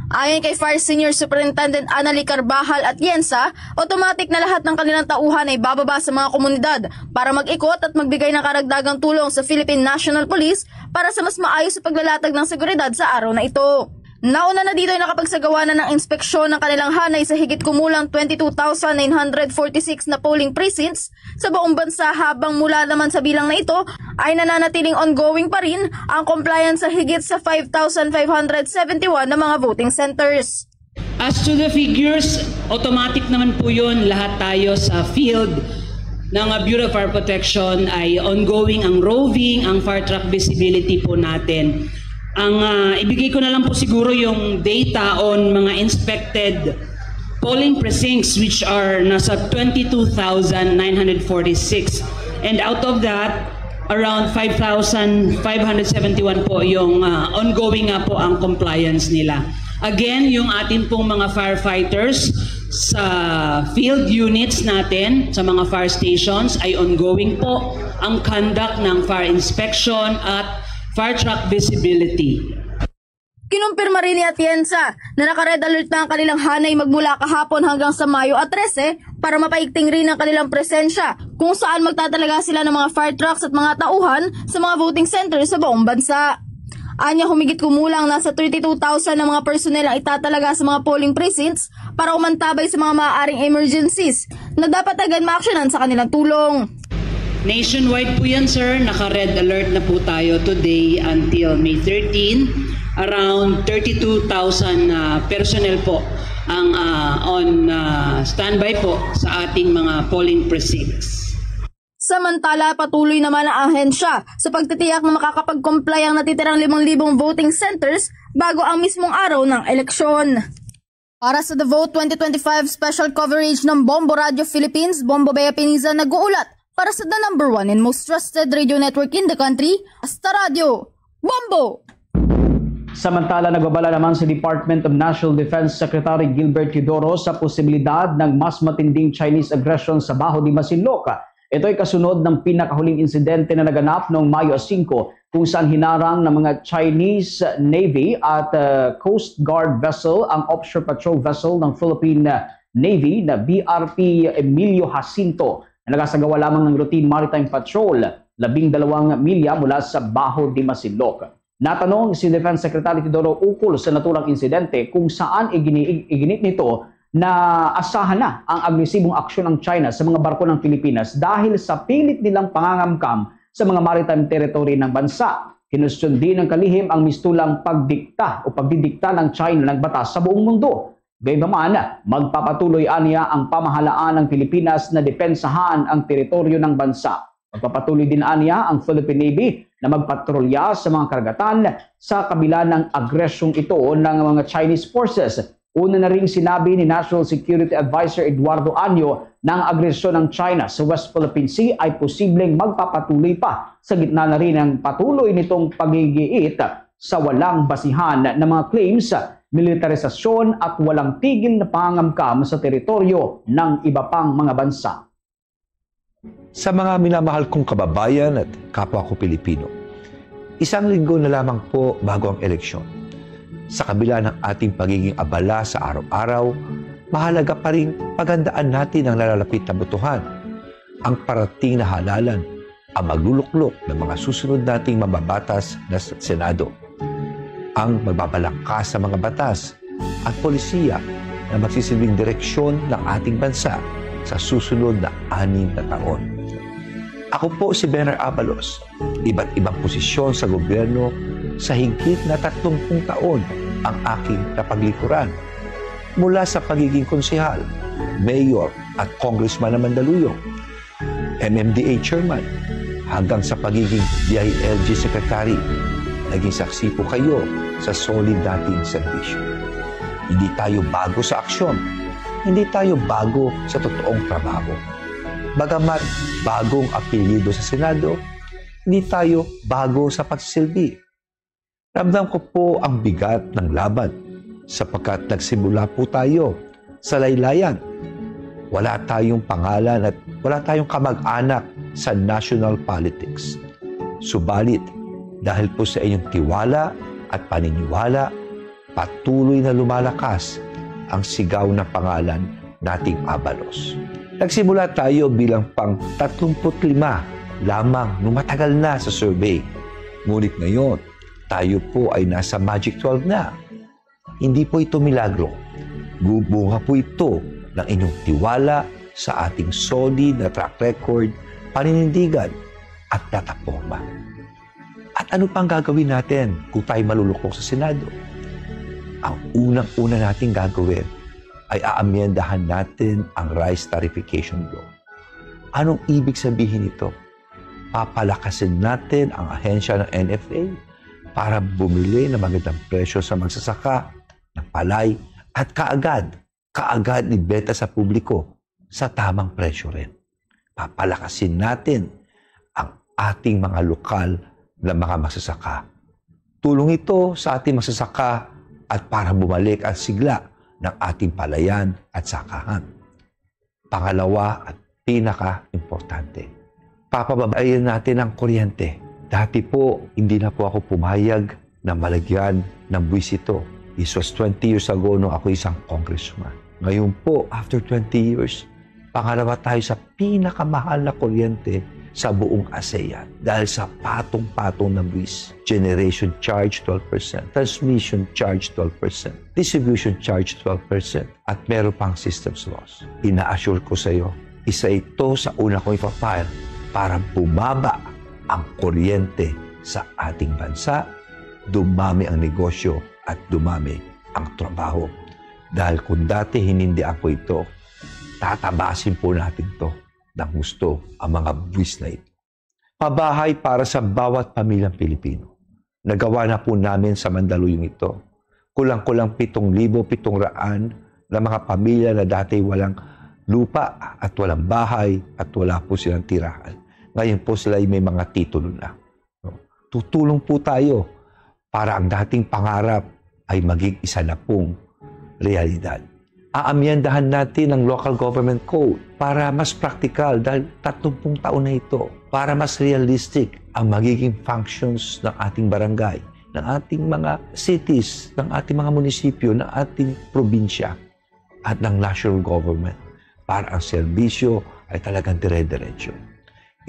Ayon kay Fire Senior Superintendent Annalie Carvajal Atienza, automatic na lahat ng kanilang tauhan ay bababa sa mga komunidad para mag-ikot at magbigay ng karagdagang tulong sa Philippine National Police para sa mas maayos sa paglalatag ng seguridad sa araw na ito. Nauna na dito ay nakapagsagawa na ng inspeksyon ng kanilang hanay sa higit kumulang twenty-two thousand nine hundred forty-six na polling precincts sa buong bansa, habang mula naman sa bilang na ito ay nananatiling ongoing pa rin ang compliance sa higit sa five thousand five hundred seventy-one na mga voting centers. As to the figures, automatic naman po yun. Lahat tayo sa field ng, uh, Bureau of Fire Protection ay ongoing ang roving, ang fire truck visibility po natin. Ang, uh, ibigay ko na lang po siguro yung data on mga inspected polling precincts, which are nasa twenty-two thousand nine hundred forty-six. And out of that, around five thousand five hundred seventy-one po yung, ah, ongoing nga po ang compliance nila. Again, yung ating pong mga firefighters sa field units natin, sa mga fire stations, ay ongoing po ang conduct ng fire inspection at fire truck visibility. Kinumpirma rin ni Atienza na naka-red alert na ang kanilang hanay magmula kahapon hanggang sa Mayo a trese para mapaigting rin ang kanilang presensya, kung saan magtatalaga sila ng mga fire trucks at mga tauhan sa mga voting centers sa buong bansa. Anya, humigit kumulang nasa thirty-two thousand ang mga personnel ang itatalaga sa mga polling precincts para umantabay sa mga maaaring emergencies na dapat agad maaksyonan sa kanilang tulong. Nationwide po yan, sir. Naka-red alert na po tayo today until May thirteen. Around thirty-two thousand, ah, personnel po ang, ah, on, ah, standby po sa ating mga polling precincts. Samantala, patuloy naman ang ahensya sa pagtitiyak na makakapag-comply ang natitirang limang libong voting centers bago ang mismong araw ng eleksyon. Para sa The Vote twenty twenty-five Special Coverage ng Bombo Radio Philippines, Bombo Bea Piniza nag-uulat para sa the number one and most trusted radio network in the country, Asta Radio. Bombo! Samantala, nagbabala naman si Department of National Defense Secretary Gilbert Teodoro sa posibilidad ng mas matinding Chinese aggression sa Baho de Masinloc. Ito ay kasunod ng pinakahuling insidente na naganap noong Mayo singko, kung saan hinarang ng mga Chinese Navy at, uh, Coast Guard vessel ang offshore patrol vessel ng Philippine Navy na B R P Emilio Jacinto, na nagasagawa lamang ng routine maritime patrol, labing dalawang milya mula sa Baho de Masinloc. Natanong si Defense Secretary Teodoro ukol sa naturang insidente, kung saan igini-, iginit nito na asahan na ang agresibong aksyon ng China sa mga barko ng Pilipinas dahil sa pilit nilang pangangamkam sa mga maritime territory ng bansa. Kinustyon din ng kalihim ang mistulang pagdikta o pagdidikta ng China ng batas sa buong mundo. Gayunpaman, magpapatuloy aniya ang pamahalaan ng Pilipinas na depensahan ang teritoryo ng bansa. Magpapatuloy din aniya ang Philippine Navy na magpatrolya sa mga karagatan sa kabila ng agresyong ito ng mga Chinese forces. Una na ring sinabi ni National Security Advisor Eduardo Anyo na ang agresyon ng China sa West Philippine Sea ay posibleng magpapatuloy pa, sa gitna na rin ng patuloy nitong pagigiit sa walang basihan na mga claims, militarisasyon at walang tigil na pangangamkam sa teritoryo ng iba pang mga bansa. Sa mga minamahal kong kababayan at kapwa ko Pilipino, isang linggo na lamang po bago ang eleksyon. Sa kabila ng ating pagiging abala sa araw-araw, mahalaga pa rin paghandaan natin ang nalalapit na botohan. Ang parating na halalan ang magluluklok ng mga susunod nating mababatas na sa Senado. Ang magbabalangkas sa mga batas at polisiya na magsisilbing direksyon ng ating bansa sa susunod na anim na taon. Ako po si Bener Abalos. Iba't ibang posisyon sa gobyerno, sa higit na tatlumpung taon ang aking napaglikuran. Mula sa pagiging konsehal, mayor at congressman ng Mandaluyong, M M D A chairman, hanggang sa pagiging D I L G secretary, naging saksi po kayo sa solid nating serbisyo. Hindi tayo bago sa aksyon. Hindi tayo bago sa totoong trabaho. Bagamat bagong apelyido sa Senado, hindi tayo bago sa pagsisilbi. Ramdam ko po ang bigat ng laban sapagkat nagsimula po tayo sa laylayan. Wala tayong pangalan at wala tayong kamag-anak sa national politics. Subalit, dahil po sa inyong tiwala at paniniwala, patuloy na lumalakas ang sigaw ng pangalan nating Abalos. Nagsimula tayo bilang pang tatlumpu't lima lamang nung matagal na sa survey. Ngunit ngayon, tayo po ay nasa Magic twelve na. Hindi po ito milagro. Bunga po ito ng inyong tiwala sa ating solid na track record, paninindigan, at plataporma. At ano pang gagawin natin kung tayo maluluklok sa Senado? Ang unang-una nating gagawin ay aamyendahan natin ang rice tariffication law. Anong ibig sabihin nito? Papalakasin natin ang ahensya ng N F A para bumili ng magandang presyo sa magsasaka ng palay at kaagad, kaagad ibenta sa publiko sa tamang presyo rin. Papalakasin natin ang ating mga lokal na mga magsasaka. Tulong ito sa ating magsasaka at para bumalik ang sigla ng ating palayan at sakahan. Pangalawa at pinaka-importante, papababain natin ang kuryente. Dati po, hindi na po ako pumayag na malagyan ng buwis ito. This was twenty years ago nung ako isang congressman. Ngayon po, after twenty years, pangalawa tayo sa pinakamahal na kuryente sa buong ASEAN dahil sa patong-patong na buwis. Generation charge, twelve percent. Transmission charge, twelve percent. Distribution charge, twelve percent. At meron pang systems loss. Ina-assure ko sa iyo, isa ito sa una kong ipapile para bumaba ang kuryente sa ating bansa, dumami ang negosyo at dumami ang trabaho. Dahil kung dati hinindian ko ito, tatabasin po natin to. ng husto ang mga buwis na ito. Pabahay para sa bawat pamilyang Pilipino. Nagawa na po namin sa Mandaluyong ito. Kulang-kulang pitong libo pitong raan na mga pamilya na dati walang lupa at walang bahay at wala po silang tirahan. Ngayon po sila ay may mga titulo na. No? Tutulong po tayo para ang dating pangarap ay maging isa na pong realidad. Aamyendahan natin ang Local Government Code para mas praktikal dahil tatlumpung taon na ito, para mas realistic ang magiging functions ng ating barangay, ng ating mga cities, ng ating mga munisipyo, ng ating probinsya, at ng national government para ang serbisyo ay talagang dire-diretso.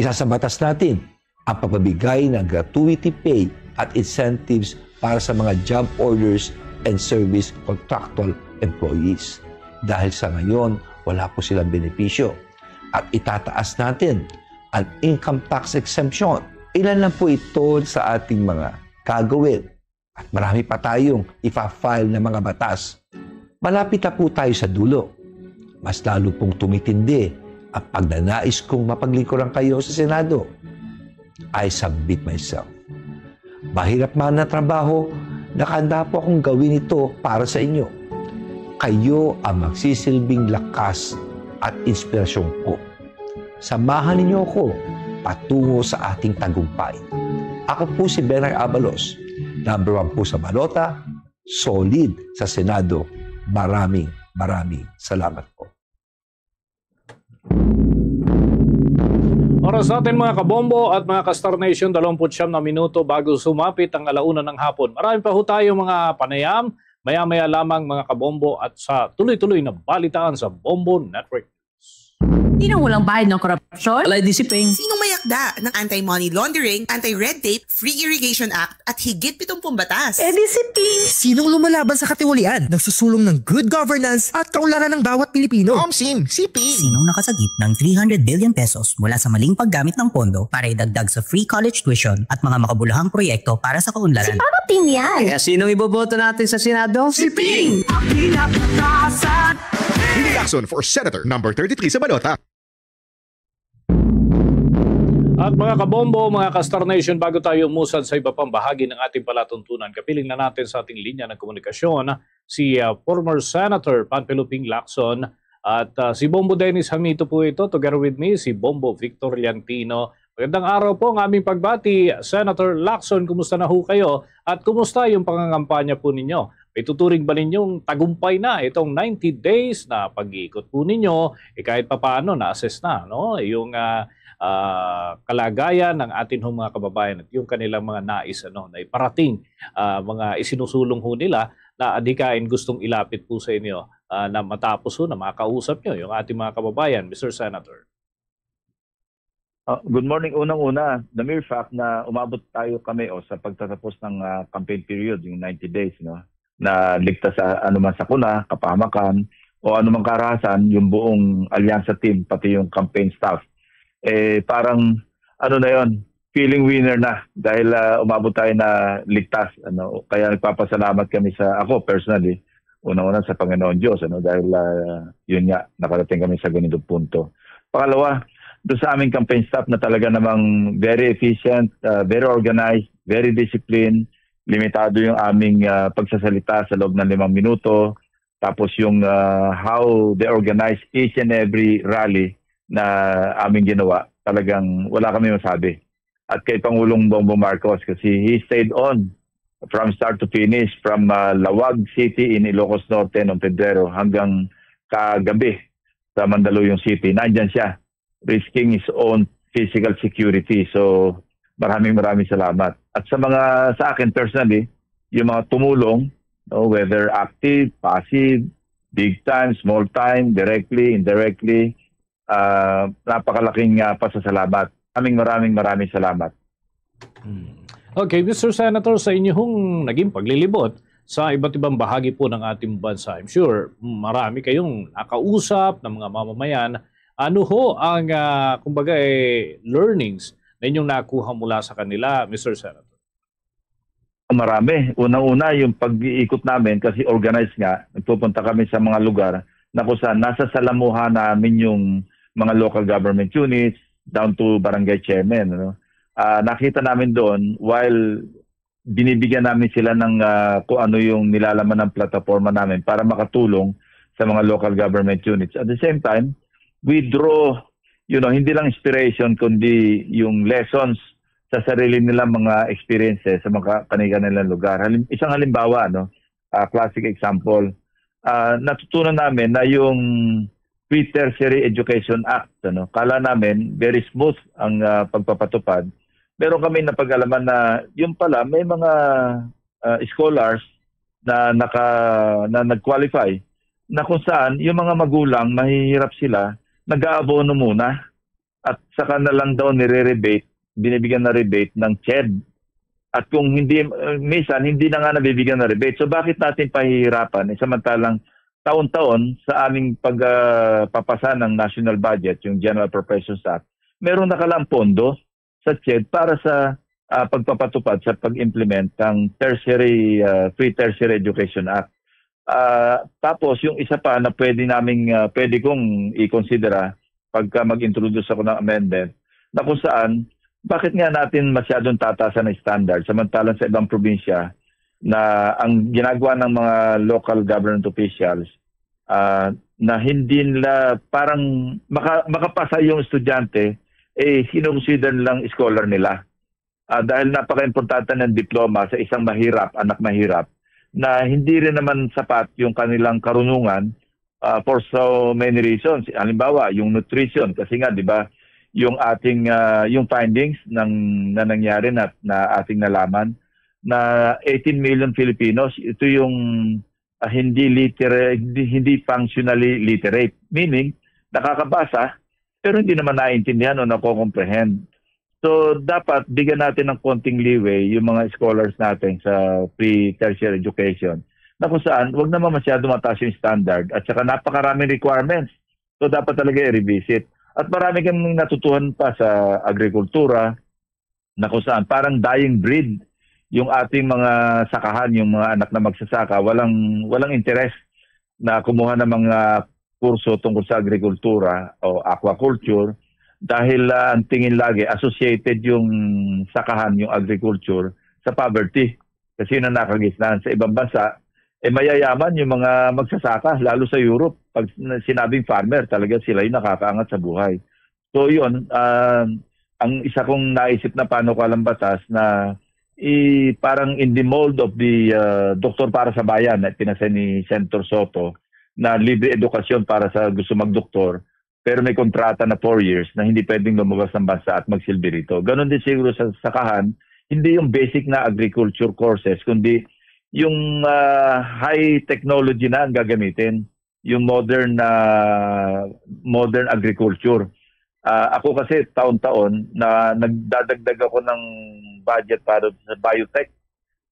Isa sa batas natin ang pagpabigay ng gratuity pay at incentives para sa mga job orders and service contractual employees. Dahil sa ngayon, wala po silang benepisyo. At itataas natin ang income tax exemption. Ilan lang po ito sa ating mga gagawin. At marami pa tayong ifa-file na mga batas. Malapit na po tayo sa dulo. Mas lalo pong tumitindi ang pagnanais kong mapaglingkuran kayo sa Senado. I submit myself. Mahirap man na trabaho, nakahanda po akong gawin ito para sa inyo. Kayo ang magsisilbing lakas at inspirasyon ko. Samahan ninyo ako patungo sa ating tagumpay. Ako po si Benay Abalos, number one po sa balota, solid sa Senado. Maraming, maraming salamat po. Oras natin, mga kabombo at mga ka-Star Nation, dalawampu't siyam na minuto bago sumapit ang alauna ng hapon. Marami pa ho tayo mga panayam, maya-maya lamang, mga kabombo, at sa tuloy-tuloy na balitaan sa Bombo Network. Sino walang bayad ng korupsyon? Alay, di si Ping. Sinong mayakda ng anti-money laundering, anti-red tape, Free Irrigation Act, at higit pitumpung batas? Eh, di si Ping. Sinong lumalaban sa katiwalian, nagsusulong ng good governance at kaunlaran ng bawat Pilipino? Om Sim, si Ping. Sinong nakasagip ng three hundred billion pesos mula sa maling paggamit ng pondo para idagdag sa free college tuition at mga makabuluhang proyekto para sa kaunlaran? Si Papa Ping yan. Kaya sinong iboboto natin sa Senado? Si Ping! Ang pinakatasan! Ping Lacson for Senator number thirty-three sa balota. At mga kabombo, mga ka-Star Nation, bago tayo umusad sa iba pang bahagi ng ating palatuntunan, kapiling na natin sa ating linya ng komunikasyon si uh, former Senator Panfilo Ping Lacson at uh, si Bombo Dennis Hamito po ito. Together with me, si Bombo Victor Liantino. Magandang araw po ang aming pagbati. Senator Lacson, kumusta na ho kayo? At kumusta yung pangangampanya po ninyo? May tuturing ba ninyong tagumpay na itong ninety days na pag-iikot po ninyo? Eh, kahit papaano, na-assess na, no? Yung uh, uh, kalagayan ng atin hong mga kababayan at yung kanilang mga nais ano, na iparating, uh, mga isinusulong ho nila na adhikain gustong ilapit po sa inyo uh, na matapos ho na makausap nyo yung ating mga kababayan, Mister Senator. Uh, good morning. Unang-una, the mere fact na umabot tayo kami o sa pagtatapos ng uh, campaign period, yung ninety days, no, na ligtas sa anuman sakuna, kapahamakan, o anumang karahasan, yung buong alyansa team, pati yung campaign staff, eh parang ano na yon, feeling winner na dahil uh, umabot tayo na ligtas. Ano, kaya nagpapasalamat kami sa, ako personally, una-una sa Panginoon Diyos, ano, dahil uh, yun nga, nakarating kami sa ganitong punto. Pangalawa, doon sa aming campaign staff na talaga namang very efficient, uh, very organized, very disciplined, limitado yung aming uh, pagsasalita sa loob ng limang minuto. Tapos yung uh, how they organize each and every rally na aming ginawa, talagang wala kami masabi. At kay Pangulong Bongbong Marcos kasi he stayed on from start to finish, from uh, Lawag City in Ilocos Norte noong Pebrero hanggang kagabi sa Mandaluyong City. Nandyan siya, risking his own physical security. So maraming maraming salamat. At sa mga, sa akin personally, yung mga tumulong, no, whether active, passive, big time, small time, directly, indirectly, uh, napakalaking uh, pasasalamat. Maraming maraming maraming salamat. Hmm. Okay, Mister Senator, sa inyong naging paglilibot sa iba't ibang bahagi po ng ating bansa, I'm sure marami kayong nakausap ng mga mamamayan. Ano ho ang, uh, kumbaga, eh, learnings na inyong nakuha mula sa kanila, Mister Senator? Marami. Unang-una, yung pag-iikot namin, kasi organized nga, nagpupunta kami sa mga lugar na kung saan nasa salamuhan namin yung mga local government units, down to barangay chairman, ano. Ah, nakita namin doon, while binibigyan namin sila ng, ah, kung ano yung nilalaman ng plataforma namin para makatulong sa mga local government units. At the same time, we draw, you know, hindi lang inspiration, kundi yung lessons sa sarili nilang mga experiences sa mga kanilang lugar. Halim-, isang halimbawa, no, ah, classic example, ah, natutunan namin na yung Pre-Tertiary Education Act, ano, kala namin very smooth ang, ah, pagpapatupad. Meron kami napag-alaman na yung pala may mga, ah, scholars na naka-, na nag-qualify, na kung saan yung mga magulang, mahihirap sila, nag-aabono muna at saka na lang daw nire-rebate, binibigyan na rebate ng ched. At kung hindi, uh, minsan hindi na nga nabibigyan ng rebate. So bakit natin pahihirapan? Eh, samantalang taon-taon sa aming pag, ah, papasa ng national budget, yung General Appropriations Act, merong nakalaang pondo sa ched para sa, ah, pagpapatupad sa pag-implement ng tertiary, ah, Pre-Tertiary Education Act. Ah, tapos yung isa pa na pwede naming, ah, pwede kong i-considera pagka mag-introduce ako ng amendment, na kung saan, bakit nga natin masyadong tatasan ng standard, samantalang sa ibang probinsya na ang ginagawa ng mga local government officials, ah, na hindi nila, parang maka-, makapasa yung estudyante, eh, kinukonsider nilang scholar nila. Ah, dahil napaka-importante ng diploma sa isang mahirap, anak mahirap, na hindi rin naman sapat yung kanilang karunungan, ah, for so many reasons. Halimbawa, yung nutrition, kasi nga, di ba, yung ating, ah, yung findings ng, na nangyari na, na ating nalaman, na eighteen million Filipinos, ito yung, ah, hindi literate, hindi, hindi functionally literate. Meaning, nakakabasa, pero hindi naman naiintindihan o nako-comprehend. So, dapat bigyan natin ng konting leeway yung mga scholars natin sa pre-tertiary education, na kung saan wag naman masyado mataas yung standard at saka napakaraming requirements. So, dapat talaga i-revisit. At marami kaming natutuhan pa sa agrikultura, na kung saan parang dying breed yung ating mga sakahan, yung mga anak na magsasaka, walang, walang interes na kumuha ng mga kurso tungkol sa agrikultura o aquaculture dahil, ah, ang tingin lagi, associated yung sakahan, yung agriculture, sa poverty. Kasi yun ang nakagisnan. Sa ibang bansa, eh, mayayaman yung mga magsasaka, lalo sa Europe. Pag sinabing farmer, talaga sila yung nakakaangat sa buhay. So, yun, ah, ang isa kong naisip na panukalang batas na i-, parang in the mold of the, ah, Doktor para sa Bayan na pinasa ni Senator Soto, na libre edukasyon para sa gusto magdoktor, pero may kontrata na four years na hindi pwedeng lumabas ng bansa at magsilbi rito. Ganon din siguro sa sakahan, hindi yung basic na agriculture courses, kundi yung, ah, high technology na ang gagamitin, yung modern na, modern agriculture. Ah, ako kasi taon-taon na nagdadagdag ako ng budget para sa biotech,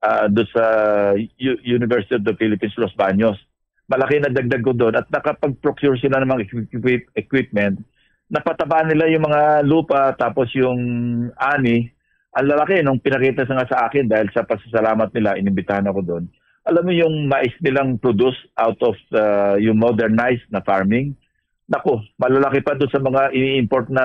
ah, doon sa U-, University of the Philippines, Los Baños. Malaki na dagdag ko doon at nakapag-procure sila ng mga equi-, equip-, equipment. Napataba nila yung mga lupa, tapos yung ani, ang lalaki nung pinakita sa, nga sa akin, dahil sa pasasalamat nila, inimbitahan ako doon. Alam mo yung mais nilang produce out of, ah, yung modernized na farming? Nako, malalaki pa doon sa mga ini-import na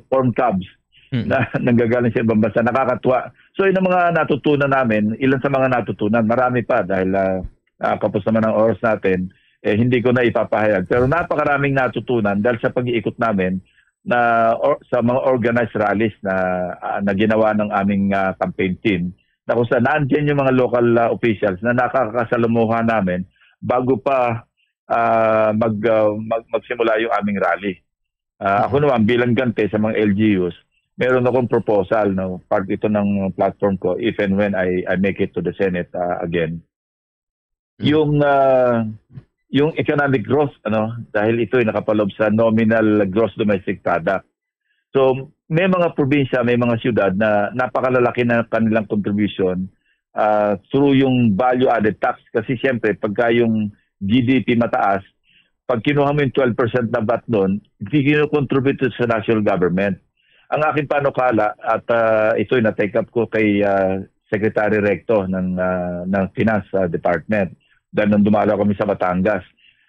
corn cobs Mm. na nanggagaling sa ibang bansa. Nakakatuwa. So, yun ang mga natutunan namin, ilan sa mga natutunan. Marami pa dahil, ah, ah, kapos naman ang oras natin, eh, hindi ko na ipapahayag. Pero napakaraming natutunan dahil sa pag-iikot namin na or, sa mga organized rallies na, ah, na ginawa ng aming, ah, campaign team, na kung saan naandyan yung mga local, ah, officials na nakakasalamuha namin bago pa, ah, mag, ah, mag-, magsimula yung aming rally. Ah, ako naman, bilang gante sa mga L G Us, meron akong proposal, no, part ito ng platform ko if and when I, I make it to the Senate, ah, again. Mm. Yung, ah, yung economic growth, ano, dahil ito ay nakapaloob sa nominal gross domestic product. So, may mga probinsya, may mga siyudad na napakalalaki na kanilang contribution, ah, through yung value added tax. Kasi siyempre, pagka yung G D P mataas, pag kinuha mo yung twelve percent na vat doon, kinocontribute sa national government. Ang aking panukala, at, ah, ito'y na-take up ko kay, ah, Secretary Recto ng, ah, ng Finance, ah, Department, dahil nung dumalaw kami sa Batangas,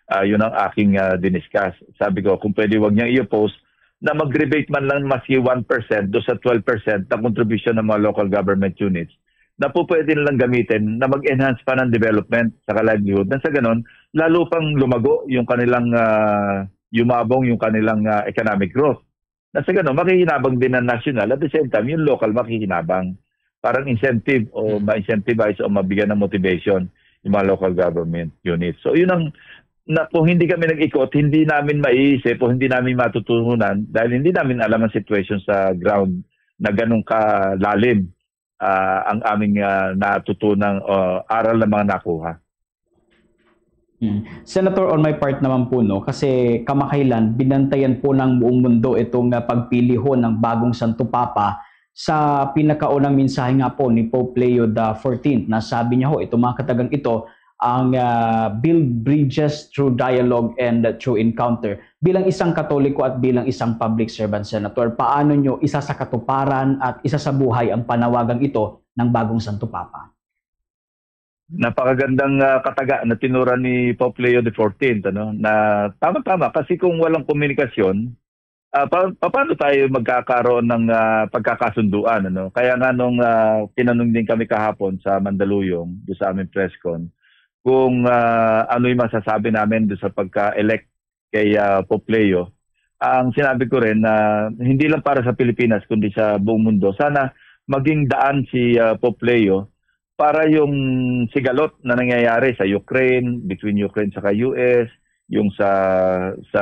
Ah, yun ang aking, ah, diniscuss. Sabi ko, kung pwede, wag niyang i-oppose na mag-rebate man lang maski one percent do sa twelve percent na contribution ng mga local government units na po pwede nilang gamitin na mag-enhance pa ng development sa livelihood. Na sa ganon, lalo pang lumago yung kanilang, ah, yumabong yung kanilang, ah, economic growth. Na sa ganon, makikinabang din ang national. At the same time, yung local makikinabang. Parang incentive o Mm. ma-incentivize o mabigyan ng motivation yung mga local government units. So, yun ang, na, kung hindi kami nag-ikot, hindi namin maiisip o hindi namin matutunan dahil hindi namin alam ang situation sa ground na ganun kalalim, ah, ang aming, ah, natutunang, ah, aral na mga nakuha. Mm. Senator, on my part naman po, no, kasi kamakailan, binantayan po ng buong mundo itong, ah, pagpili ho ng bagong Santo Papa sa pinakaunang mensahe nga po ni Pope Leo the fourteenth, na sabi niya ho, itong mga katagang ito, ang, ah, "Build bridges through dialogue and through encounter." Bilang isang Katoliko at bilang isang public servant, Senator, paano nyo isa sa katuparan at isa sa buhay ang panawagang ito ng bagong Santo Papa? Napakagandang, ah, kataga na tinuran ni Pope Leo the fourteenth, ano, na tama-tama, kasi kung walang komunikasyon, ah, pa-, paano tayo magkakaroon ng, ah, pagkakasunduan, ano? Kaya nga nung, ah, tinanong din kami kahapon sa Mandaluyong, doon sa aming press con, kung, ah, ano yung masasabi namin doon sa pagka-elect kay, ah, Pope Leo, ang sinabi ko rin na hindi lang para sa Pilipinas kundi sa buong mundo, sana maging daan si, ah, Pope Leo para yung sigalot na nangyayari sa Ukraine, between Ukraine saka U S, yung sa, sa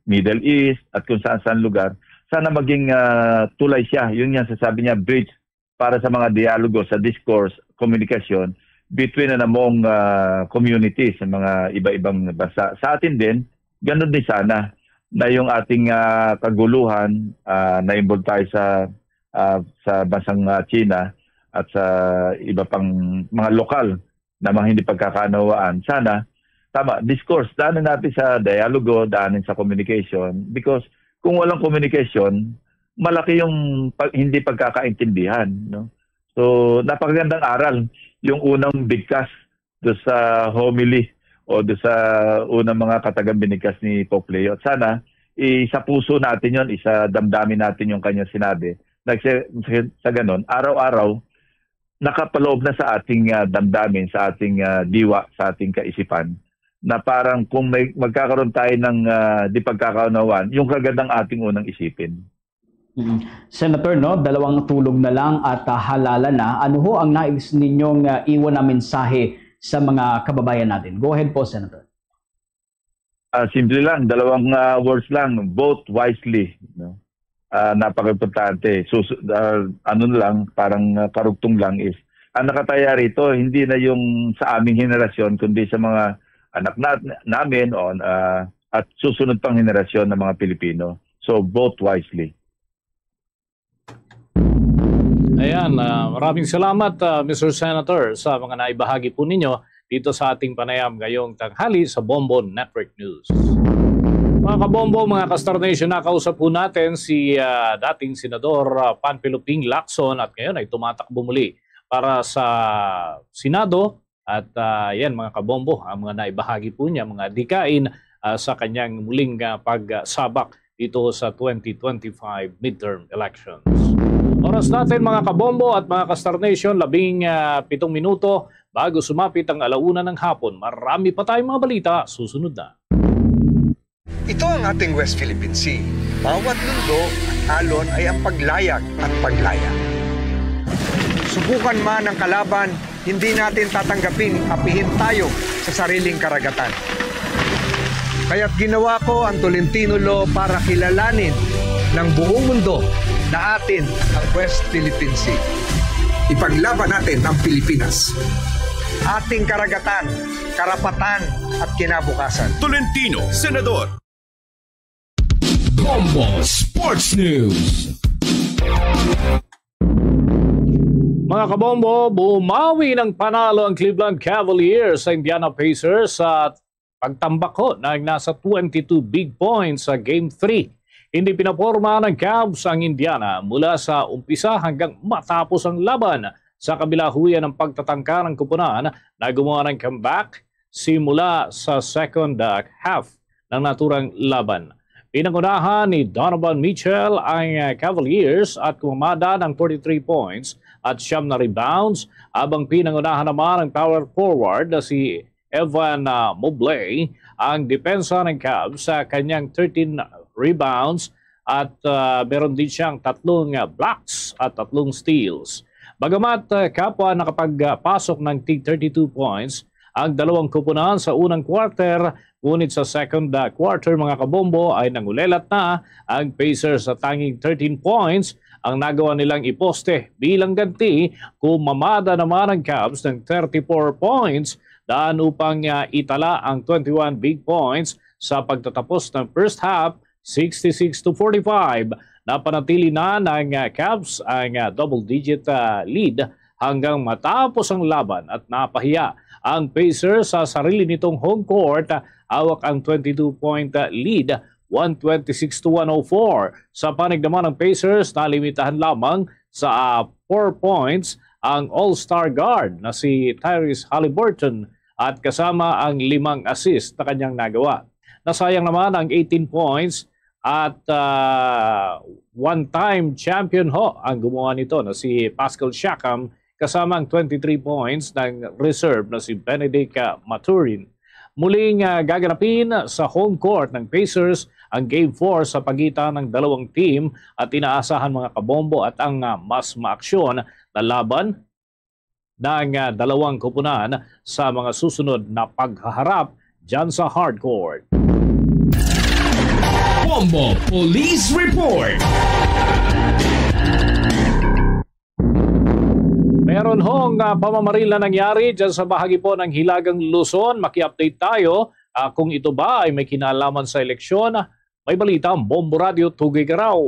Middle East, at kung saan-saan lugar, sana maging, ah, tulay siya. Yun nga sasabi niya, bridge para sa mga dialogo, sa discourse, komunikasyon between na namong, ah, communities sa mga iba-ibang bansa. Sa atin din, ganun din sana na yung ating, ah, kaguluhan, ah, na-involve tayo sa, ah, sa bansang, ah, China at sa iba pang mga lokal na mga hindi pagkakaunawaan. Sana, tama, discourse, daanin natin sa dialogo, daanin sa communication, because kung walang communication, malaki yung pag-, hindi pagkakaintindihan, no? So, napakagandang aral yung unang bigkas do sa homily o do sa unang mga katagang binigkas ni Pope Leo. At sana, isa puso natin yon, isa damdamin natin yung kanyang sinabi. Nagsi-, sa ganun, araw-araw, nakapaloob na sa ating, ah, damdamin, sa ating, ah, diwa, sa ating kaisipan, na parang kung may, magkakaroon tayo ng, ah, di pagkakaunawaan, yung kagad ang ating unang isipin. Mm. Senator, no, dalawang tulog na lang at, ah, halala na. Ano ho ang nais ninyong, ah, iwan na mensahe sa mga kababayan natin? Go ahead po, Senator. Ah, simple lang, dalawang, ah, words lang, vote wisely, no? Ah, napaka-importante. So, so, ah, ano na lang, parang, ah, karugtong lang is, ang nakataya rito, hindi na yung sa aming henerasyon, kundi sa mga anak na, namin o, ah, at susunod pang henerasyon ng mga Pilipino. So, vote wisely. Ayan, ah, maraming salamat, ah, Mister Senator, sa mga naibahagi po ninyo dito sa ating panayam ngayong tanghali sa Bombo Network News. Mga kabombo, mga ka-Star Nation, nakausap po natin si, ah, dating Senador, ah, Panfilo Ping Lacson at ngayon ay tumatakbo muli para sa Senado. At, ah, yan, mga kabombo, ang mga naibahagi po niya, mga dikain, ah, sa kanyang muling, ah, pagsabak dito sa twenty twenty-five midterm elections. Oras natin, mga kabombo at mga ka-Star Nation, labing, ah, pitong minuto bago sumapit ang alauna ng hapon. Marami pa tayong mga balita. Susunod na. Ito ang ating West Philippine Sea. Bawat lundo at alon ay ang paglayag at paglaya. Subukan man ang kalaban, hindi natin tatanggaping apihin tayo sa sariling karagatan. Kaya't ginawa ko ang Tolentino Law para kilalanin ng buong mundo na atin ang West Philippine Sea. Ipaglaban natin ang Pilipinas. Ating karagatan, karapatan, at kinabukasan. Tolentino, Senador. Bombo Sports News. Mga kabombo, bumawi ng panalo ang Cleveland Cavaliers sa Indiana Pacers sa pagtambak ho ng nasa twenty-two big points sa Game three. Hindi pinaporma ng Cavs ang Indiana mula sa umpisa hanggang matapos ang laban. Sa kabila ho yan ng pagtatangka ng koponan na gumawa ng comeback, simula sa second, ah, half ng naturang laban. Pinangunahan ni Donovan Mitchell ang, ah, Cavaliers at kumamada ng forty-three points at siyam na rebounds, habang pinangunahan naman ang power forward na si Evan, ah, Mobley ang depensa ng Cavs sa kanyang thirteen rebounds at, ah, meron din siyang tatlong, ah, blocks at tatlong steals. Bagamat, ah, kapwa nakapagpasok ng tig thirty-two points ang dalawang koponan sa unang quarter, ngunit sa second, ah, quarter, mga kabombo, ay nangulelat na ang Pacers sa tanging thirteen points ang nagawa nilang iposte bilang ganti. Kumamada naman ang Cavs ng thirty-four points daan upang, ah, itala ang twenty-one big points sa pagtatapos ng first half, sixty-six to forty-five. Napanatili na ng, ah, Cavs ang, ah, double-digit, ah, lead hanggang matapos ang laban at napahiya ang Pacers sa sarili nitong home court, ah, hawak ang twenty-two point, ah, lead, one twenty-six to one oh four. Sa panig naman ng Pacers, nalimitahan lamang sa, ah, four points ang All-Star guard na si Tyrese Halliburton at kasama ang limang assist na kanyang nagawa. Nasayang naman ang eighteen points at, ah, one-time champion ho ang gumawa nito na si Pascal Siakam, kasama ang twenty-three points ng reserve na si Bennedict, ah, Mathurin. Muling, ah, gaganapin sa home court ng Pacers ang Game four sa pagitan ng dalawang team at inaasahan, mga kabombo, at ang, ah, mas maaksyon na laban ng, ah, dalawang koponan sa mga susunod na paghaharap dyan sa hardcourt. Bombo Police Report. Meron hong, ah, pamamaril na nangyari dyan sa bahagi po ng Hilagang Luzon. Maki-update tayo, ah, kung ito ba ay may kinalaman sa eleksyon. May balita ang Bombo Radio Tugigaraw.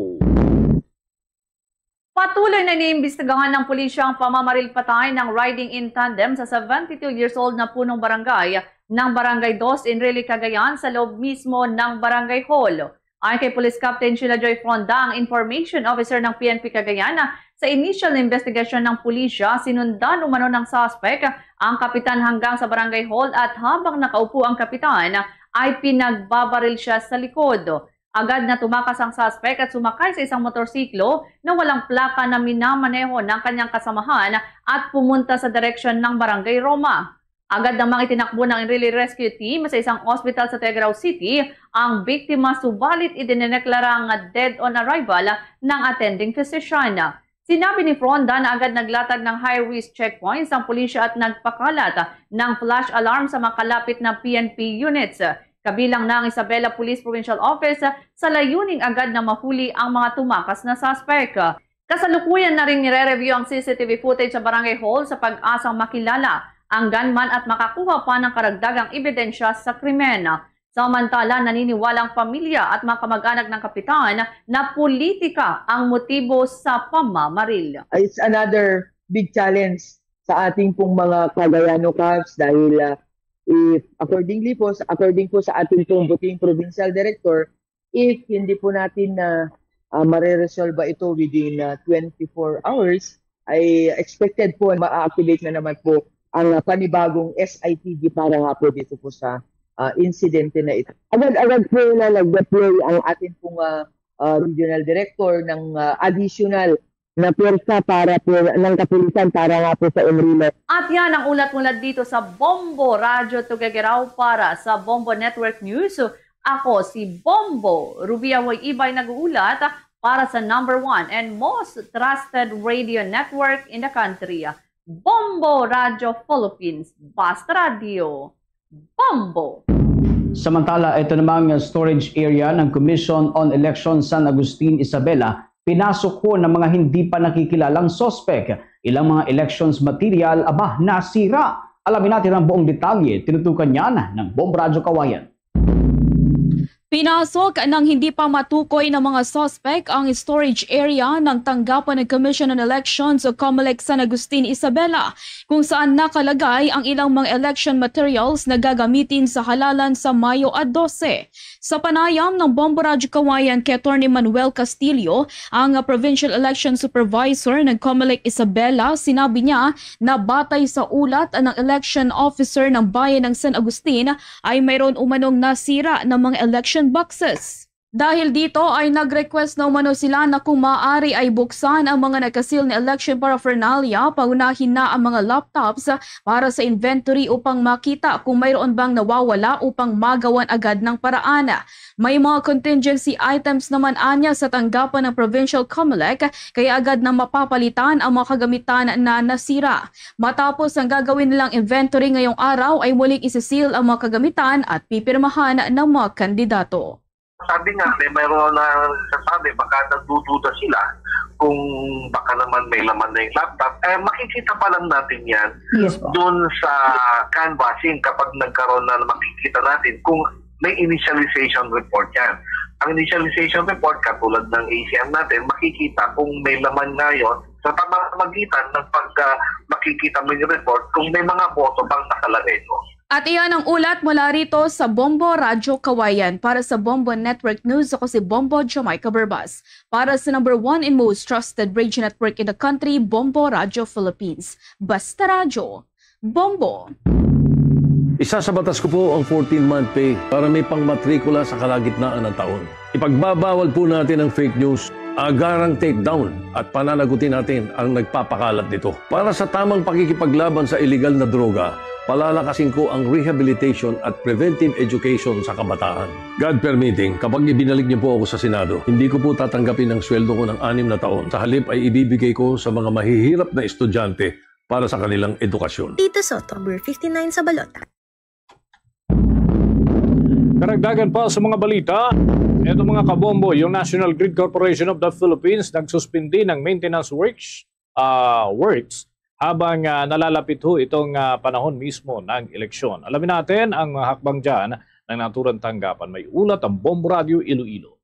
Patuloy na iniimbestigahan ng pulisya ang pamamaril patay ng riding in tandem sa seventy-two years old na punong barangay ng Barangay Dos, Enrile, Cagayan, sa loob mismo ng barangay hall. Ayon kay Police Captain Sheila Joy Fronda, ang information officer ng P N P Cagayan, sa initial na investigasyon ng pulisya, sinundan umano ng suspect ang kapitan hanggang sa barangay hall at habang nakaupo ang kapitan, ay pinagbabaril siya sa likod. Agad na tumakas ang suspect at sumakay sa isang motorsiklo na walang plaka na minamaneho ng kanyang kasamahan at pumunta sa direksyon ng Barangay Roma. Agad namang itinakbo ng Enrile Rescue Team sa isang ospital sa Tuguegarao City ang biktima, subalit idineklarang dead on arrival ng attending physician. Sinabi ni Fronda na agad naglatag ng high-risk checkpoints ang pulisya at nagpakalat ng flash alarm sa makalapit na P N P units, kabilang na ang Isabela Police Provincial Office, sa layuning agad na mahuli ang mga tumakas na suspek. Kasalukuyan na ring nire-review ang C C T V footage sa barangay hall sa pag-asang makilala ang gunman at makakuha pa ng karagdagang ebidensya sa krimen. Samantala, naniniwala ang pamilya at mga kamag-anak ng kapitan na politika ang motibo sa pamamaril. It's another big challenge sa ating pong mga Cagayano Cavs dahil, ah, if accordingly po, according po sa ating pong buting provincial director, if hindi po natin na, ah, mareresolba ito within, ah, twenty-four hours, ay expected po ma-activate na naman po ang, ah, panibagong S I T G para nga po dito po sa, ah, insidente na ito. Agad-agad po na nag-deploy ang ating pong, ah, ah, regional director ng, ah, additional na pwersa para po ng kapulisan para nga po sa Enrile. At yan ang ulat mula dito sa Bombo Radyo Tuguegarao para sa Bombo Network News. Ako si Bombo Rubia Way Ibay nag-uulat para sa number one and most trusted radio network in the country, Bombo Radyo Philippines. Basta Radyo, Bombo! Samantala, ito namang storage area ng Commission on Election San Agustin, Isabela, pinasok ho ng mga hindi pa nakikilalang suspek. Ilang mga elections material, aba, nasira. Alamin natin ang buong detalye. Tinutukan yan ng Bombo Radyo Kawayan. Pinasok ng hindi pa matukoy na mga suspek ang storage area ng tanggapan ng Commission on Elections o COMELEC San Agustin, Isabela, kung saan nakalagay ang ilang mga election materials na gagamitin sa halalan sa Mayo dose. Sa panayam ng Bombo Radyo Kawayan kay Attorney Manuel Castillo, ang Provincial Election Supervisor ng COMELEC Isabela, sinabi niya na batay sa ulat ng election officer ng Bayan ng San Agustin, ay mayroon umanong nasira na mga election boxes. Dahil dito ay nag-request na umano sila na kung maaari ay buksan ang mga nakasil na election paraphernalia, paunahin na ang mga laptops para sa inventory upang makita kung mayroon bang nawawala upang magawan agad ng paraan. May mga contingency items naman anya sa tanggapan ng Provincial COMELEC, kaya agad na mapapalitan ang mga kagamitan na nasira. Matapos ang gagawin nilang inventory ngayong araw ay muling isisil ang mga kagamitan at pipirmahan ng mga kandidato. Sabi nga, may mayroon na sasabi, baka nagdududa sila kung baka naman may laman na yung laptop. Eh, makikita pa lang natin yan Yes po. doon sa canvassing kapag nagkaroon na, makikita natin kung may initialization report yan. Ang initialization report, katulad ng A C M natin, makikita kung may laman ngayon sa pamamagitan ng pagka makikita mo yung report kung may mga boto bang nakalagay doon. At iyan ang ulat mula rito sa Bombo Radyo Kawayan. Para sa Bombo Network News, ako si Bombo Jamaica Berbas. Para sa number one and most trusted radio network in the country, Bombo Radyo Philippines. Basta Radyo, Bombo! Isa sa batas ko po ang fourteen-month pay para may pangmatrikula sa kalagitnaan ng taon. Ipagbabawal po natin ang fake news, agarang takedown at pananagutin natin ang nagpapakalat nito. Para sa tamang pakikipaglaban sa iligal na droga, palalakasin ko ang rehabilitation at preventive education sa kabataan. God permitting, kapag ibinalik niyo po ako sa Senado, hindi ko po tatanggapin ang sweldo ko ng anim na taon. Sa halip ay ibibigay ko sa mga mahihirap na estudyante para sa kanilang edukasyon. Tito Soto, number fifty-nine sa balota. Karagdagan pa sa mga balita, eto mga kabombo, yung National Grid Corporation of the Philippines nagsuspindi ng maintenance works, ah, works habang ah, nalalapit ho itong ah, panahon mismo ng eleksyon. Alamin natin ang mga hakbang dyan ng naturang tanggapan. May ulat ang Bombo Radio Iloilo.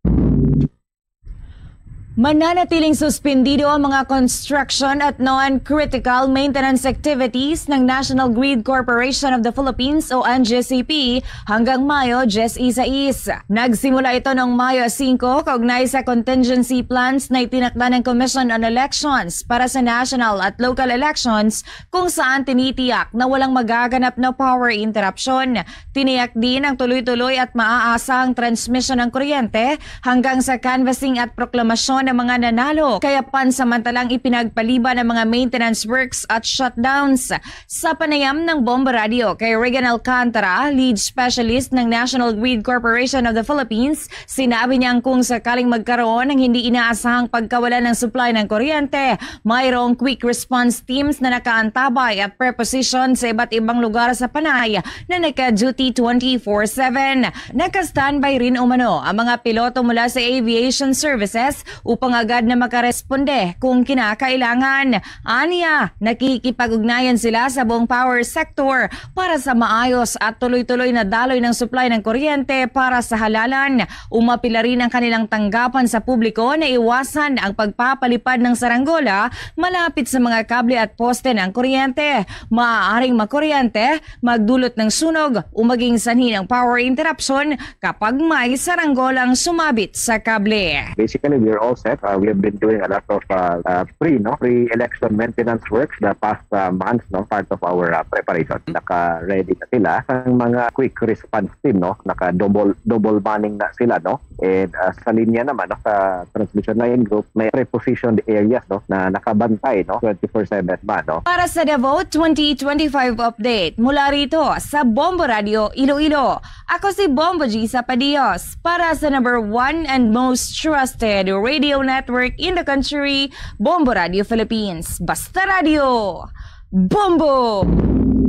Mananatiling suspendido ang mga construction at non-critical maintenance activities ng National Grid Corporation of the Philippines o N G C P hanggang Mayo diyes y seis. Nagsimula ito noong Mayo singko kaugnay sa contingency plans na itinakda ng Commission on Elections para sa national at local elections, kung saan tinitiyak na walang magaganap na power interruption. Tiniyak din ang tuloy-tuloy at maaasahang transmisyon ng kuryente hanggang sa canvassing at proklamasyon ng mga nanalo, kaya pansamantalang ipinagpaliban ang mga maintenance works at shutdowns. Sa panayam ng Bombo Radio kay Regan Alcantara, lead specialist ng National Grid Corporation of the Philippines, sinabi niyang kung sakaling magkaroon ng hindi inaasahang pagkawala ng supply ng kuryente, mayroong quick response teams na nakaantabay at preposition sa iba't ibang lugar sa Panay na naka-duty twenty-four seven. Naka-standby rin umano ang mga piloto mula sa Aviation Services upang agad na makaresponde kung kinakailangan. Anya, nakikipag-ugnayan sila sa buong power sector para sa maayos at tuloy-tuloy na daloy ng supply ng kuryente para sa halalan. Umapila rin ang kanilang tanggapan sa publiko na iwasan ang pagpapalipad ng saranggola malapit sa mga kable at poste ng kuryente. Maaaring makuryente, magdulot ng sunog o maging sanhi ng power interruption kapag may saranggolang sumabit sa kable. Basically, we're all set. Uh, we have been doing a lot of uh, uh, pre, no, pre-election maintenance works the past uh, months, no, part of our uh, preparation. Naka-ready na sila. Ang mga quick response team, no, naka-double double manning na sila, no, and uh, sa linya naman, no, sa transmission line group, may prepositioned areas, no, na nakabantay, no, twenty-four seven man, no. Para sa Davao twenty twenty-five update mula rito sa Bombo Radio Iloilo, ako si Bombo G Sapadios para sa number one and most trusted radio network in the country, Bombo Radio Philippines. Basta Radio, Bombo!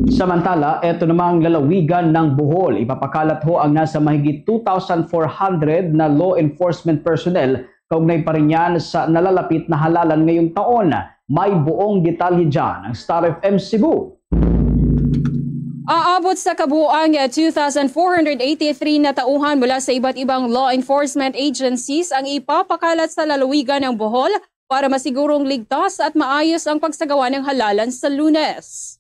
Samantala, eto namang lalawigan ng Bohol, ipapakalat ho ang nasa mahigit two thousand four hundred na law enforcement personnel kaugnay pa rin yan sa nalalapit na halalan ngayong taon. May buong detalye dyan ang Star F M Cebu. Oo, Abot sa kabuang two thousand four hundred eighty-three na tauhan mula sa iba't ibang law enforcement agencies ang ipapakalat sa lalawigan ng Bohol para masigurong ligtas at maayos ang pagsagawa ng halalan sa Lunes.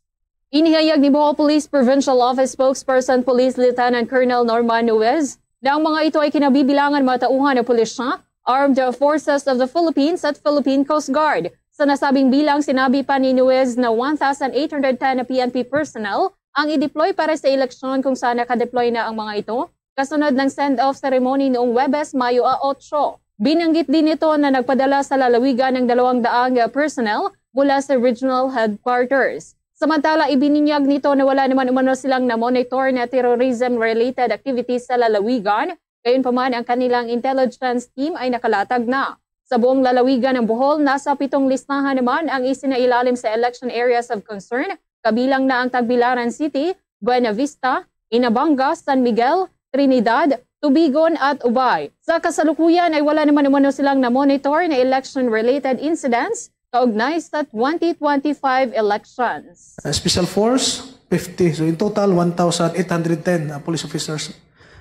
Inihayag ni Bohol Police Provincial Office Spokesperson Police Lieutenant Colonel Norman Nuez na ang mga ito ay kinabibilangan mga tauhan ng pulisya, Armed Forces of the Philippines at Philippine Coast Guard. Sa nasabing bilang, sinabi pa ni Nuez na one thousand eight hundred ten na P N P personnel ang i-deploy para sa eleksyon, kung saan nakadeploy na ang mga ito kasunod ng send-off ceremony noong Huwebes, Mayo a otso. Binanggit din nito na nagpadala sa lalawigan ng dalawang daang personnel mula sa regional headquarters. Samantala, ibinunyag nito na wala naman umano silang na-monitor na terrorism-related activities sa lalawigan, gayunpaman ang kanilang intelligence team ay nakalatag na. Sa buong lalawigan ng Bohol, nasa pitong listahan naman ang isinailalim sa Election Areas of Concern, kabilang na ang Tagbilaran City, Buenavista, Inabanga, San Miguel, Trinidad, Tubigon at Ubay. Sa kasalukuyan ay wala naman umano silang na-monitor na election-related incidents kaugnay sa twenty twenty-five elections. Uh, Special Force, fifty. So in total, one thousand eight hundred ten uh, police officers.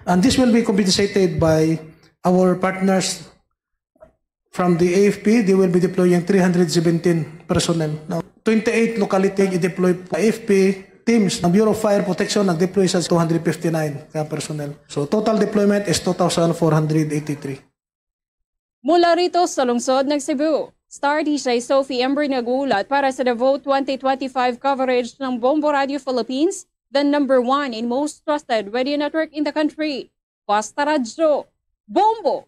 And this will be compensated by our partners from the A F P. They will be deploying three hundred seventeen personnel. Now, twenty-eight locality i-deploy A F P teams ng Bureau of Fire Protection nag-deploy sa two hundred fifty-nine ka personnel. So total deployment is two thousand four hundred eighty-three. Mula rito sa lungsod ng Cebu, Star D J Sophie Embry nag-uulat para sa The Vote twenty twenty-five coverage ng Bombo Radio Philippines, the number one and most trusted radio network in the country. Basta Radyo, Bombo!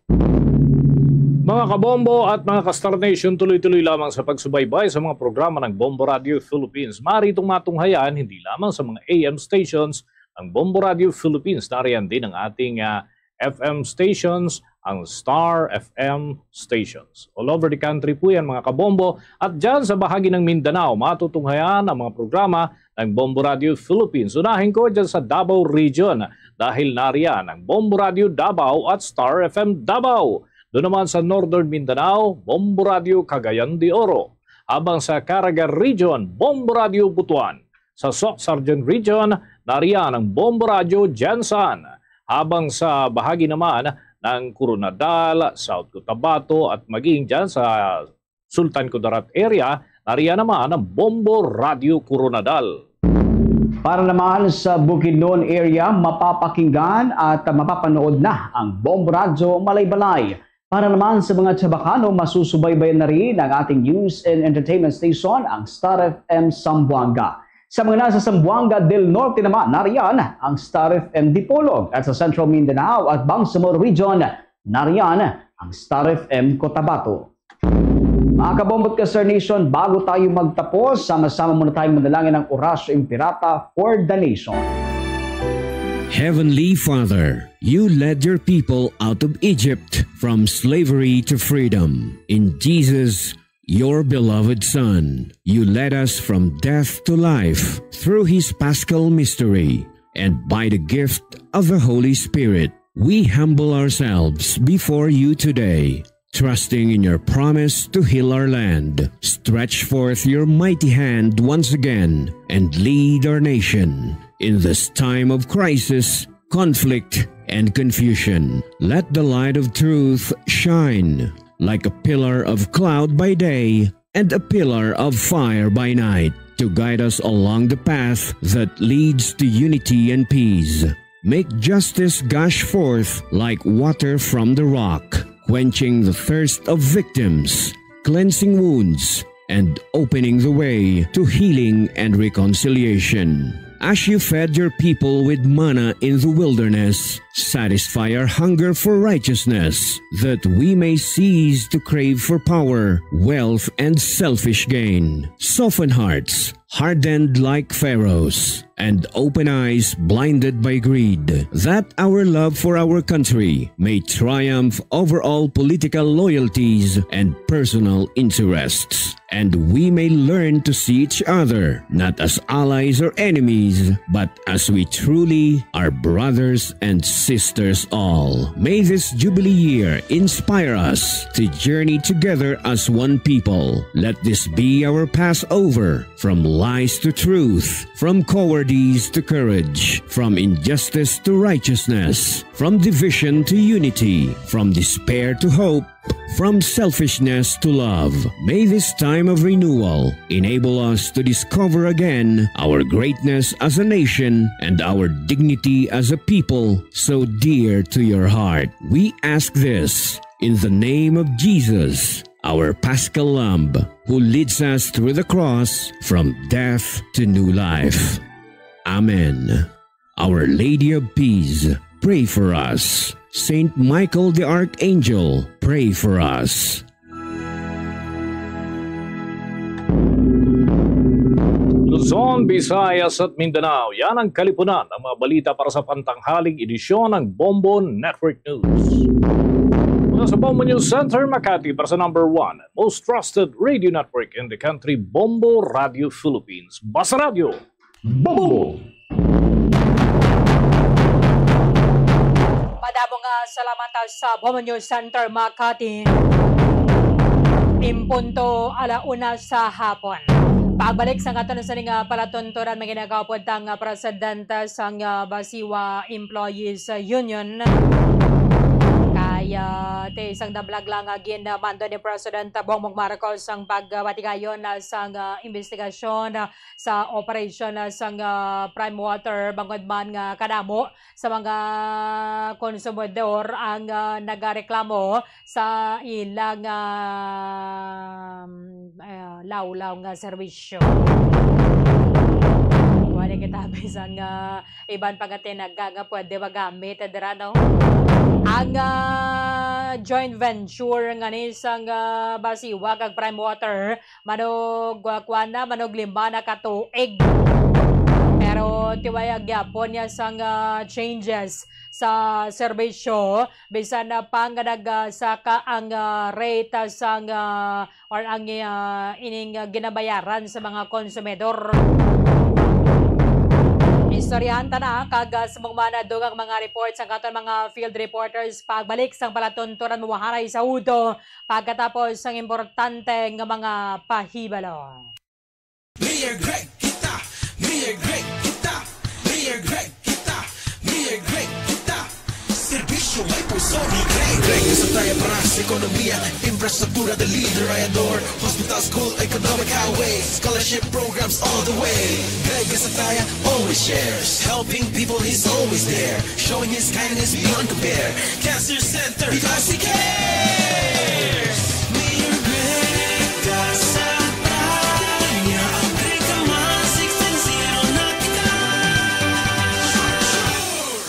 Mga kabombo at mga ka-Star Nation, tuloy-tuloy lamang sa pagsubaybay sa mga programa ng Bombo Radio Philippines. Maaari itong matunghayan hindi lamang sa mga A M stations ng Bombo Radio Philippines, nariyan din ang ating ah, F M stations, ang Star F M stations. All over the country po yan, mga kabombo. At dyan sa bahagi ng Mindanao, matutunghayan ang mga programa ng Bombo Radio Philippines. Unahin ko dyan sa Davao Region dahil nariyan ang Bombo Radio Davao at Star F M Davao. Doon naman sa Northern Mindanao, Bombo Radio Cagayan de Oro. Habang sa Caraga Region, Bombo Radio Butuan. Sa Soc-Sargen Region, nariyan ang Bombo Radio Gensan. Habang sa bahagi naman ng Coronadal, South Cotabato at maging dyan sa Sultan Kudarat area, nariyan naman ang Bombo Radio Coronadal. Para naman sa Bukidnon area, mapapakinggan at mapapanood na ang Bombo Radyo Malaybalay. Para naman sa mga Chavacano, masusubaybayan na rin ang ating news and entertainment station, ang Star F M Zamboanga. Sa mga nasa Zamboanga del Norte naman, nariyan ang Star F M Dipolog, at sa Central Mindanao at Bangsamoro Region, nariyan ang Star F M Cotabato. Mga kabombo at ka-Star Nation, bago tayo magtapos, sama-sama muna tayong manalangin ng Orasyo Imperata for the Nation. Heavenly Father, you led your people out of Egypt from slavery to freedom. In Jesus, your beloved Son, you led us from death to life through his paschal mystery. And by the gift of the Holy Spirit, we humble ourselves before you today, trusting in your promise to heal our land. Stretch forth your mighty hand once again and lead our nation in this time of crisis, conflict, and confusion. Let the light of truth shine like a pillar of cloud by day and a pillar of fire by night to guide us along the path that leads to unity and peace. Make justice gush forth like water from the rock, quenching the thirst of victims, cleansing wounds, and opening the way to healing and reconciliation. As you fed your people with manna in the wilderness, satisfy our hunger for righteousness, that we may cease to crave for power, wealth, and selfish gain. Soften hearts, hardened like Pharaoh's, and open eyes blinded by greed, that our love for our country may triumph over all political loyalties and personal interests. and we may learn to see each other not as allies or enemies, but as we truly are, brothers and sisters all. May this Jubilee year inspire us to journey together as one people. Let this be our Passover, from lies to truth, from cowardice to courage, from injustice to righteousness, from division to unity, from despair to hope, from selfishness to love. May this time of renewal enable us to discover again our greatness as a nation and our dignity as a people so dear to your heart. We ask this in the name of Jesus, our Paschal Lamb, who leads us through the cross from death to new life. Amen. Our Lady of Peace, pray for us. Saint Michael the Archangel, pray for us. Luzon, Visayas at Mindanao, yan ang kalipunan ng mga balita para sa pantanghaling edisyon ng Bombo Network News. Mula sa Bombo News Center, Makati, para sa number one most trusted radio network in the country, Bombo Radio Philippines. Basta Radio, Bombo! Madamo nga salamat sa Bombo News Center Makati. Impunto ala una sa hapon. Pagbalik sa aton sa ning, ah, palatunturan, mga ginagawad, ang, ah, presidente sang, ah, Basiwa Employees Union. Kay, ah, ti isang nablag lang nga ginmando ni President Bongbong Marcos ang pagpatigayon, ah, sang, ah, investigasyon, ah, sa operasyon, ah, sang, ah, Prime Water, bangod man nga kadamo sa mga konsumidor ang, ah, nagareklamo sa ilang, ah, ah, lawlaw nga serbisyo. Wala kita bisan nga iban pa nga tinaga nga pwede magamit, eh, dira, no? Ang, ah, joint venture nga ni sang, ah, Basiwa kag Prime Water, manog, ah, kuwan na, manog lima na ka tuig. Pero tiwaya gyapon niya sang, ah, changes sa serbisyo, bisan na pa nga nagsaka ang, ah, rate, ah, sang, ah, or ang, ah, ining, ah, ginabayaran sa mga konsumidor. Istoryahan ta na, kag, ah, sa mga dugang mga reports ang aton mga field reporters pagbalik sang palatunturan, mawaharay sa udo pagkatapos sang importante nga mga pahibalo. Mayor Greg kita, Mayor Greg kita, Mayor Greg kita, Mayor Greg kita. Serbisyo may puso ni Greg. Greg Gasataya para sa ekonomiya, infrastruktura, the leader, rayador, hospital, school, economic highway, scholarship programs all the way. Greg Gasataya always shares, helping people, he's always there, showing his kindness beyond compare. Cancer Center, because he cares. Mayor Greg Gasataya, ang Greg Kamas, sixteen zero na kita. Sure, sure.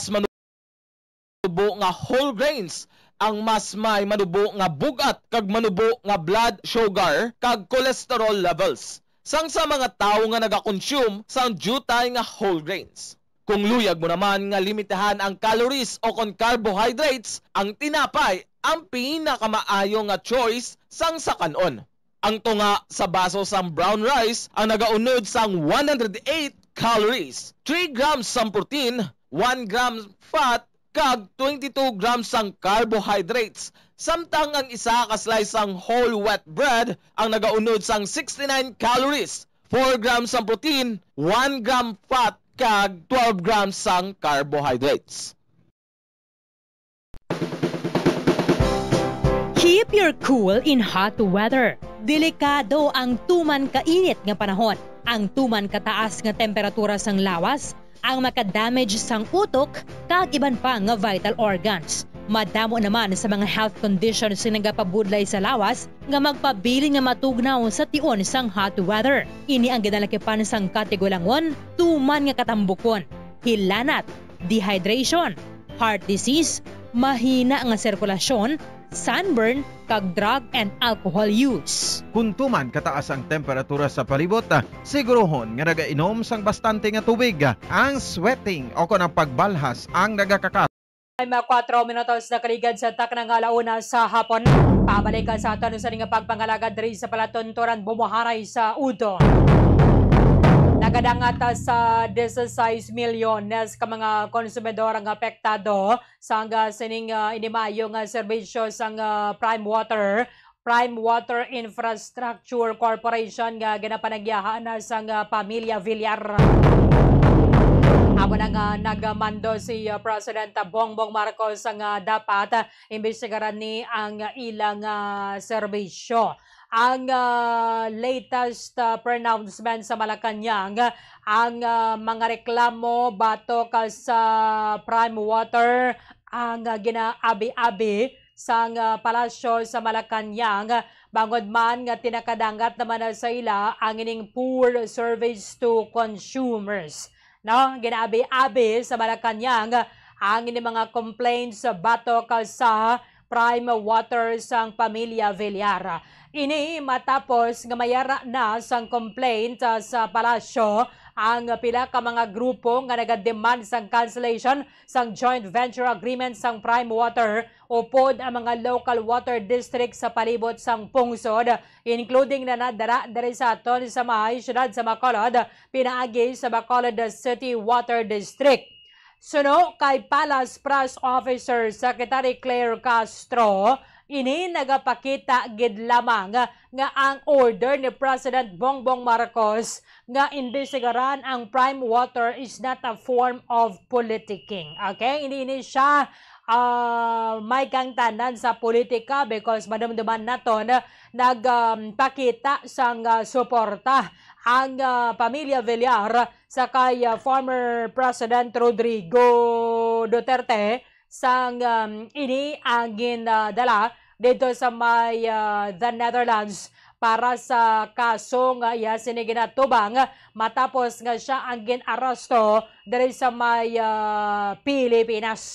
Mas manubo nga whole grains ang mas may manubo nga bug-at kag manubo nga blood sugar kag cholesterol levels sang sa mga tawo nga nagakonsume sang diutay nga whole grains. Kung luyag mo naman nga limitahan ang calories o kon carbohydrates, ang tinapay ang pinakamaayo nga choice sang sa kan-on. Ang tunga sa baso sang brown rice ang nagaunod sang one hundred eight calories, three grams sang protein, one gram fat, kag twenty-two grams sang carbohydrates, samtang ang isa ka slice sang whole wheat bread ang nagaunod sang sixty-nine calories, four grams sang protein, one gram fat, kag twelve grams sang carbohydrates. Keep your cool in hot weather. Delikado ang tuman kainit nga panahon. Ang tuman kataas nga temperatura sang lawas ang makadamage sang utok kag iban pa nga vital organs. Madamo naman sa mga health conditions nga nagapabudlay sa lawas nga magpabilin nga matugnaw sa tion sang hot weather. Ini ang ginalakipan sang katigulangon, tuman nga katambukon, hilanat, dehydration, heart disease, mahina nga sirkulasyon, sunburn, kag drug and alcohol use. Kon tuman kataas ang temperatura sa palibot, siguruhon nga nagainom sang bastante nga tubig. Ang sweating o kon ang pagbalhas ang nagakakas May mga kwatro minutos na kaligad sa takna nga ala-una sa hapon. Pabalik ka sa aton sa nga pagpangalagad diri sa palatunturan bumuharay sa Udo. Nagadangat sa dise-sais milyones ka mga konsumidor ang apektado sang, ah, sining, ah, inimayo nga serbisyo sang, ah, Prime Water, Prime Water Infrastructure Corporation nga ginapanagyahan na sang, ah, pamilya Villar. Amo na nga nagmando si, ah, President Bongbong Marcos nga dapat, ah, imbestigaran ni ang ilang, ah, serbisyo. Ang, ah, latest, ah, pronouncement sa Malacañang, ang, ah, mga reklamo batok sa Prime Water ang, ah, ginaabi-abi sang, ah, palasyo sa Malacañang, bangod man nga tinakadangat naman na sa ila ang ining poor service to consumers. No, ginaabi-abi sa Malacañang ang ini mga complaints batok sa Prime Water sang pamilya Villar. Ini matapos nga mayara na sang complaint, ah, sa palasyo ang pila ka mga grupo nga nagademand sang cancellation sang joint venture agreement sang Prime Water upod ang mga local water district sa palibot sang pungsod, including na nadara diri sa aton sa may siyudad sa Bacolod, pinaagi sa Bacolod City Water District. Suno kay Palace Press Officer Secretary Claire Castro, ini nagapakita gid lamang nga ang order ni President Bongbong Marcos nga imbestigaran ang Prime Water is not a form of politicking. Okay? Hindi ini siya, ah, may kangtanan sa politika because madumduman naton nagpakita sang, ah, suporta ang, ah, pamilya Villar sa kay, ah, former President Rodrigo Duterte sang, um, ini ang gindala dito sa may, ah, The Netherlands para sa kaso nga iya sini ginatubang matapos nga siya ang gin-aresto diri sa may, ah, Pilipinas.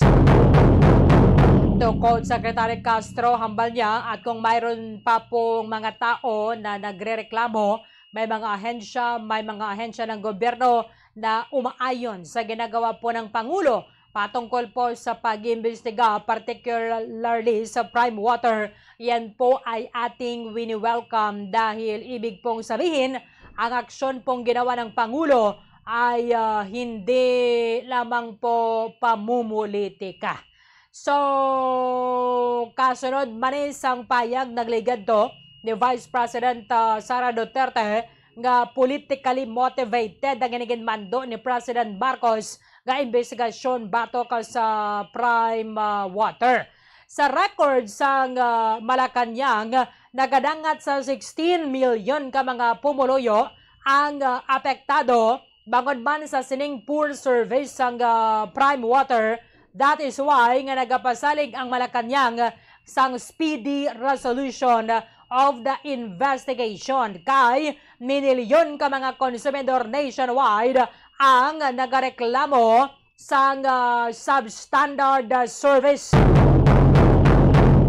To quote Secretary Castro, hambal niya, at kung mayroon pa pong mga tao na nagrereklamo, may mga ahensya, may mga ahensya ng gobyerno na umaayon sa ginagawa po ng Pangulo patungkol po sa pag-iimbestiga, particularly sa Prime Water. Yan po ay ating wini-welcome dahil ibig pong sabihin, ang aksyon pong ginawa ng Pangulo ay, ah, hindi lamang po pamumulitika. So, kasunod man ni sang payag, nagligad to ni Vice President, ah, Sara Duterte nga politically motivated ang ginmando ni President Marcos nga investigasyon batok sa Prime, ah, Water. Sa record sang, ah, Malacañang, nagadangat sa sixteen million ka mga pumuluyo ang, ah, apektado bangod man sa sining poor service sang, ah, Prime Water. That is why nga nagapasalig ang Malacañang sang speedy resolution of the investigation, kay minilyon ka mga konsumidor nationwide ang nagareklamo sang, ah, substandard, ah, service.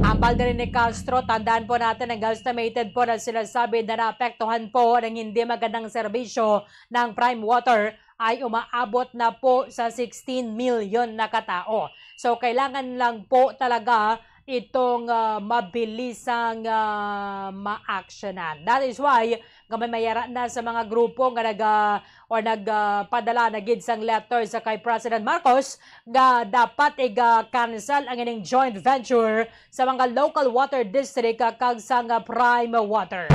Hambal diri ni Castro, tandaan po natin ang estimated po na sinasabi na naapektuhan po ng hindi magandang serbisyo ng Prime Water ay umaabot na po sa sixteen million na katao. So, kailangan lang po talaga itong, ah, mabilisang, ah, maaksyonan. That is why nga may mayara na sa mga grupo nga naga-, or nagpadala na gid sang letter sa kay President Marcos nga dapat iga-cancel ang ining joint venture sa mga local water district, ah, kag sang, ah, Prime Water.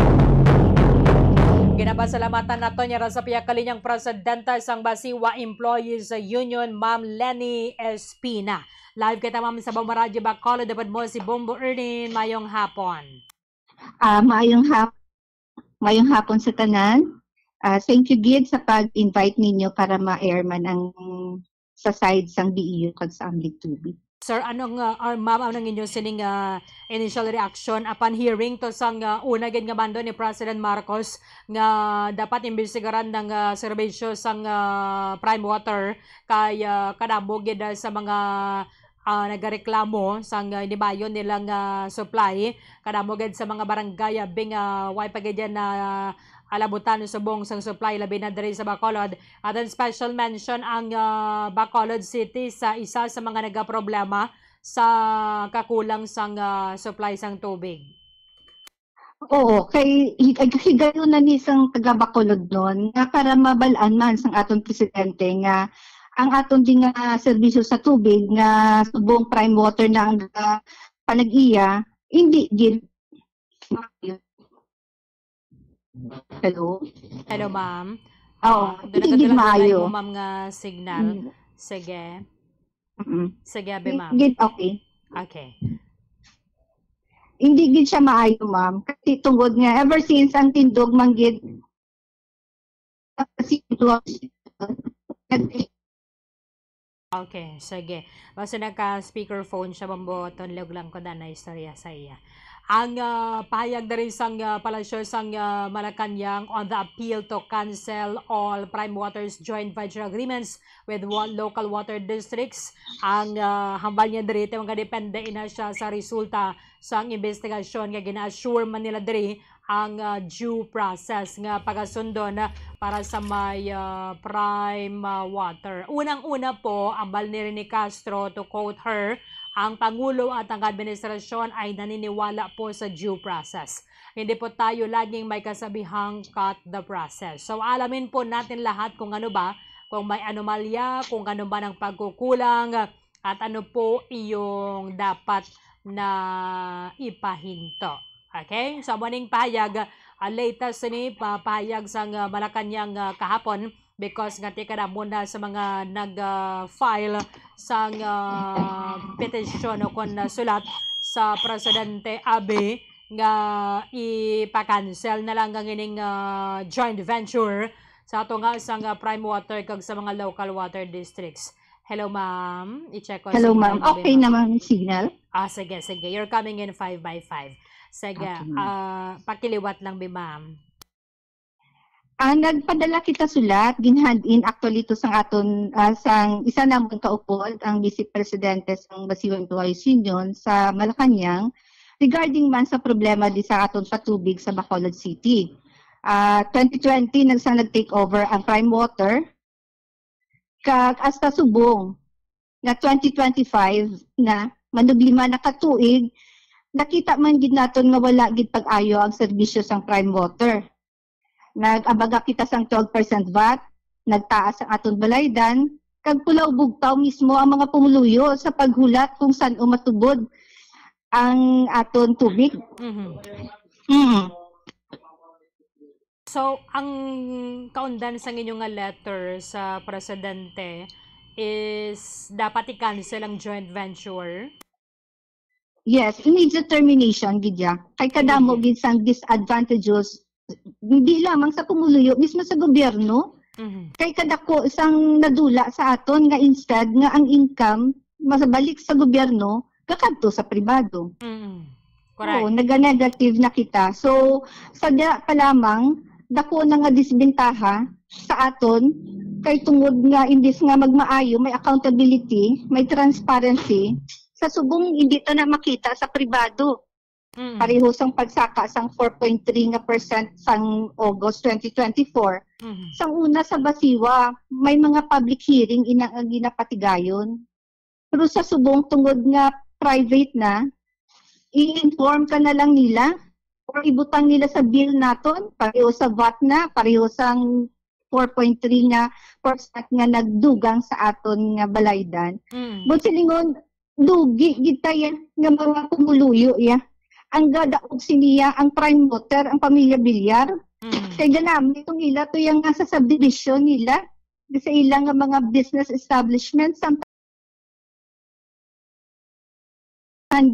Ginapasalamatan naton yara sa pihak kalinyang presidente sang Basiwa Employees Union, Ma'am Leni Espina. Live kita, ma'am, sa Bombo Radyo Bacolod. Dapat mo si Bombo Erlin. Mayong hapon. Ah, maayong hap-, maayong hapon sa tanan. Ah, thank you gid sa pag-invite ninyo para ma-air man ang sa side sang B E U kag sa Amlig Tubig. Sir, anong, ah, or ma'am, anong inyo sining, ah, initial reaction upon hearing to sang, ah, una gid nga mando ni President Marcos nga dapat imbestigaran ng, ah, serbisyo sang, ah, Prime Water kay, ah, kadamo gid, ah, sa mga, ah, nagareklamo sang, ah, inimayo nilang, ah, supply, kadamo gid sa mga barangay, ah, bing, ah, way pa gid yan na, kalabutan subong sang supply, labi na diri sa Bacolod. At ang special mention ang, ah, Bacolod City sa isa sa mga nagaproblema sa kakulang sang, ah, supply sang tubig. Oo, kay hi-, ag-, higayon na ni sang taga Bacolod nun nga para mabal-an man sang aton presidente nga ang aton di nga serbisyo sa tubig nga subong prime water na ang, ah, panag-iya, hindi gid. Hello? Hello, ma'am. Oo, Ah, hindi gid nagkadala-dala maayo. mo, ma'am, nga signal. Mm. Sige. Mm-mm. Sige, abi, Hindi ma'am. gid okay. Okay. Hindi gid siya maayo, ma'am. Kasi tungod nga, ever since ang tindog man gid, kasi Okay, sige. Basta nagka-speakerphone siya, mambuoton, log lang ko na na istorya sa iya. Ang, ah, pahayag diri sang, ah, Palasyo sang, ah, Malacañang on the appeal to cancel all Prime Water's joint venture agreements with wa-, local water districts. Ang, ah, hambal niya diri, ito, mga depende na siya sa resulta sang investigasyon nga gina-assure man nila diri ang, ah, due process nga pagasundon para sa may, ah, prime, ah, water. Unang-una po, ang Balneario ni Castro, to quote her, ang Pangulo at ang administrasyon ay naniniwala po sa due process. Hindi po tayo laging may kasabihang cut the process. So, alamin po natin lahat kung ano ba, kung may anomalya, kung ano ba ang pagkukulang, at ano po iyong dapat na ipahinto. Okay? So, amo ning pahayag, ah, latest ni pa-, pahayag sang, ah, Malacañang, ah, kahapon, because nga tika na muna sa mga nag, ah, file sang, ah, petisyon o kon, ah, sulat sa Presidente Abe nga ipa-cancel na lang ang ining, ah, joint venture sa ato nga sang, ah, prime water kag sa mga local water districts. Hello, ma'am. I-check ko Hello, si ma'am. Line, Okay ma'am. naman ang signal? Ah, sige, sige. You're coming in five by five. Sige, Okay, ma'am. ah, pakiliwat lang, bi, ma'am. Ah, nagpadala kita sulat, ginhand in actually to sang aton, ah, sang isa namon kaupod, ang Vice Presidente sang Basiwan Employees Union sa Malacañang, regarding man sa problema di sa aton patubig sa Bacolod City. Ah, twenty twenty, nagsang nag-take over ang Prime Water, kag hasta subong nga twenty twenty-five na, manuglima na ka tuig, nakita man gid naton nga wala gid pag-ayo ang serbisyo sang Prime Water. Nag-abaga kita sang twelve percent vat, nagtaas ang aton balaydan, kag pulaw bugtaw mismo ang mga pumuluyo sa paghulat kung san-o matubod ang aton tubig. Mhm. Mm. So, ang kaundan sang inyo nga letter sa presidente is dapat i-cancel ang joint venture? Yes, immediate termination gid ya. Kay kadamo Immediate. gid sang disadvantages, hindi lamang sa pumuluyo, mismo sa gobyerno. Mhm. Kay kadako sang nadula sa aton nga instead nga ang income masabalik sa gobyerno, kakadto sa pribado. Mm. Oo, Correct. naga-negative na kita. So, sadya pa lamang, dako na nga disbentaha sa aton, kay tungod nga imbis nga magmaayo, may accountability, may transparency, sa subong hindi ta na makita sa pribado. Mm. Pareho sang pagsaka sang four point three nga percent sang August twenty twenty-four. Mhm. Sang una sa Basiwa, may mga public hearing ina nga ginapatigayon. Pero sa subong, tungod nga private na, i-inform ka na lang nila or ibutang nila sa bill naton, pareho sa vat na, pareho sang four point three nga percent nga nagdugang sa aton nga balaydan. Mm. But silingon, dugi gid tayo nga mga pumuluyo, ya. Ang gadaog siniya, ang Prime Water, ang pamilya Villar. Mm. Kay ganami itong ila to yang nga sa subdivision nila, sa ilang nga mga business establishment, samtang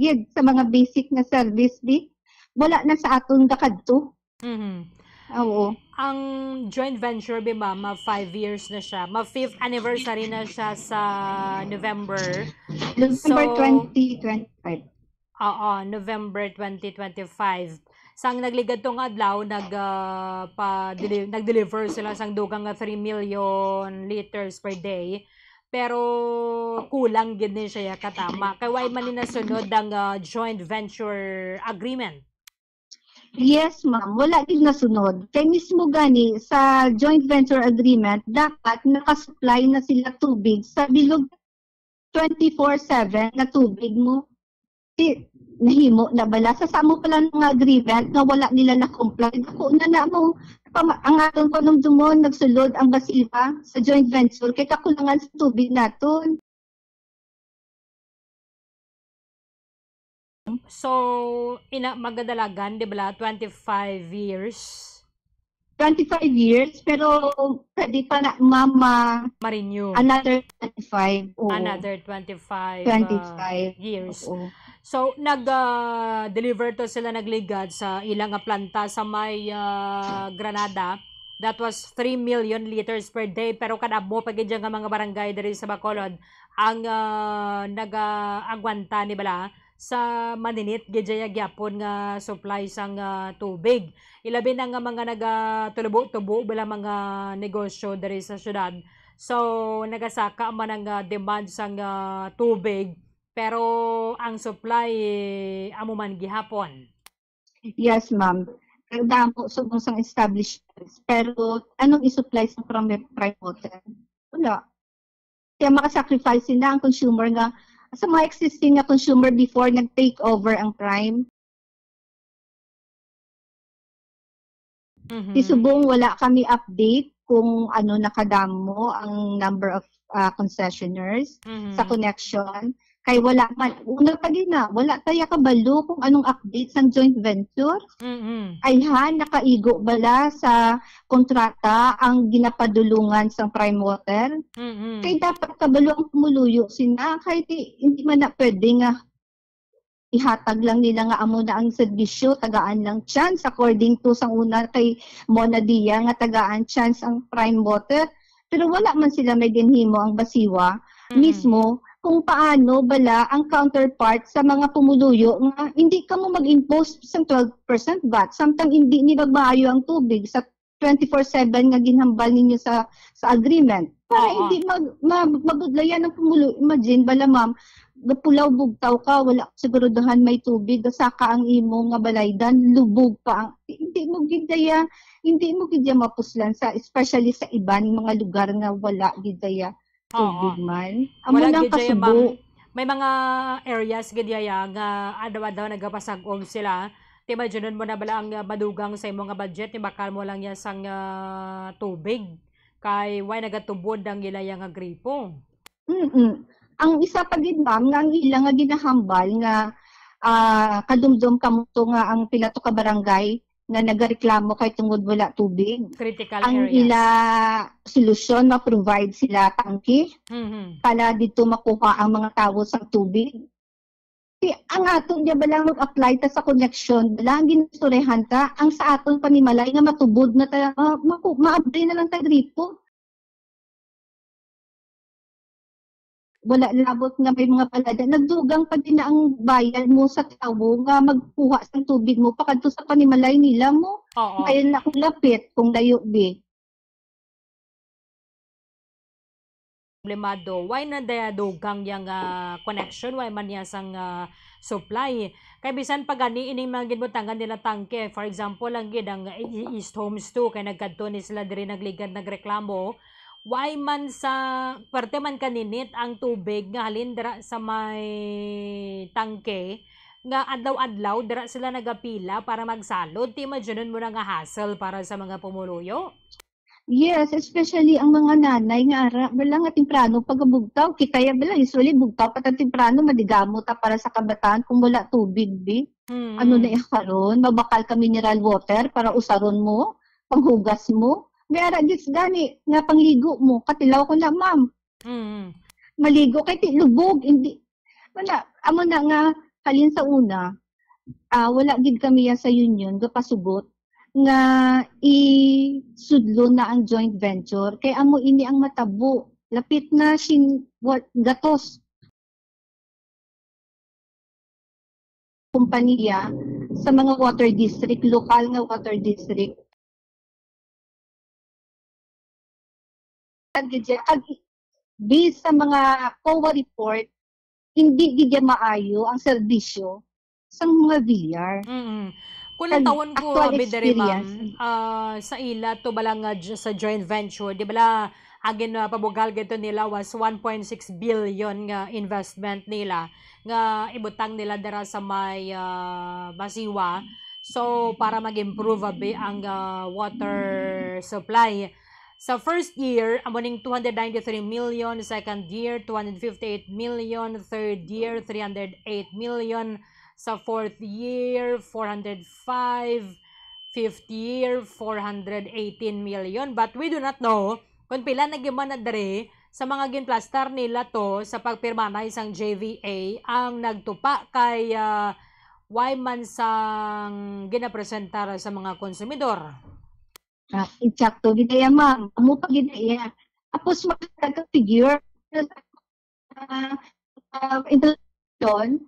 gid sa mga basic nga service, di, wala na sa aton gakadto. Mhm. Oo. Ang joint venture, bi, ma'am, ma five years na siya. Ma fifth anniversary na siya sa November. November So, twenty twenty-five. Oo, November twenty twenty-five. Sang nagligad tong adlaw, nag, ah, pa-deli-, nag-deliver sila sang dugang nga three million liters per day. Pero kulang gid ni siya katama. Kay why man ni nasunod ang, ah, joint venture agreement? Yes, ma'am. Wala gid nasunod. Kay mismo gani sa joint venture agreement, dapat nakasupply na sila tubig sa bilog twenty-four seven na tubig mo. Ti, nahimo na bala? Sa samo pala nga agreement nga wala nila na-comply. Ako na na mo, pama-, ang atong panumdumon, nagsulod ang basiba sa joint venture kay kakulangan sa tubig naton. So, ina, magadalagan, di bala, twenty-five years? Twenty-five years, pero pwede pa na, mama, Ma-renew. Another twenty-five. Oo. Another twenty-five, uh, Twenty-five. years. Oo. So, nag-deliver to sila, nagligad sa ilang planta sa may, uh, Granada. That was three million liters per day. Pero kada mo pa gid nga mga barangay diri sa Bacolod ang, uh, nag-agwanta ni bala sa maninit gid dya gyapon nga supply sang, uh, tubig. Ilabi na nga mga nagatulubo-tubo bala mga negosyo diri sa syudad. So, nagasaka man ang, uh, demand sang, uh, tubig, pero ang supply, eh, amo man gihapon. Yes, ma'am. Ang damo subong sang establishments. Pero anong i-supply sa prime, prime water? Wala. Kaya makasacrifice na ang consumer nga sa mga existing nga consumer before nag-take over ang prime. Mhm. Ti subong wala kami update kung ano nakadamo ang number of, ah, concessioners Mhm. sa connection. Kay wala man, una pa gid na, wala tayo kabalo kung anong update sang joint venture. Mhm. Ayhan, nakaigo bala sa kontrata ang ginapadulungan sang Prime Water? Mhm. Kay dapat kabalo ang pumuluyo sina, kay di, hindi man na pwede nga ihatag lang nila nga amo na ang serbisyo, tagaan lang chance according to sang una kay Mona Dia nga tagaan chance ang Prime Water. Pero wala man sila may ginhimo ang basiwa Mhm. mismo kung paano bala ang counterpart sa mga pumuluyo nga hindi kamo mag-impose sa twelve percent vat samtang hindi ni magmaayo ang tubig sa twenty-four seven nga ginhambal ninyo sa sa agreement para Oo. hindi mag, ma, mabudlayan ang pumulo. Imagine bala, ma'am, gapulaw bugtaw ka, wala siguraduhan may tubig, gasaka ang imo nga balaydan, lubog pa ang, hindi mo gid daya, hindi mo gid daya mapuslan sa, especially sa iban mga lugar nga wala gid daya tubig Oo. man. Amo Wala lang gid daya, kasubo. Ma'am. May mga areas gid daya nga adlaw-adlaw nagapasag-og sila. Ti, imagine mo na bala ang, uh, madugang sa imo nga budget, ni bakal mo lang niya sang, uh, tubig. Kay way nagatubod ang ilaya nga gripo. Mm-mm. Ang isa pa gid, ma'am, nga ang ila nga ginahambal nga, ah, kadumdom kamo to nga ang pila to ka barangay nga nagareklamo kay tungod wala tubig. Critical Ang areas. Ila solusyon, ma-provide sila tangke Mhm. para dito makuha ang mga tawo sa tubig. Ti, ang aton niya bala mag-apply ta sa connection, bala ang ginasurehan ta, ang sa aton panimalay nga matubod na ta, ma, maku, maabri na lang ta gripo. Wala labot nga may mga palada. Nagdugang pa din na ang bayad mo sa tawo nga magkuha sang tubig mo pakadto sa panimalay nila mo. Oo. Kaya na kung lapit, kung layo, bi. Problemado. Why na dayadugang yang, ah, connection? Why man niya sang, ah, supply? Kay bisan pa gani ining mga ginbutangan nila tangke, for example, lang gid ang i-, i-, East Homes two, kay nagkadto ni sila diri nagligad nagreklamo. Why man sa parte man kaninit ang tubig nga halin dira sa may tangke, nga adlaw-adlaw dira sila nagapila para magsalod? Ti, imagine mo na nga hassle para sa mga pumuluyo. Yes, especially ang mga nanay nga ara, bala nga temprano pagabugtaw. Kita ya bala, usually bugtaw pa ta temprano, madigamo ta para sa kabataan kung wala tubig, bi. Mm. Ano na iya karon? Mabakal ka mineral water para usaron mo, panghugas mo. May ara gis gani nga pangligo mo. Katilaw ko na, ma'am. Mm. Maligo kay ti lubog, hindi. Wala, amo na nga, halin sa una, ah, wala gid kami ya sa union gapasugot nga isudlo na ang joint venture kay amo ini ang matabo. Lapit na sing, what, gatos kompanya sa mga water district, lokal nga water district. Gid siya, ag-, based sa mga COA report, hindi gid siya maayo ang serbisyo sa mga V R. Mm. Kung lintawon ko, actual abi diri, ma'am, experience. Ah, sa ila to bala nga j-, sa joint venture, di bala, ang gin-, ah, pabugal gito nila was one point six billion nga investment nila nga ibutang nila dira sa may, ah, Basiwa. So, para mag-improve abi ang, ah, water supply. Sa first year, amo ning two hundred ninety-three million, second year, two hundred fifty-eight million, third year, three hundred eight million, sa fourth year, four hundred five, fifth year, four hundred eighteen million. But we do not know kung pila na gyud man na diri sa mga ginplastar nila to sa pagpirma na isang J V A ang nagtupa kay, ah, way man sang ginapresentar sa mga konsumidor. Ah, eksakto gid ya, ma'am. Amo pa gid ya. Tapos, makita ka figure, ah, ah, introduction,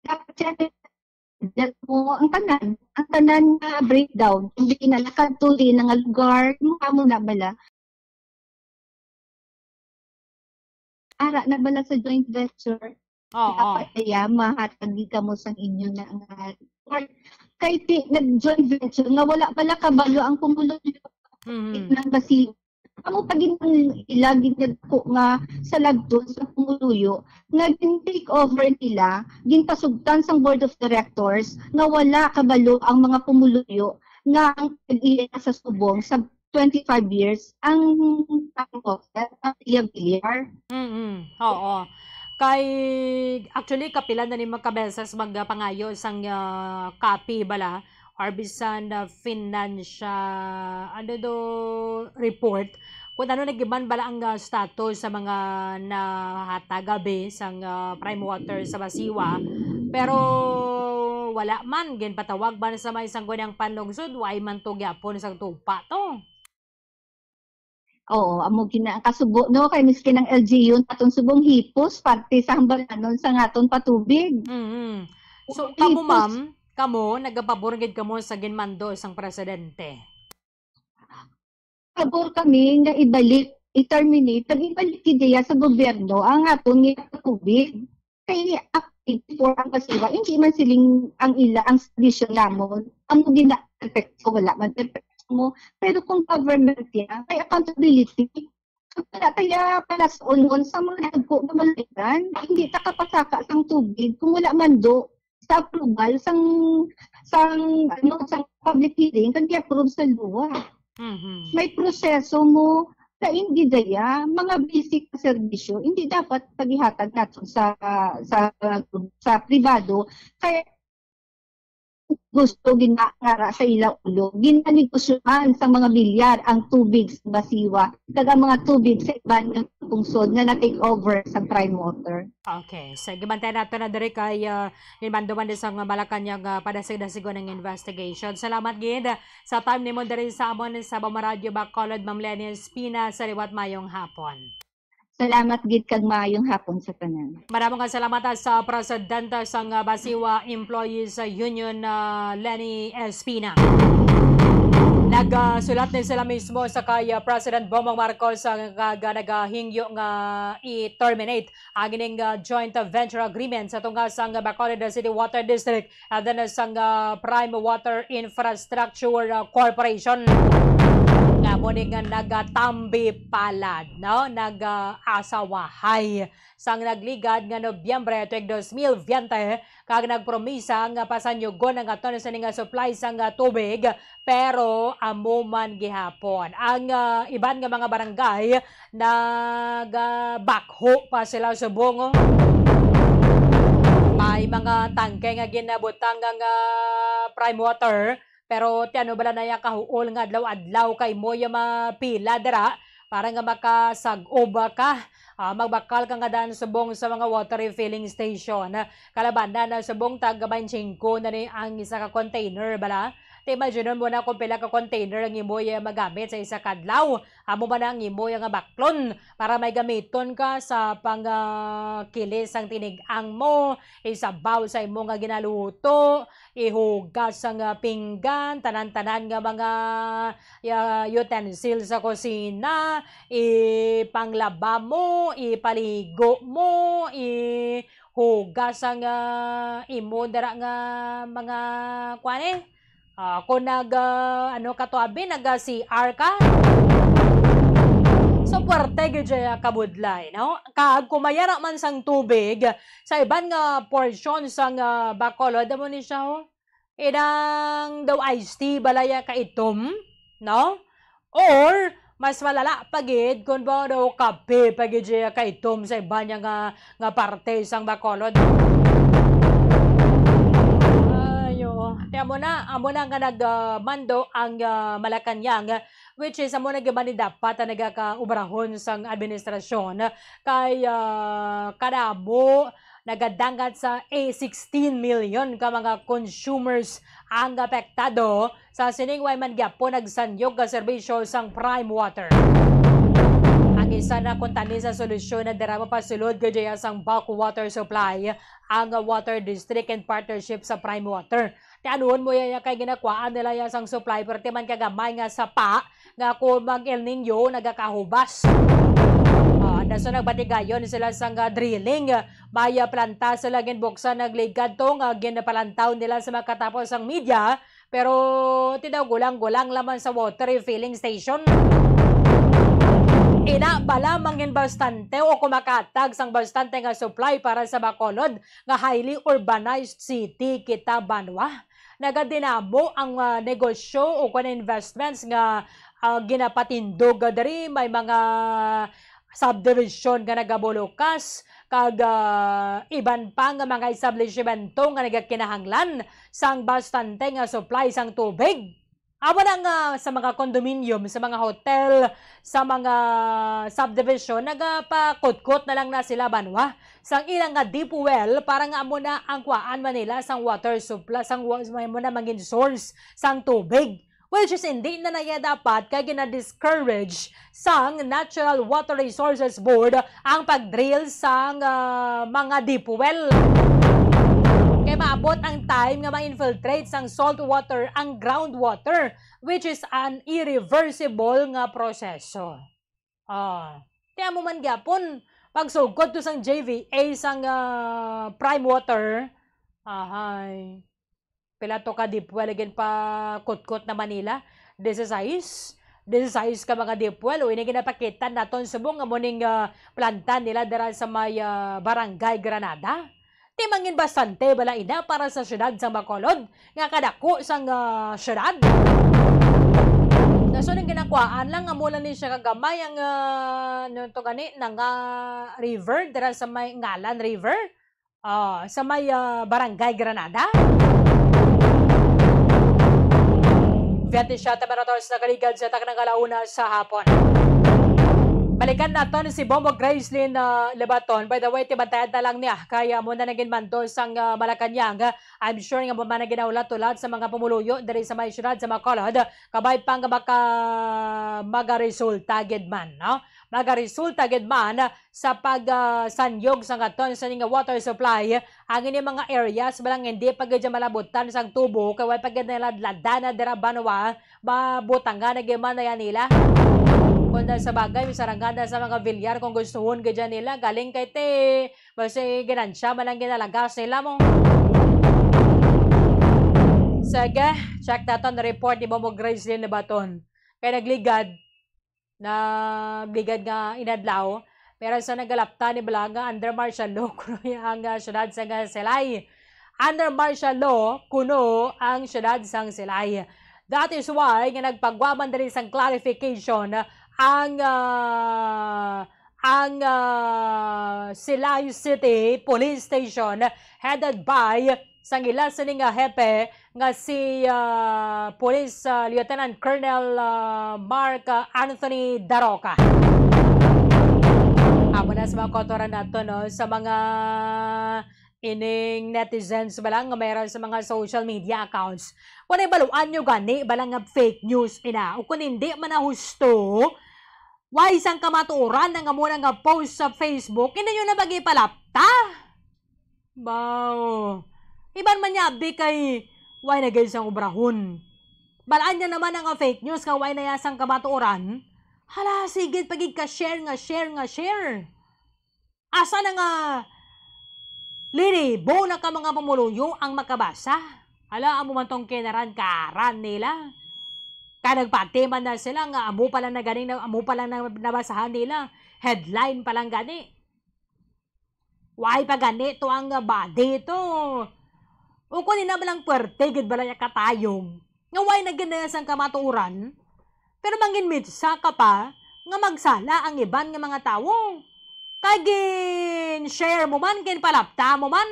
dapat siya, mo ang tanan, ang tanan nga breakdown, kung di na nakadto, di na nga lugar, mo, amo na bala. Ara na bala sa joint venture? Oo. Dapat kaya mahatag gid kamo sang inyo na nga report. Kay ti-, nag-joint venture nga wala pala kabalo ang pumuluyo Mhm. ng Basiwa. Amo pa gid ang ila gid nagko nga sa lagton sa pumuluyo nga gin-take over nila, ginpasugtan sang board of directors nga wala kabalo ang mga pumuluyo nga ang pag-iya sa subong sa twenty-five years ang, ang, ang Villar. Mm-mm. Oo. Kay, actually, kapila na ni mga kabeses magpangayo sang, ah, copy bala or bisan, ah, financial, ano do, report kung ano na gid man bala ang, ah, status sa mga nahatag abi sang, ah, Prime Water sa Basiwa. Pero wala man, ginpatawag man sa may Sangguniang Panlungsod, way man to gyapon sang tupa to. Oo, amo gina-, ang kasubo, no, kay miskin ang L G U, atong subong hipos, parte sa hambalanon sa aton patubig. Mm. So, kamo, hipos. Ma'am, kamo, nagapabor gid kamo sa ginmando sang presidente? Pabor kami nga ibalik, i-terminate, kag ibalik gid diya sa gobyerno ang aton nga patubig. Kay, actually, before ang Basiwa, hindi man siling ang ila, ang serbisyo namon. Amo gina-, perfecto, wala man perfecto mo. Pero kung government yan, may accountability. Wala kaya pala sa unon sa mga nagko nga malayan, hindi ta kapasaka sang tubig kung wala man do sa approval sang, sang, ano, sang public hearing, kag i-approve sa luwa. Mhm. May proseso mo, sa hindi daya, mga basic na serbisyo, hindi dapat pagihatag nato sa, sa, sa pribado. Kaya gusto gina-, nga ra sa ila ulo, ginanegosyohan sa mga milyar ang tubig sa Basiwa, kag ang mga tubig sa iban nga pungsod nga na-take over sa Prime Water. Okay, sige, bantayan nato na diri kay, ah, ginmando man di sa Malacañang, ah, padasig-dasigon ang investigation. Salamat gid sa time nimo diri sa amon sa Bombo Radyo Bacolod, Ma'am Leni Espina, sa liwat, mayong hapon. Salamat gid kag maayong hapon sa tanan. Madamo nga salamat, ah, sa presidente sang, ah, Basiwa Employees Union, ah, Leni Espina. Nagsulat ni sila mismo sa kay, ah, President Bongbong Marcos, ah, nga, nga nagahingyo nga i-terminate ang ining, ah, joint venture agreement sa tunga sang Bacolod City Water District and then sang, ah, Prime Water Infrastructure, ah, Corporation, nga amo ni nga nagatambi palad, no? Nag, ah, asawahay sang nagligad nga Nobyembre tuig dos mil veinte, kag nagpromisa nga pasanyugon ang aton sini nga supply sang, ah, tubig, pero amo man gihapon. Ang, ah, iban nga mga barangay nag, ah, backhoe pa sila subong, oh. May mga tangke nga ginabutang nga, nga prime water, pero ti ano bala na ya kahuol nga adlaw-adlaw kay mo ya mapila dira para nga makasag-ob ka. Ah, magbakal ka nga dan subong sa mga water refilling station. Kalabanan na subong tag twenty-five na ni ang isa ka container bala. Ti imagine mo na kung pila ka container ang imo ya magamit sa isa ka adlaw. Amo man ang imo nga baklon para may gamiton ka sa pang, ah, kilis sang tinig-ang mo, isabaw sa imo nga ginaluto, ihugas sang, ah, pinggan, tanan-tanan nga mga, ah, utensil sa kusina, ipanglaba mo, ipaligo mo, ihugas sang, ah, imo dira nga mga, kuan eh, Ah, kung nag, ah, ano ka to, abi, nag, ah, C R ka? So, puwerte gyud siya kabudlay, no? Kag kung mayara man sang tubig sa iban nga portion sang, ah, Bacolod, amo ni siya, oh. Inang daw iced tea, balaya ka itom, no? Or, mas malala pa gid, kung ba daw kape pa gid siya ka itom sa iban niya nga nga parte sang Bacolod. Ayo. Kaya amo na, amo na nga nagmando ang, ah, Malacañang, which is amo na gyud man ni dapat ang nagakaubrahon sang administrasyon kay, ah, kadamo nagadangat sa a sixteen million ka mga consumers ang apektado sa sining way man gyapon nagsanyog nga serbisyo sang Prime Water. Ang isa na kuntani sa solusyon na dira mapasulod gid iya sang bulk water supply ang Water District in partnership sa Prime Water. Ti anuon mo iya kay ginakwaan nila iya sang supply, pero ti man kagamay nga sapa nga kung mag El Niño nagakahubas. Ah, dason nagbatigayon sila sang, ah, drilling. May, ah, planta sila ginbuksan nagligad to nga ginapalantaw nila sa makatapos ang media. Pero ti daw gulang-gulang lamang sa water refilling station. Ina bala mangin bastante o kumakatag sang bastante nga supply para sa Bacolod nga highly urbanized city kita banwa. Nagadinamo ang, ah, negosyo o kon investments nga, ah, ginapatindog diri. May mga subdivision nga nagabulukas, kag, ah, iban pa nga mga establishmento nga nagakinahanglan sang bastante nga supply sang tubig. Amo na nga sa mga condominium, sa mga hotel, sa mga subdivision, nagapakutkot na lang na sila banwa sang ilang nga deep well para nga amo na ang kuhaan man nila sang water supply, sang wa-, amo na mangin source sang tubig. Which is hindi na naya dapat kay gina-discourage sang Natural Water Resources Board ang pag-drill sang, ah, mga deep well. Kay maabot ang time nga ma-infiltrate sang salt water ang groundwater, which is an irreversible nga proseso. Ah, ti amo man gyapon, pagsugod to sang J V A sang, ah, Prime Water, ahay. Pila to ka deep well ginpakutkot na Manila? Disisais. Disisais ka mga deep well. O, ini ginapakita naton subong nga muning, ah, planta nila dira sa may, ah, Barangay Granada. Ti mangin bastante bala ina para sa siyudad sang Bacolod, nga kadako sang, ah, siyudad. Dason ang ginakwaan lang, amo lang ni siya kagamay ang, ah, ano to gani, nanga river, dira sa may Ngalan River. Ah, sa may, ah, Barangay Granada. Veintisiete minutos na kaligad sa taknang alauna sa hapon. Balikan naton si Bombo Gracelyn, ah, Lebaton. By the way, tibantayan na lang niya. Kaya mo na naging mando sang, ah, Malacañang. I'm sure nga mo man naging ulat-ulat sa mga pumuluyo diri sa may siyudad sa Bacolod. Kabay pa nga maka-, magaresulta gid man, no? Magaresulta gid man sa pag, ah, sanyog sang aton sa ning water supply, ang ini mga areas balang hindi pa gid malabutan sang tubo, kay wala pa gid nila ladana dira banwa, mabutangan na gid man na yan nila. Kung na sa bagay, misarangan na sa mga bilyar kung gustuhon gid yan nila, galing kay te, basi ginansya man ang ginalagas nila mo. Sige, check naton report ni Momo Gracelyn Lebaton. Kay nagligad, nagligad nga inadlaw, pero sa nagalapta ni bala nga under martial law kuno ang, ah, siyudad sang Silay. Under martial law kuno ang siyudad sang Silay. That is why nga nagpagwa man diri sang clarification ang, ah, ang, ah, Silay City Police Station headed by sang ila sini nga hepe nga si, ah, Police, ah, Lieutenant Colonel, ah, Mark, ah, Anthony Daroca. Amo na sa mga kotoran nato, no, sa mga ining netizens ba lang nga mayroon sa mga social media accounts. Kung nahibaluan nyo gani ba lang nga fake news ina, o kung hindi man na husto, why sang kamatuoran na nga muna nga post sa Facebook, hindi nyo na magipalapta? Baw. Iban man niya, abi kay, why na gid sang obrahon? Balaan niya naman ang fake news nga why na yasang kamatuoran? Hala, sige, pagig ka share nga share nga share. Asa na nga linibo na ka mga pumuluyo ang makabasa? Ala, amo man tong kinaran-karan nila. Kay nagpati man na sila nga amo pa lang na ganing na, amo pa lang na nabasahan nila. Headline pa lang gani. Why pa gani to ang body to? O kung ina ba lang puwerte gid bala ya katayog, nga why na gid na sang kamatuoran? Pero manginmitsa ka pa nga magsala ang iban nga mga tawo. Kay gin-share mo man, ginpalapta mo man.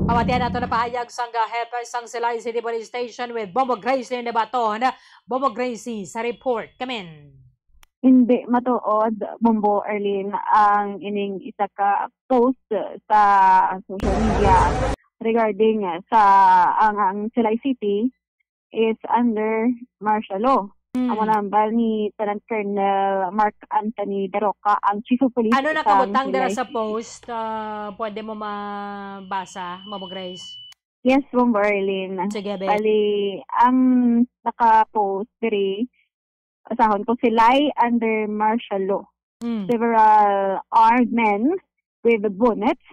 Pamatian nato na pahayag sang hepe sang Silay City Police Station with Bombo Grace Lynn Baton. Bombo Gracie sa report. Kamin. Hindi matuod, Bombo Arlene, ang ining isa ka post sa social media regarding sa ang, ang Silay City is under martial law. Hmm. Amo nambal ni Lieutenant Colonel Mark Anthony Daroca, ang Chief of Police Ano sa nakabutang dira Silay sa City. Post? Ah, pwede mo mabasa, Mamo Grace? Yes, Bombo Arlene. Sige, be. Bali, ang naka-post diri, asahon ko, Silay under martial law. Mm. Several armed men with bonnets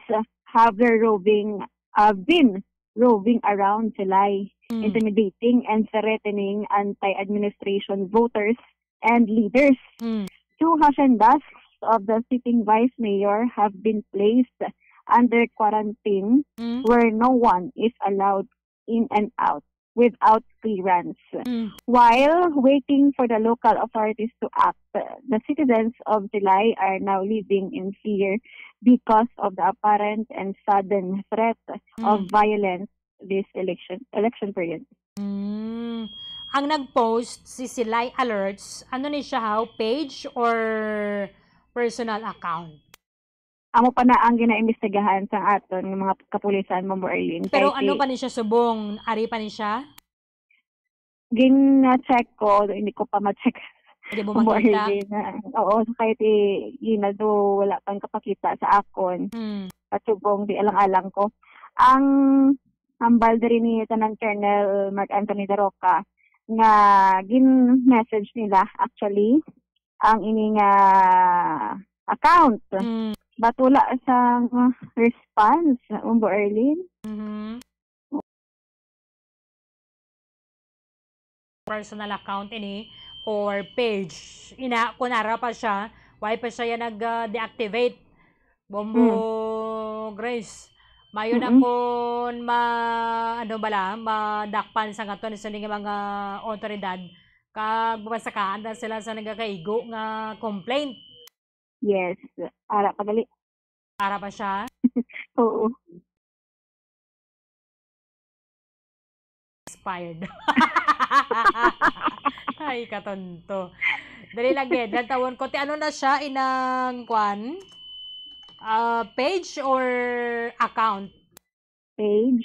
have their roving, have been roving around Silay, Mm. intimidating and threatening anti-administration voters and leaders. Mm. Two haciendas of the sitting vice mayor have been placed under quarantine Mm. where no one is allowed in and out without clearance. Mm. While waiting for the local authorities to act, the citizens of Silay are now living in fear because of the apparent and sudden threat of Mm. violence this election election period. Mm. Ang nag-post si Silay Alerts, ano ni siya, how? Page or personal account? Amo pa na ang ginaimbestigahan sang aton nga mga kapulisan, Bombo Arlene. Pero Kay ano si pa ni siya subong? Ari pa ni siya? Gina-check ko, hindi ko pa ma-check. Hindi mo Bombo makita? Arlene, ah, oo, kay ti Ginaldo wala pang kapakita sa akon. Mm. Pasubong, di alang-alang ko. Ang hambal diri ni Lieutenant Colonel Mark Anthony Daroca nga gin-message nila actually ang ini nga account. Mm. But wala sang response, Bombo Arlene. Mhm. Personal account ini or page. Ina, kung ara pa siya, why pa siya yan nag, ah, deactivate? Bombo Mm. Grace. Mayo na Mm-mm. kung ma-, ano bala, madakpan sa ngaton sa mga otoridad. Kag mapasakaan na sila sa nagakaigo nga complaint. Yes. Ara pa gali. Ara pa siya? Oo. Expired. Ay, katonto. Dali lang, gid. Lantawon ko. Ti, ano na siya, inang kwan? Ah, page or account? Page.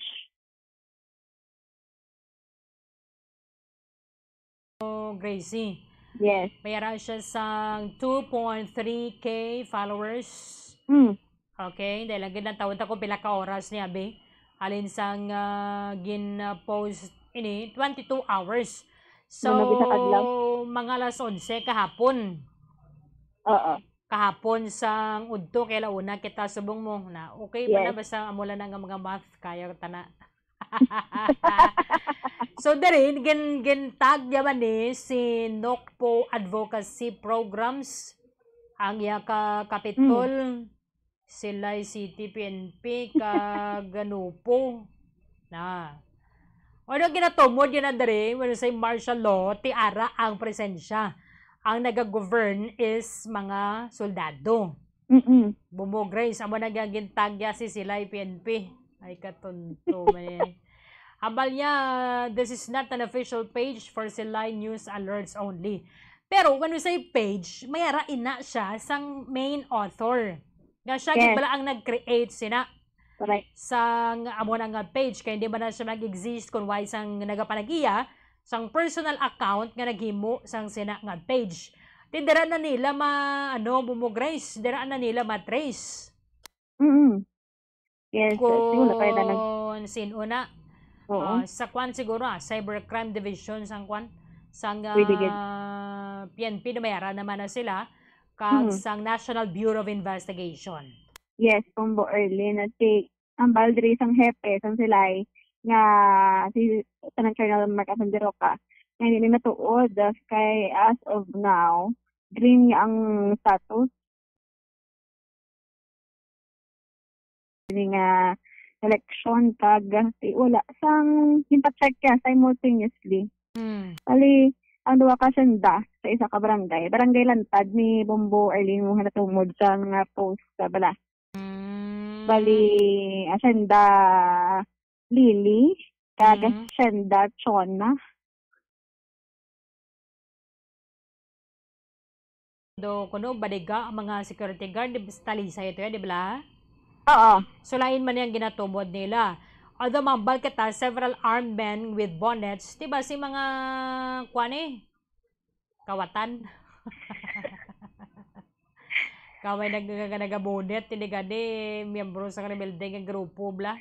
Oh, Gracie. Yes. May ara siya sang two point three K followers. Mm. Okay, dahil lagi lang tawon ta kung pila ka oras ni abi. Alin sang, ah, gin-post ini, twenty-two hours. So, Manag isa ka adlaw? Mga alas onse kahapon. Oo. Kahapon sang udto, kay launa kita subong mo na. Okay pa na, Yes. basta amo lang nga mga math, kaya ta na. So, diri, gin-, gin-tag yaman ni si Nokpo Advocacy Programs, ang iya ka kapitol, Mm. Silay City P N P, kag Ganupo. Na. Ano ginatumod yun na diri, when we say martial law, ti ara ang presensya. Ang nag-govern is mga soldado. Mm-mm. Bombo Grace, amo na nga gintagya si Silay P N P. Ay, katunto man eh. Hambal niya, this is not an official page for Silay News Alerts only. Pero when we say page, may ara ina siya sang main author. Nga siya gid Yes. bala ang nag-create sina Correct. sang amo na nga page. Kay hindi man na siya nag-exist kung why sang nagapanag-iya sang personal account nga naghimo sang sina nga page. Ti dira na nila ma-, ano, Bombo Grace, dira na nila ma-trace. Mm-mm. Yes, siguro kaya na nag- Kung sin-o na. Oo. Ah, sa kwan siguro, ah, Cybercrime Division sang kwan, sang, Pwede gid. ah, P N P, na may ara naman na sila, kag Mm. sang National Bureau of Investigation. Yes, Bombo Arlene, na si ang bal diri sang hepe sang silay nga si Lieutenant Colonel Mark Anthony Roca, nga hindi ni matuod, ah, kay as of now, green nga ang status ni nga election kag, eh, wala sang ginpa-check niya simultaneously. Mm. Bali, ang duha ka asyenda sa isa ka barangay, Barangay Lantad ni Bombo Arlene mo natumod sa nga post sa bala. Mm. Bali, asyenda Lily kag Mm. asyenda Chona. Do kuno badiga ang mga security guard, di ba, sa Talisay ito, di ba? Oo. So, lain man yang ginatumod nila. Although mambal kita, several armed men with bonnets, di ba, si mga, kuwan eh, kawatan. Kaway nag-, nag-, nagabonet, hindi gani, miyembro sa rebelde nga grupo, bla.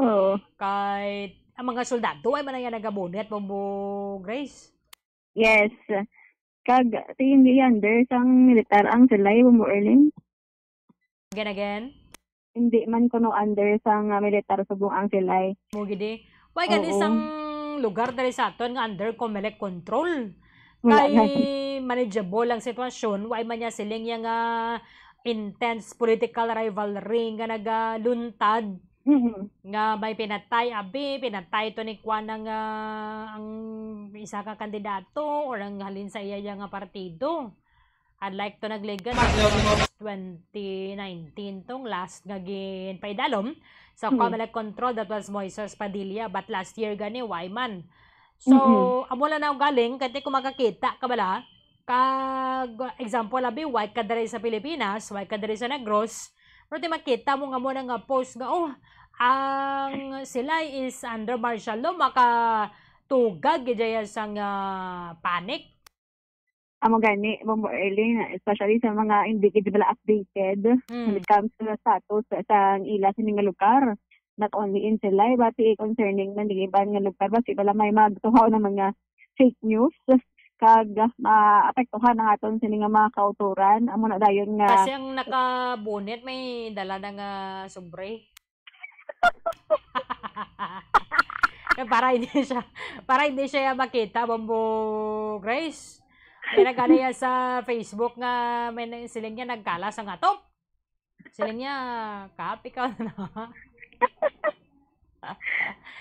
Oo. Kay, ang mga soldado, ay man ang nagabonet, Bombo Grace. Yes. Kag, ti, hindi under sang militar ang silay, Bombo Erling. Again, again? Hindi man kuno under sang, ah, militar subong ang silay. Mo gidi. Why gani Oo. sang lugar dali sa aton nga under Comelec control? Wala Kay na. manageable ang sitwasyon, why man niya siling yang, ah, intense political rivalry nga nagaluntad Mm. nga may pinatay, abi, pinatay to ni kuan ang, ah, ang isa ka kandidato or ang halin sa iya, iya nga partido. Unlike to nagligan twenty nineteen tong last nga ginpaidalom sa Mm. Comelec control, that was Moises Padilla, but last year gani, why man? So, Mm-mm. amo lang na galing, kay ti ko makakita ka bala, kag example, abi, why ka diri sa Pilipinas, why ka diri sa Negros, pero ti makita mo nga mo na nga post nga, oh, ang sila is under martial law, makatugag gid dyan sang, ah, panic. Amo gani, Bombo Erling, especially sa mga hindi gid bala updated Mm. when it comes to the status sa ila sini nga lugar. Not only in Silay, but i-, concerning man di iban nga lugar, basi bala may magtuhaw na mga fake news, kag maapektuhan ang aton sini nga mga kauturan. Amo na dayon nga Kasi ang nakabonet may dala na nga sobre. Eh, para hindi siya, para hindi siya makita, Bombo Grace. May nagano yan sa Facebook nga may na-, siling niya nagkalas ang atop. Siling niya, "Kapi ka na."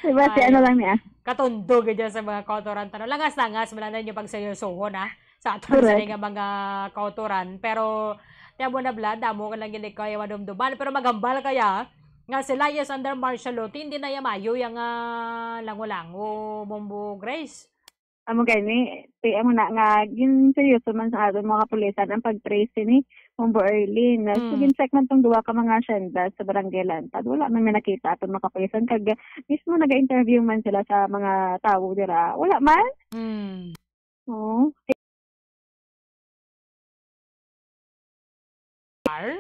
Diba, si Ay, ano lang niya? Katundog dyan sa mga kauturan. Tano, langas-langas, wala na ninyo pagseryosohon, ha? Sa aton Correct. sini nga mga kauturan. Pero, tiyan mo na, Vlad, damo ka lang gini kaya madumduman. Pero magambal kaya, nga sila is under martial law, ti hindi na yamayo yang, ah, lango-lango, Bombo Grace. Amo gani, ti amo na nga, gin seryoso man sa aton mga kapulisan ang pag-trace ni Bombo Erlin. So, Mm. gin-check man tong duha ka mga asyenda sa Barangay Lantad. Wala man may nakita aton mga kapulisan. Kag mismo naga-interview man sila sa mga tawo dira. Wala man. Mm. Oo. Ar?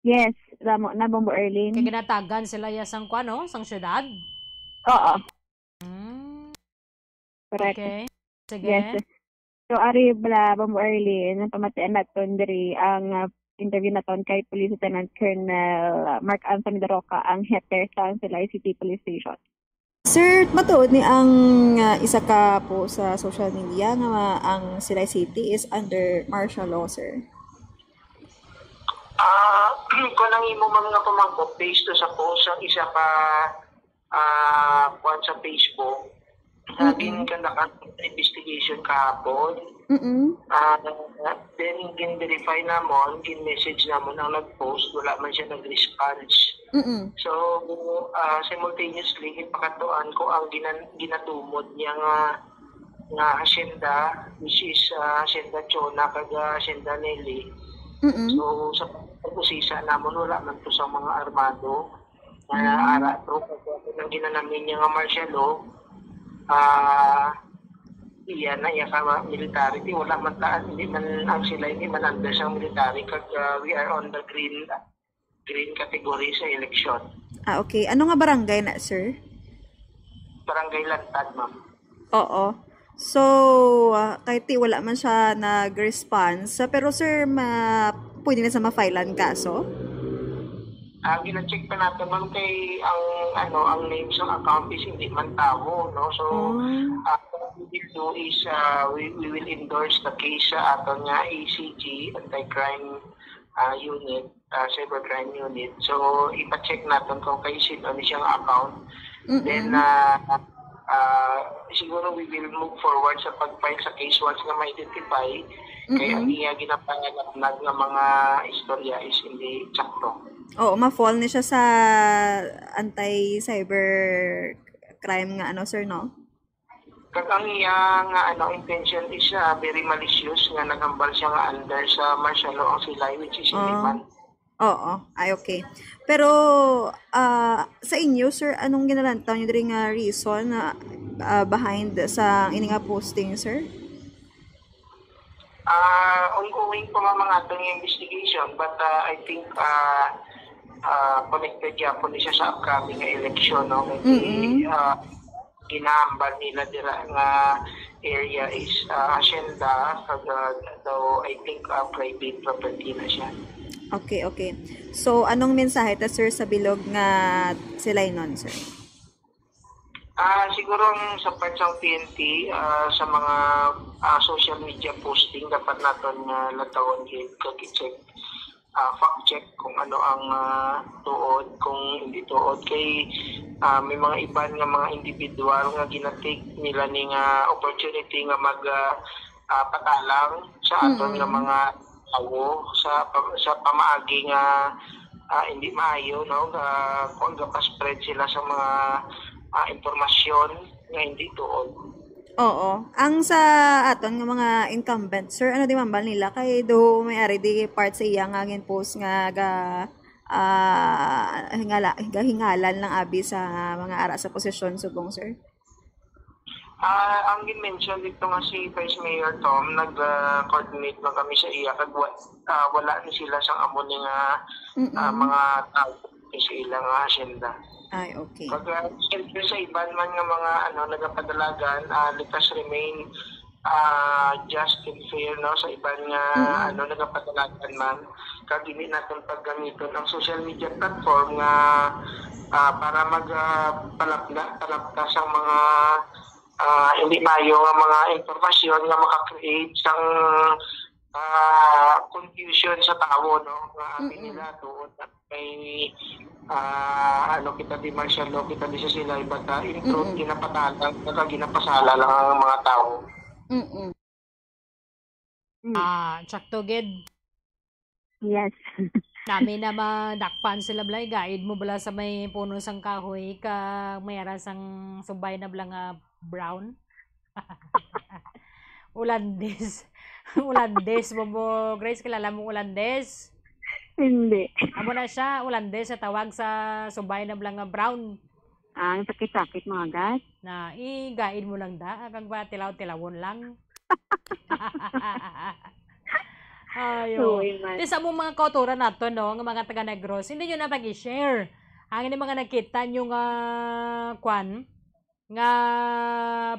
Yes, damo na, Bombo Erlin. Kay ginatagan sila ya sang kuan, no? Sang syudad? Oo. Mm. Correct. Okay. Sige. Yes. So, ari bala, Bombo Erlin, ang pamatian naton diri ang, ah, interview naton kay Police Lieutenant Colonel Mark Anthony Daroca, ang hepe sa Silay City Police Station. Sir, matuod ni ang, ah, isa ka post sa social media nga ma-, ang Silay City is under martial law, sir? Ah, kung ang imo, ma'am, nga pamangkot, based to sa post sang isa ka, ah, kuwan sa Facebook, ah, Mm-mm. gin-conduct ang investigation kahapon. Mm-mm. Ah, then, gin-verify namon, gin-message namon ang nag-post, wala man siya nag-response. Mm-mm. So, ah, simultaneously, ginpakadtuan ko ang ginan-, ginatumod niya nga, nga hacienda, which is, ah, Hacienda Chona kag, ah, Hacienda Nelly. Mm-mm. So, sa pag-usisa namon, wala man to sa mga armado nga Mm. ara, pero kung ano ang ginanamin niya nga martial law, ah, iya na iya ka ma-, military, di wala man ta, hindi man ang sila, hindi man under sa military, kag, ah, we are on the green, green category sa election. Ah, okay. Ano nga barangay na, sir? Barangay Lantad, ma'am. Oo. So, ah, kahit ti wala man siya nag-response, pero sir, ma-, pwede na sa ma-file-an kaso? Ah, gina-check pa naton, ma'am, kay ang, ano, ang name sa account is hindi man tawo, no? So, ah, what we will do is, ah, we, we will endorse the case sa aton nga A C G, Anti-Crime, ah, Unit, ah, Cybercrime Unit. So, ipa-check naton kung kay sino ni siyang account. Then, ah, ah, siguro we will move forward sa pag-file sa case once nga ma-identify kay ang iya ginapangalaplag nga mga istorya is hindi sakto. Oo, ma-fall ni siya sa anti-cyber crime nga ano, sir, no? Kag ang iya nga, ano, intention is, ah, very malicious nga naghambal siya nga under sa martial law ang silay, which is hindi man. Oo. Ay, okay. Pero, ah, sa inyo, sir, anong ginalantaw niyo diri nga reason na, ah, behind sa ini nga posting, sir? Ah, ongoing pa man ang aton nga investigation, but, ah, I think, ah, ah, connected gyapon ni siya sa upcoming nga election, no? Maybe, ah, ginahambal nila dira nga area is, ah, hacienda, kag, ah, daw, I think, ah, private property na siya. Okay, okay. So, anong mensahe ta, sir, sa bilog nga silaynon, sir? Ah, siguro ang sa part sang P N P, ah, sa mga, ah, social media posting, dapat naton nga lantawon gid kag i-check, ah, fact check kung ano ang, ah, tuod, kung hindi tuod. Kay, ah, may mga iban nga mga individual nga gina-take nila ni nga opportunity nga mag, ah, ah, patalang sa aton nga mga tawo sa pa-, sa pamaagi nga, ah, hindi maayo, no, nga kung gapa-spread sila sa mga, ah, impormasyon nga hindi tuod. Oo. Ang sa aton nga mga incumbent, sir, ano di mambal nila? Kay do may ari di part sa iya nga gin-post nga ga, ah, hingala-, gahingalan lang abi sa mga ara sa posisyon subong, sir? Ah, ang gin-mention dito nga si Vice Mayor Tom, nag-coordinate man kami sa iya, kag wa-, ah, wala ni sila sang amo ni nga, ah, mga tawo sa ilang, ah, asyenda. Ay, okay. Kag, ah, siyempre sa iban man nga mga, ano, nagapadalagan, ah, let us remain, ah, just and fair, no, sa iban nga, ano, nagapadalagan man. Kag hindi naton paggamiton ang social media platform nga, ah, para mag, ah, palapda, palapda sang mga, ah, hindi maayo nga mga impormasyon nga maka-create sang, ah, confusion sa tawo, no? Nga abi nila tuod na may, ah, ano, kita di martial law, kita di sa silay, but, ah, in truth, ginapatalang, saka ginapasala lang ang mga tawo. Mm-mm. Mm. Ah, tsakto gid. Yes. Nami na madakpan sila, balay, gaid mo bala sa may puno sang kahoy, ka may ara sang subay na bala nga brown? Ulandes. Ulandes, Bombo Grace, kilala mo Ulandes? Hindi. Amo na siya, Ulandes, sa tawag sa subay na bala nga brown. Ang sakit-sakit, mga gas. Na, igaid mo lang da, kag ba tilaw-tilawon lang. Ayo. Uy, man. Di sa among mga kauturan nato, no, nga mga taga Negros, hindi nyo na pag-i-share. Ang ini mga nakita nyo nga, kwan, nga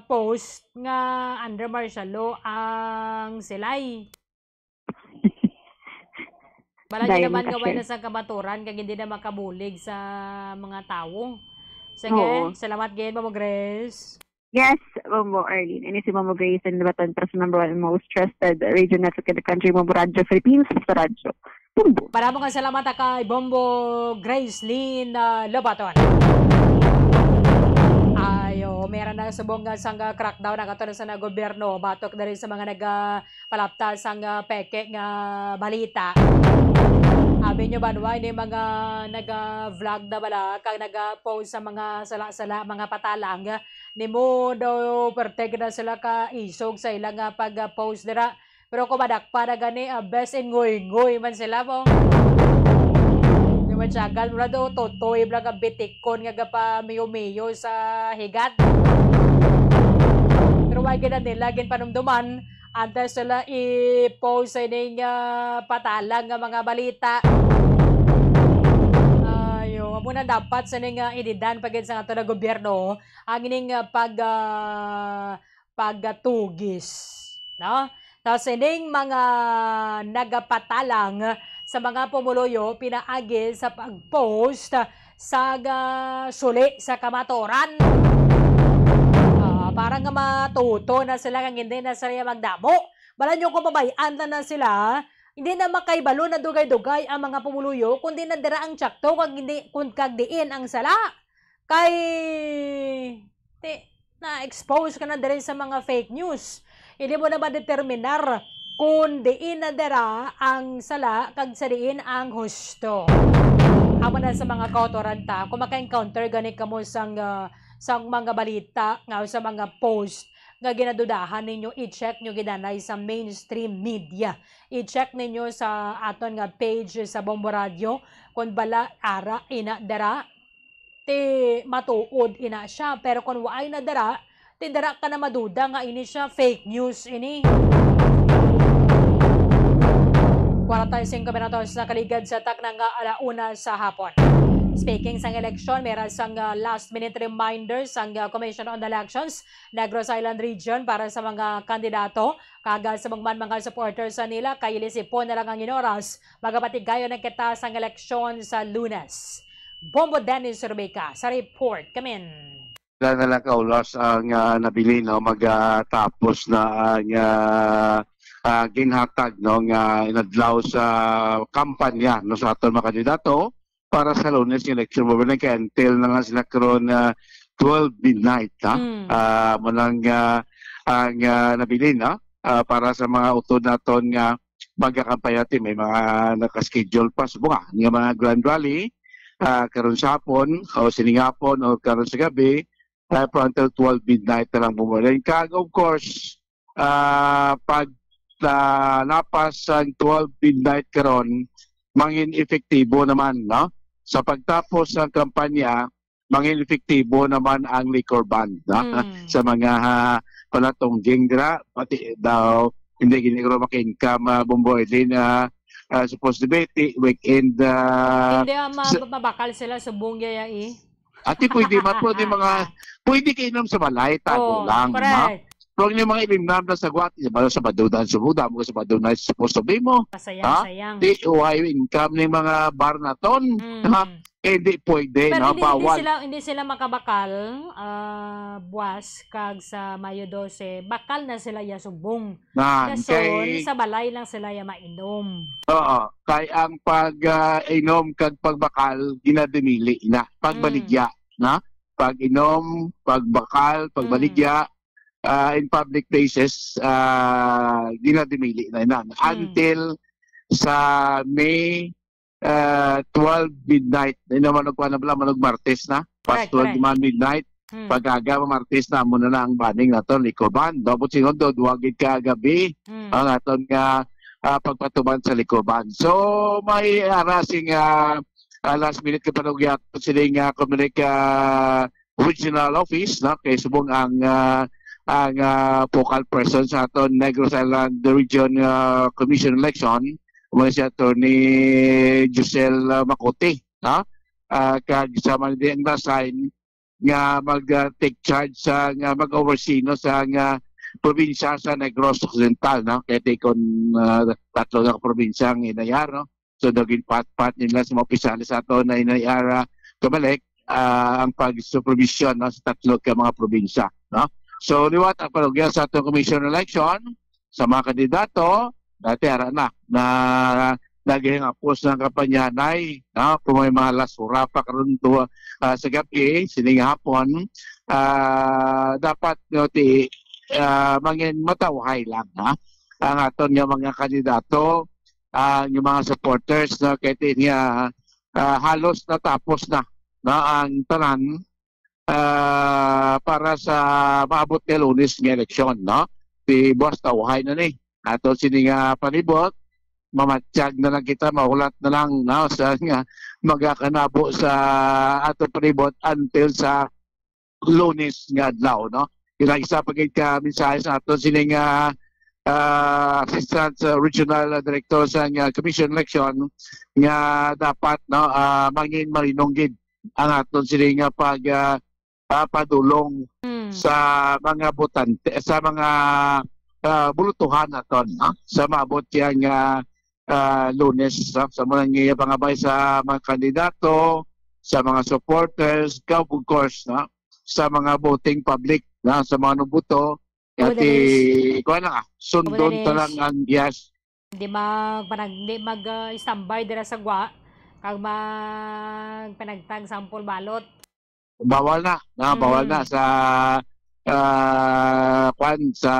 post nga under martial law ang silay. Bala niya naman gaway na sa kamaturan kag hindi na makabulig sa mga tawo. Sige, salamat gid, Mama Grace. Yes, Bombo Arlene. Ini si Bombo Grace and Baton, Trust number one most trusted radio network in the country, Bombo Radyo Philippines, sa radyo. Bombo. Para mo kang salamat kay Bombo Grace Lynn, ah, Lobaton. Ayo, meron na subong nga sang, ah, crackdown ang ato na sa gobyerno batok na rin sa mga nag, ah, palapta sang, ah, peke nga balita. Abi nyo ba, Noy, ni mga naga-vlog na bala kag naga-post sa mga sala-sala, mga patalang, nimo daw pertig na sila ka isog sa ilang, ah, pag-post dira. Pero kung madakpa na gani, ah, best in ngoy-ngoy man sila mo. Di ba, tiyagal mo na daw, totoy, bala ka bitikon nga gapamiyo-miyo sa higat. Pero wag gid na nila ginpanumduman, antes sila i-post sa ining, ah, patalang nga mga balita. Ayo, amo na dapat sa ning, ah, inidan pa gid sa ato na gobyerno ang ining, ah, pag, ah, pagatugis, no? Tapos ining mga nagapatalang sa mga pumuluyo pinaagi sa pag-post sa ga-, suli sa kamatuoran. Ah, para nga matuto na sila kag hindi na sila magdamo. Bala nyo kung mabay-an na, na sila, hindi na makaibalo na dugay-dugay ang mga pumuluyo, kundi na dira ang tsakto kag hindi, kun, kag diin ang sala. Kay, ti, na-expose ka na diri sa mga fake news. Hindi mo na madeterminar kung diin na dira ang sala kag sa diin ang husto. Amo na sa mga kautoran ta, kung maka-encounter gani kamo sang, ah, sang mga balita nga sa mga post nga ginadudahan ninyo, i-check nyo gid anay sa mainstream media. I-check ninyo sa aton nga page sa Bombo Radio kung bala ara ina dira ti matuod ina siya. Pero kung waay na dira, ti dira ka na maduda nga ini siya fake news ini. Kwarenta y cinco minutos na kaligad sa takna nga ala una sa hapon. Speaking sang eleksyon, may ra sang, ah, last minute reminder sang, ah, Commission on Elections, Negros Island Region para sa mga kandidato kag, ah, sa mga man mga supporters sa nila, kay lisipon na lang ang inyong oras. Magapatigayon na kita sang eleksyon sa Lunes. Bombo Dennis Rubica sa report. Kamin. Wala na lang kaulas ang, ah, nabilin, no? Magatapos na ang, ah, ah, ginhatag, no, nga inadlaw sa kampanya, no, sa aton mga kandidato para sa Lunes nga election. Mabalik kay until na nga sila karon, ah, twelve midnight, ha? Mm. Ah, mo nang, ah, ang, ah, nabilin, no? Ah, para sa mga utod naton nga magakampanya, ti may mga naka-schedule pa sa bunga nga mga grand rally, ah, karon sa hapon o sining hapon o karon sa gabi, ah, from until twelve midnight na lang bumalik. Kag, of course, ah, pag, ah, lapas ang twelve midnight karon, mangin epektibo naman, no? Sa pagtapos ng kampanya, mangin epektibo naman ang liquor ban, no? Mm. Sa mga, ah, palatungging dira, pati daw, hindi gini ko maka-income, ah, Bombo Edlin, ah, ah, supposed to be, ti-, weekend, ah, Hindi, ah, ma-, sa mabakal sila subong yaya, eh. Ati, pwede man, pwede mga, pwede kainom sa balay, tago Oo, lang, correct. Ma? Pero yung mga ilimnam na sa gwat, sa Sabado na, Sabado na, supposed to be mo. Pasayang-sayang. Ha? Di, why income ng mga bar na ton? Mm. Ha? Eh, di pwede, Pero no? hindi, hindi Bawal. sila, hindi sila makabakal, ah, buwas kag sa Mayo dose, bakal na sila ya subong. Nan, Dason, kay sa balay lang sila ya mainom. Oo, kay ang pag, ah, inom kag pagbakal, ginadimili na. Pagbaligya, Mm. na? Pag-inom, pagbakal, pagbaligya, Mm. ah, in public places, ah, ginadimili na inan. Mm. Until sa May, ah, twelve midnight, ino man og kuwan na bala, man og Martes na. Past Correct, twelve correct. man midnight, Mm. pag-aga, Martes na, amo na na ang banning nato, liquor ban. Dapat singon do, duwa gid ka gabi, Mm. ang aton nga, ah, pagpatuman sa liquor ban. So, may arasing, ah, ah, last minute ka panugya, siling, ah, Comelec, ah, regional office, no? Kay subong ang, ah, ang, ah, focal person sa aton Negros Island Region, ah, Commission election, mo si Attorney Giselle, ah, Macote, no? Ah, kag sa man di ang na-sign nga mag, ah, take charge sa, nga mag-oversee, no, sa nga probinsya sa Negros Occidental, no? Kaya tikon, ah, tatlo na ka probinsya ang inayar, no? So, naging pat-pat nila sa mga opisyales sa ato na inayara kabalik, ah, ang pag-supervision, no, sa tatlo ka mga probinsya, no? So, liwat ang panugya sa atong commission election, sa mga kandidato, dati ara na, na naghihingapos ng kampanyanay, no? Kung may mga lasura pa karon to, ah, sa gabi, sining hapon, ah, dapat, no, ti, ah, mangin matawhay lang, ha? Ang aton nga mga kandidato, ang mga supporters, no, kay ti niya, ah, halos natapos na, no, ang tanan, ah, para sa maabot nga Lunes nga eleksyon, no? Ti buwas tawhay na ni. Ato sini nga palibot, mamatyag na lang kita, mahulat na lang, no, sa nga magakanabo sa ato palibot until sa Lunes nga adlaw, no? Ila isa pa gid ka mensahe sa ato sini nga, ah, Assistant, ah, Regional Director sa nga Commission Election nga dapat, no, ah, mangin malinong gid ang aton sini nga pag, ah, ah, padulong Mm. sa mga botante, sa mga, ah, bulutuhan naton, no? Sa maabot siya nga ah, Lunes, no? Sa mga nga pangabay sa mga kandidato, sa mga supporters, ka-, of course, no? Sa mga voting public, no? Sa mga nubuto, Amo ati, din is-, kuha na ka, sundon amo din ta lang is-, ang, yes. Di magpanag-, di mag, ah, standby dira sa gwa, kag magpanagtag sample ballot. Bawal na, na, bawal na Mm. sa, ah, kwan, sa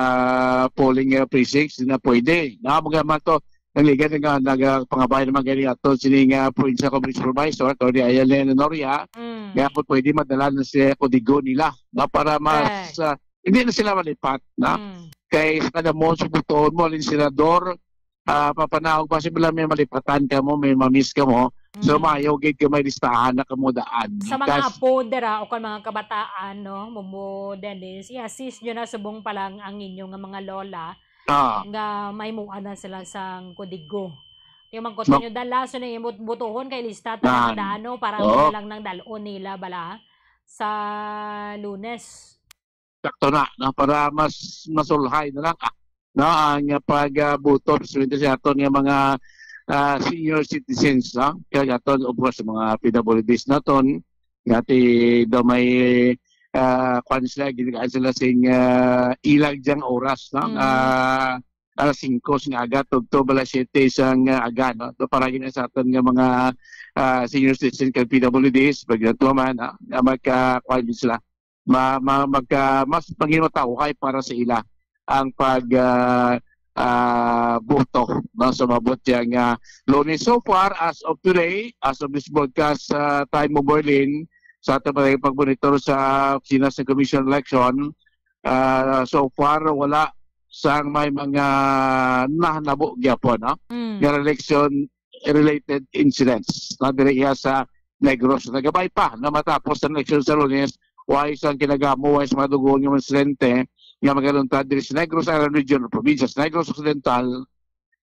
polling, ah, precincts na pwede. Na, mga man to, ang liga nga nagpangabay naman gani ato sining, ah, provincial community supervisor, Attorney Ayan Lena Noria, Mm. nga kung pwede madala na sa kodigo nila, no, para mas, Correct. ah, hindi na sila malipat, no? Mm. Kay sa kada mo, subuton mo, alin senador, ah, papanaog, basi bala may malipatan ka mo, may mamiss ka mo. So, Mm. maayo gid ka may listahan na kamo daan. Sa mga Tas apo dira o kon mga kabataan, no, Mumu Dennis, i-assist nyo na subong pa lang ang inyo nga mga lola Ah. nga mahimuan na sila sang kodigo. Yung mangkot Mak- nyo, dala, so na imot butuhon kay lista ta Nan. na daan, no, para Oo. amo na lang nang dalon nila bala sa Lunes. Sakto na, no? Para mas masulhay na lang, ah, no? Ang, ah, pag, ah, buto, especially sa aton nga mga, ah, senior citizens, no? Kaya aton, of course, mga P W Ds naton, nga ti daw may, ah, kwan sila, ginagaan sila sing, ah, ilag diyang oras, no? Mm. Ah, alas singko sing aga, tugto bala siyete sang, ah, aga, no? So, para gina sa aton nga mga, ah, senior citizen kag P W Ds, pag nato man, ah, nga magka-, kwan sila. Ma-, ma-, magka-, mas manginutawhay para sa ila ang pag, ah, ah, boto, no? So, maabot siya nga Lunes. So far, as of today, as of this broadcast, ah, time of Berlin, sa ato pa pagmonitor sa opisina sa Commission on Election, ah, so far, wala sang may mga nahanabo gyapon, no? Mm. Nga election related incidents na diri iya sa Negros. Nagabay pa na matapos ang eleksyon sa Lunes, way sang kinagamo, way sa mga dugon nga mga insidente nga magaluntad diri sa Negros Island Region o probinsya sa Negros Occidental,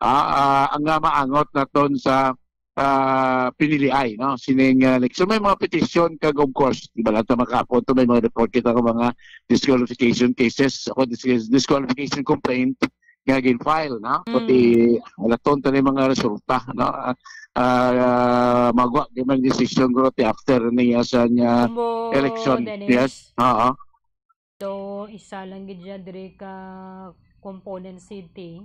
ah, ah, ang nga maangot naton sa, ah, piniliay, no? Sining, ah, eleksyon. May mga petisyon kag, of course, di ba lang ta makapon to, may mga report kita ng mga disqualification cases, ako, dis-, disqualification complaint nga gin-file, no? Pati Mm. alaton tani mga resulta, no? Ah, ah, magwa di man decision ko ti after niya sa niya Kumbo, election. Dennis. Yes. Oo. So, isa lang gid siya diri ka component city.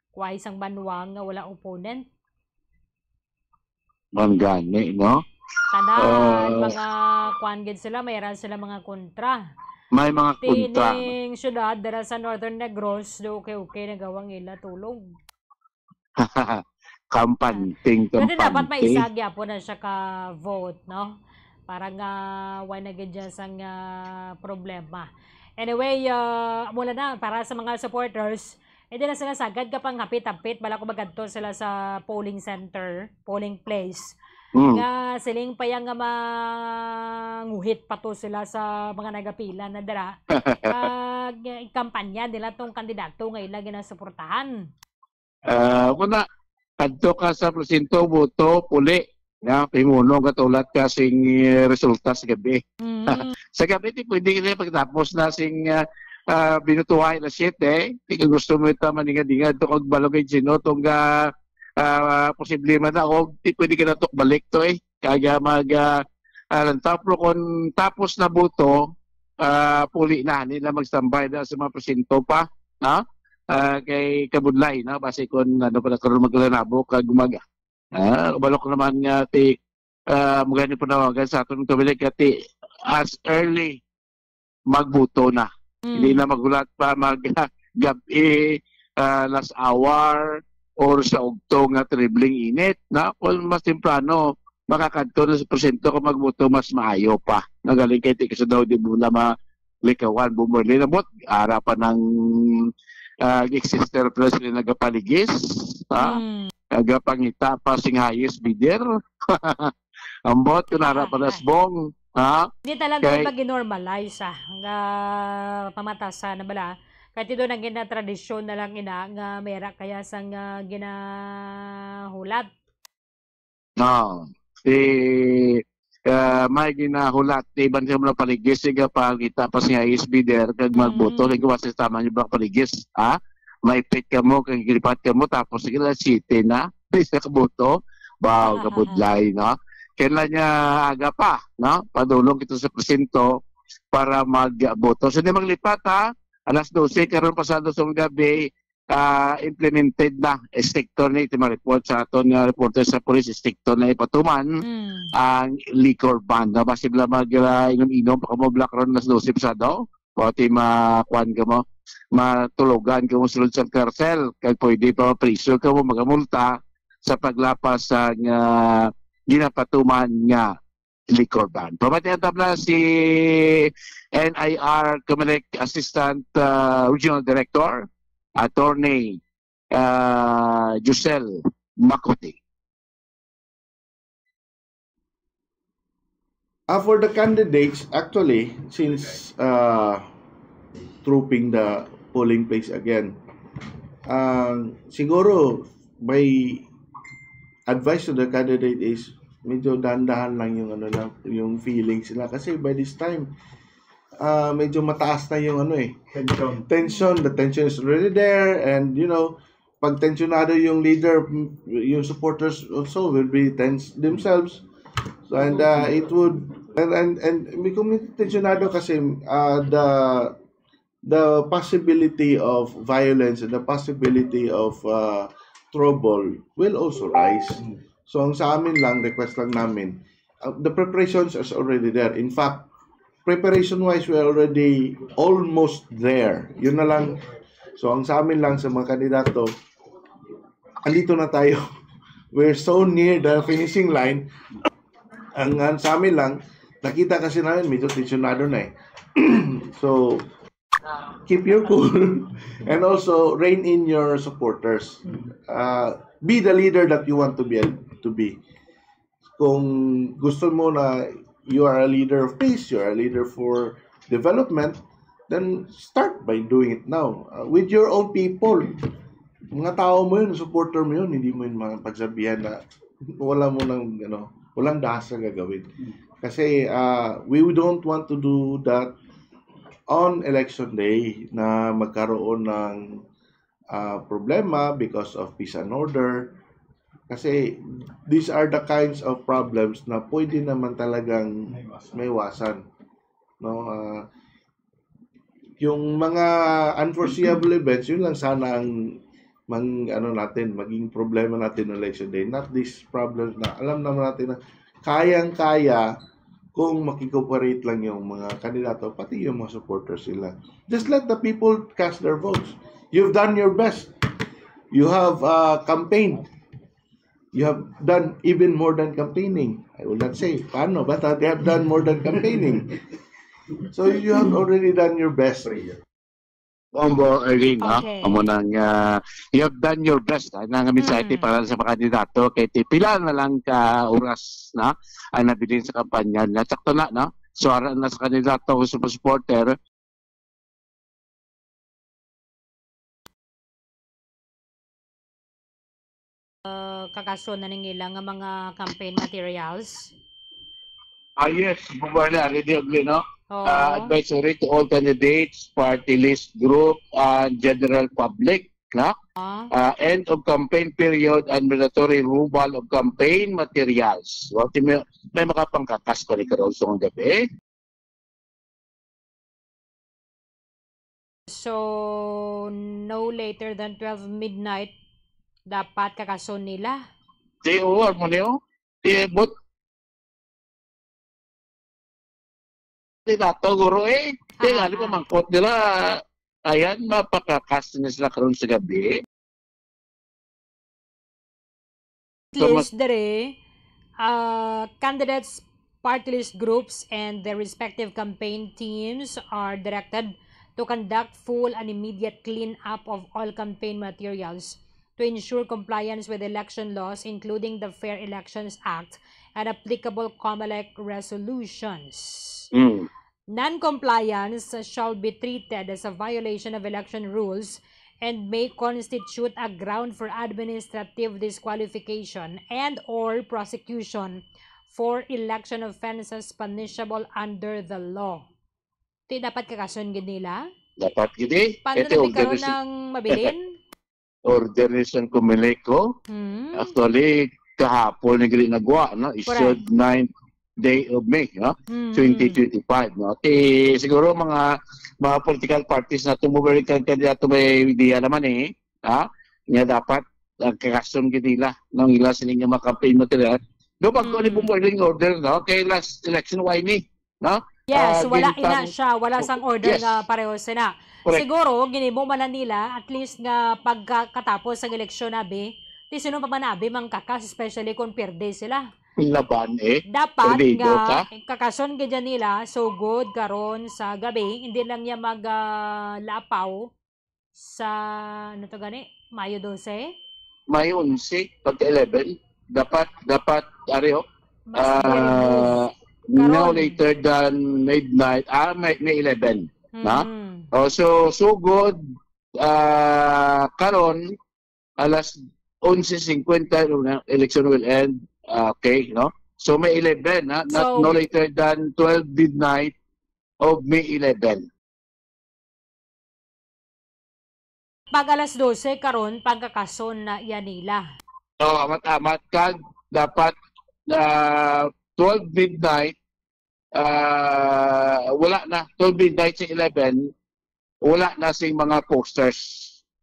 Kuway sang banwa nga wala opponent. Man gani, no? Tanan, Ah. mga kuan gid sila, mayroon sila mga kontra. May mga kontra. Tining syudad, dira sa Northern Negros, do okay-okay na gawang ila tulog. Kampanting, Pero dapat may kampante. isa gyapon na siya ka vote, no? Para nga wala na gid dyan sang, ah, problema. Anyway, ah, mula na, para sa mga supporters, hindi na sila sagad kapang hapit-hapit, bala ko magadto sila sa polling center, polling place. Mm. Nga siling pa yang nga manguhit pa to sila sa mga nagapila na dira. Kag, eh, kampanya nila tong kandidato nga ila ginasuportahan. Ah, muna, kadto ka sa presinto, boto, puli. Nga, pimuno ka tulat ka sing, eh, resulta sa gabi. Mm. Sa gabi, di pwede na pagtapos na sing, ah, ah, binutuhay na shit, eh. Di ka gusto mo ita maninga-dinga, to kag balog ay sino, tong, ah, ah, posible man na, o di pwede ka na to balik to, eh. Kaya mag, ah, ah, lang tapos, kung tapos na boto, ah, puli na, hindi na magstambay na sa mga presinto pa, no? Ah, kay kabudlay, no? Basi kung ano pala karon maglanabo kag mag-, ah, balok naman nga ti, ah, magani panawagan sa aton kabilik nga ti as early magbuto na. Mm. Hindi na maghulat pa mag gabi, ah, last hour or sa ugto nga tribling init, na kung mas temprano makakadto na sa presinto kung magbuto, mas maayo pa. Nagaling kay ti ka sa daw di mo na malikawan, bumuli na bot, ara pa ng, ah, exister pa sila nagapaligis, ha? Mm. Nagapangita pa sing highest bidder. Ambot, kung ara pa Ah, nas ah. bong, ha? Di talaga Kay ba ginormalize, ah, nga pamatasan na bala? Kay ti doon ang ginatradisyon na lang ina nga mera kaya sang, ah, ginahulat. No. Si, ah, may ginahulat, di ba siya muna paligis, siga pa, kita pa siya is bidder, kag magboto, Mm. siga pa siya tama niyo ba paligis, ha? maipit kamo, kag gilipat kamo, tapos sige lang, siyete na, di na kaboto. Wow, kabudlay, no? Kailan niya aga pa, no? Padulong kita sa presinto para magboto. So, di maglipat, ha? Alas dose, karon pasado sa gabi, ah, implemented na. Estrikto ni, iti mga report sa aton nga reporter sa police, estrikto na ipatuman Mm. ang liquor ban. No? Basi bala mag, ah, inom-inom pa kamo bala karon alas dose pasado. O, ti ma-, kuwan kamo, matulogan kamo sulod sa kartel. Kag pwede pa mapriso kamo, magamulta sa paglapas sa nga ginapatuman nga liquor ban. Pamatian ta na si N I R Comelec Assistant, ah, Regional Director, Attorney, ah, Giselle Makuti. Ah, for the candidates, actually, since, uh, trooping the polling place again, ah, siguro my advice to the candidate is medyo dahan-dahan lang yung ano lang, yung feelings nila. Kasi by this time, ah, medyo mataas na yung ano eh, Tension. tension. The tension is already there, and, you know, pag tensionado yung leader, m-, yung supporters also will be tense themselves. So, and, uh, it would, and, and, and may, kung may tensionado kasi, uh, the, the possibility of violence and the possibility of, uh, trouble will also rise. Mm. So, ang sa amin lang, request lang namin, uh, the preparations is already there. In fact, preparation-wise, we're already almost there. Yun na lang. So, ang sa amin lang, sa mga kandidato, andito na tayo. We're so near the finishing line. Ang, ang sa amin lang, nakita kasi namin, medyo tensionado na eh. So, keep your cool and also rein in your supporters. Uh, be the leader that you want to be, to be. Kung gusto mo na you are a leader of peace, you are a leader for development, then start by doing it now. Uh, with your own people. Mga tao mo yun, supporter mo yun, hindi mo yun mga pagsabihan na wala mo nang, ano, walang dahas na gagawin. Kasi, uh, we don't want to do that on election day na magkaroon ng, uh, problema because of peace and order. Kasi these are the kinds of problems na pwede naman talagang Maiwasan. maiwasan, no? Ah, yung mga unforeseeable events, yun lang sana ang mang-, ano natin, maging problema natin election day. Not these problems na alam naman natin na kayang-kaya kung makikooperate lang yung mga kandidato, pati yung mga supporters nila. Just let the people cast their votes. You've done your best. You have, uh, campaigned. You have done even more than campaigning. I will not say paano, but, uh, they have done more than campaigning. So you have already done your best. Combo, Erling, no? Okay. Amo nang, ah, you have done your best, ah, nang mensahe Mm. para sa mga kandidato, kay ti pila na lang ka oras na ang nabilin sa kampanya. Nasakto na, no? So, ara na sa kandidato, sa supporter, uh, kakason na ning ila nga mga campaign materials? Ah, yes, bubuhay na, ready, ugly, no? Oo. Ah, advisory to all candidates, party list group, and general public, no? Ah. Ah, end of campaign period and mandatory removal of campaign materials. Wa ti may, may makapangkakas pa ni karon sa gabi. So, no later than twelve midnight, dapat kakason nila. Di, oo, amo niyo. Di, but, di nato, guro, eh. Di, Aha, ano pa aha. mangkot nila, ayan, mapakakas na sila karon sa gabi. At So, least, mas- dere, uh, candidates, party list groups, and their respective campaign teams are directed to conduct full and immediate cleanup of all campaign materials to ensure compliance with election laws, including the Fair Elections Act and applicable COMELEC resolutions. Mm. Non-compliance shall be treated as a violation of election rules and may constitute a ground for administrative disqualification and or prosecution for election offenses punishable under the law. Ti dapat kakason gid nila? Dapat gid eh. Paano Ito na yung karon organis- ng mabilin? order ni sang Comelec, oh. Mm. Actually, kahapon na gali nagwa, no? Issued Correct. ninth day of May, no? Mm. Twenty twenty-five, no? Ti, siguro mga, mga political parties na tumubalik ang kandidato may idea naman, eh, ha? Nga dapat, ah, kakason gid nila, no? Ang ila sila nga mga campaign material. Do pag Mm. ni pong order, no? Kay last election, why ni? No? Yes, Ah, wala gintang- ina siya, wala sang order Yes. nga pareho sina. Correct. Siguro, ginimo man na nila, at least nga pagkatapos sa eleksyon, abi, ti sino pa man, abi, mangkakas, especially kung pierde sila. Laban, eh. Dapat Perdido nga ka. kakason gid yan nila, so good, karon sa gabi, hindi lang niya mag, ah, lapaw sa, ano to gani, Mayo dose? May onse, pagka eleven. Dapat, dapat, ari, oh, Mas ah, very good. no Karon. later than midnight, ah, may, may eleven. Na? Mm. Oh, so, so good, ah, karon, alas onse cincuenta, yung election will end. Ah, okay, no? So, may eleven, ha? Not So, no later than twelve midnight of May eleven. Pag alas dose karon, pagkakason na iya nila. Oo, amat-amat. Kag dapat, ah, twelve midnight, ah, wala na. Twelve midnight sa eleven, wala na sing mga posters,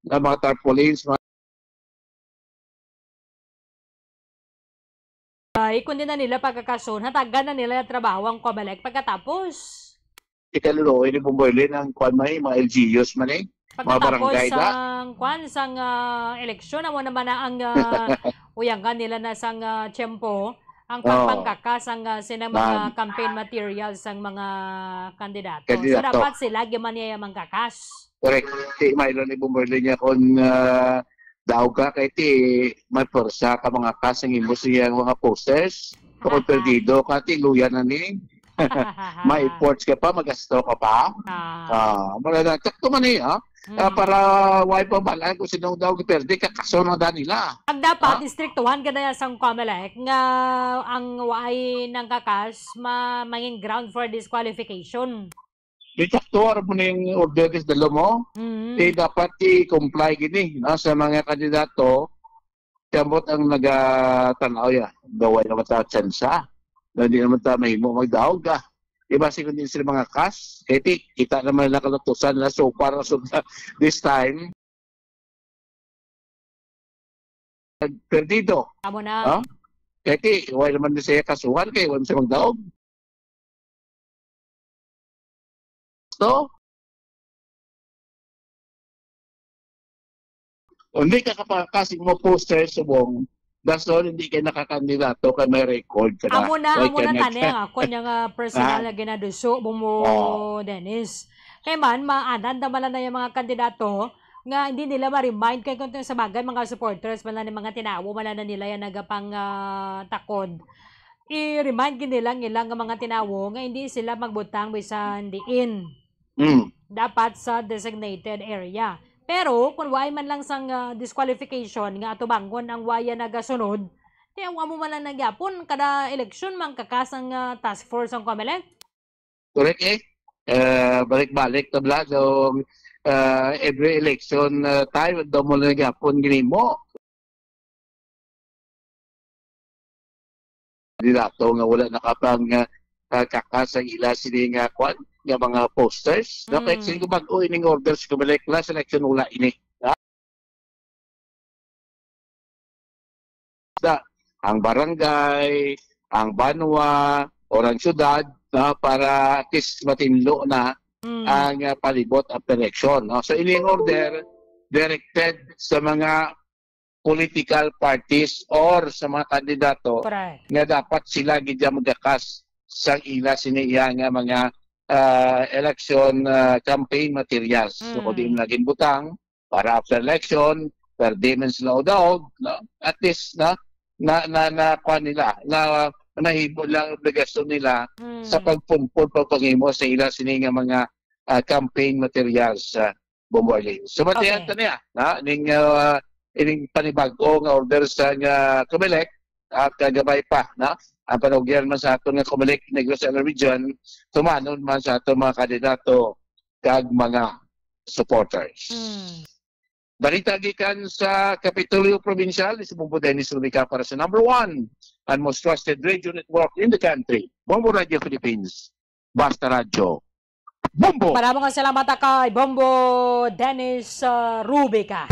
na mga tarpaulins, mga Ay, kung di na nila pagkakason, hatagan na nila yung trabaho ang Comelec pagkatapos. Ikaluloy ni Bumboy Lin ang kwan may, mga L G Us man eh. Mga Pagkatapos barangay na. sang, kwan, sang, ah, eleksyon, amo naman na ang, ah, uyangan nila na sang, ah, tiyempo, ang Oo. pagpangkakas ang, ah, sinang mga Man. campaign materials sang mga kandidato. So, Kandidato. dapat sila gyud man niya mangkakas. Correct. Si Milo ni Bumboy Lin niya kung, ah, daog ka kay ti may pwersa ka mga kas ang imo siya mga posters. Kung perdido ka, ti luya na ni. May efforts ka pa, magasto ka pa. Ah. Ah, mura na, sakto man eh, ha? Ah, Mm. para why pa balaan kung sinong daw giperdi, kakaso na da nila. Ang dapat, Ha? istriktuhan ka na yan sang Comelec nga ang waay nang kakas ma-, mangin ground for disqualification. Di sakto, aram mo na yung order is dalo mo. Mm. Di dapat i-comply gini, no, sa mga kandidato, kamot ang nagatanaw ya. Gaway naman ta tsansa. Na di naman ta mahimo magdaog, ah. Iba si kundi sila mga kas, kaya ti, kita naman na kalatusan na so far, so this time, perdido. Amo na. Ha? Kaya ti, wala naman na siya kasuhan, kaya wala siya magdaog. So, hindi ka kapakasig mo poster subong, dasol hindi ka nakakandidato kay may record ka na. Amo na, Why amo na cannot? tani ang ako niya nga personal Ah. na ginaduso, Bumo Oo. Dennis. Kay man, maanan naman na yung mga kandidato nga hindi nila ma-remind kay kung sa bagay, mga supporters man lang, mga tinawo man lang na nila yan nagapang, ah, takod. I-remind gid nila ang ilang mga tinawo nga hindi sila magbutang bisan diin. Mm. Dapat sa designated area. Pero kung waay man lang sang, ah, disqualification nga atubangon ang waya nagasunod, ti ang amo man lang nagyapon kada eleksyon mangkakas ang, ah, task force ang Comelec. Correct eh. Eh, balik-balik tabla. So, ah, every election, ah, time, daw mo lang gyapon ginimo. Kandidato nga wala nakapang, ah, ah, kaka sa ila sini nga kwan, nga mga posters. No, kahit Mm. sino bag-o ining order sa Comelec, last election wala ini. Ha? Da, ang barangay, ang banwa, or ang syudad, no, para at least matinlo na Mm. ang, ah, palibot after election, no? So, ining order directed sa mga political parties or sa mga kandidato Correct. nga dapat sila gid ang magakas sa ila sini iya nga mga, ah, election, ah, campaign materials. So, kung di Mm. mo na ginbutang para after election, pero di man sila udaog, no? At least, no? Na, na, na, kuha nila, na, nahimo lang ang obligasyon nila sa Mm. pagpumpon, pagpanghimo sa ila sini nga mga, ah, campaign materials, ah, Bombo Arlene. So, batihan Okay. ta niya, na, ning, ah, ining panibag-o nga order sa nga Comelec, at kagabay pa, na, ang panugyan man sa aton nga Comelec Negros Region, tumanon man sa aton mga kandidato kag mga supporters. Mm. Balita gikan sa Kapitolyo Probinsyal, si Bombo Dennis Rubica para sa number one and most trusted radio network in the country, Bombo Radio Philippines. Basta Radyo. Bombo! Maraming salamat kay Bombo Dennis, uh, Rubica.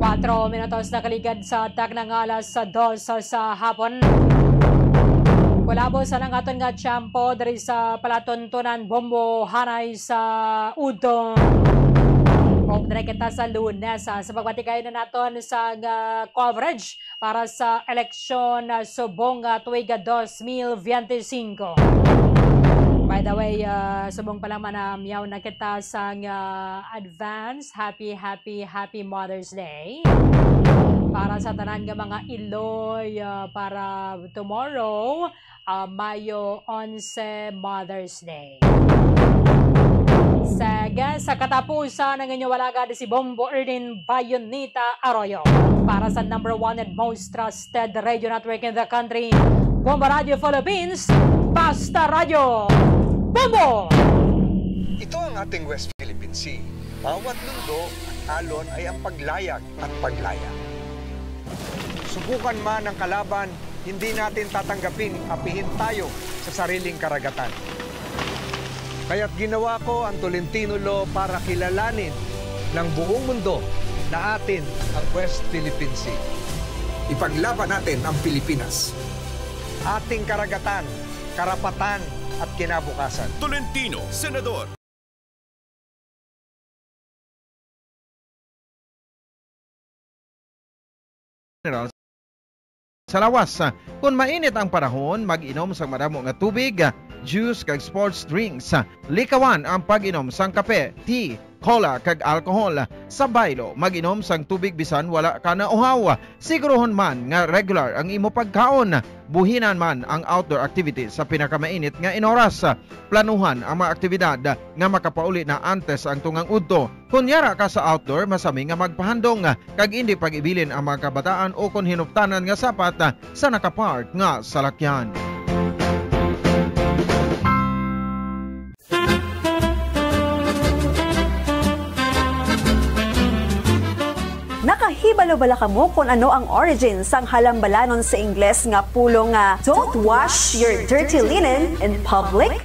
Kwatro minutos na kaligad sa takna nga alas dos sa hapon. Kulabo sa nang aton nga tiyempo diri sa palatuntunan Bombo Hanay sa Udto. O, diri kita sa Lunes, ah, sa pagbati kayo na naton sa, ah, coverage para sa eleksyon, ah, subong, ah, tuig, ah, dos mil biyente singko. By the way, ah, subong pa lang manamyaw na kita sang, ah, advance happy, happy, happy Mother's Day para sa tanan nga mga iloy, ah, para tomorrow, ah, Mayo onse, Mother's Day. Sige, sa katapusan, ang inyo walagad si Bombo Erdin Bayonita Arroyo para sa number one and most trusted radio network in the country, Bombo Radio Philippines, Basta Radyo. Bombo! Ito ang ating West Philippine Sea. Bawat lundo at alon ay ang paglayag at paglaya. Subukan man ng kalaban, hindi natin tatanggaping apihin tayo sa sariling karagatan. Kaya't ginawa ko ang Tolentino Law para kilalanin ng buong mundo na atin ang West Philippine Sea. Ipaglaban natin ang Pilipinas. Ating karagatan, karapatan at kinabukasan. Tolentino, Senador. Sa lawas, kung mainit ang panahon, mag-inom sang madamo nga tubig, juice kag sports drinks. Likawan ang pag-inom sang kape, tea, cola kag alcohol. Sa baylo, mag-inom sang tubig bisan wala ka nauhaw. Siguruhon man nga regular ang imo pagkaon. Buhinan man ang outdoor activities sa pinakamainit nga inoras. Planuhan ang mga aktibidad nga makapauli na antes ang tungang udto. Kon yara ka sa outdoor, masami nga magpahandong kag indi pag-ibilin ang mga kabataan o kon hinuptanan nga sapat sa nakapark nga salakyan. Nakahibalo bala kamo kon ano ang origin sang halambalanon sa Ingles nga pulong nga "Don't wash your dirty linen in public"?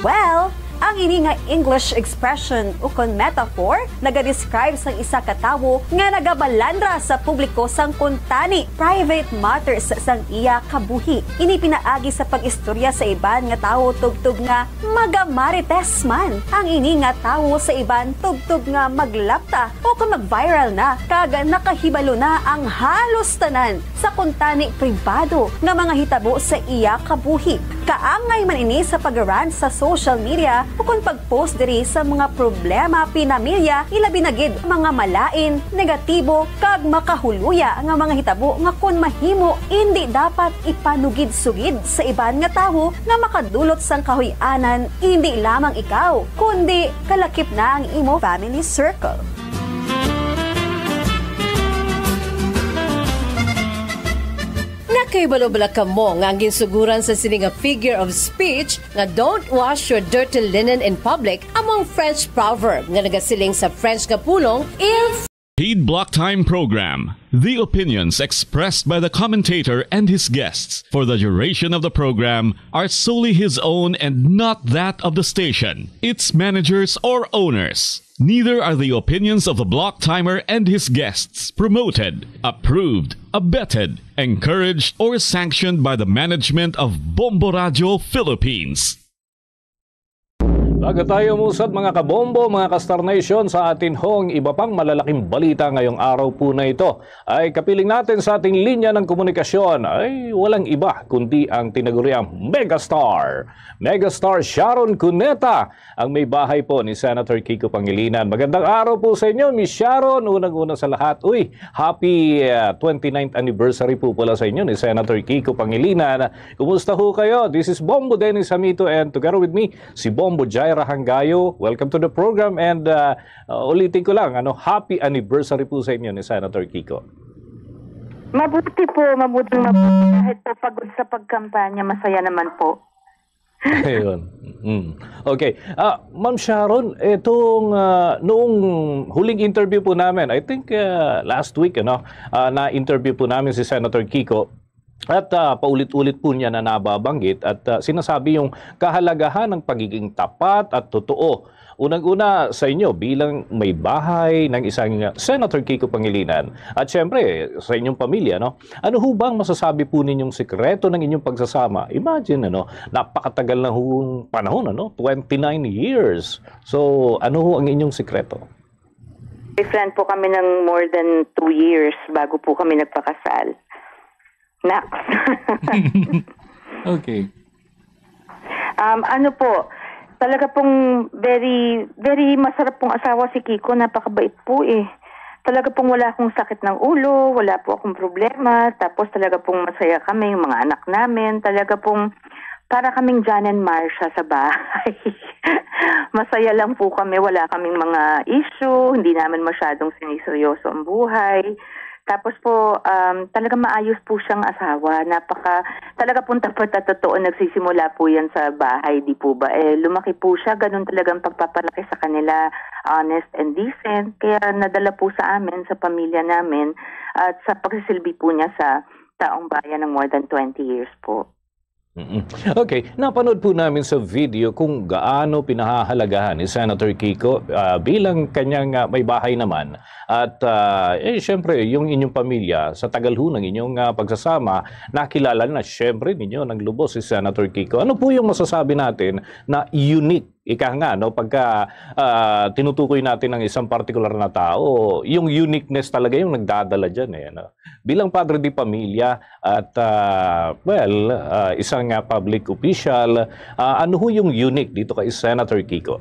Well, ang ini nga English expression ukon metaphor nagadescribe sang isa ka tawo nga nagabalandra sa publiko sang kuntani, private matters, sang iya kabuhi. Ini pinaagi sa pag-istorya sa iban nga tawo tubtob nga magamarites man ang ini nga tawo sa iban tubtob nga maglapta o kon mag-viral na kag nakahibalo na ang halos tanan sa kuntani pribado nga mga hitabo sa iya kabuhi. Kaangay man ini sa pag-rant sa social media ukon pag-post diri sa mga problema pinamilya, ilabi na gid mga malain, negatibo, kag makahuluya nga mga hitabo nga kon mahimo, indi dapat ipanugid-sugid sa iban nga tawo nga makadulot sang kahuy-anan, indi lamang ikaw, kundi kalakip na ang imo family circle. Nakahibalo bala kamo nga ang ginsuguran sa sini nga figure of speech nga "Don't wash your dirty linen in public" amo ang French proverb nga nagasiling sa French nga pulong, "Il Paid Block Time Program. The opinions expressed by the commentator and his guests for the duration of the program are solely his own and not that of the station, its managers, or owners. Neither are the opinions of the Block Timer and his guests promoted, approved, abetted, encouraged, or sanctioned by the management of Bombo Radio Philippines." Bago tayo umusad, mga kabombo, mga ka-Star Nation, sa atin hong iba pang malalaking balita ngayong araw po na ito, ay kapiling natin sa ating linya ng komunikasyon ay walang iba kundi ang tinaguriang megastar, megastar Sharon Cuneta, ang may bahay po ni Senator Kiko Pangilinan. Magandang araw po sa inyo, Miss Sharon. Unang-una sa lahat, uy, happy, ah, twenty-ninth anniversary po pala sa inyo ni Senator Kiko Pangilinan. Kumusta ho kayo? This is Bombo Dennis Hamito, and together with me, si Bombo Jaira Hangayo. Welcome to the program, and, ah, ah, ulitin ko lang, ano, happy anniversary po sa inyo ni Senator Kiko. Mabuti po, mabuting mabuti. Kahit po pagod sa pagkampanya, masaya naman po. Ayun. Mm. Okay. Ah, Ma'am Sharon, itong, ah, noong huling interview po namin, I think, ah, last week, ano, ah, na-interview po namin si Senator Kiko. At, ah, paulit-ulit po niya na nababanggit at, ah, sinasabi yung kahalagahan ng pagiging tapat at totoo. Unang-una sa inyo bilang may bahay ng isang Senator Kiko Pangilinan. At syempre, sa inyong pamilya, no? Ano ho ba ang masasabi po ninyong sikreto ng inyong pagsasama? Imagine, ano, napakatagal na hong panahon, ano? Twenty-nine years. So, ano ho ang inyong sikreto? Boyfriend po kami ng more than two years bago po kami nagpakasal. Next. Okay. Um, ano po, talaga pong very, very masarap pong asawa si Kiko. Napakabait po eh. Talaga pong wala akong sakit ng ulo, wala po akong problema. Tapos talaga pong masaya kami, yung mga anak namin. Talaga pong para kaming John and Marcia sa bahay. Masaya lang po kami, wala kaming mga issue, hindi namin masyadong siniseryoso ang buhay. Tapos po, um, talaga maayos po siyang asawa. Napaka, talaga pong tapat at totoo, nagsisimula po yan sa bahay, di po ba? Eh, lumaki po siya, ganun talagang pagpapalaki sa kanila, honest and decent. Kaya nadala po sa amin, sa pamilya namin, at sa pagsisilbi po niya sa taong bayan ng more than twenty years po. Mm-mm. Okay, napanood po namin sa video kung gaano pinahahalagahan ni Senator Kiko, ah, bilang kanyang, ah, may bahay naman. At, ah, eh, siyempre, yung inyong pamilya, sa tagal ho ng inyong, ah, pagsasama, nakilala na siyempre ninyo ng lubos si Senator Kiko. Ano po yung masasabi natin na unique? Ika nga, no, pagka, ah, tinutukoy natin ang isang partikular na tao, yung uniqueness talaga yung nagdadala dyan, eh, no? Bilang padre de pamilya at, ah, well, ah, isang, ah, public official, ah, ano ho yung unique dito kay Senator Kiko?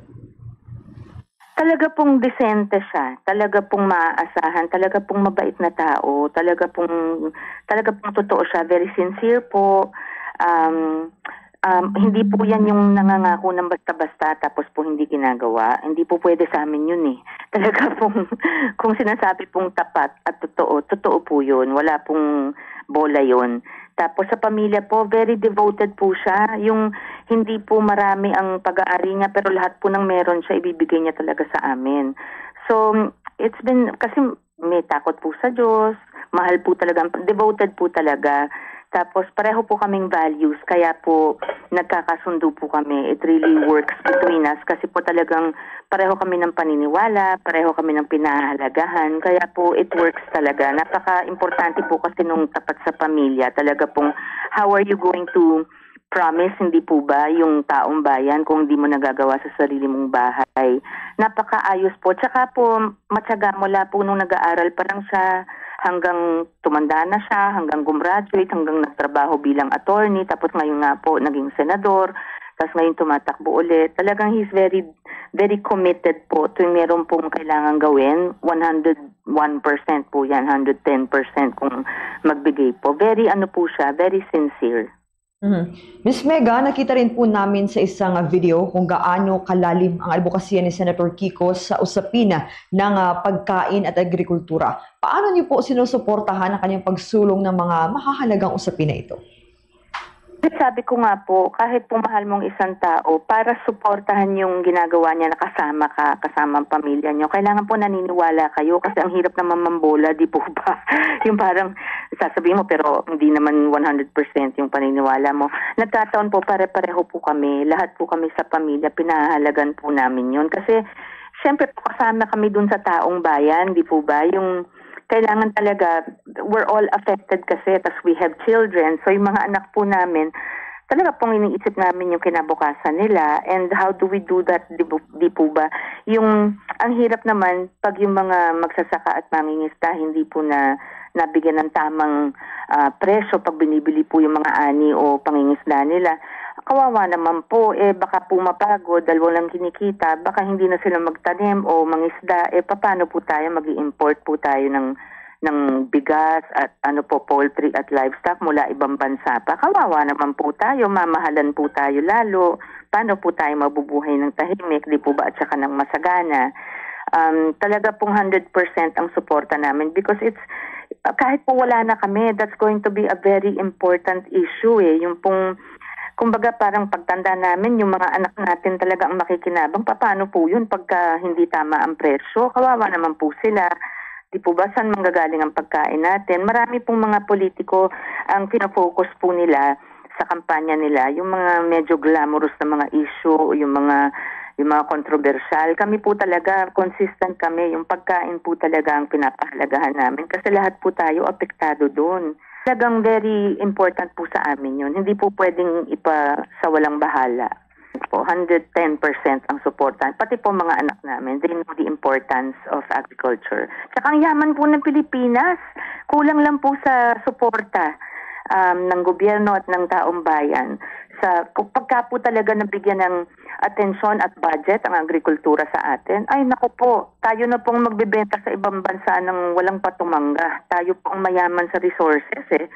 Talaga pong disente siya, talaga pong maaasahan, talaga pong mabait na tao, talaga pong, talaga pong totoo siya, very sincere po. Um, um, hindi po yan yung nangangako ng basta-basta tapos po hindi ginagawa. Hindi po pwede sa amin yun eh. Talaga pong, kung sinasabi pong tapat at totoo, totoo po yun. Wala pong bola yun. Tapos sa pamilya po, very devoted po siya. Yung hindi po marami ang pag-aari niya, pero lahat po ng meron siya, ibibigay niya talaga sa amin. So, it's been, kasi may takot po sa Diyos, mahal po talaga, devoted po talaga. Tapos pareho po kaming values, kaya po nagkakasundo po kami. It really works between us kasi po talagang pareho kami ng paniniwala, pareho kami ng pinahahalagahan. Kaya po it works talaga. Napaka-importante po kasi nung tapat sa pamilya. Talaga pong how are you going to promise, hindi po ba, yung taong bayan kung hindi mo nagagawa sa sarili mong bahay? Napakaayos po. Tsaka po, matyaga mula po nung nag-aaral pa lang siya hanggang tumanda na siya, hanggang gumraduate, hanggang nagtrabaho bilang attorney, tapos ngayon nga po naging senador, tapos ngayon tumatakbo ulit. Talagang he's very, very committed po tuwing meron pong kailangan gawin. One hundred one percent po yan, hundred ten percent kung magbigay po. Very ano po siya, very sincere. Mhm. Miss Mega, nakita rin po namin sa isang, ah, video kung gaano kalalim ang adbokasya ni Senator Kiko sa usapin ng, ah, pagkain at agrikultura. Paano niyo po sinusuportahan ang kanyang pagsulong ng mga mahahalagang usapin na ito? Sabi ko nga po, kahit po mahal mong isang tao, para suportahan yung ginagawa niya na kasama ka, kasama ang pamilya niyo, kailangan po naniniwala kayo kasi ang hirap naman mambola, di po ba? Yung parang sasabihin mo, pero hindi naman one hundred percent yung paniniwala mo. Nagkataon po, pare-pareho po kami. Lahat po kami sa pamilya, pinahahalagan po namin yun. Kasi, syempre po, kasama kami dun sa taong bayan, di po ba? Yung kailangan talaga, we're all affected kasi, tas we have children. So, yung mga anak po namin, talaga pong iniisip namin yung kinabukasan nila. And how do we do that, di, bu- di po ba? Yung, ang hirap naman, pag yung mga magsasaka at mangingisda, hindi po na nabigyan ng tamang ah, presyo pag binibili po yung mga ani o pangingisda nila. Kawawa naman po, eh baka po mapagod dahil walang kinikita, baka hindi na sila magtanim o mangisda, eh paano po tayo mag-i-import po tayo ng ng bigas at ano po, poultry at livestock mula ibang bansa pa. Kawawa naman po tayo, mamahalan po tayo lalo. Paano po tayo mabubuhay ng tahimik, di po ba, at saka ng masagana? Um, talaga pong hundred percent ang suporta namin because it's, uh, kahit po wala na kami, that's going to be a very important issue eh. Yung pong Kumbaga, parang pagtanda namin, yung mga anak natin talaga ang makikinabang. Paano po yun pagka hindi tama ang presyo? Kawawa naman po sila. Di po ba, saan manggagaling ang pagkain natin? Marami pong mga politiko ang pinafocus po nila sa kampanya nila, yung mga medyo glamorous na mga issue, yung mga, yung mga kontrobersyal. Kami po talaga, consistent kami. Yung pagkain po talaga ang pinapahalagahan namin kasi lahat po tayo apektado doon. Talagang very important po sa amin yun. Hindi po pwedeng ipa sa walang bahala. Po, hundred ten percent ang suporta. Pati po mga anak namin, they know the importance of agriculture. Tsaka ang yaman po ng Pilipinas, kulang lang po sa suporta um, ng gobyerno at ng taong bayan. Sa, kung pagka po talaga nabigyan ng atensyon at budget ang agrikultura sa atin, ay naku po, tayo na pong magbebenta sa ibang bansa ng walang patumangga. Tayo po ang mayaman sa resources eh.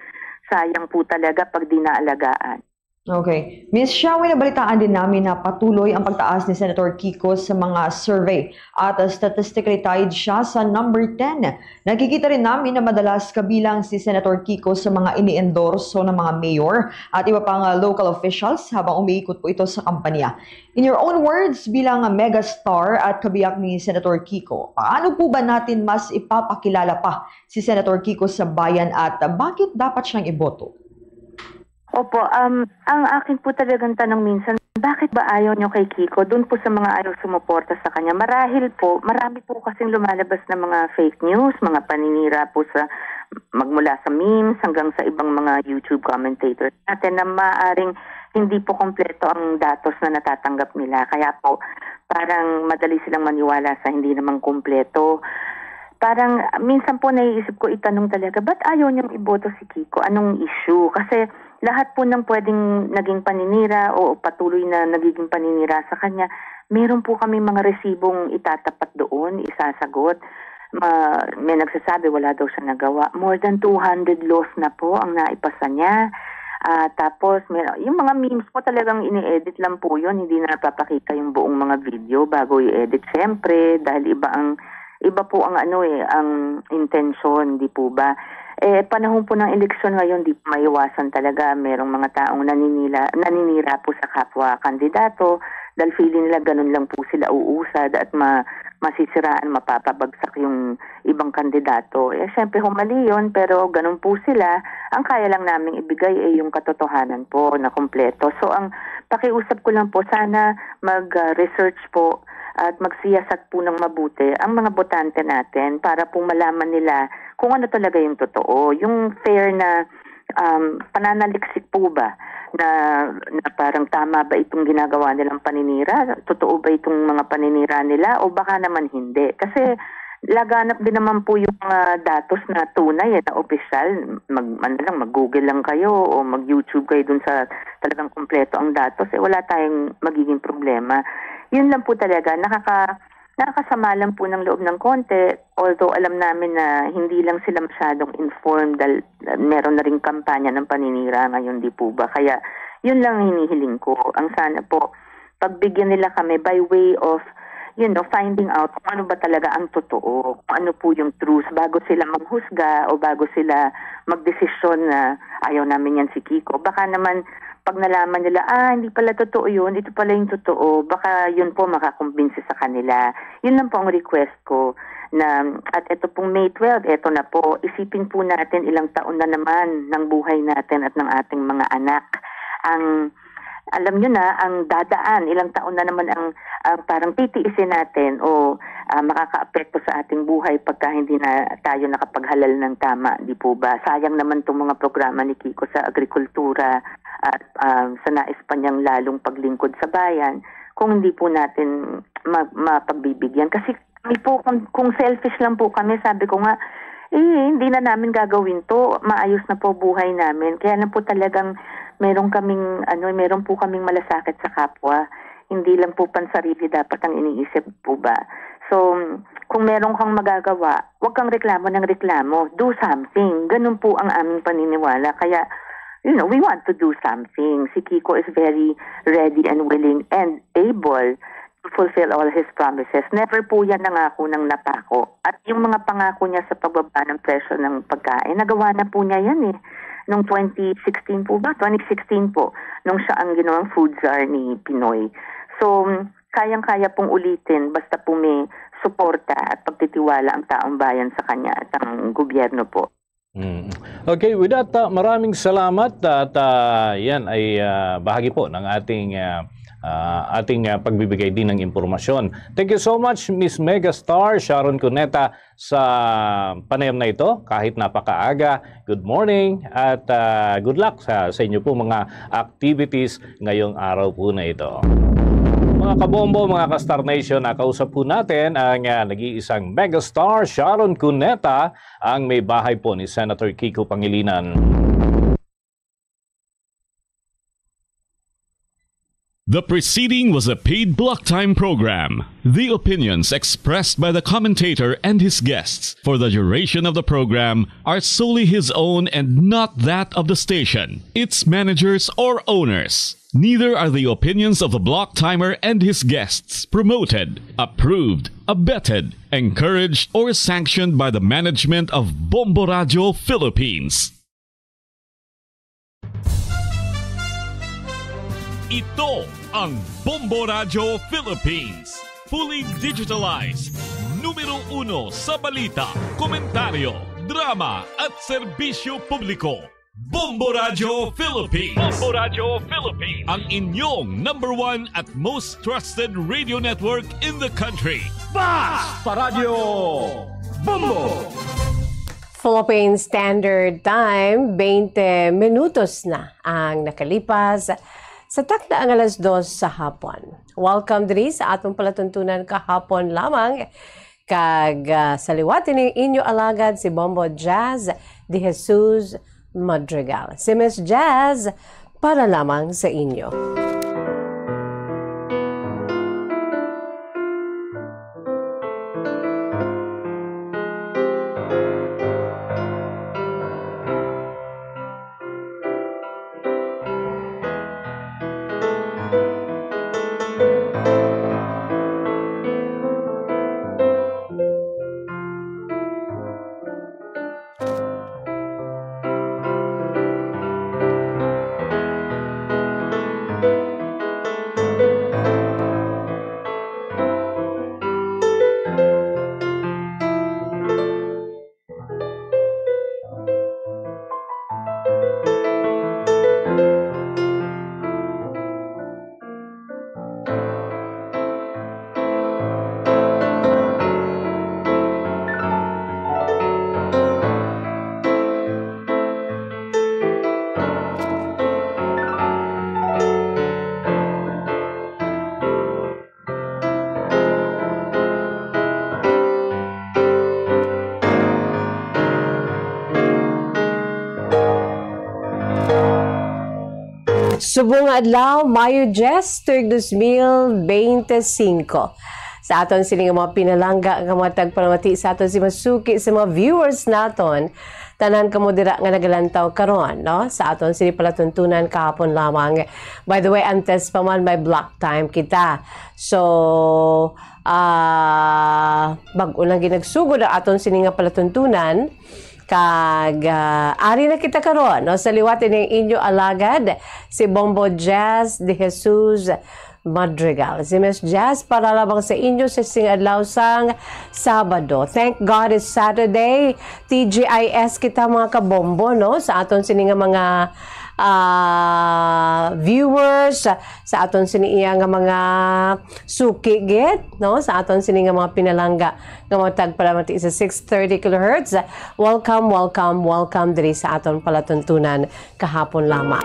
Sayang po talaga pag di naalagaan. Okay. Miss Shawi, nabalitaan din namin na patuloy ang pagtaas ni Senator Kiko sa mga survey at uh, statistically tied siya sa number ten. Nakikita rin namin na madalas kabilang si Senator Kiko sa mga ini-endorso ng mga mayor at iba pang uh, local officials habang umiikot po ito sa kampanya. In your own words, bilang uh, megastar at kabiyak ni Senator Kiko, paano po ba natin mas ipapakilala pa si Senator Kiko sa bayan at uh, bakit dapat siyang iboto? Opo, um, ang akin po talagang tanong minsan, bakit ba ayaw nyo kay Kiko? Doon po sa mga ayaw sumuporta sa kanya. Marahil po, marami po kasing lumalabas na mga fake news, mga paninira po sa magmula sa memes hanggang sa ibang mga YouTube commentators natin na maaring hindi po kompleto ang datos na natatanggap nila. Kaya po, parang madali silang maniwala sa hindi naman kompleto. Parang minsan po naiisip ko itanong talaga, ba't ayaw niyang iboto si Kiko? Anong issue? Kasi lahat po ng pwedeng naging paninira o patuloy na nagiging paninira sa kanya, meron po kami mga resibong itatapat doon, isasagot. Ma, may nagsasabi wala daw siya nagawa. More than two hundred laws na po ang naipasa niya. Ah, tapos may, yung mga memes po talagang ini-edit lang po yun. Hindi na napapakita yung buong mga video bago i-edit. Siyempre, dahil iba ang iba po ang ano eh, ang intensyon, di po ba? Eh, panahon po ng eleksyon ngayon, di po maiwasan talaga. Merong mga taong naninila, naninira po sa kapwa kandidato dahil feeling nila ganun lang po sila uusad at ma, masisiraan, mapapabagsak yung ibang kandidato. Eh, syempre, humali yun, pero ganun po sila. Ang kaya lang namin ibigay ay yung katotohanan po na kompleto. So, ang pakiusap ko lang po, sana mag-research po at magsiyasat po ng mabuti ang mga botante natin para po malaman nila kung ano talaga yung totoo, yung fair na um, pananaliksik po ba na, na parang tama ba itong ginagawa nilang paninira? Totoo ba itong mga paninira nila o baka naman hindi? Kasi laganap din naman po yung mga datos na tunay eh, na opisyal. Mag, ano lang, mag-Google lang kayo o mag-YouTube kayo dun sa talagang kompleto ang datos, eh wala tayong magiging problema. Yun lang po talaga, nakaka, nakakasama lang po ng loob ng konti, although alam namin na hindi lang sila masyadong informed dahil meron na ring kampanya ng paninira ngayon, di po ba? Kaya yun lang ang hinihiling ko. Ang sana po, pagbigyan nila kami by way of, you know, finding out kung ano ba talaga ang totoo, kung ano po yung truth, bago sila maghusga o bago sila magdesisyon na ayaw namin yan si Kiko. Baka naman, pag nalaman nila, ah, hindi pala totoo yun, ito pala yung totoo, baka yun po makakumbinsi sa kanila. Yun lang po ang request ko. Na, at ito pong May twelve, eto na po, isipin po natin ilang taon na naman ng buhay natin at ng ating mga anak ang alam nyo na, ang dadaan, ilang taon na naman ang, ang parang titiisin natin o ah, makakaapekto sa ating buhay pagka hindi na tayo nakapaghalal ng tama, di po ba? Sayang naman itong mga programa ni Kiko sa agrikultura at ah, sa nais pa niyang lalong paglingkod sa bayan kung hindi po natin ma- mapagbibigyan. Kasi kami po, kung, kung selfish lang po kami, sabi ko nga, eh, hindi na namin gagawin to. Maayos na po buhay namin. Kaya lang po talagang meron kaming, ano, meron po kaming malasakit sa kapwa. Hindi lang po pansarili dapat ang iniisip po ba. So, kung meron kang magagawa, huwag kang reklamo ng reklamo. Do something. Ganun po ang aming paniniwala. Kaya, you know, we want to do something. Si Kiko is very ready and willing and able to fulfill all his promises. Never po yan nangako ng napako. At yung mga pangako niya sa pagbaba ng presyo ng pagkain, nagawa na po niya yan eh. nung twenty sixteen po ba? Twenty sixteen po, nung siya ang ginawang food czar ni Pinoy. So, kayang-kaya pong ulitin basta po may suporta at pagtitiwala ang taong bayan sa kanya at ang gobyerno po. Mm. Okay, with that, ah, maraming salamat at, ah, yan ay, ah, bahagi po ng ating, ah, ah, ating, ah, pagbibigay din ng impormasyon. Thank you so much, Miss Megastar Sharon Cuneta, sa panayam na ito, kahit napakaaga. Good morning at, ah, good luck sa, sa inyo po mga activities ngayong araw po na ito. Mga kabombo, mga ka-Star Nation, nakausap po natin ang, ah, nag-iisang megastar, Sharon Cuneta, ang may bahay po ni Senator Kiko Pangilinan. The preceding was a paid block time program. The opinions expressed by the commentator and his guests for the duration of the program are solely his own and not that of the station, its managers, or owners. Neither are the opinions of the block timer and his guests promoted, approved, abetted, encouraged, or sanctioned by the management of Bombo Radio Philippines. Ito ang Bombo Radio Philippines. Fully digitalized. Numero uno sa balita, komentaryo, drama, at serbisyo publiko. Bombo Radio Philippines. Bombo Radio Philippines. Ang inyong number one at most trusted radio network in the country. Basta Radyo Bombo! Philippine Standard Time, twenty minutos na ang nakalipas sa takna ang alas dos sa hapon. Welcome diri sa atong palatuntunan kahapon lamang. Kag, ah, sa liwat ini inyo alagad si Bombo Jazz de Jesus Madrigal. Si Miss Jazz para lamang sa inyo. Subong nga adlaw, Mayo diyes, tuig dos mil bente singko. Sa aton sini nga mga pinalangga nga mga tagpalamati sa aton si masuki sa mga viewers naton, tanan kamo dira nga nagalantaw karon, no? Sa aton sini palatuntunan kahapon lamang. By the way, antes pa man may block time kita. So, ah, bag-o lang ginagsugod ang aton sini nga palatuntunan. Kag, ah, ari na kita karon, no? Sa liwat ini inyo alagad, si Bombo Jazz de Jesus Madrigal. Si Miss Jazz para lamang sa inyo sa sing adlaw sang Sabado. Thank God it's Saturday. T G I S kita, mga kabombo, no? Sa aton sini nga mga, ah, viewers, sa aton sini iya nga mga suki gid, no? Sa aton sini nga mga pinalangga nga mga tagpalamati sa six thirty kilohertz. Welcome, welcome, welcome diri sa aton palatuntunan kahapon lamang.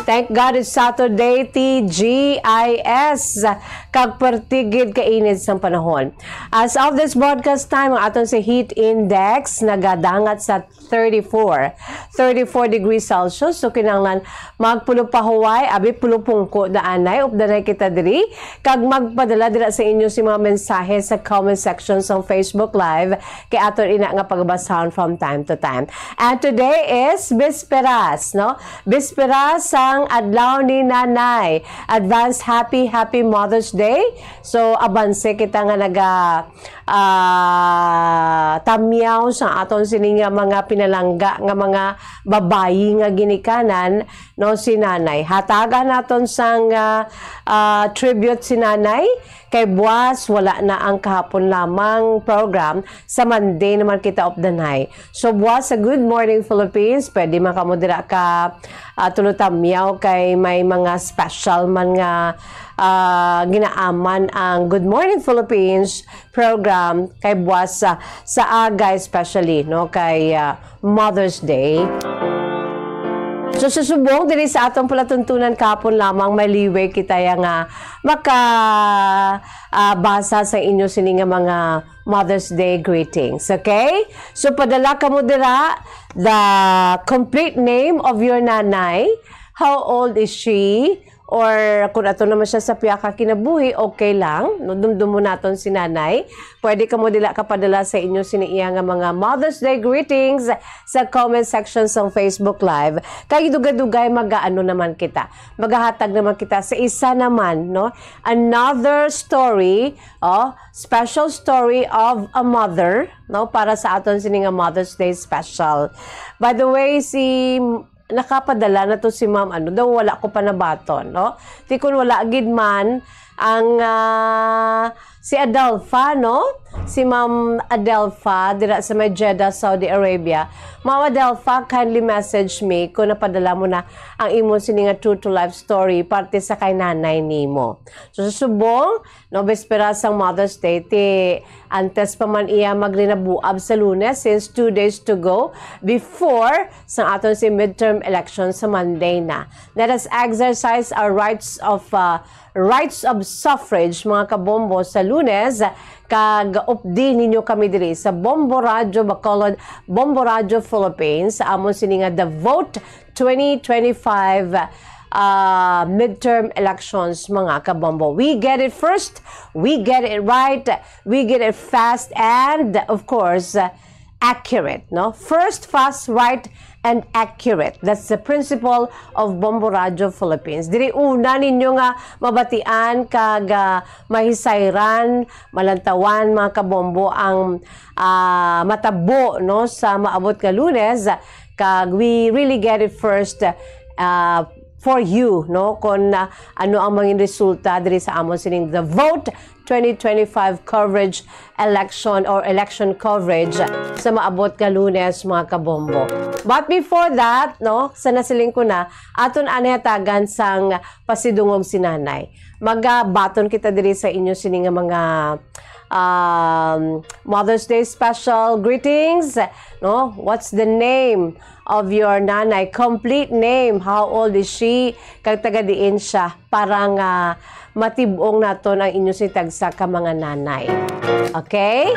Thank God it's Saturday, T G I S. Kag perti gid kainit sang panahon. As of this broadcast time, ang aton si heat index nagadangat sa thirty-four, thirty-four degrees Celsius. So, kinahanglan magpulo pa huway, abi, pulo pungko daan ay, updanay kita diri. Kag magpadala dira sa inyo si mga mensahe sa comment section sa Facebook Live, kay aton ina nga pagbasahon from time to time. And today is Bisperas, no? Bisperas sang Adlaw ni Nanay. Advance happy, happy Mother's Day. So, abanse kita nga naga, ah, tamyaw sa aton sini nga mga pinalangga nga mga babayi nga ginikanan, no, si Nanay. Hatagan naton sang, ah, ah, tribute si Nanay kay buwas wala na ang kahapon lamang program, sa Monday naman kita updanay. So, buwas sa Good Morning Philippines, pwede man kamo dira ka, ah, tuloy tamyaw kay may mga special man nga, ah, ginaaman ang Good Morning Philippines program kay buwas sa, sa aga, especially, no, kay, ah, Mother's Day. So, sa subong, diri sa atong palatuntunan kahapon lamang, may liway kita ya nga maka, ah, basa sa inyo sini nga mga Mother's Day greetings, okay? So, padala kamo dira, the complete name of your nanay, how old is she, or kung ato naman siya sa piyaka kinabuhi, okay lang, no? Dumdumon naton si nanay. Pwede kamo dira kapadala sa inyo sini iya nga mga Mother's Day greetings sa comment section sa Facebook Live. Kay dugay-dugay mag-aano naman kita, maghahatag naman kita sa isa naman, no? Another story, oh, special story of a mother, no, para sa aton sini nga Mother's Day special. By the way, si, nakapadala na to si Ma'am, ano daw, wala ko pa nabaton, no? Ti kun wala gid man ang, ah, si Adelfa, no? Si Ma'am Adelfa dira sa may Jeddah, Saudi Arabia. Ma'am Adelfa, kindly message me kung napadala mo na ang imo sini nga true to life story parte sa kay nanay nimo. So, sa subong, no, bespera sang Mother's Day, ti antes pa man iya maglinabuab sa Lunes, since two days to go before sang aton si midterm election sa Monday na. Let us exercise our rights of, uh, rights of suffrage, mga kabombo, sa Lunes, kag updi ninyo kami diri sa Bombo Radyo Bacolod, Bombo Radyo Philippines, sa amon sini nga The Vote twenty twenty-five, uh, midterm elections, mga kabombo. We get it first, we get it right, we get it fast, and of course, uh, accurate, no? First, fast, right, and accurate. That's the principle of Bombo Radio Philippines. Diri una ninyo nga mabatian kag, ah, mahisayran, malantawan, mga kabombo, ang, ah, matabo, no, sa maabot nga Lunes, kag we really get it first, ah, for you, no, kung, ah, ano ang mga resulta diri sa amon sining The Vote twenty twenty-five coverage election or election coverage sa maabot nga Lunes, mga kabombo. But before that, no, sa nasiling ko na, aton anay hatagan sang pasidungog si Nanay. Magabaton kita diri sa inyo sini nga mga, um, Mother's Day special greetings, no? What's the name of your nanay? Complete name. How old is she? Kag taga diin siya? Para nga matib-ong naton ang inyo sini tagsa ka mga nanay. Okay?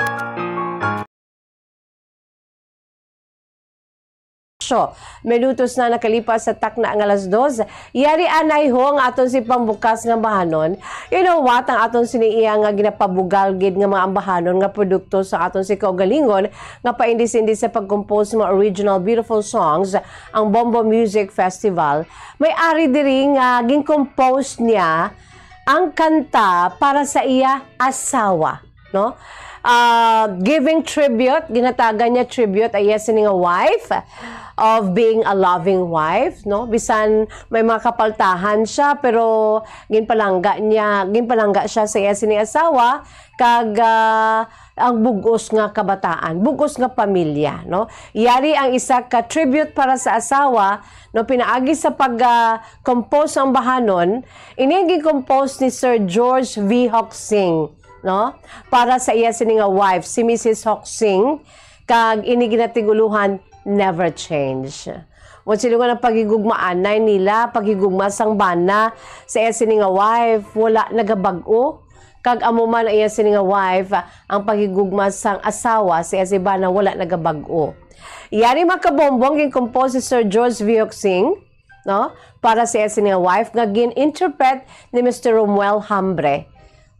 So, minutos na nakalipas sa takna nga alas dos. Yari anay ho ang aton si pambukas nga bahanon. You know what? Ang aton sini iya nga ginapabugal gid nga mga ambahanon nga produkto sa aton si kaugalingon nga paindis-indis sa pag-compose sa mga original beautiful songs, ang Bombo Music Festival. May ari diri nga gin-compose niya ang kanta para sa iya asawa, no? Ah, giving tribute, ginatagan niya tribute ay iya sini nga wife of being a loving wife, no? Bisan may mga kapaltahan siya, pero ginpalangga niya, ginpalangga siya sa iya sini asawa, kag, ah, ang bug-os nga kabataan, bug-os nga pamilya, no? Yari ang isa ka tribute para sa asawa, no, pinaagi sa pag, ah, compose ang bahanon, ini ang gin-compose ni Sir George V. Hoksing, no, para sa iya sini nga wife, si Missus Hoksing, kag ini ginatiguluhan Never Change. Mo sino nga nagpagigugmaanay nila, paghigugma sang bana sa iya sini nga wife, wala nagabag-o. Kag amo man ang iya sini nga wife, ang paghigugma sang asawa sa iya si bana wala nagabag-o. Yari mga kabombo ang gin-compose si Sir George V. Hoksing, no? Para sa iya sini nga wife nga gin-interpret ni Mister Romuel Hambre.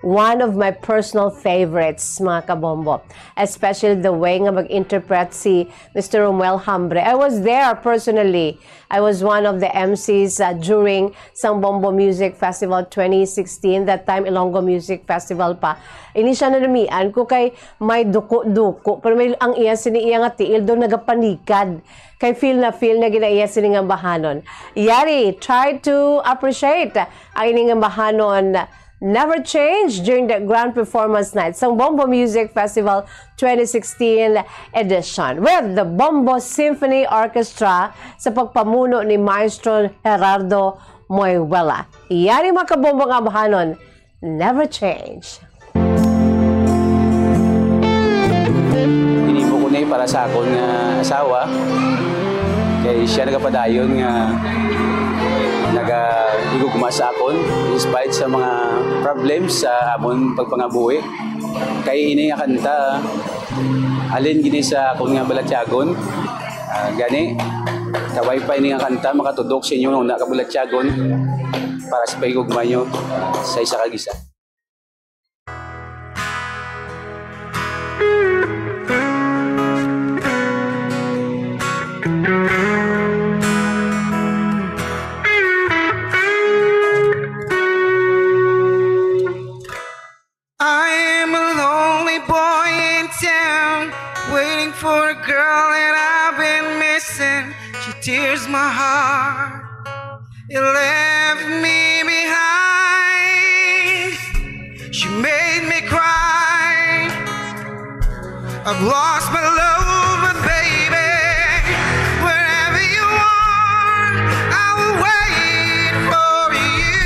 one of my personal favorites, mga kabombo. Especially the way nga mag-interpret si Mister Romuel Hambre. I was there personally. I was one of the M Cs, uh, during Sang Bombo Music Festival twenty sixteen. That time, Ilonggo Music Festival pa. Ini siya nanamian ko kay may duko-duko. Pero may, ang iya sini iya nga tiil do nagapanikad. Kay feel na feel na gina iya sini nga bahanon. Yari, try to appreciate ang ini nga bahanon. Never Change during the Grand Performance Night sang Bombo Music Festival twenty sixteen edition with the Bombo Symphony Orchestra sa pagpamuno ni Maestro Gerardo Moyuela. Yari, mga kabombo, nga bahanon, Never Change. Ginhimo ko ni para sa akon nga asawa, kay siya nagapadayon nga nagahigugma sa akon in spite sa mga problems sa amon pagpangabuhi. Kay ini nga kanta, halin gini sa akon nga balatyagon. Ah, gani, kabay pa ini nga kanta makatudok sa inyo una ka balatyagon para sa pahigugma nyo sa isa kag isa. I am a lonely boy in town, waiting for a girl that I've been missing. She tears my heart. You left me behind. She made me cry. I've lost my love, but baby, wherever you are, I will wait for you.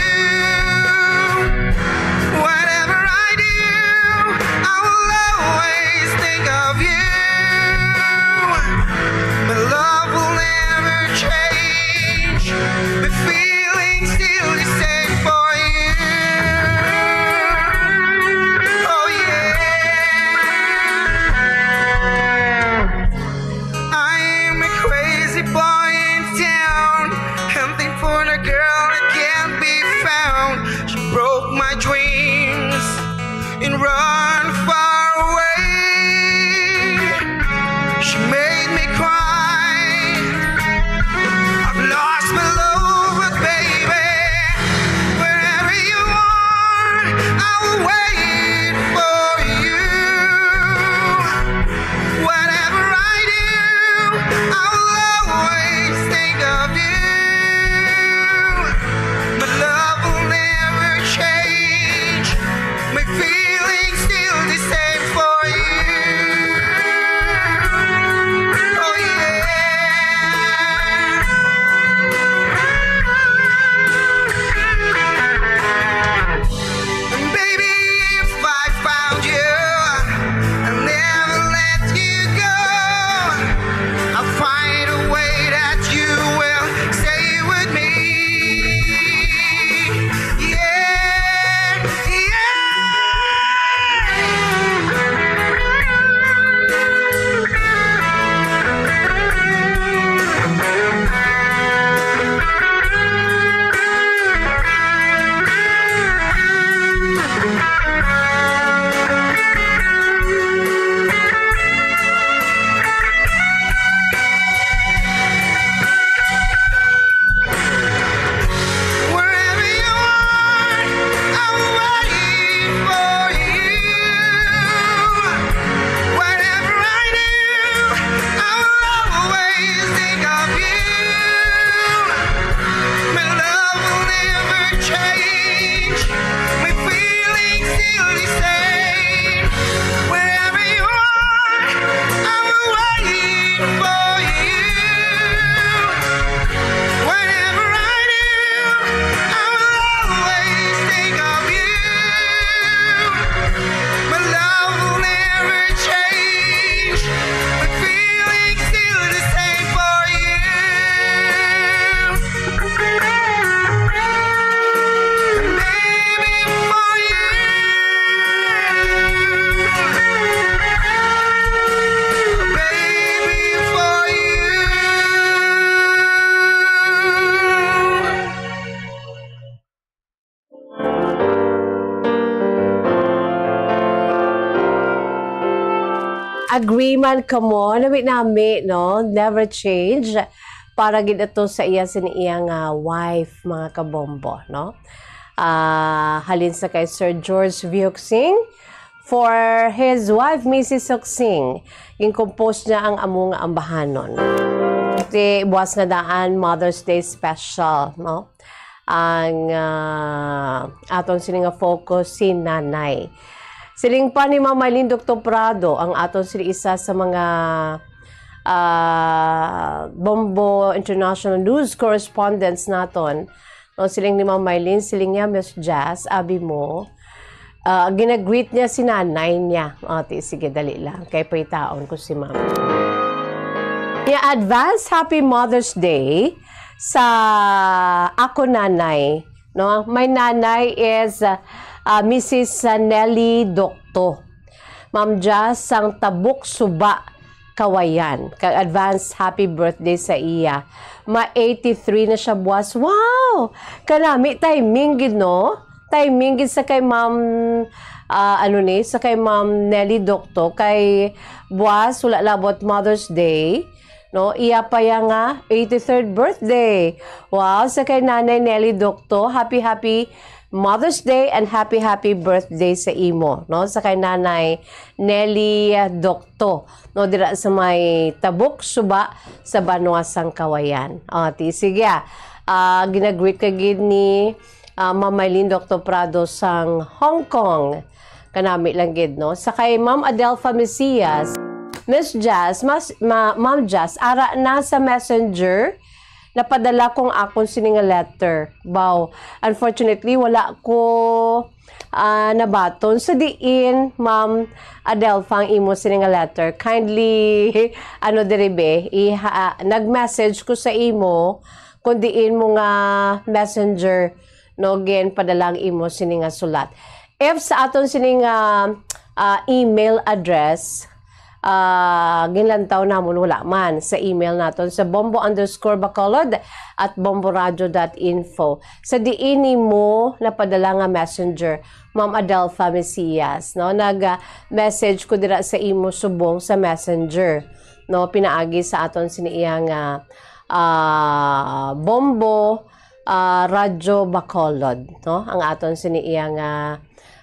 Whatever I do, I will always think of you. My love will never change. My feelings still the same for you. Oh yeah. Agree man kamo, nami-nami, no? Never change. Para gid ito sa iya, sin iya nga wife, mga kabombo, no? Ah, halin sa kay Sir George V. Huiksing, for his wife, Missus Huiksing, gin-compose niya ang Amo Nga Ambahanon. Ti buas nga daan, Mother's Day special, no? Ang, ah, aton sini nga focus si Nanay. Siling pa ni Ma'am Mylene Doctor Prado, ang aton sini isa sa mga, ah, Bombo International News correspondents naton. No, siling ni Ma'am Mylene, siling niya, "Miss Jazz, abi mo, ah, ginagreet niya si nanay niya." O, ti, sige, dali lang. Kay paytaon ko si Ma'am. Ya, advance Happy Mother's Day sa ako nanay, no? My nanay is, ah, ah, Missus Nelly Docto. Ma'am Jazz sang Tabok Suba, Kawayan. Kag advance happy birthday sa iya. Ma eighty-three na siya buwas. Wow! Kanami, timing gid, no? Timing gid sa kay Ma'am, ah, ano ni, sa kay Ma'am Nelly Docto, kay buwas, wala labot Mother's Day, no? Iya pa ya nga eighty-third birthday. Wow, sa kay Nanay Nelly Docto, happy, happy Mother's Day and happy, happy birthday sa imo, no? Sa kay Nanay Nelly Docto, no? Dira sa may Tabok Suba sa Banwa sang Kawayan. O, ti, sige, ah. Ah, ginagreet ka gid ni, ah, Ma'am Mylene Doctor Prado sang Hong Kong. Kanami lang gid, no? Sa kay Ma'am Adelfa Mesias, Miss Jazz, mas, ma-, Ma'am Jazz, ara na sa messenger, napadala ko ang akon sini nga letter. Baw, unfortunately, wala ko, ah, nabaton. Sa diin, Ma'am Adelfa, ang imo sini nga letter, kindly, ano, diri be, iha-, nag-message ko sa imo kung diin mo nga messenger, no, ginpadala ang imo sini nga sulat. If sa aton sini nga, ah, email address, ah, ginlantaw namon, wala man sa email naton sa bombo underscore bacolod at bomboradio dot info. Sa diin nimo napadala nga messenger, Ma'am Adelfa Mesias, no? Nag, ah, message ko dira sa imo subong sa messenger, no? Pinaagi sa aton sini iya nga, ah, bombo, ah, Radyo Bacolod, no? Ang aton sini iya nga,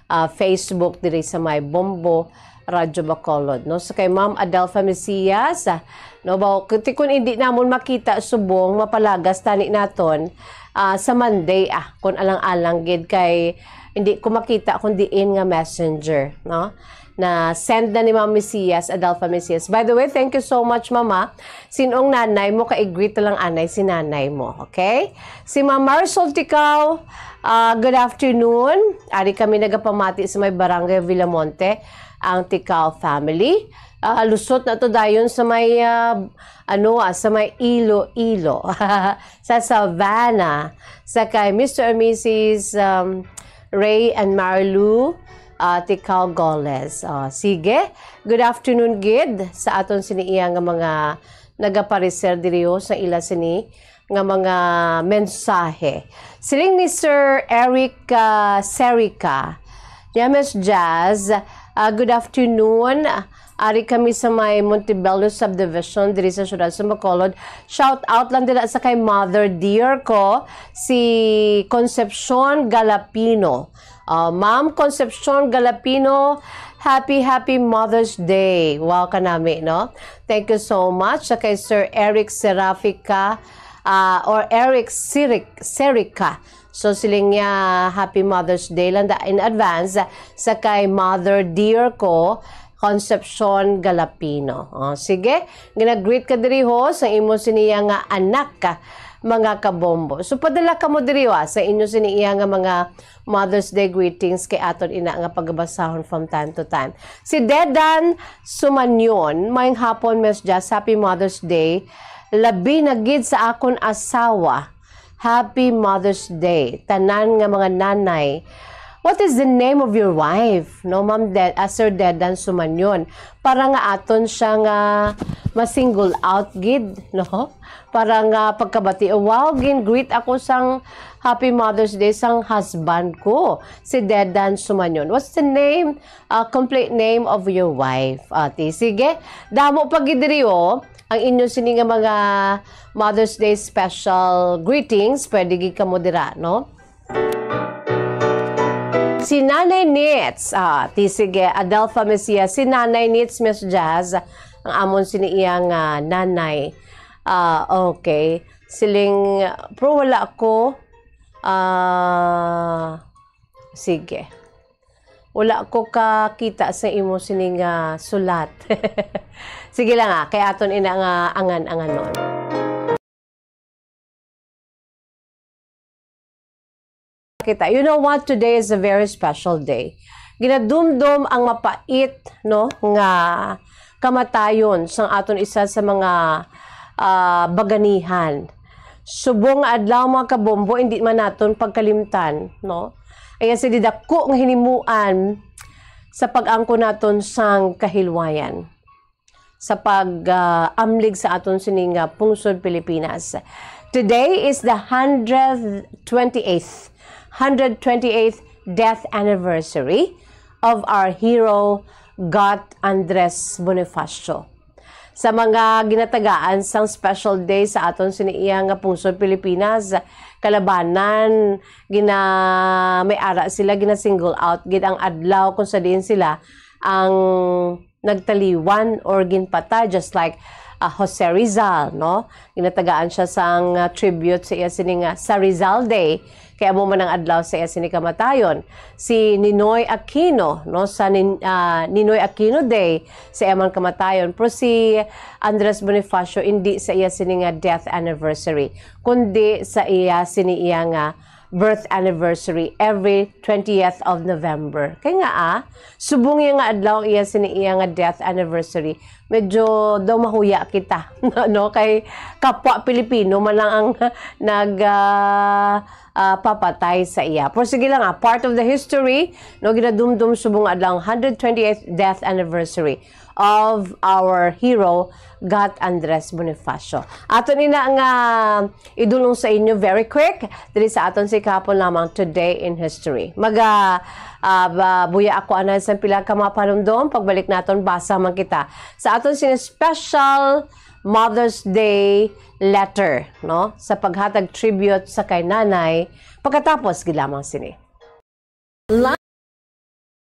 ah, Facebook diri sa may Bombo Radyo Bacolod, no? So kay Ma'am Adelfa Mesias, ah, no, ba, ti kun hindi namon makita subong, mapalagas tani naton, ah, sa Monday, ah, kun alang-alang gid kay hindi ko makita kun diin nga messenger, no? Na send na ni Ma'am Mesias, Adelfa Mesias. By the way, thank you so much, Mama. Sinong nanay mo, ka-greet lang anay si nanay mo, okay? Si Ma'am Marisol Ticao, ah, good afternoon. Ari kami nagapamati sa may Barangay Villamonte, ang Ticao family. Ah, lusot na to dayon sa may, ah, ano, ah, sa may Iloilo, sa Savannah, sa kay Mister and Missus, um, Ray and Marlu, ah, Ticao Goles. Ah, sige, good afternoon gid sa aton sini iya nga mga nagapareser diri, oh, sa ila sini nga mga mensahe. Siling ni Sir Eric, ah, Serica, niya, Miss Jazz, ah, good afternoon. Ari kami sa may Montebello Subdivision, diri sa siyudad sa Bacolod. Shout out lang dira sa kay mother dear ko, si Concepcion Galapino. Ah, Ma'am Concepcion Galapino, happy, happy Mother's Day. Wow, kanami, no? Thank you so much. Sa kay Sir Eric Serafica, ah, or Eric Siric-, Serica. So, siling niya, "Happy Mother's Day lang da in advance sa kay mother dear ko, Concepcion Galapino." Oh, sige, ginagreet ka diri, ho, sa imo siniya nga anak, mga kabombo. So, padala kamo diri, wa, sa inyo siniya nga mga Mother's Day greetings kay aton ina nga pagabasahon from time to time. Si Dedan Sumanyon, "Maayong hapon, Miss Jazz. Happy Mother's Day. Labi na gid sa akon asawa. Happy Mother's Day. Tanan nga mga nanay, What is the name of your wife? No, Ma'am De-, ah, Sir Dedan Sumanyon. Para nga aton siya nga ma-single out gid, no? Para nga pagkabati, "Wow, gin-greet ako sang Happy Mother's Day sang husband ko, si Dedan Sumanyon." What's the name, ah, complete name of your wife? Ati, sige. Damo pa gid diri, oh. Ang inyo sini nga mga Mother's Day special greetings, pwede gid kamo dira, no? Si Nanay Nits, ah, ti sige, Adelfa Messias, si Nanay Nits, Miss Jazz, ang amon sini iyang, ah, nanay. Ah, okay. Siling, pero wala ko, ah, sige. Wala ko kakita sa imo sining, ah, sulat. Sige lang, ah, kay aton ina nga angan-anganon. Kita, you know what? Today is a very special day. Ginadumdom ang mapait, no, nga kamatayon sang aton isa sa mga, ah, baganihan. Subong nga adlaw, mga kabombo, hindi man naton pagkalimtan, no? Ang iya sini dako nga hinimuan sa pag-angkon naton sang kahilwayan, sa pag, ah, amlig sa aton sining, ah, pungsod Pilipinas. Today is the hundred twenty-eighth, hundred twenty-eighth death anniversary of our hero, Gat Andres Bonifacio. Sa mga ginatagaan sang special day sa aton sini iya nga pungsod Pilipinas, kalabanan, gina-, may ara sila, gina-single out gid ang adlaw kung sa diin sila ang nagtaliwan or ginpatay, just like, ah, Jose Rizal, no? Ginatagaan siya sang, ah, tribute sa iya sini nga sa Rizal Day, kay amo man ang adlaw sa iya sini kamatayon. Si Ninoy Aquino, no, sa Nin-, ah, Ninoy Aquino Day sa iya man kamatayon, pero si Andres Bonifacio indi sa iya sini nga death anniversary, kundi sa iya sini iya nga birth anniversary every twentieth of November. Kay nga, ah, subong iya nga adlaw ang iya sini iya nga death anniversary, medyo daw mahuya kita, no? Kay kapwa Pilipino man lang ang nag, ah, ah, papatay sa iya. Pero sige lang, ah, part of the history, no, ginadumdom subong adlaw ang hundred twenty-eighth death anniversary of our hero, Gat Andres Bonifacio. Ato ni na nga idulong sa inyo very quick, diri sa aton si kahapon lamang, Today in History. Maga, ah, ba, buya ako anay sa pila ka mga panumdom. Pagbalik naton, basa man kita sa aton sini special Mother's Day letter, no? Sa paghatag tribute sa kay nanay, pagkatapos gid lamang sini.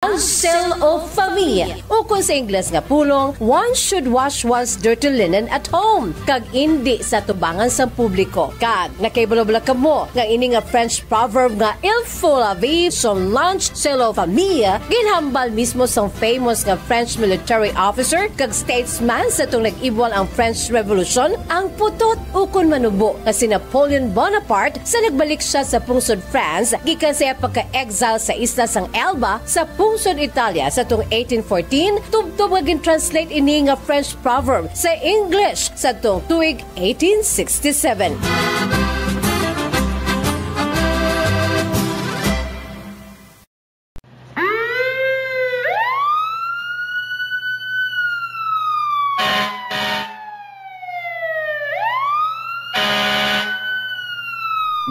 Lancel of Famille, ukon sa Ingles nga pulong, one should wash one's dirty linen at home, kag indi sa tubangan sang publiko. Kag nakahibalo bala kamo nga ini nga French proverb nga "Il faut laver son linge selon la famille" ginhambal mismo sang famous nga French military officer kag statesman sa atong nag-ibwal ang French Revolution, ang putot ukon manubo nga si Napoleon Bonaparte sa nagbalik siya sa pungsod France gikan sa iya pagka-exile sa isla sang Elba sa pungsod Italia sa tuong eighteen fourteen, tubtob nga gin-translate ini nga French proverb sa English sa tuong tuig eighteen sixty-seven.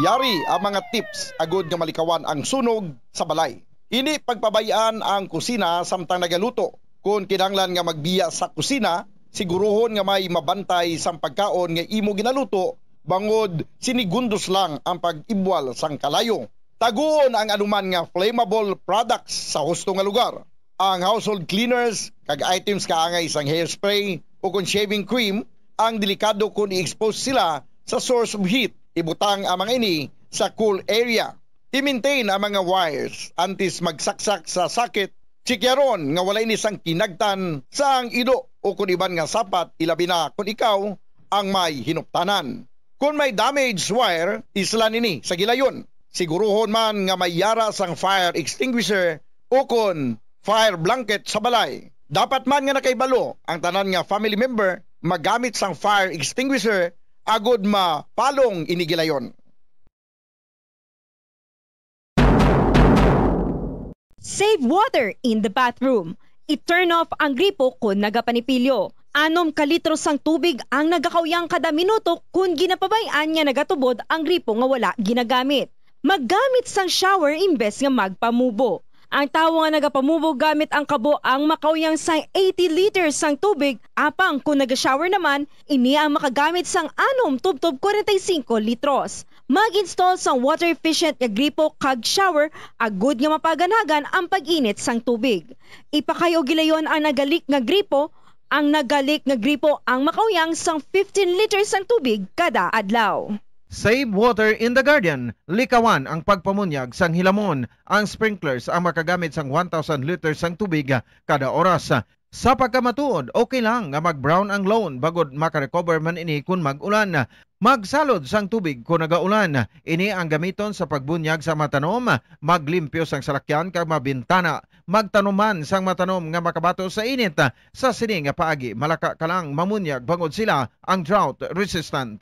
Yari ang mga tips agud nga malikawan ang sunog sa balay. Indi pagpabay-an ang kusina samtang nagaluto. Kon kinahanglan nga magbiya sa kusina, siguruhon nga may mabantay sang pagkaon nga imo ginaluto, bangod sinigundos lang ang pag-ibwal sang kalayo. Taguon ang anuman nga flammable products sa husto nga lugar. Ang household cleaners kag items kaangay sang hairspray ukon shaving cream ang delikado kon i-expose sila sa source of heat. Ibutang ang mga ini sa cool area. I-maintain ang mga wires antes magsaksak sa socket. Tsikyaron nga wala ini sang kinagtan sang ido ukon iban nga sapat, ilabi na kon ikaw ang may hinuptanan. Kon may damaged wire, islan ini sa gilayon. Siguruhon man nga may yara sang fire extinguisher ukon fire blanket sa balay. Dapat man nga nakahibalo ang tanan nga family member magamit sang fire extinguisher agud mapalong ini gilayon. Save water in the bathroom. I-turn off ang gripo kon nagapanipilyo. Anom ka litro sang tubig ang nagakauyang kada minuto kon ginapabay-an nga nagatubod ang gripo nga wala ginagamit. Maggamit sang shower imbes nga magpamubo. Ang tawo nga nagapamubo gamit ang kabo ang makauyang sang eighty liters sang tubig, apang kon naga-shower naman, ini ang makagamit sang anom tubtob kwarenta y singko litros. Mag-install sang water efficient nga gripo kag shower agud nga mapaganhagan ang pag-init sang tubig. Ipakay-o gilayon ang nagalik nga gripo. Ang nagalik nga gripo ang makauyang sang fifteen liters sang tubig kada adlaw. Save water in the garden. Likawan ang pagpamunyag sang hilamon. Ang sprinklers ang makagamit sang one thousand liters sang tubig kada oras. Sa pagkamatuod, okay lang nga mag-brown ang lawn bangod makarecover man ini kon mag-ulan. Magsalod sang tubig kon nagaulan. Ini ang gamiton sa pagbunyag sa mga tanom, maglimpyo sang salakyan kag mga bintana. Magtanom man sang mga tanom nga makabato sa init. Sa sini nga paagi, malaka ka lang mamunyag bangod sila ang drought resistant.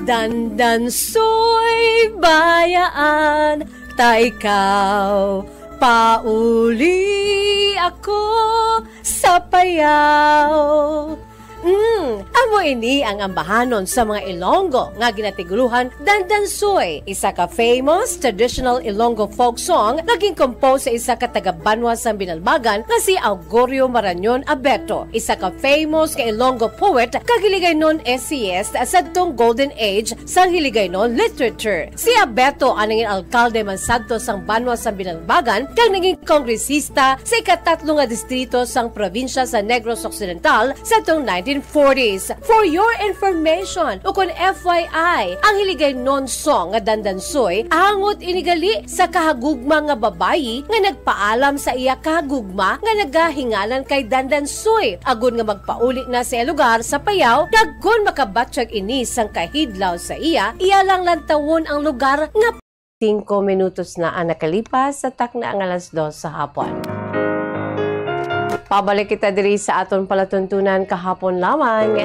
Dandansoy, bayaan ta ikaw, pauli ako sa payaw. Mm, amo ini ang ambahanon sa mga Ilonggo nga ginatiguluhan Dandansoy, isa ka famous traditional Ilonggo folk song nga ginkompose sa isa ka taga-banwa sang Binalbagan nga si Augurio Marañon Abeto, isa ka famous nga Ilonggo poet kag Hiligaynon essayist sadtong Golden Age sang Hiligaynon literature. Si Abeto ang nangin alkalde man sadto sang banwa sang Binalbagan kag naging kongresista sa ikatatlo nga distrito sang probinsya sa Negros Occidental sadtong nineteen forties. For your information, ukon F Y I, ang Hiligaynon song nga Dandansoy angot ini gali sa kahagugma nga babayi nga nagpaalam sa iya kahagugma nga nagahinganan kay Dandansoy, agud nga magpauli na sa iya lugar sa Payaw, kag kon makabatyag ini sang kahidlaw sa iya, iya lang lantawon ang lugar nga. Singko minutos na ang nakalipas sa takna nga alas dos sa hapon. Pabalik kita diri sa aton palatuntunan kahapon lamang.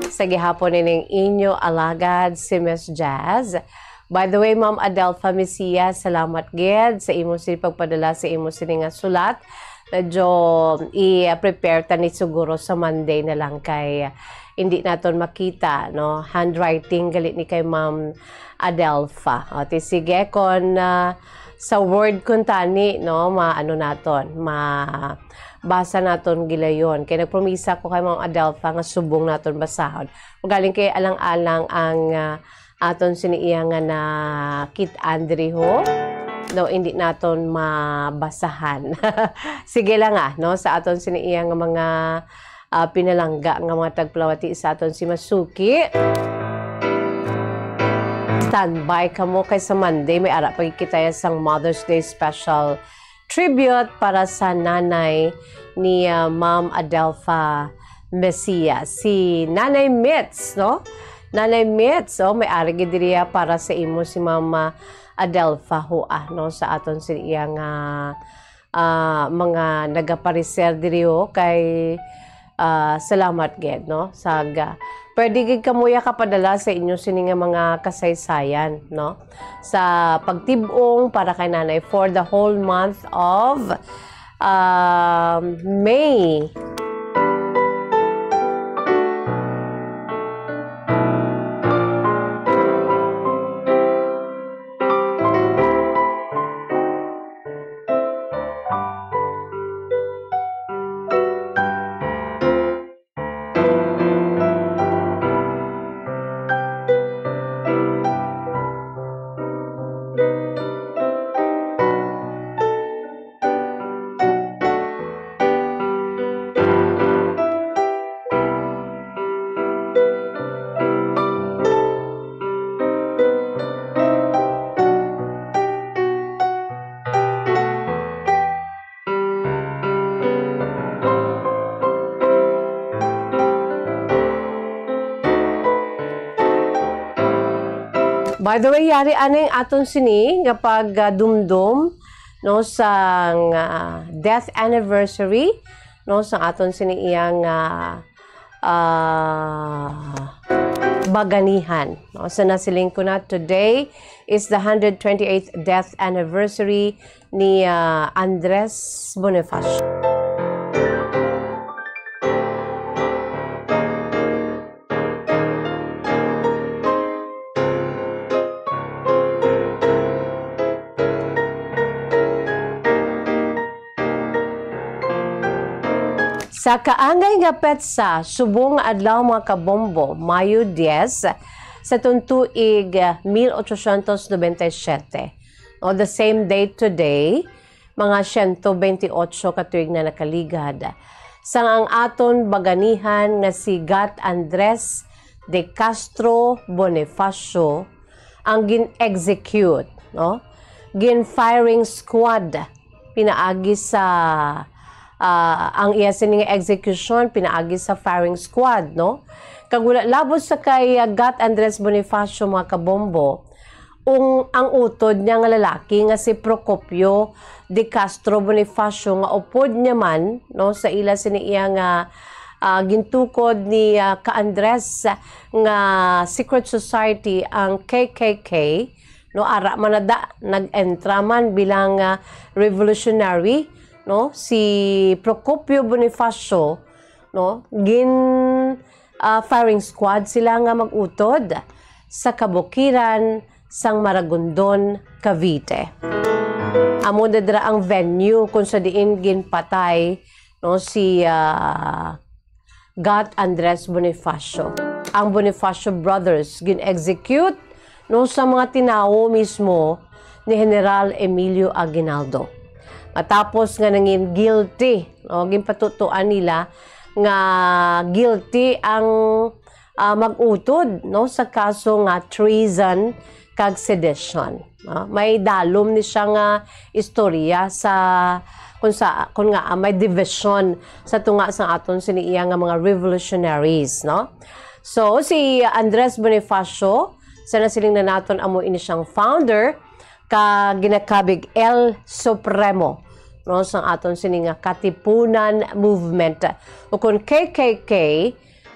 Sa gihapon ining inyo alagad, si Miss Jazz. By the way, Ma'am Adelfa Mesias, salamat gid sa imo sini pagpadala sa imo sini nga sulat. Medyo i-prepare ta ni siguro sa Monday na lang kay hindi naton makita, no? Handwriting gali ni kay Ma'am Adelfa. O, ti sige, kon, ah, sa Word kuntani, no, maano naton, mabasa naton gilayon. Kay nagpromisa ko kay Ma'am Adelfa nga subong naton basahon. Magaling kay alang-alang ang, ah, aton sini iya nga nakit-an diri ho, no, hindi naton mabasahan. Sige lang, ah, no, sa aton sini iya nga mga, ah, pinalangga nga mga tagpalawati sa aton si Masuki. Standby kamo kay sa Monday may ara pa gid kita sang Mother's Day special tribute para sa nanay ni, ah, Ma'am Adelfa Mesias, si Nanay Mitz, no? Nanay Mitz, oh, may ari gid diri, ah, para sa imo si Mama Adelfa Hua, no? Sa aton sa iya nga, ah, mga nagapareser diri, oh, kay, ah, salamat gid, no? Sa ga-, pwede gid kamo ya kapadala sa inyo sini nga mga kasaysayan, no? Sa pagtib-ong para kay nanay for the whole month of, um, May. By the way, yari aning aton sini nga pag, ah, dumdum, no, sang, ah, death anniversary, no, sang aton sini iyang, ah, ah, Baganihan, no? So, nasiling ko na, today is the hundred twenty-eighth death anniversary ni, ah, Andres Bonifacio. Sa kaangay nga petsa, subong nga adlaw, mga kabombo, Mayo diyes, sa tuig mil ochocientos nobenta y siete. On the same date today, mga siyento bentiocho ka tuig na nakaligad, sang ang aton baganihan nga si Gat Andres de Castro Bonifacio ang gin-execute, no? Gin-firing squad pinaagi sa, ah, ang iya sini nga execution pinaagi sa firing squad, no? Kag wala labot sa kay, ah, Gat Andres Bonifacio, mga kabombo, ang, ang utod niya nga lalaki nga si Procopio de Castro Bonifacio, nga upod niya man, no, sa ila sini iya nga, ah, gintukod ni, ah, Ka Andres nga secret society ang K K K, no, ara man na da, nag-entra man bilang, ah, revolutionary, no, si Procopio Bonifacio, no, gin, ah, firing squad sila nga mag-utod sa kabukiran sang Maragondon, Cavite. Amo na dira ang venue kung sa diin ginpatay, no, si, ah, Gat Andres Bonifacio. Ang Bonifacio brothers gin-execute, no, sa mga tinawo mismo ni General Emilio Aguinaldo. Matapos nga nangin guilty, no, ginpatutuan nila nga guilty ang, ah, mag-utod, no, sa kaso nga treason kag sedition. Ah, may dalom ni siya nga istorya sa, kung sa, kung nga, ah, may division sa tunga sa aton sini iya nga mga revolutionaries, no? So, si Andres Bonifacio, sa nasiling na naton, amo ini siyang founder ka ginakabig El Supremo, no, sa aton sini nga Katipunan Movement, ukon K K K,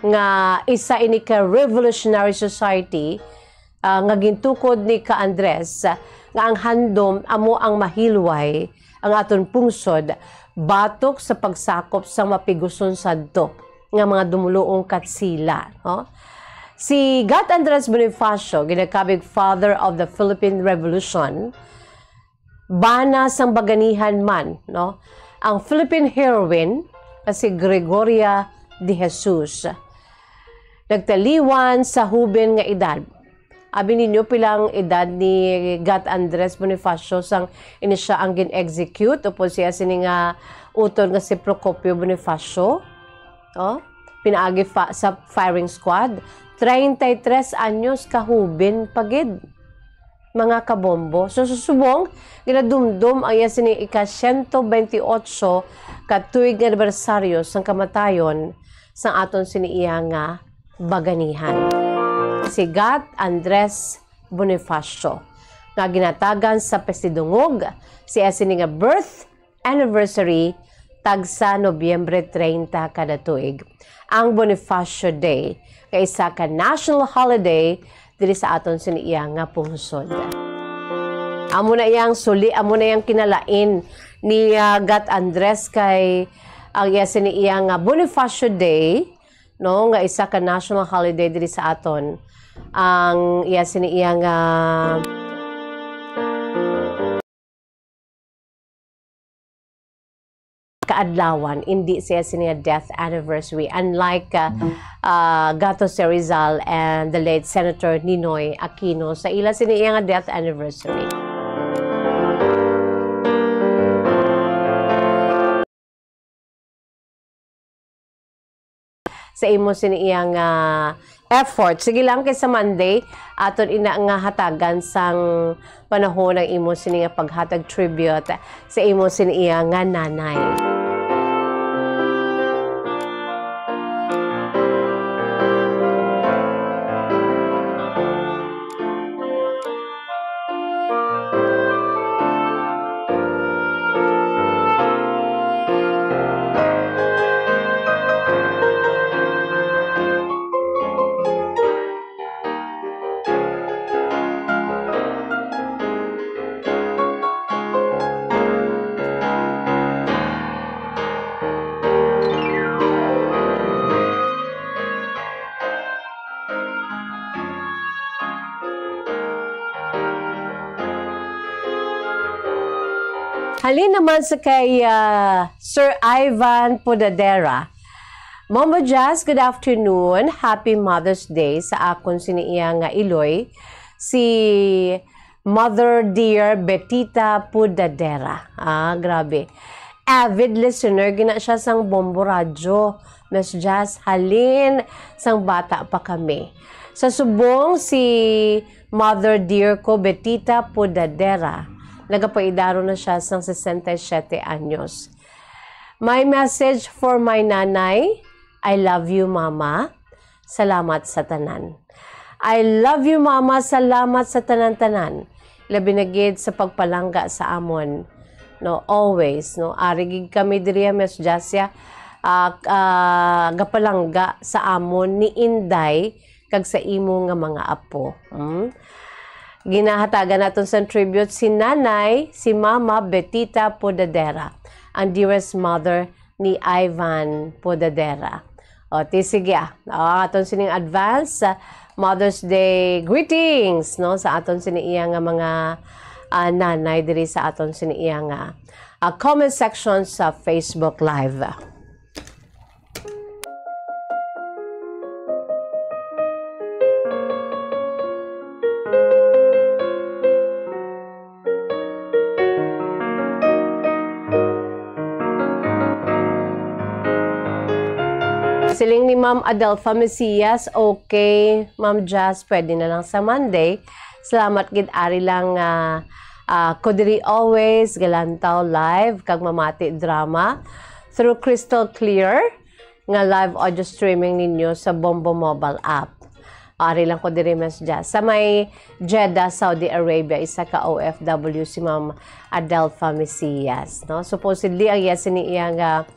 nga isa ini ka revolutionary society, ah, nga gintukod ni Ka Andres, ah, nga ang handom amo ang mahilway ang aton pungsod batok sa pagsakop sa mapiguson sadto nga mga dumuluong Katsila, no? Si Gat Andres Bonifacio, ginakabig Father of the Philippine Revolution, bana sang baganihan man, no? Ang Philippine heroine nga si Gregoria de Jesus. Nagtaliwan sa huben nga edad. Abi ninyo, pila ang edad ni Gat Andres Bonifacio sang ini siya ang gin-execute, upod siya sini nga utod nga si Procopio Bonifacio? Oh, pinaagi fa-, sa firing squad, treinta y tres anyos, kahuben pa gid, mga kabombo. So, susubong, ginadumdom ang iya sini ika siyento bentiocho ka tuig nga anibersaryo sang kamatayon sang aton sini iya nga baganihan, si Gat Andres Bonifacio, nga ginatagan sa peste dungog. Siya sini nga birth anniversary tagsa Nobyembre treinta kada tuig. Ang Bonifacio Day kay isa ka national holiday diri sa aton sini iya nga pungsod. Amo na iyang suli, amo na iyang kinalain ni, ah, Gat Andres kay ang iya sini iya nga Bonifacio Day, no, nga isa ka national holiday diri sa aton. Ang iya sini iya nga kaadlawan, indi siya sini nga death anniversary. Unlike, uh, uh, Gato Serizal and the late Senator Ninoy Aquino, sa ila sini iya nga death anniversary. Sa imo sini iyang, ah, effort. Sige lang, kay sa Monday, aton ina nga hatagan sang panahon ang imo sini nga paghatag tribute sa imo sini iya nga nanay. Halin naman sa kay, ah, Sir Ivan Podadera. Mama Jazz, good afternoon. Happy Mother's Day sa akon sini iya nga iloy, si Mother Dear Betita Podadera. Ah, grabe. Avid listener gina siya sang Bombo Radyo. Miss Jazz, halin sang bata pa kami. Sa subong, si Mother Dear ko, Betita Podadera, nagapaidaro na siya sang sesenta y siete anyos. My message for my nanay, I love you, Mama. Salamat sa tanan. I love you, Mama. Salamat sa tanan-tanan. Labi na gid sa pagpalangga sa amon. No, always, no. Ari gid kami diri, Miss Jasia, ah, ah, gapalangga sa amon ni Inday kag sa imo nga mga apo. Hmm? Ginahatagan naton sang tribute si Nanay, si Mama Betita Podadera, ang dearest mother ni Ivan Podadera. O, ti sige, ah. O, aton sining advance, ah, Mother's Day greetings, no, sa aton sini iya nga mga, ah, nanay diri sa aton sini iya nga, ah, comment section sa Facebook Live. Siling ni Ma'am Adelfa Mesias, "Okay, Ma'am Jazz, pwede na lang sa Monday. Salamat gid, ari lang, ah, ah, ko diri always, Galantaw Live, kag mamati drama through Crystal Clear nga live audio streaming ninyo sa Bombo Mobile app." Ari lang ko diri, Miss Jazz. Sa may Jeddah, Saudi Arabia, isa ka O F W si Ma'am Adelfa Mesias, no? Supposedly, ang iya sini iya nga,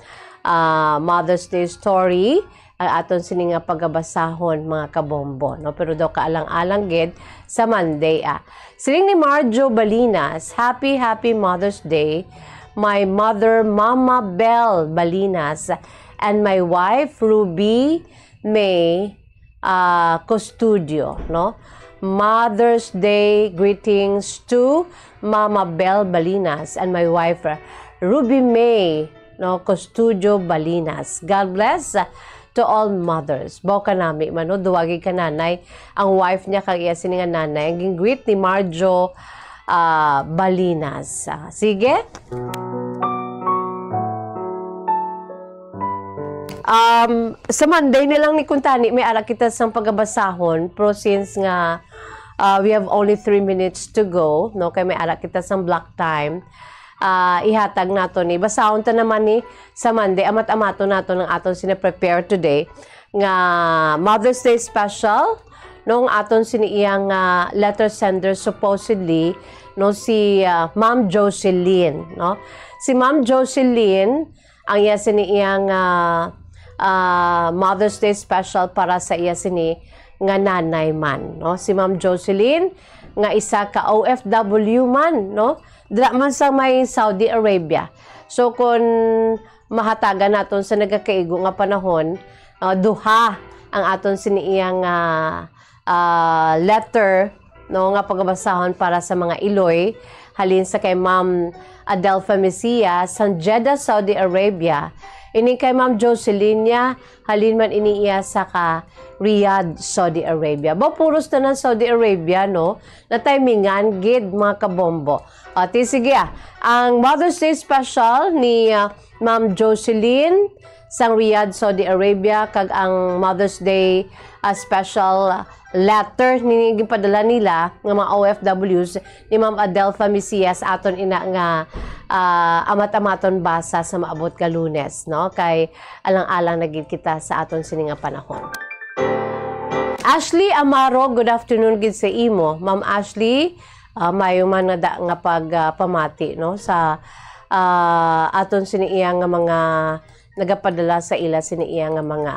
ah, Mother's Day story, ang aton sini nga pagabasahon, mga kabombo, no? Pero daw kaalang-alang gid sa Monday, ah. Siling ni Marjo Balinas, "Happy, happy Mother's Day, my mother, Mama Belle Balinas, and my wife, Ruby May, ah, Custodio," no? "Mother's Day greetings to Mama Belle Balinas and my wife, Ruby May, no, Custodio Balinas. God bless, ah, to all mothers." Baw kanami man, no? Duwa gid ka nanay. Ang wife niya kag iya sini nga nanay, ang gin-greet ni Marjo, ah, Balinas. Ah, sige. Um, sa Monday na lang ni kuntani, may ara kita sang pagabasahon. Pero since nga, ah, we have only three minutes to go, no? Kay may ara kita sang block time. Ah, ihatag nato ni. Basahon ta naman ni sa Monday. Amat-amaton nato ang aton sina-prepare today nga Mother's Day special. Nung aton sini iyang, ah, letter sender supposedly, no, si, ah, Ma'am Jocelyn, no? Si Ma'am Jocelyn, ang iya sini iyang, ah, ah, Mother's Day special para sa iya sini nga nanay man, no? Si Ma'am Jocelyn, nga isa ka O F W man, no? Dira man sa may Saudi Arabia. So, kung mahatagan naton sa nagakaigo nga panahon, ah, duha ang aton sini iyang, ah, ah, letter, no, nga pagabasahon para sa mga iloy, halin sa kay Ma'am Adelfa Mesias, sang Jeddah, Saudi Arabia. Ini kay Ma'am Jocelyn niya, halin man ini iya sa ka Riyadh, Saudi Arabia. Ba, puros tanan Saudi Arabia, no? Natimingan gid, mga kabombo. O, ti, sige, ah. Ang Mother's Day special ni, ah, Ma'am Jocelyn sang Riyadh, Saudi Arabia, kag ang Mother's Day, ah, special letter ni ginpadala nila nga mga O F Ws ni Ma'am Adelfa Mesias, aton ina nga, ah, amat-amaton basa sa maabot nga Lunes, no? Kay alang-alang na gid kita sa aton sini nga panahon. Ashley Amaro, good afternoon gid sa imo. Ma'am Ashley, ah, mayo man nga da-, nga pag, ah, pamati, no, sa, ah, aton sini iya nga mga nagapadala sa ila sini iya nga mga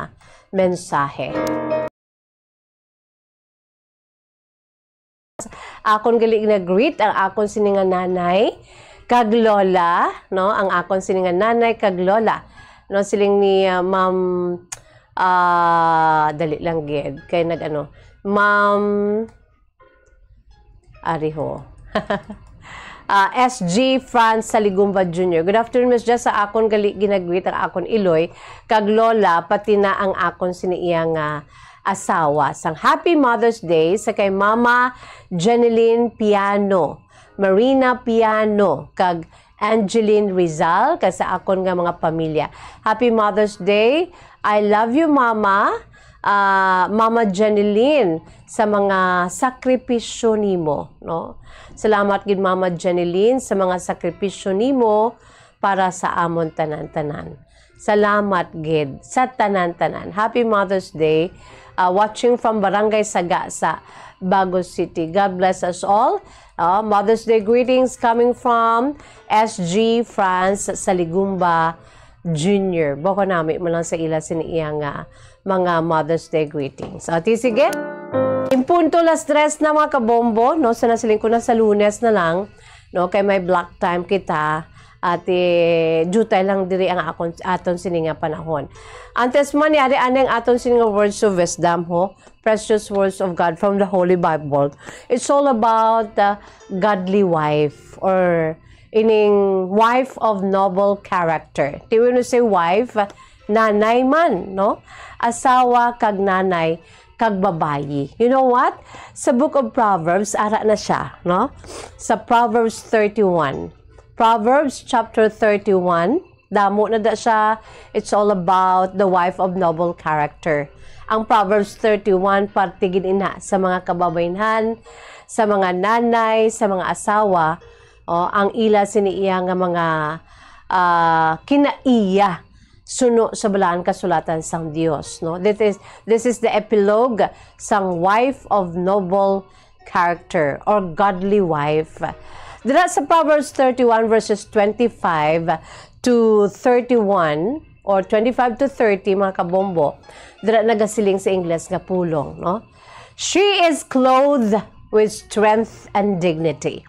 mensahe. Akon gali na-greet ang akon sini nga nanay kag lola, no? Ang akon sini nga nanay kag lola, no? Siling ni, ah, Ma'am, ah, dali lang gid kay nag-ano, Ma'am, ari ho. Ah, S G Franz Saligumba Junior. Good afternoon, Miss Jess. Sa akon gali ginagwit ang akon iloy, kag lola, pati na ang akon sini iya nga asawa. Sang Happy Mother's Day sa kay Mama Jeneline Piano, Marina Piano, kag Angeline Rizal, kag sa akon nga mga pamilya. Happy Mother's Day. I love you, Mama. Ah, Mama Jeneline, sa mga sakripisyo nimo, no? Salamat gid, Mama Jeneline, sa mga sakripisyo nimo para sa amon tanan-tanan. Salamat gid sa tanan-tanan. Happy Mother's Day. Ah, watching from Barangay Sagasa, Bago City. God bless us all. Ah, Mother's Day greetings coming from S G Franz Saligumba Junior. Bako nami mo lang sa ila sini iya nga mga Mother's Day greetings. Ati, sige. In punto las tres na, mga kabombo, no? Sa nasiling ko na sa Lunes na lang, no? Kay may block time kita. Ati, jutay lang diri ang akon, aton sini nga panahon. Antes man, yari ani ang aton sini nga words of wisdom, ho? Precious words of God from the Holy Bible. It's all about the godly wife or ining wife of noble character. Ti when we say wife, nanay man, no? Asawa kag nanay kag babayi. You know what? Sa Book of Proverbs, ara na siya, no? Sa Proverbs thirty-one. Proverbs chapter thirty-one, damo na da siya. It's all about the wife of noble character. Ang Proverbs thirty-one, parte gid ina sa mga kababaynhan, sa mga nanay, sa mga asawa, o, ang ila sini iya nga mga, ah, kinaiya suno sa Balaan Kasulatan sang Dios, no? This is, this is the epilogue sang wife of noble character or godly wife. Dira sa Proverbs thirty-one verses twenty-five to thirty-one or twenty-five to thirty, mga kabombo, dira nagasiling sa Ingles nga pulong, no? She is clothed with strength and dignity.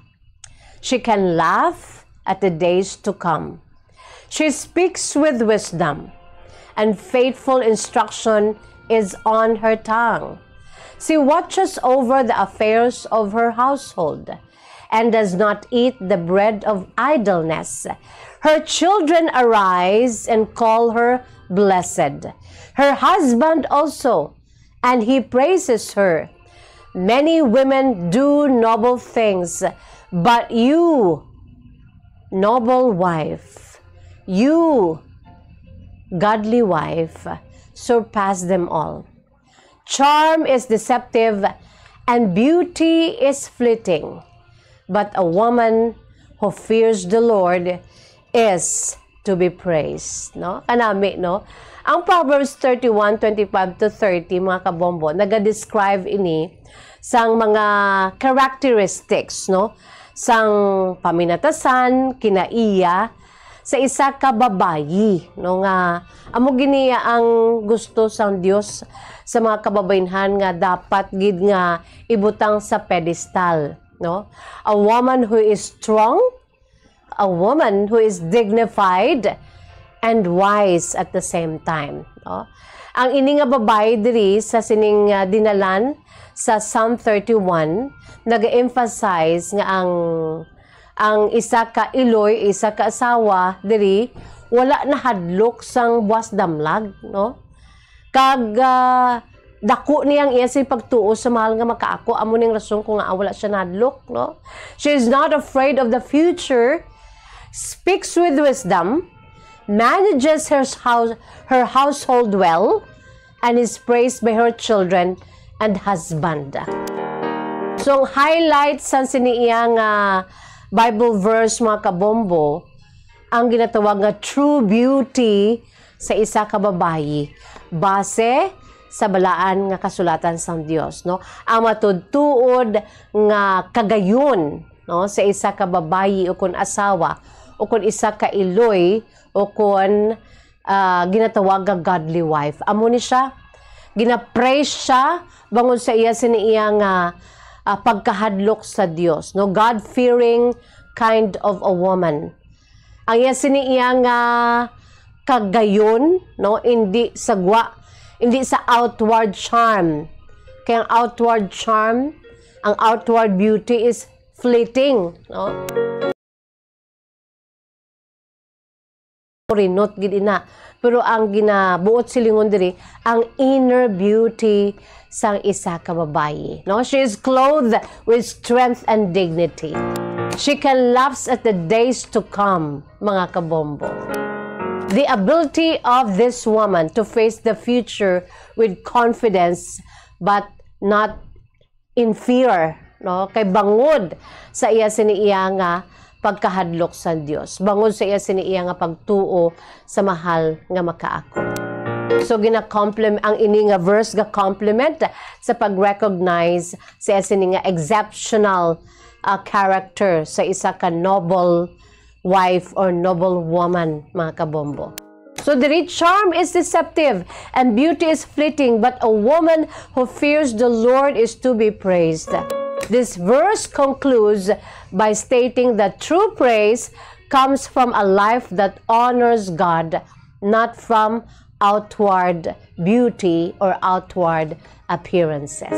She can laugh at the days to come. She speaks with wisdom, and faithful instruction is on her tongue. She watches over the affairs of her household and does not eat the bread of idleness. Her children arise and call her blessed. Her husband also, and he praises her. Many women do noble things, but you, noble wife, you, godly wife, surpass them all. Charm is deceptive, and beauty is fleeting, but a woman who fears the Lord is to be praised, no? Kanami, no? Ang Proverbs thirty-one, twenty-five to thirty, mga kabombo, naga-describe ini sang mga characteristics, no? Sang paminatasan, kinaiya, sa isa ka babayi, no, nga amo gid niya ang gusto sang Dios sa mga kababaynhan nga dapat gid nga ibutang sa pedestal, no? A woman who is strong, a woman who is dignified and wise at the same time, no? Ang ini nga babayi diri sa sining, ah, dinalan sa Psalm thirty-one, nag-emphasize nga ang, ang isa ka iloy, isa ka asawa diri wala nahadlok sang buas damlag, no? Kag, ah, dako niya ang iya sing pagtuo sa mahal nga makaako. Amo ning rason kung ngaa wala siya nahadlok, no? She is not afraid of the future, speaks with wisdom, manages her house, her household well, and is praised by her children and husband. So, ang highlight sa sini iya nga Bible verse, mga kabombo, ang ginatawag nga true beauty sa isa ka babayi base sa balaan nga kasulatan sang Dios, no? Ang matuod-tuod nga kagayon, no, sa isa ka babayi o kon asawa o kon isa ka iloy o kon, ah, ginatawag nga godly wife. Amo ni siya, ginapraise siya bangod sa iya sini iya nga, ah, pagkahadlok sa Dios, no? God-fearing kind of a woman. Ang iya sini iya nga kagayon, no, hindi sa gwa, hindi sa outward charm. Kay ang outward charm, ang outward beauty is fleeting, no? rinot gid ina. Pero ang ginabuot silingon diri, ang inner beauty sang isa ka babayi, no? She is clothed with strength and dignity. She can laughs at the days to come, mga kabombo. The ability of this woman to face the future with confidence but not in fear, no? Kay bangod sa iya sini iya nga pagkahadlok sa Dios, bangod sa iya sini iya nga pagtuo sa mahal nga makaako. So gina-compliment ang ini nga verse, ga-compliment sa pag-recognize sa iya sini nga exceptional, ah, character sa isa ka noble wife or noble woman, mga kabombo. So diri, charm is deceptive and beauty is fleeting, but a woman who fears the Lord is to be praised. This verse concludes by stating that true praise comes from a life that honors God, not from outward beauty or outward appearances.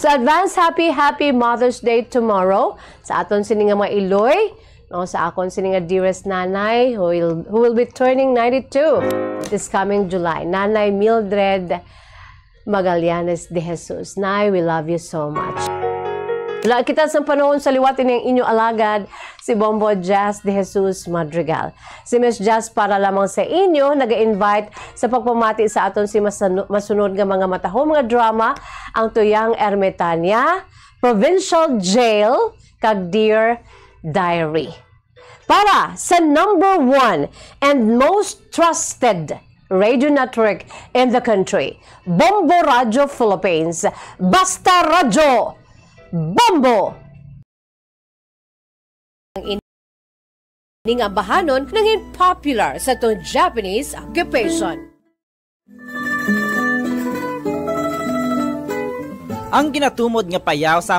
So advance happy, happy Mother's Day tomorrow sa aton sini nga mga iloy, no, sa akon sini nga dearest nanay who will, who will be turning ninety-two this coming July, Nanay Mildred Magallanes de Jesus. Nay, we love you so much. Wala kita sa panahon sa liwat ini ang inyo alagad, si Bombo Jazz de Jesus Madrigal. Si Miss Jazz para lamang sa inyo, naga-invite sa pagpamati sa aton si masanu-, masunod nga mga matahom nga drama, ang Tuyang Ermitania, Provincial Jail, kag Dear Diary. Para sa number one and most trusted radio network in the country, Bombo Radio Philippines, Basta Radyo, Bombo! Ang ini nga bahanon nangin popular sa tong Japanese occupation. Ang ginatumod nga payaw sa